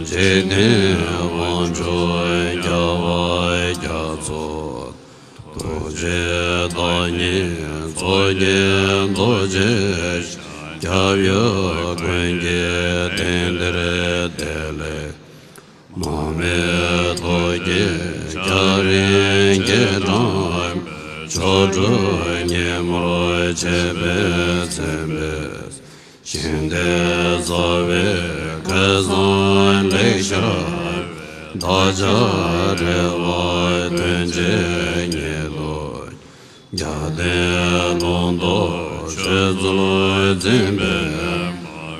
འཇིག་རྟེན་དབང་ཕྱུག་རྒྱལ་བ་རྒྱ་མཚོ། རྡོ་རྗེ་བདག་ཉིད་མཚོ་སྐྱེས་རྡོ་རྗེ། སྐྱབས་ཡུལ་ཀུན་གྱི་རྟེན་འདིར་བདེ་ལེགས། མར་མེ་མཐོ་རྒྱས་སྐྱ་རེངས་ཀྱིས་དྲངས་པའི། ཆོ་འཕྲུལ་ཉིན་མོར་བཅས་པས་མཚན་པའི། ཞིང་དེར་རྩ་བའི་སྐལ་བཟང་ལེགས་ཤར་བའི། བདག་ཅག་རེ་བ་དོན་ཆེན་ཉིད་དུ། རྒྱལ་བསྟན་ལུང་རྟོགས་ཆོས་ཚུལ་འཛིན་པའི།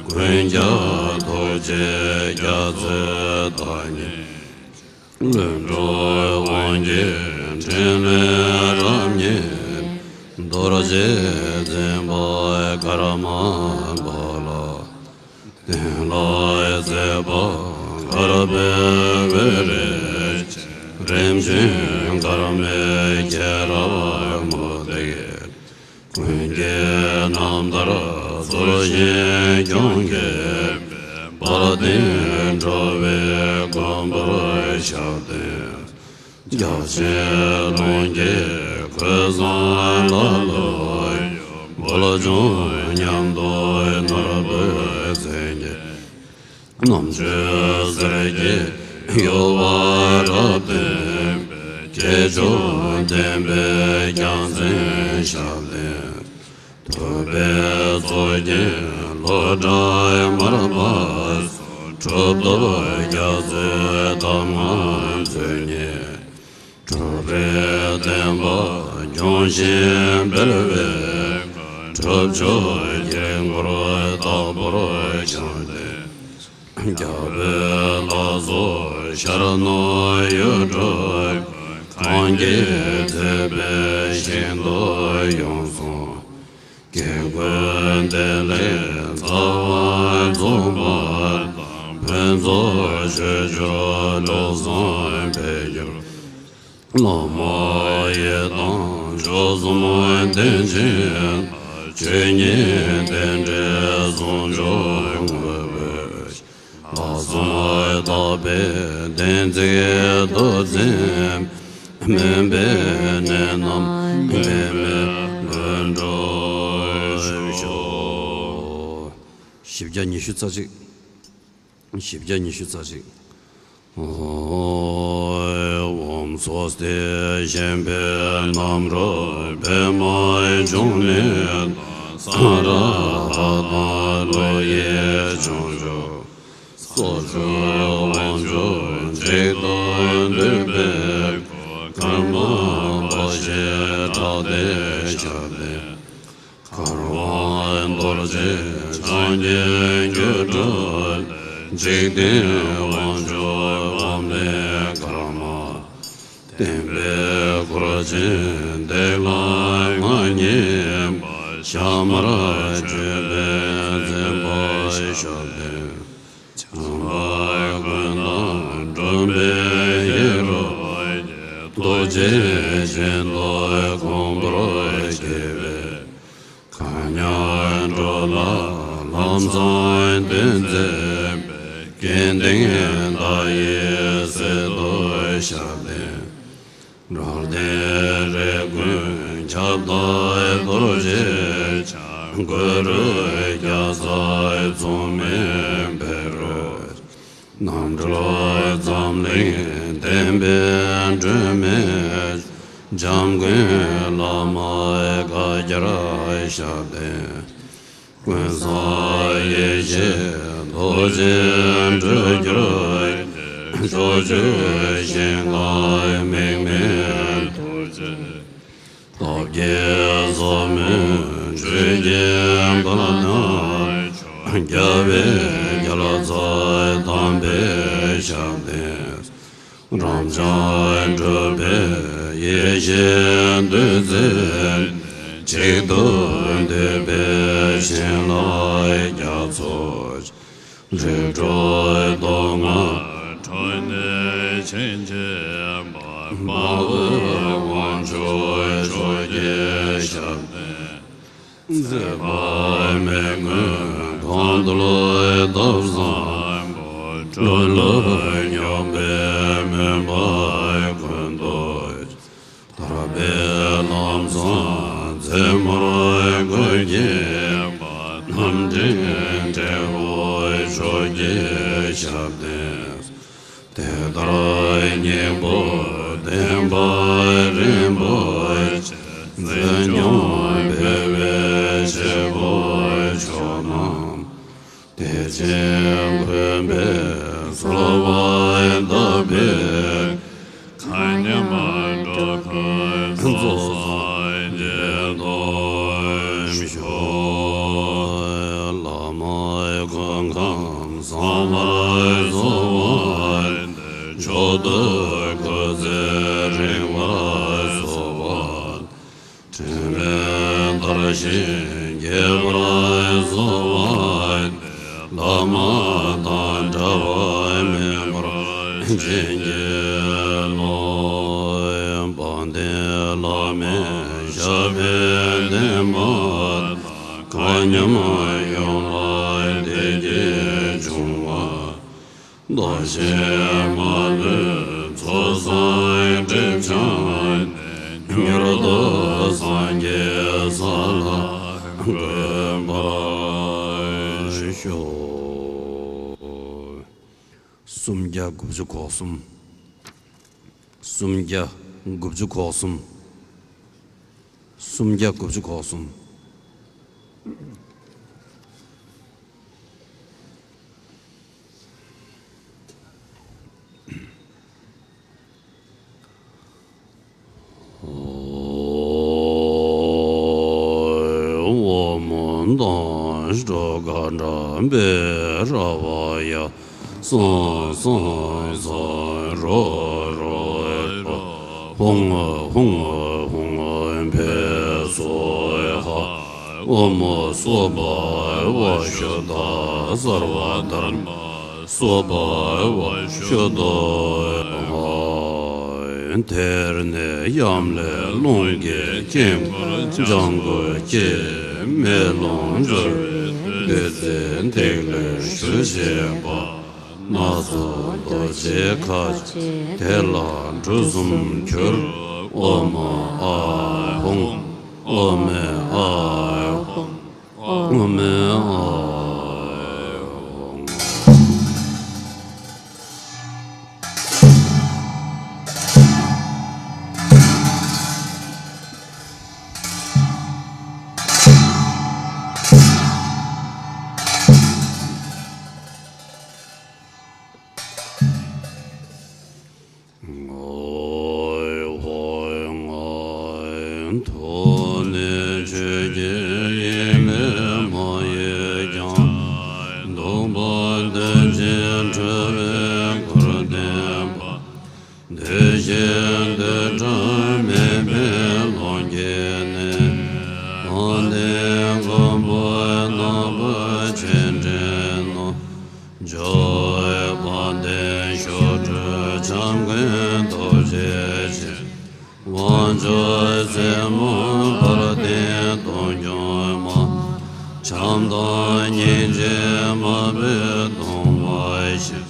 ཀུན་ཁྱབ་ཐུགས་རྗེ་རྒྱ་མཚོའི་བདག་ཉིད། ལྷུན་གྲུབ་དབང་གི་ཕྲིན་ལས་རབ་བརྙེས། རྡོ་རྗེ་འཛིན་པ་ཀརྨ་པ་ལ། བསྟན་ལ་མཛད་པ་དཀར་པོའི་འོད་རིས། རིམ་བྱོན་ཀརྨའི་སྐྱེས་རབས་མུ་ཏིག། ཀུན་གྱི་རྣམ་ཐར་སྩོལ་ཞིང་སྐྱོང་གི། དཔལ་ལྡན་འགྲོ་བའི་མགོན་པོར་ཞབས་བརྟན། རྒྱ་ཆེན་ཀློང་གི་གོས་བཟང་ལ་ལུས། འབུལ་ཆུང་ཉམས་རྟོགས་ནོར་བུའི་མཚན་གྱིས། རྣམ་དཔྱོད་གསེར་གྱི་ཡུ་བ་རབ་བརྟན་པའི། སྐྱེས་མཆོག་བསྟན་པའི་རྒྱལ་མཚན་ཞབས་བརྟན། ཐུབ་པའི་གཙུག་རྒྱན་ལོ་བྲག་དམར་པོ། གྲུབ་ཐོབ་རྒྱ་མཚོའི་གདམས་ངག་མཛོད་བརྙེས། གྲུབ་པའི་བསྟན་པ་སྐྱོང་ཞིང་སྤེལ་བའི། གྲུབ་མཆོག་དཀྱིལ་འཁོར་དྭགས་པོར་བཞེངས་ཏེ། རྒྱལ་པོའི་ལྷ་ཚོགས་ཤར་ནུབ་ཡུལ་གྲུ། གང་གིས་མཛེས་པའི་ཞིང་དུ་ཡོངས་བཟུང་། སྐྱེ་དགུའི་བདེ་ལེགས་རྩ་བ་རྫོགས་པ་དང་། ཕུན་ཚོགས་ཆོས་འབྱོར་ལུགས་བཟང་འཕེལ་གྱུར། བླ་མ་ཡི་དམ་མཆོག་གསུམ་བསྟེན་ཅིང་། ཆོས་ཉིད་རྟེན་འབྲེལ་ཟུང་འཇུག་དངོས་པོའི། ལྷག་བསམ་དག་པས་བསྟན་ཚིག་ཏུ་འཛིན། སྨོན་པའི་གནད་རྣམས་འབད་མེད་ལྷུན་གྲུབ། ཤོག་བཞི་བརྒྱ་ཉི་ཤུ་རྩ་གཅིག་བཞི་བརྒྱ་ཉི་ཤུ་རྩ་གཅིག་ཨོཾ་སྭ་སྟི། གཤན་པའི་གནམ་གྲུ་པདྨ་འབྱུང་གནས་དང་། ས་ར་ཧ་དང་ཀླུ་ཡི་ལྗོངས་རྒྱུ། སོག་ཆུ་དབང་ཕྱུག་གཅིག་ཏུ་འདུས་པའི་སྐུ། ཀརྨ་པ་ཞེས་གྲགས་ཏེ་ཞབས་བརྟན། གར་དབང་རྡོ་རྗེ་འཆང་གི་སྐུ་སྤྲུལ་ལས། འཇིག་རྟེན་དབང་ཕྱུག་འབུམ་ལས་ཀརྨ། བསྟན་པའི་འཁོར་ཆེན་བདེ་བླག་ང་མཉེས་པ། ཞྭ་དམར་གྱོན་པའི་མཛད་པ་ཞབས་བརྟན། བྱམས་པ་ཀུན་བདག་འབྲུམ་པའི་ཡེ་རོ་ཀྱི། རྡོ་རྗེ་གདན་དུ་དགོངས་པར་བསྐྱེད་པའི། མཁའ་མཉམ་འགྲོ་ལ་ལམ་བཟང་སྟོན་མཛད་པའི། སྐལ་ལྡན་བདག་ཡིད་གསེར་མདོག་ཞབས་བརྟན། འགྲོ་དོན་རེ་ཀུན་ཁྱབ་བདག་རྡོ་རྗེ་འཆང་། གུ་རུ་རྒྱལ་སྲས་མཚུངས་མེད་བཻ་རོ། རྣམ་གྲོལ་འཛམ་གླིང་བསྟན་པའི་སྒྲོན་མེ། འཇམ་མགོན་བླ་མ་བཀའ་རྒྱར་ཞབས་བརྟན། ཀུན་བཟང་ཡེ་ཤེས་རྡོ་རྗེ་འགྲོས་བསྒྱུར་གྱིས། ཕྱོགས་བཅུའི་ཞིང་ཁམས་དམིགས་མེད་རྡོ་རྗེ། སྟོབས་ཀྱིས་ཟབ་མོའི་ཆོས་ཀྱི་པདྨ། རྒྱལ་བའི་རྒྱལ་མཚན་དམ་པའི་ཞབས་བརྟན། རབ་འབྱམས་སྤྲུལ་པའི་ཡེ་ཤེས་བདུད་རྩི། གཅིག་ཏུ་འདུས་པའི་བྱིན་རླབས་རྒྱ་མཚོ། རིགས་དྲུག་མདོ་སྔགས་ཕྲ་མོའི་ཆོས་འཆད་པ། དཔའ་བོའི་དབང་ཕྱུག་ཕྱོགས་ཀྱི་ཞབས་བརྟན། མཛད་པ་མི་མངོན་གང་འདུལ་ཐབས་བཟང་པོ། སྤྲུལ་པས་སྙོམས་པའི་མུན་པ་ཀུན་གཏོར། ཐར་པའི་ལམ་བཟང་རྩེ་མོར་བཀོད་ཀྱིས་པ། རྣམ་འདྲེན་དྲིལ་བུ་ཕྱོགས་ཀྱི་ཞབས་བརྟན། དེ་ལྟར་སྙིང་པོ་བསྟན་པ་རིན་པོ་ཆེ། འཛིན་སྐྱོང་སྤེལ་བའི་བྱེད་པོ་མཆོག་རྣམས། བདེ་ཆེན་མགོན་པོས་གསོལ་བ་བཏབ་པའི། མཁའ་མཉམ་འགྲོ་ཀུན་རྫོགས་སངས་རྒྱས་སྟོང་ཤོག་བླ་མ་སྐུ་ཁམས་བཟང་བར་གསོལ་བ་འདེབས། མཆོག་ཏུ་སྐུ་ཚེ་རིང་བར་གསོལ་བ། འཕྲིན་ལས་དར་ཞིང་རྒྱས་པར་གསོལ་བ་འདེབས། བླ་མ་དང་འབྲལ་བ་མེད་པར་བྱིན་གྱིས་རློབས། དཔལ་ལྡན་བླ་མའི་ཞབས་པད་བརྟན་པ་དང་། མཁའ་མཉམ་ཡོངས་ལ་བདེ་སྐྱིད་འབྱུང་བ། བདག་གཞན་མ་ལུས་ཚོགས་བསགས་སྒྲིབ་སྦྱངས་ནས། མྱུར་དུ་སངས་རྒྱས་ས་ལ་འགོད་པར་ཤོག་སུམ་བརྒྱ་དགུ་བཅུ་གོ་གསུམ། སུམ་བརྒྱ་དགུ་བཅུ་གོ་གསུམ། སུམ་བརྒྱ་དགུ་བཅུ་གོ་གསུམ། ཨོཾ་དང་ཤྲཱི་ཀ་ཌམ་བི་ར་བ་ཡ། སཾ་སཾ་སཾ་རོ་རོ་རོ། ཧཱུྃ་ཧཱུྃ་ཧཱུྃ་ཕཊ་སྭཱ་ཧཱ། ཨོཾ་སྭ་བྷཱ་ཝ་ཤུདྡྷ་སརྦ་དྷརྨ་སྭ་བྷཱ་ཝ་ཤུདྡྷོ་ཧཱ། དེར་ནི་ཡབ་ལས་རླུང་གི་དཀྱིལ་འཁོར་ལྗང་གུ་སྐྱེས། མེ་རླུང་འབྱུང་བའི་བདུད་རྩི་ཐིག་ལེར་ཞུ་བྱེད་པ། སྣ་ཚོགས་རྡོ་རྗེ་ཁ་ཅིག་དེ་ལ་འབྲུ་གསུམ་གྱུར། ཨོཾ་ཨཱཿཧཱུྃ། ཨོཾ་ཨཱཿཧཱུྃ། ཨོ་མེ། ཐོག་ནས་ཆོས་ཀྱི་ཡིག་ལས་མ་གཡོས་ཀྱང་། སྟོང་པ་དོན་ཆེན་འཁྲུལ་པའི་སྐུར་བསྟན་པ། འདུས་བྱས་འདུས་གྲུབ་མེད་པའི་ལོངས་སྐྱེས་ནས། དཔལ་ལྡན་མགོན་པོ་ནག་པོ་ཆེ་འདྲེན་ནོ། འཇོ་བོའི་དཔལ་ལྡན་ཞབས་དྲུང་འཇམ་མགོན་རྡོ་རྗེ་འཆང་། དབང་ཕྱུག་སྲས་མོ་དཔལ་ལྡན་སྟོང་སྐྱོང་མ། བྱམས་དང་སྙིང་རྗེ་མ་བུ་གདུང་བ་ཞིག།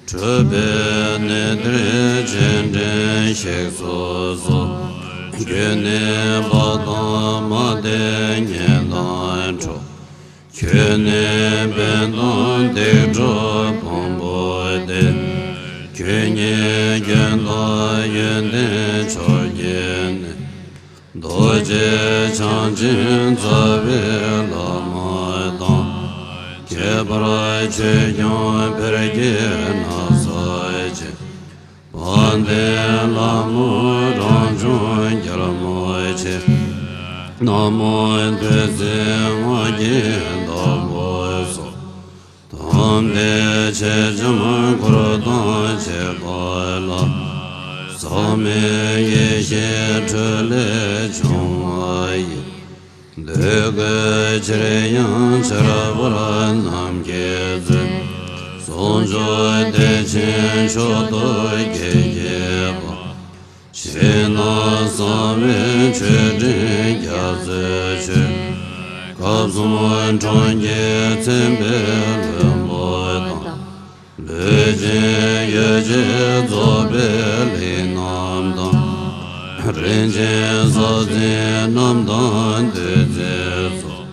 གྲུབ་པའི་གནས་བརྟན་སྤྱན་འདྲེན་གཤེགས་སུ་གསོལ། ཁྱོད་ནི་དཔའ་དང་དམག་སྡེ་གཉན་དང་འགྲོགས། ཁྱོད་ནི་དཔལ་དང་སྡིག་གྲོགས་ཕུང་པོ་སྟེ། ཁྱོད་ཉིད་མགོན་དང་ཡོན་ཏན་མཆོག་བརྒྱད་ནི། རྡོ་རྗེ་འཆང་ཆེན་རྩ་བའི་བླ་མ་དང་། ཁྱད་པར་ཆོས་སྐྱོང་ཕཊ་ཀྱི་ན་བཟའ་ཅན། དཔལ་ལྡན་ལྷ་མོ་རང་བྱུང་རྒྱལ་མོ་ཆེ། ན་མོ་བདུད་རྩིའི་སྔགས་ཀྱི་བདག་པོ་སོགས། དམ་ལྡན་མཆེད་ལྕམ་འཁོར་དང་བཅས་པ་ལ། ཟག་མེད་ཡེ་ཤེས་འཕྲོ་ལས་བྱུང་བ་ཡི། འདོད་དགུའི་ཕྱིར་ཡང་ཆར་པར་རྣམ་རྒྱལ་མཛོད། ཟུང་འཇུག་བདེ་ཆེན་མཆོག་ཏུ་དགྱེས་དགྱེས་པ། ཕྱི་ནང་གསང་བའི་མཆོད་སྤྲིན་རྒྱ་མཚོས་མཆོད། སྐབས་གསུམ་འཕྲང་རྒྱས་མཚན་དཔེའི་ལྷུན་པོ་དང་། ལུས་ཅན་ཡོ་བྱད་རྫོགས་པའི་གླིང་རྣམས་དང་། རིན་ཆེན་ས་འཛིན་རྣམས་དང་བདུད་རྩིའི་ཚོགས།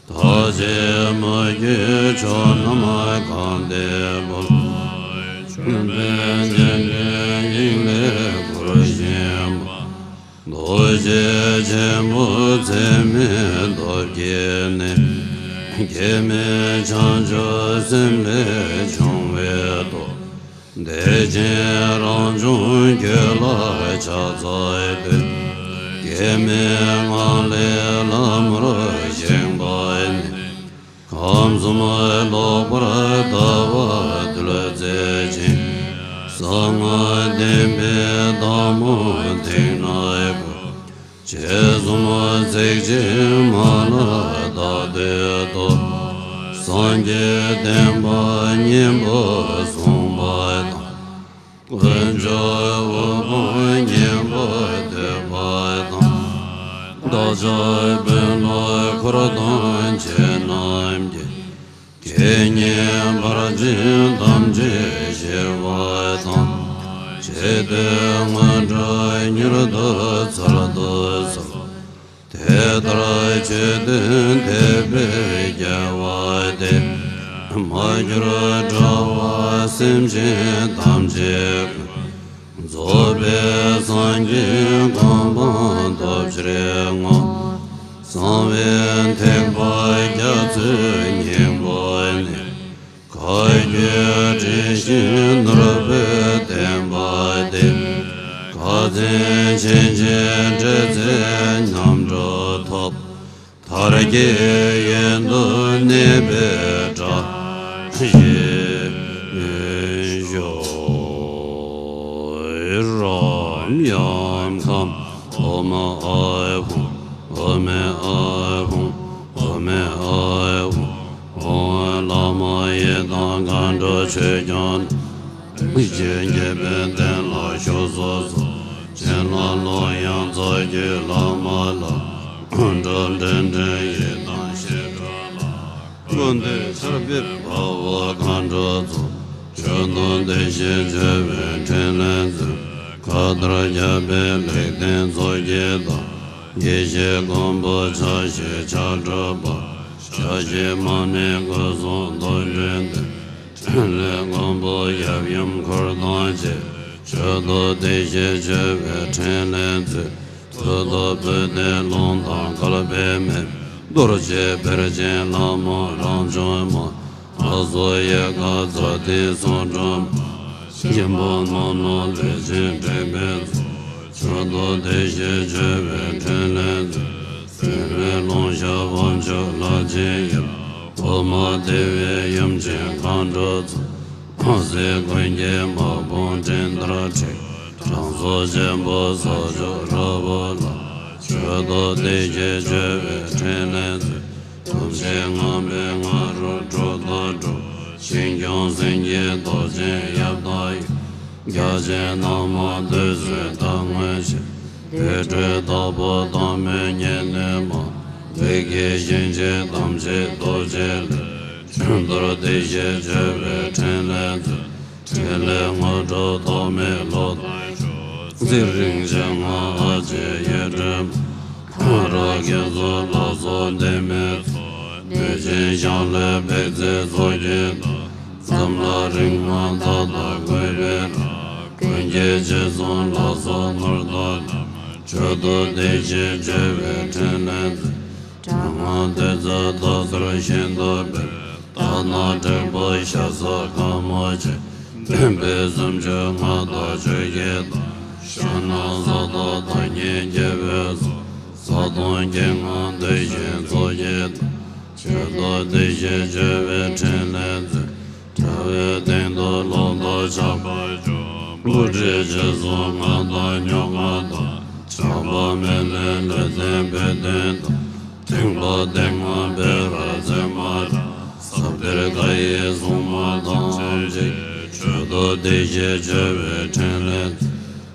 མཐའ་ཡས་མུ་གེའི་ཕྱོགས་རྣམས་གང་སྟེ་བུམ། ཆོས་དཔལ་འཇམ་དཔལ་དབྱིངས་ལས་འཁོར་བཞིན་པ། རྡོ་རྗེ་ཆེན་པོ་ཚད་མེད་སྟོབས་བརྒྱད་ནི། སྐྱེ་མེད་བྱང་ཆུབ་སེམས་ལས་བྱུང་བའི་སྟོབས། བདེ་ཆེན་རང་བྱུང་ཁྱོད་ལ་ཕྱག་འཚལ་ཏེ། སྐྱེ་མེད་ངང་ལས་ལྷ་མོར་བཞེངས་པ་ནི། ཁམས་གསུམ་ལོག་པར་ལྟ་བ་འདུལ་མཛད་ཅིང་། གསང་སྔགས་བསྟན་པའི་བདག་མོ་དེང་ན་ཀུན། དཔྱད་གསུམ་ཚིག་གཅིག་མ་ལུས་བདག་བསྟོད་དོ། སངས་རྒྱས་བསྟན་པ་སྙིང་པོ་བཟུང་བ་དང་། དཀོན་མཆོག་དབུ་དཔུང་གཉན་པོ་བསྟོད་པ་དང་། བདག་ཅག་དཔོན་སློབ་འཁོར་དང་བཅས་རྣམས་ཀྱིས། དགེ་བསྙེན་ཕར་ཕྱིན་ཐམས་ཅད་ཞི་བ་དང་། ཆེ་བསྟོད་སྔོན་འགྲོ་མྱུར་དུ་ཚར་དུ་གསོལ། དེ་ལྟར་ཆོས་དོན་ཐེག་པའི་རྒྱལ་བ་སྟེ། མ་གྱུར་དགྲ་བོ་སེམས་ཅན་ཐམས་ཅད་ཀུན། རྫོགས་པའི་སངས་རྒྱས་གོ་འཕང་ཐོབ་ཕྱིར་བསྔོ། གསང་བའི་ཐེག་པ་རྒྱ་མཚོའི་སྙིང་པོ་ནས། བཀའ་བརྒྱུད་སྤྲིན་བཞིན་ནོར་བུས་བསྟན་པ་སྟེ། བཀའ་བཙན་ཆེན་གྱི་འབྲེལ་ཚད་རྣམ་གྲོལ་ཐོབ། མཐར་གྱིས་ཡུན་དུ་གནས་པའི་བཀྲ་ཤིས་ཤོག། རོ་མྱང་ཁམས། ཨོཾ་ཨཱཿཧཱུྃ། ཨོཾ་ཨཱཿཧཱུྃ། ཨོཾ་ཨཱཿཧཱུྃ། ཨོཾ། བླ་མ་ཡི་དམ་མཁའ་འགྲོ་ཆོས་སྐྱོང་། ཆོས་རྒྱལ་པོའི་བསྟན་ལ་ཕྱག་འཚལ་ལོ། བྱིན་རླབས་ཀློང་ཡངས་རྩ་བརྒྱུད་བླ་མ་ལ། སྒྲུབ་སྤྲུལ་འབྲིང་ཡི་དམ་ཞི་ཁྲོ་ལ། ཀུན་འདུས་ཆར་འབེབས་དཔའ་བོ་མཁའ་འགྲོ་ཚོགས། མཆོད་སྡོང་བདེ་གཤེགས་མཆོད་པའི་ཕྲིན་ལས་མཛོད། མཁའ་ལྟར་ཁྱབ་པའི་ལེགས་ལྡན་མཚོ་སྐྱེས་དང་། ཡེ་ཤེས་མགོན་པོ་ཕྱག་བཞི་ཕྱག་དྲུག་པ། བཀྲ་ཤིས་མ་ཎི་སྐུ་གསུང་ཐུགས་རྟེན་འདི། ཕྲིན་ལས་མགོན་པོ་ཡབ་ཡུམ་འཁོར་དང་བཅས། མཆོད་དོ་བདེ་གཤེགས་མཆོད་པའི་ཕྲིན་ལས་མཛོད། ཐུགས་རྟོག་བོད་དུ་ལུང་དང་བསྐལ་པའི་མེ། རྡོ་རྗེ་བེར་ཅན་ལྷ་མོ་རང་བྱུང་མ། ལ་སོགས་ཡལ་ག་ཛཱ་ཏི་ཚོགས་དྲུག་མ། གཤིན་པོ་ནོར་ལྷ་ལས་ཅན་དྲེགས་པའི་ཚོགས། མཆོད་དོ་བདེ་གཤེགས་མཆོད་པའི་ཕྲིན་ལས་མཛོད། སྲིན་པོའི་ལྷུང་ཞགས་དབང་ཕྱུག་ལྷ་ཆེན་ཡབ། འོག་མ་དེ་བའི་ཡུམ་ཆེན་མཁའ་འགྲོ་ཚོགས། སྲས་ཀུན་གྱི་དམག་དཔུང་སྤྲིན་ལྟར་འཁྲིགས། དྲང་སྲོང་ཆེན་པོ་ས་ཕྱོགས་ར་ཧུ་ལ། མཆོད་དོ་བདེ་གཤེགས་མཆོད་པའི་ཕྲིན་ལས་མཛོད། ཐུགས་རྗེ་ངང་པས་ང་རོ་དྲུག་དང་འགྲོགས། ཞིང་སྐྱོང་སེང་གེ་མདོག་ཅན་ཡབ་དང་ཡུམ། རྒྱལ་ཆེན་ནག་མོ་འདོད་སྲེད་མདའ་སྔོན་ཆེན། བདུད་འདྲེ་དྭགས་པོ་དང་མོ་གཉན་ནུས་མ། བདེ་དགེ་ཞིང་ཆེན་དམ་ཅན་རྡོ་རྗེ་ལྷ། མཆོད་དོ་བདེ་གཤེགས་མཆོད་པའི་ཕྲིན་ལས་མཛོད། ཕྲིན་ལས་དངོས་གྲུབ་ཐོགས་མེད་ལོ་ཟླ་མཆོག། ཚེ་རིང་ཞག་ལྔ་ཨ་ཅེ་ཡོས་སྒྲོལ་མ། ཧ་ར་གི་ཟུར་ལ་སོགས་འདན་མའི་ཚོགས། གནོད་སྦྱིན་ཞབས་ལྷས་བེག་ཙའི་ཚོགས་ཀྱིས་བདག། འཛམ་ལྷ་རིགས་ལྔ་མཐའ་དག་བསྐོར་བའི་ལྷ། ཀུན་གྱི་རྗེས་སུ་ལ་སོགས་ནོར་དང་ལྡན། མཆོད་དོ་བདེ་གཤེགས་མཆོད་པའི་ཕྲིན་ལས་མཛོད། དྲག་སྔགས་བདུད་རྩི་ད་ལྟར་ཤིན་ཏུ་སྤེལ། དག་སྣང་དྲེགས་པ་ཤ་ཟ་དགའ་མོ་ཆེ། བདུན་པའི་སུམ་ཅུ་སྔགས་བདག་ཆོས་ཀྱི་བདག། ཕྱག་ན་ས་བདག་བདག་ཉིད་རྒྱལ་པོའི་ཚོགས། བཟའ་བཏུང་རྒྱན་དང་འདོད་ཆེན་ཚོགས་ཀྱི་བདག། མཆོད་དོ་བདེ་གཤེགས་མཆོད་པའི་ཕྲིན་ལས་མཛོད། དགྲ་བོའི་སྟེང་དུ་ལོ་ཏོག་ཆགས་པ་སྐྱོབ། འབུ་འདྲེ་ཆོས་སྲུང་སྔགས་བདག་ཉོག་ང་བདག། ཇག་པ་མེ་ལྷའི་ལུས་རྟེན་བོད་དོན་བདག། སྟོན་པ་སྟེང་འོག་བཻ་ར་ཙི་མ་ར། ཟབ་གཏེར་བཀའ་ཡི་སྲུང་མ་ཐམས་ཅད། མཆོད་དོ་བདེ་གཤེགས་མཆོད་པའི་ཕྲིན་ལས་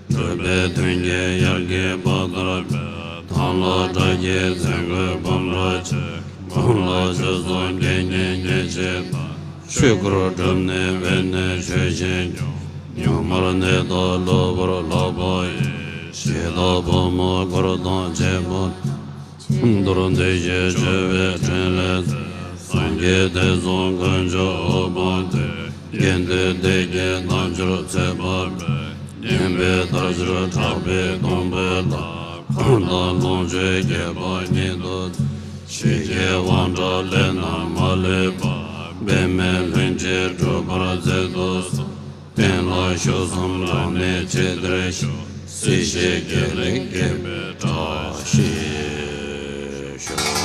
མཛོད། འགྲོ་བའི་མཐུན་རྐྱེན་དབྱར་སྐྱེས་བ་ལྟར་སྤེལ། དང་ལ་དགྲ་བགེགས་བཙན་རྒོལ་འབུམ་རམས་ཆེན། འབུམ་ལ་ཆོས་སྲུང་དགེ་བསྙེན་ཉེས་བྱས་དང་། ཆོས་སྐུར་གྲུབ་ནས་འབད་ནས་ཆོས་བཞིན་སྐྱོང་། མྱུར་མར་གནས་དང་གློ་བུར་ལག་པ་ཡིས། གཞི་བདག་ཕོ་མོ་འཁོར་དང་བཅས་པ། མཆོད་དོ་བདེ་གཤེགས་མཆོད་པའི་ཕྲིན་ལས་མཛོད། སངས་རྒྱས་དེ་ཚོགས་དཀོན་མཆོག་འོད་དཔག་མེད། དགེ་འདུན་སྡེ་བརྒྱད་དམ་ཆོས་སྤྱོད་པ་མེད། བསྙེན་པའི་དལ་འབྱོར་དྲག་པོས་སྟོང་པའི་ལྷ། འཁོར་དང་ལོངས་སྤྱོད་རྒྱས་པ་ཉིད་དུ་མཛད། ཞི་རྒྱས་དབང་དྲག་ལས་རྣམས་མ་ལུས་པ། འབད་མེད་ལྷུན་གྱིས་གྲུབ་པར་མཛད་དུ་གསོལ། བསྟན་ལ་ཕྱོགས་མཚམས་རབ་གནས་ཇི་ལྟར་བཞུགས། སྲིད་ཞིའི་དགེ་ལེགས་རྒྱས་པའི་བཀྲ་ཤིས་ཤོག།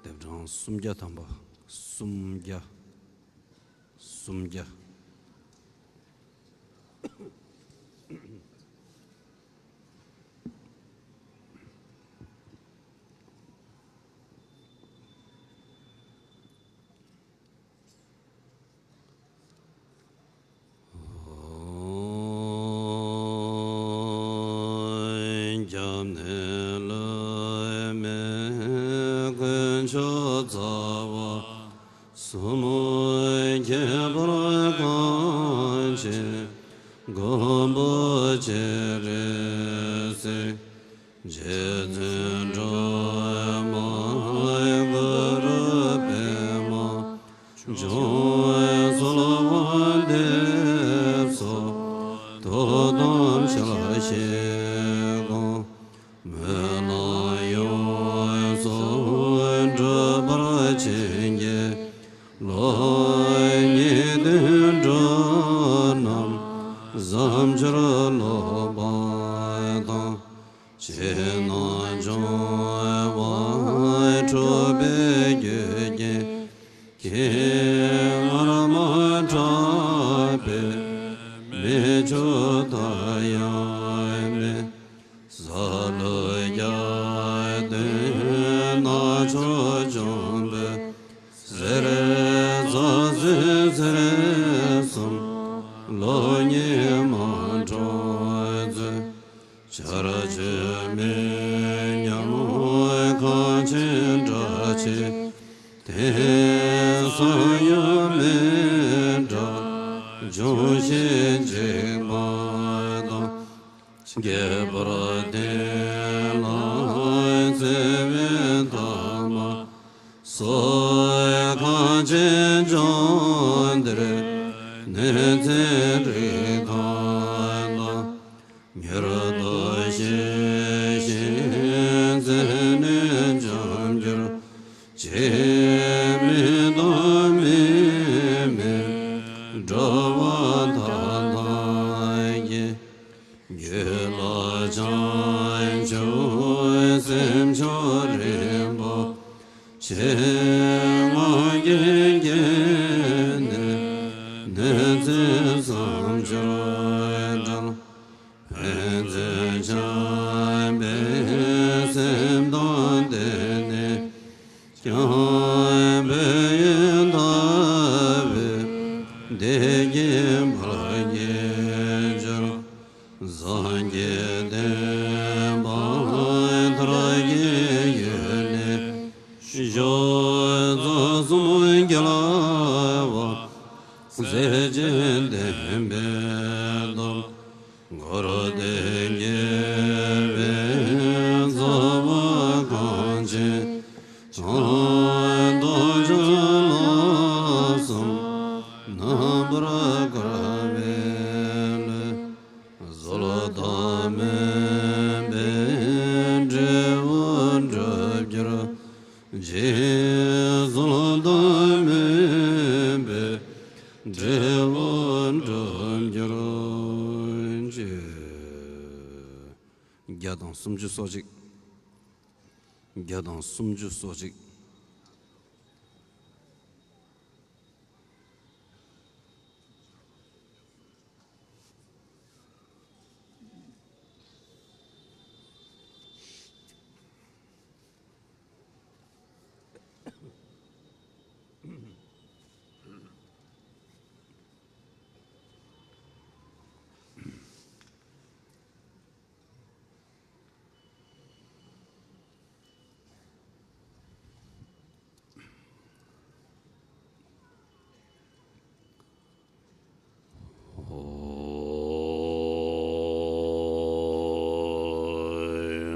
ལྡེབ་གྲངས་སུམ་བརྒྱ་ཐམ་པ། སུམ་བརྒྱ། སུམ་བརྒྱ། སྐྱབས་གནས་བླ་མེད་དཀོན་མཆོག་རྩ་བ་གསུམ། ཁྱད་པར་གང་ཕྱིར་མགོན་པོ་སྤྱན་རས་གཟིགས། རྗེ་བཙུན་སྒྲོལ་མ་གུ་རུ་པདྨ་འབྱུང་གསོལ་བ་འདེབས་སོ། ཐུགས་དམ་ཕྱག་བཞེས་དགོངས། སྨོན་ལམ་ཡོངས་སུ་གྲུབ་པར་བྱིན་གྱིས་རློབས། ཉེས་ལྟུང་དགྲ་རྣམས་བསམ་སྦྱོར་ལོག་པ་དང་། ཕྱི་ནང་འབྱུང་བ་འཁྲུགས་པའི་རྒྱུ་རྐྱེན་གྱིས། སྔར་མ་དྲག་པའི་མི་ཆོས་མཐའ་ཡས་མས། སཱ་ལུ་རྒྱལ་བསྟན་རྣ་མཆོག་འབྱུང་པོའི་གསེར་རྩ་བཟང་གསེར་གསུམ། ལོ་ཉི་མ་འཕྲོ་མཛད། ཆར་ཆུ་མེ་ཉམས་གངས་ཆེན་སྒྲ་ཆེ། དེང་སང་ཡང་མི་འདྲ་འབྱུང་བཞིན་འཇིགས་པ་དང་། ཁྱད་པར་དེ་ལ་བརྩེ་བའི་ཐ་མ་སོགས། གངས་ཅན་ལྗོངས་འདིར་གནོད་འཚེའི་རིགས་ཐམས་ཅད། མྱུར་དུ་ཞི་ཞིང་མཛད་ནས་འཇོམས་གྱུར་ཅིག། མི་དང་མི་མིན་འགྲོ་བ་མཐའ་དག་གི། རྒྱུད་ལ་བྱང་ཆུབ་སེམས་མཆོག་རིན་པོ་ཆེ། ངང་རྒྱལ་གྱི་ནི་གནོད་འཚེ་བསམ་སྦྱོར་བྲལ། ཕན་མཛད་བྱམས་པའི་སེམས་དང་ལྡན་ནས་ཀྱང་། བོད་ཡུལ་དག་པའི་བདེ་སྐྱིད་འཕེལ་གྱུར་ཅིག། སངས་རྒྱས་བསྟན་པ་མཐར་གྱིས་ཡུལ་ནས་ཤོག། རྩ་གསུམ་རྒྱལ་བ་སྲས་བཅས་བསྟན་པའི་སྟོབས། འཁོར་འདས་དགེ་བའི་རྩ་བ་གངས་ཅན་ཚང་། རྡོ་རྗེ་ལ་གསུམ་རྣམ་པར་དཀར་བའི་ལུས། གཟུགས་ལ་མོས་པའི་འབྲས་བུ་འགྲུབ་གྱུར་ཅིག། གཟུགས་ལ་མོས་པའི་འབྲས་བུ་འགྲུབ་གྱུར་ཅིག། བརྒྱ་དང་སུམ་ཅུ་སོ་གཅིག། བརྒྱ་དང་སུམ་ཅུ་སོ་གཅིག།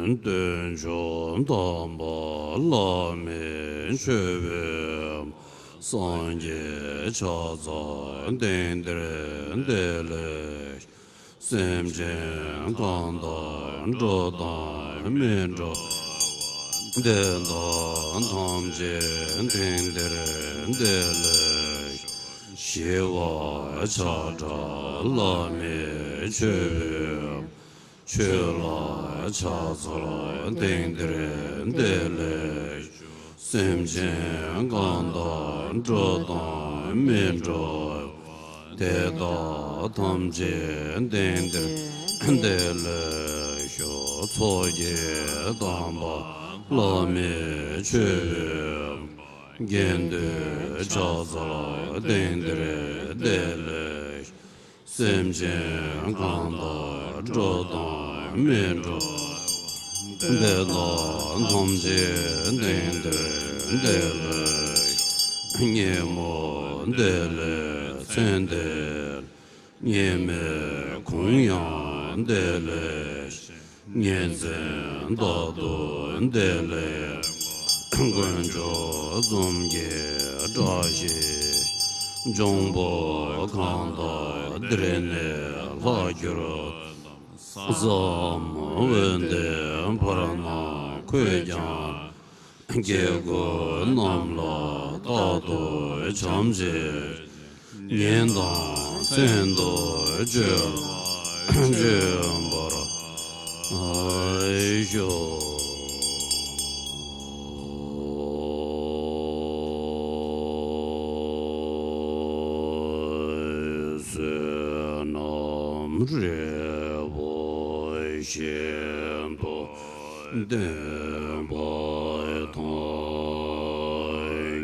རྟེན་མཆོག་དམ་པ་བླ་མེད་ཆོས་པའི་སངས་རྒྱས་ཕྱག་འཚལ་སྟེང་འདིར་བདེ་ལེགས། སེམས་ཅན་གང་དག་འགྲོ་དང་མི་འགྲོ་བདེ་དག་ཐམས་ཅད་སྟེང་འདིར་བདེ་ལེགས། ཞི་བ་ཆགས་བྲལ་བླ་མེད་ཆོས་པའི་ཆོས་ལ་ཕྱག་འཚལ་སྟེང་འདིར་བདེ་ལེགས། སེམས་ཅན་གང་དག་འགྲོ་དང་མི་འགྲོ་བདེ་དག་ཐམས་ཅད་སྟེང་འདིར་བདེ་ལེགས་ཤོག། ཚོགས་ཀྱི་དམ་པ་བླ་མེད་ཆོས་པའི་དགེ་འདུན་ཕྱག་འཚལ་སྟེང་འདིར་བདེ་ལེགས། སེམས་ཅན་གང་དག་འགྲོ་དང་མི་འགྲོ་བདེ་དག་ཐམས་ཅད་སྟེང་འདིར་བདེ་ལེགས། ཉིན་མོ་བདེ་ལེགས་མཚན་བདེ་ཉི་མའི་གུང་ཡང་བདེ་ལེགས། ཉིན་མཚན་རྟག་ཏུ་བདེ་ལེགས། དཀོན་མཆོག་གསུམ་གྱི་བཀྲ་ཤིས་འབྱུང་པོ་གང་དག་འདིར་ནི་ལྷག་གྱུར་ཏོ། ས་གསུམ་འོད་ལྡན་བར་སྣང་འཁོད་ཀྱང་། སྐྱེ་དགུ་རྣམས་ལ་རྟག་ཏུ་བྱམས་བརྩེ། ཉིན་དང་མཚན་དུ་སྤྱོད་སྤྱོད་པར་ཤོག། བསོད་ནམས་རིལ་པོ་བཞིན་དུ་ལྡན་པ་དང་།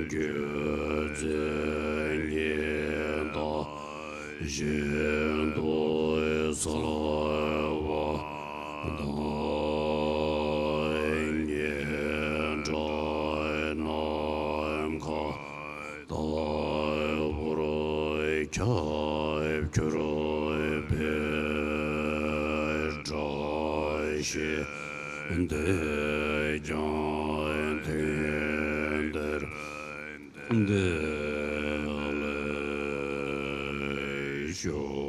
རྒྱུ་མཚན་ཉིད་དང་ བཞིན་དུ་གསལ་བ་དང་། ཉི་ཟླ་ནམ་མཁའ་ལྟ་བུར་ཁྱབ་གྱུར་པའི་བཀྲ་ཤིས་འདི་ཀྱང་དེང་འདིར་བདེ་ལེགས་ཤོག།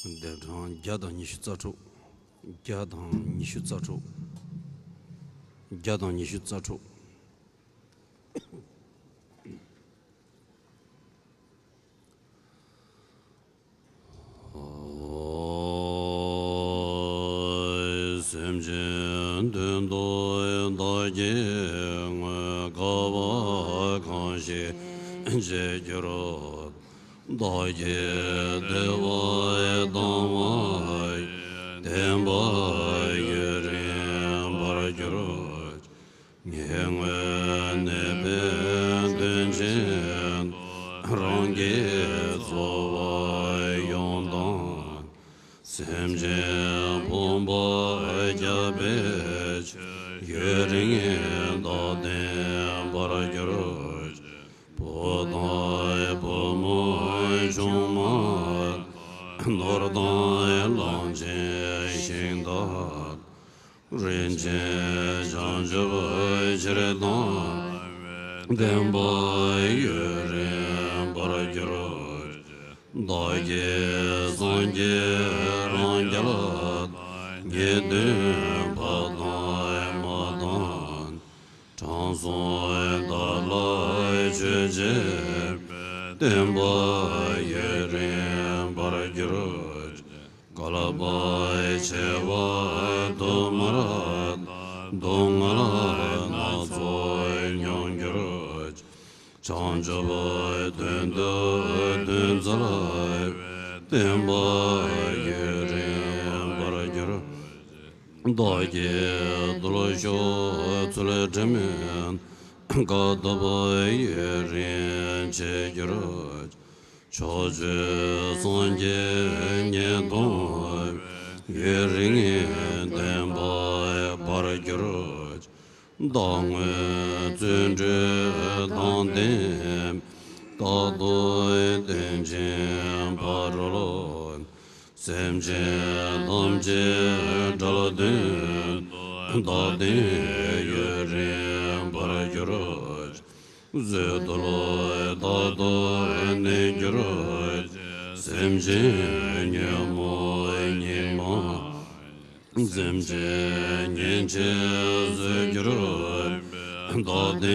ལྡེབ་གྲངས་བརྒྱ་དང་ཉི་ཤུ་རྩ་དྲུག། བརྒྱ་དང་ཉི་ཤུ་རྩ་དྲུག། བརྒྱ་དང་ཉི་ཤུ་རྩ་དྲུག། སེམས་ཅན་དོན་དུ་བདག་གིས་དངོས་དགའ་བ་གང་ཞིག་བྱས་གྱུར། བདག་གིས་བདེ་བ་དང་བ་ཡི་བདེན་པ་ཡུན་རིང་བར་གྱུར། ཉེ་སྔོན་ནས་ཕན་དོན་ཆེན་རང་གི་འཚོ་བ་ཡོངས་དང་། སེམས་ཅན་ཕོངས་པ་བསྐྱབ་པའི་ཆོས་ཡུན་རིང་དང་ལྡན་པར་གྱུར། བུ་དང་བུ་མོ་ཆུང་མ་ནོར་དང་གླང་ཆེན་ཤིང་དང་། རིན་ཆེན་བྱང་ཆུབ་ཕྱིར་དང་ལྡན་པ་ཡུན་རིང་བར་གྱུར། བདག་གིས་སངས་རྒྱས་རང་རྒྱལ་ཉིད་སྟོན་པ་དང་མ་དང་། དྲང་སྲོང་བདག་ལ་མཆོད་བྱེད་བསྟན་པ་ཡུན་རིང་བར་གྱུར། བསྐལ་པ་བྱེ་བ་དུ་མར་སྡུག་བསྔལ་སྣ་ཚོགས་མྱོང་གྱུར། བྱང་ཆུབ་དོན་དུ་སྟོན་མཛད་པའི་བསྟན་པ་ཡུན་རིང་བར་གྱུར། བདག་གིས་རྡུལ་ཤོག་ཚུལ་ཁྲིམས་བཀའ་བཏབ་ཡུན་རིང་བྱས་གྱུར། ཕྱོགས་བཅུའི་སངས་རྒྱས་ཉིད་སྟོན་པའི་ཡུན་རིང་བསྟན་པ་བར་གྱུར། བདག་དངོས་བརྩོན་འགྲུས་དང་ལྡན། རྟག་ཏུ་བསྟན་ཅིང་ཕ་རོལ་སེམས་ཅན་ཐམས་ཅད་བསྒྲལ་དོན་དུ། བདག་བསྟན་ཡུན་རིང་བར་གྱུར། བཟོད་བརྟུལ་རྟག་ཏུ་གནས་གྱུར་ཅིག། སེམས་ཅན་ཉོན་མོངས་སྙིགས་མ་འཛིན་པའི་ཉེན་ཆེ་བཟོད་གྱུར་ཅིག། བདག་བསྟན་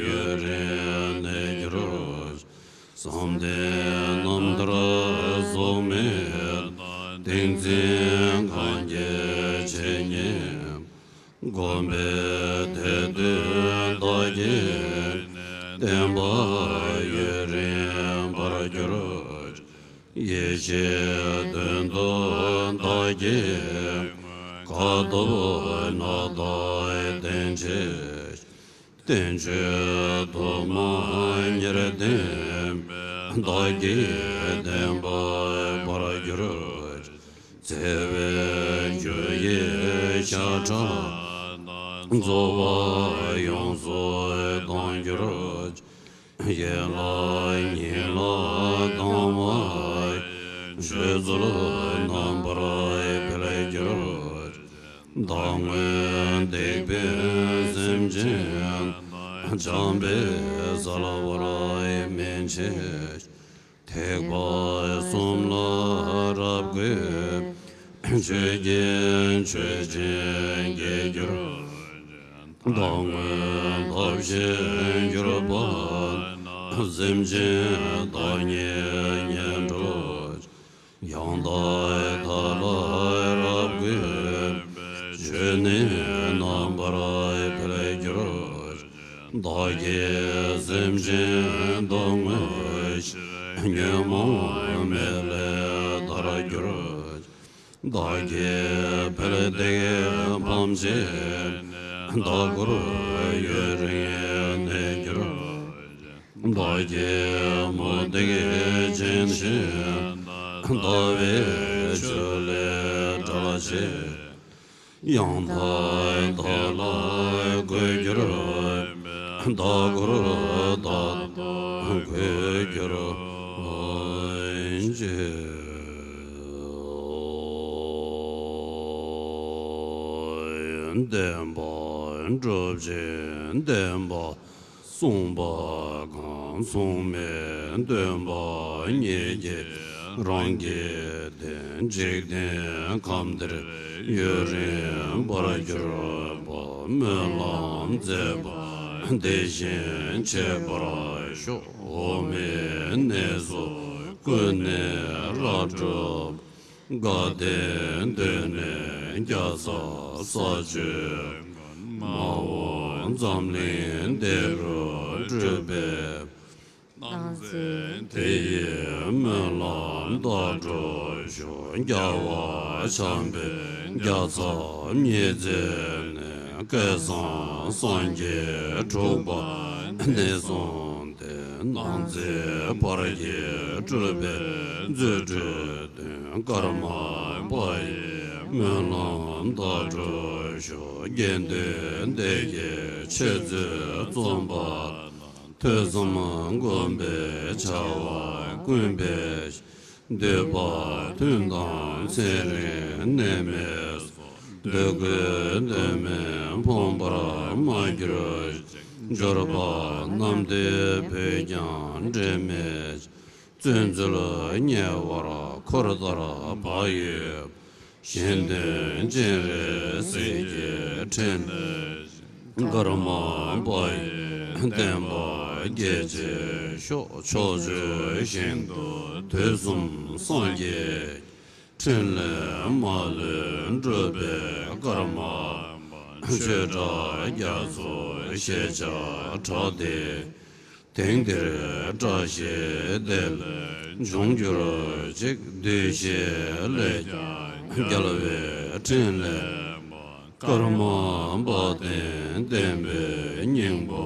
ཡུན་རིང་གནས་གྱུར་ཅིག། བསམ་གཏན་རྣམ་ཐར་གཟུགས་མེད་ཏིང་འཛིན་གང་སྐྱེ་ཆོས་ཉིད་བསྒོམ་པའི་དེ་དུས་བདག་གི་བསྟན་པ་ཡུན་རིང་བར་གྱུར་ཅིག། ཡེ་ཤེས་དོན་དུ་བདག་གིས་དགའ་ཐོབ་ན་བདག་བསྟེན་བྱའི། བསྟན་བཅོས་དུ་མ་ཉེར་བསྟན་པའི་བདག་གིས་བསྟན་པ་འབར་གྱུར་ཅིག་བརྩེ་བའི་རྒྱུ་ཡི་ཤ་ཁྲག་རྫོགས་པ་ཡོངས་སུ་གཏོང་གྱུར་ཅིག་ཡིད་ལ་ཉིད་ལ་དང་བ་སྤྱོད་ཚུལ་རྣམ་པར་འཕེལ་གྱུར་ཅིག་བདག་སྔོན་སྡིག་པའི་སེམས་ཅན་བྱམས་པས་གསལ་བར་སྨིན་བྱེད། ཐེག་པ་གསུམ་ལ་རབ་བཀོད་ཆོས་ཀྱི་ཆོས་ཅན་རྒྱས་གྱུར་ཅིག་བདག་སྔོན་ཐབས་ཤེས་གྱུར་པ་ན་སེམས་ཅན་བདག་ཉིད་ཉན་འགྲོ་ཅིག་ཡང་དག་མཐའ་ལ་རབ་བཀོད་པའི་ཆོས་ནི་རྣམ་པར་འཕེལ་གྱུར་ཅིག་བདག་གིས་སེམས་ཅན་སྡུག་བསྔལ་ཞི་ཉོན་མོངས་མེ་ལས་ཐར་གྱུར་ཅིག་བདག་གི་ཕན་བདེ་བསྒོམ་བྱས་ནས་བདག་འཁོར་ཡུན་རིང་གནས་གྱུར་ཅིག་བདག་གི་མུ་སྟེགས་ཅན་ཞིག་ལྟ་བའི་ཆོས་ལས་བྲལ་བྱས། ཡང་དག་མཐའ་ལ་འགོད་གྱུར་པའི་བདག་འཁོར་དག་ཏུ་འགོད་གྱུར་ཅིག་བདེན་པ་སྒྲུབ་ཅིང་བདེན་པ་གསུངས་པ་གང་། མཚུངས་མེད་སྟོན་པ་ཉིད་ཀྱིས་རང་གི་དོན། འཇིག་རྟེན་ཁམས་འདིར་ཡུན་རིང་བར་གྱུར་པ། སྨོན་ལམ་མཛད་པ་དེ་བཞིན་བྱེད་པར་ཤོག་འོག་མིན་གནས་སུ་ཀུན་ནས་རབ་སྒྲུབ། དགའ་ལྡན་འདུས་ནས་བརྒྱ་རྩ་ས་བཅུའི་མགོན། མ་འོངས་འཛམ་གླིང་འདི་རུ་སྒྲུབ་པའི་བདག་འཛིན་དེ་ཡི་སྨོན་ལམ་དག་སྒྲུབ་ཤོག་རྒྱལ་བ་བྱམས་པས་བརྒྱ་རྩ་མཉེས་མཛད་ནས། བསྐལ་བཟང་སངས་རྒྱས་དྲུག་པ་ནས་བཟུང་སྟེ། ནང་ཚན་བར་གྱི་སྒྲུབ་པའི་རྫུ་འཕྲུལ་སྟོན། ཀརྨ་པ་ཡི་སྨོན་ལམ་དག་སྒྲུབ་ཤོག་དགེ་འདུན་སྡེ་བརྒྱད་འཆད་རྩོད་རྩོམ་པ་དང་། ཐོས་བསམ་སྒོམ་པའི་བྱ་བ་ཀུན་འཕེལ། འདོད་པ་དོན་དམ་ཚེ་རིང་གནས་མེད་སོགས། འདོད་དགུའི་འདོད་མེད་ཕོངས་པར་མ་གྱུར་ཅིག་འབྱོར་པ་རྣམས་དེ་བས་ཀྱང་འབྲལ་མེད་ཅིག་བཙན་འཛུལ་ཉེ་བར་འཁོར་དར་བག་ཡོད། གཞན་དོན་སྤྱན་རས་གཟིགས་ཀྱི་ཕྲིན་ལས། ཀརྨ་པ་ཡི་བསྟན་པ་རྒྱས་བྱེད་ཤོག་ཕྱོགས་བཅུའི་ཞིང་དུ་དུས་གསུམ་སངས་རྒྱས། ཕྲིན་ལས་མ་ལུས་འགྲུབ་པའི་ཀརྨ་པ། ཆོས་གྲགས་རྒྱ་མཚོ་ཞེས་བྱ་གྲགས་ཏེ། དེང་འདིར་བཀྲ་ཤིས་བདེ་ལེགས་འབྱུང་གྱུར་ཅིག་བདུད་བཞིའི་ལས་ཀྱང་རྒྱལ་བའི་ཕྲིན་ལས། ཀརྨ་པ་བསྟེན་བསྟེན་པའི་སྙིང་པོ།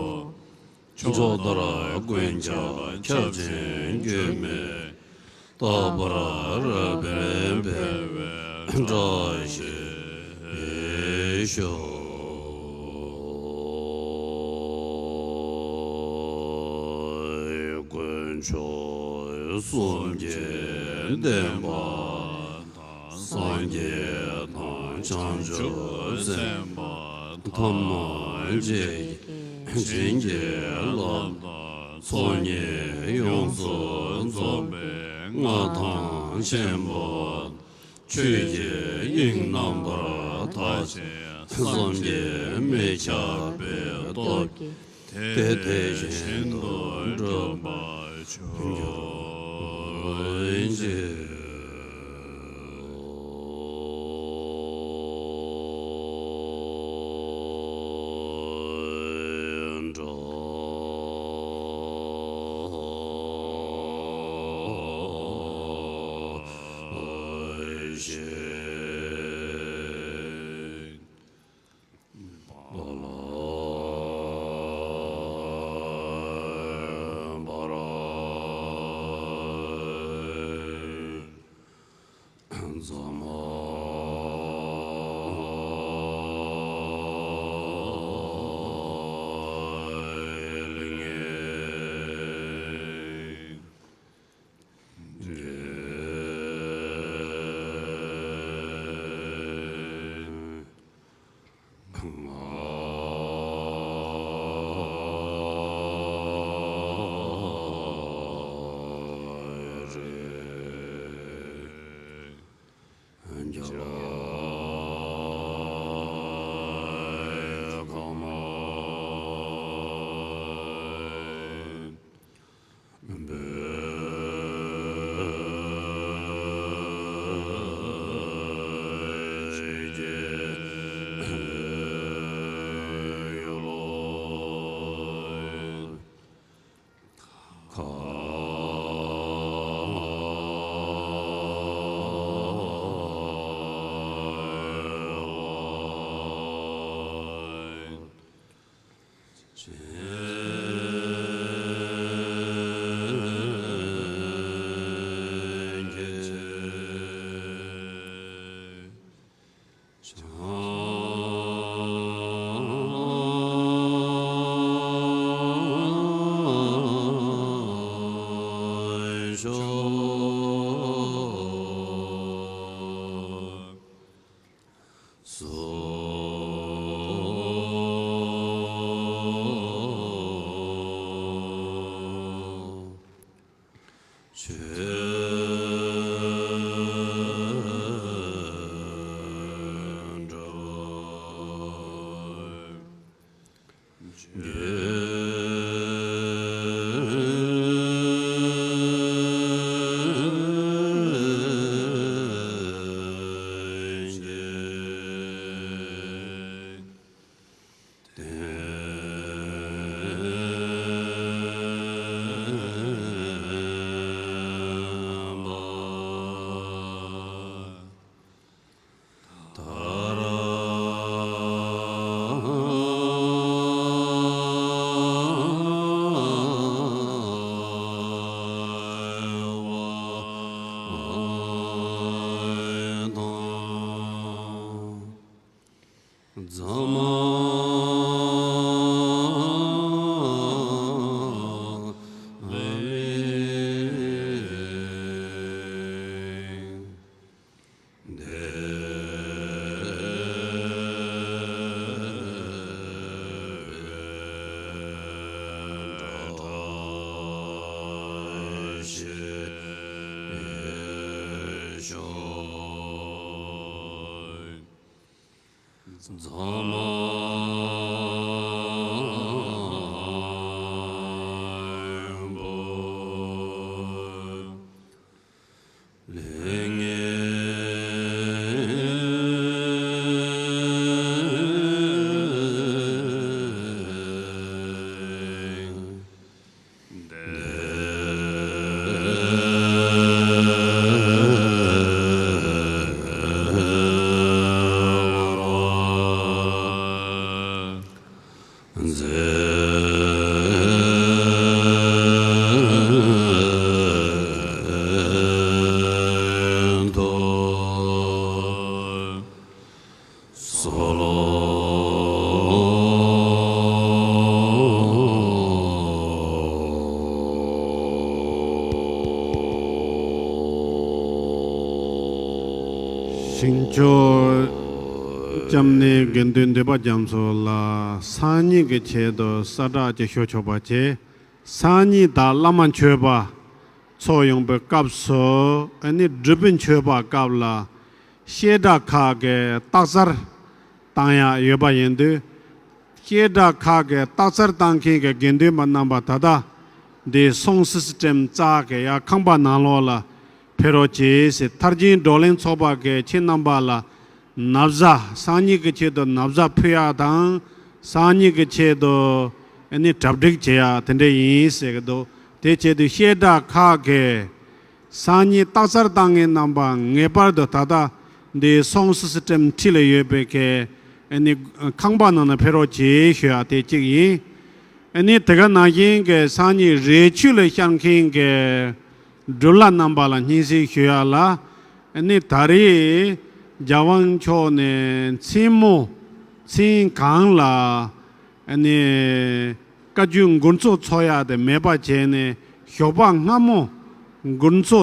ཕྱོགས་བདག་ཀུན་ཀྱང་ཁྱབ་ཅིང་སྐྱོན་མེད། རྟག་པར་རབ་སྤེལ་བའི་བཀྲ་ཤིས་ཤོག་དཀོན་མཆོག་གསུམ་གྱི་བསྟན་པ་དང་། སངས་རྒྱས་དང་བྱང་ཆུབ་སེམས་དཔའ་ཐམས་ཅད་ཀྱི་བྱིན་གྱིས་བརླབས་དང་། ཚོགས་གཉིས་ཡོངས་སུ་རྫོགས་པའི་མངའ་ཐང་ཆེན་པོ། ཆོས་ཀྱི་དབྱིངས་རྣམ་པར་དག་ཅིང་བསམ་གྱིས་མི་ཁྱབ་པའི་སྟོབས་ཀྱིས། དེ་དེ་བཞིན་དུ་འགྲུབ་པར་གྱུར་ཅིག་རྫ་མ་ལ་ངེ་ཞིང་སྐྱོར་བཅམ་ནས་དགེ་འདུན་འདུས་པ་རྒྱ་མཚོ་ལ་སང་ཉིན་གྱི་ཆེད་དུ་གསལ་བསྒྲགས་ཅིག་ཞུ་ཆོག་པ་བྱས། སང་ཉིན་ད་བླ་མ་མཆོད་པ་ཚོགས་ཡོང་པའི་སྐབས་སུ་ཨ་ནི་སྒྲུབ་པའི་མཆོད་པ་སྐབས་ལ་བཤད་གྲྭ་ཁག་གི་སྟག་འཚེར་བཏང་ཡག་ཡོད་པ་ཡིན་དུས། བཤད་གྲྭ་ཁག་གི་སྟག་འཚེར་བཏང་མཁན་གྱི་དགེ་འདུན་པ་རྣམ་པ་ད་ལྟ་འདི་སོང་སི་སི་ཊེམ་རྩ་གི་ཡ་ཁང་པ་ནང་ལོགས་ལ་ཕེབས་རོགས་གྱིས་ཟེར། ཐར་རྒྱན་བགྲོ་གླེང་ཚོགས་པ་གི་ཁྱེད་རྣམ་པ་ལ་ན་བཟའ། སང་ཉིན་གྱི་ཆེད་དུ་ན་བཟའ་ཕུལ་ཡག་དང་། སང་ཉིན་གྱི་ཆེད་དུ་ཨ་ནི་གྲ་སྒྲིག་བྱེད་ཡག་དེ་འདྲ་ཡིན་ཟེར་གྱི་འདུག་དེ་བྱེད་དུས་བཤད་གྲྭ་ཁག་གི་སང་ཉིན་སྟག་འཚེར་བཏང་མཁན་རྣམ་པ་ངེས་པར་དུ་ད་ལྟ་འདི་སོང་སི་སི་ཊེམ་འཁྲིས་ལ་ཡོད་པའི་གི་ཨ་ནི་ཁང་པ་ནང་ན་ཕེབས་རོགས་གྱིས་ཞུ་ཡག་དེ་གཅིག་ཡིན། ཨ་ནི་དེ་ག་ནང་བཞིན་གྱི་སང་ཉིན་རས་ཆུད་ལ་བཤད་མཁན་གྱི་སྒྲུབ་བླ་རྣམ་པ་ལ་སྙན་སེང་ཞུ་ཡག་ལ། ཨ་ ཨ་ནི་ད་རེས་རྒྱལ་དབང་མཆོག་ནས་མཚན་མོ་མཚན་གང་ལ་ཨ་ནི་བཀའ་བརྒྱུད་འགོ་ཚུགས་ཚོགས་ཡག་དེ་མེད་པ་བྱས་ནས་ཞོགས་པ་སྔ་མོ་འགོ་ཚུགས།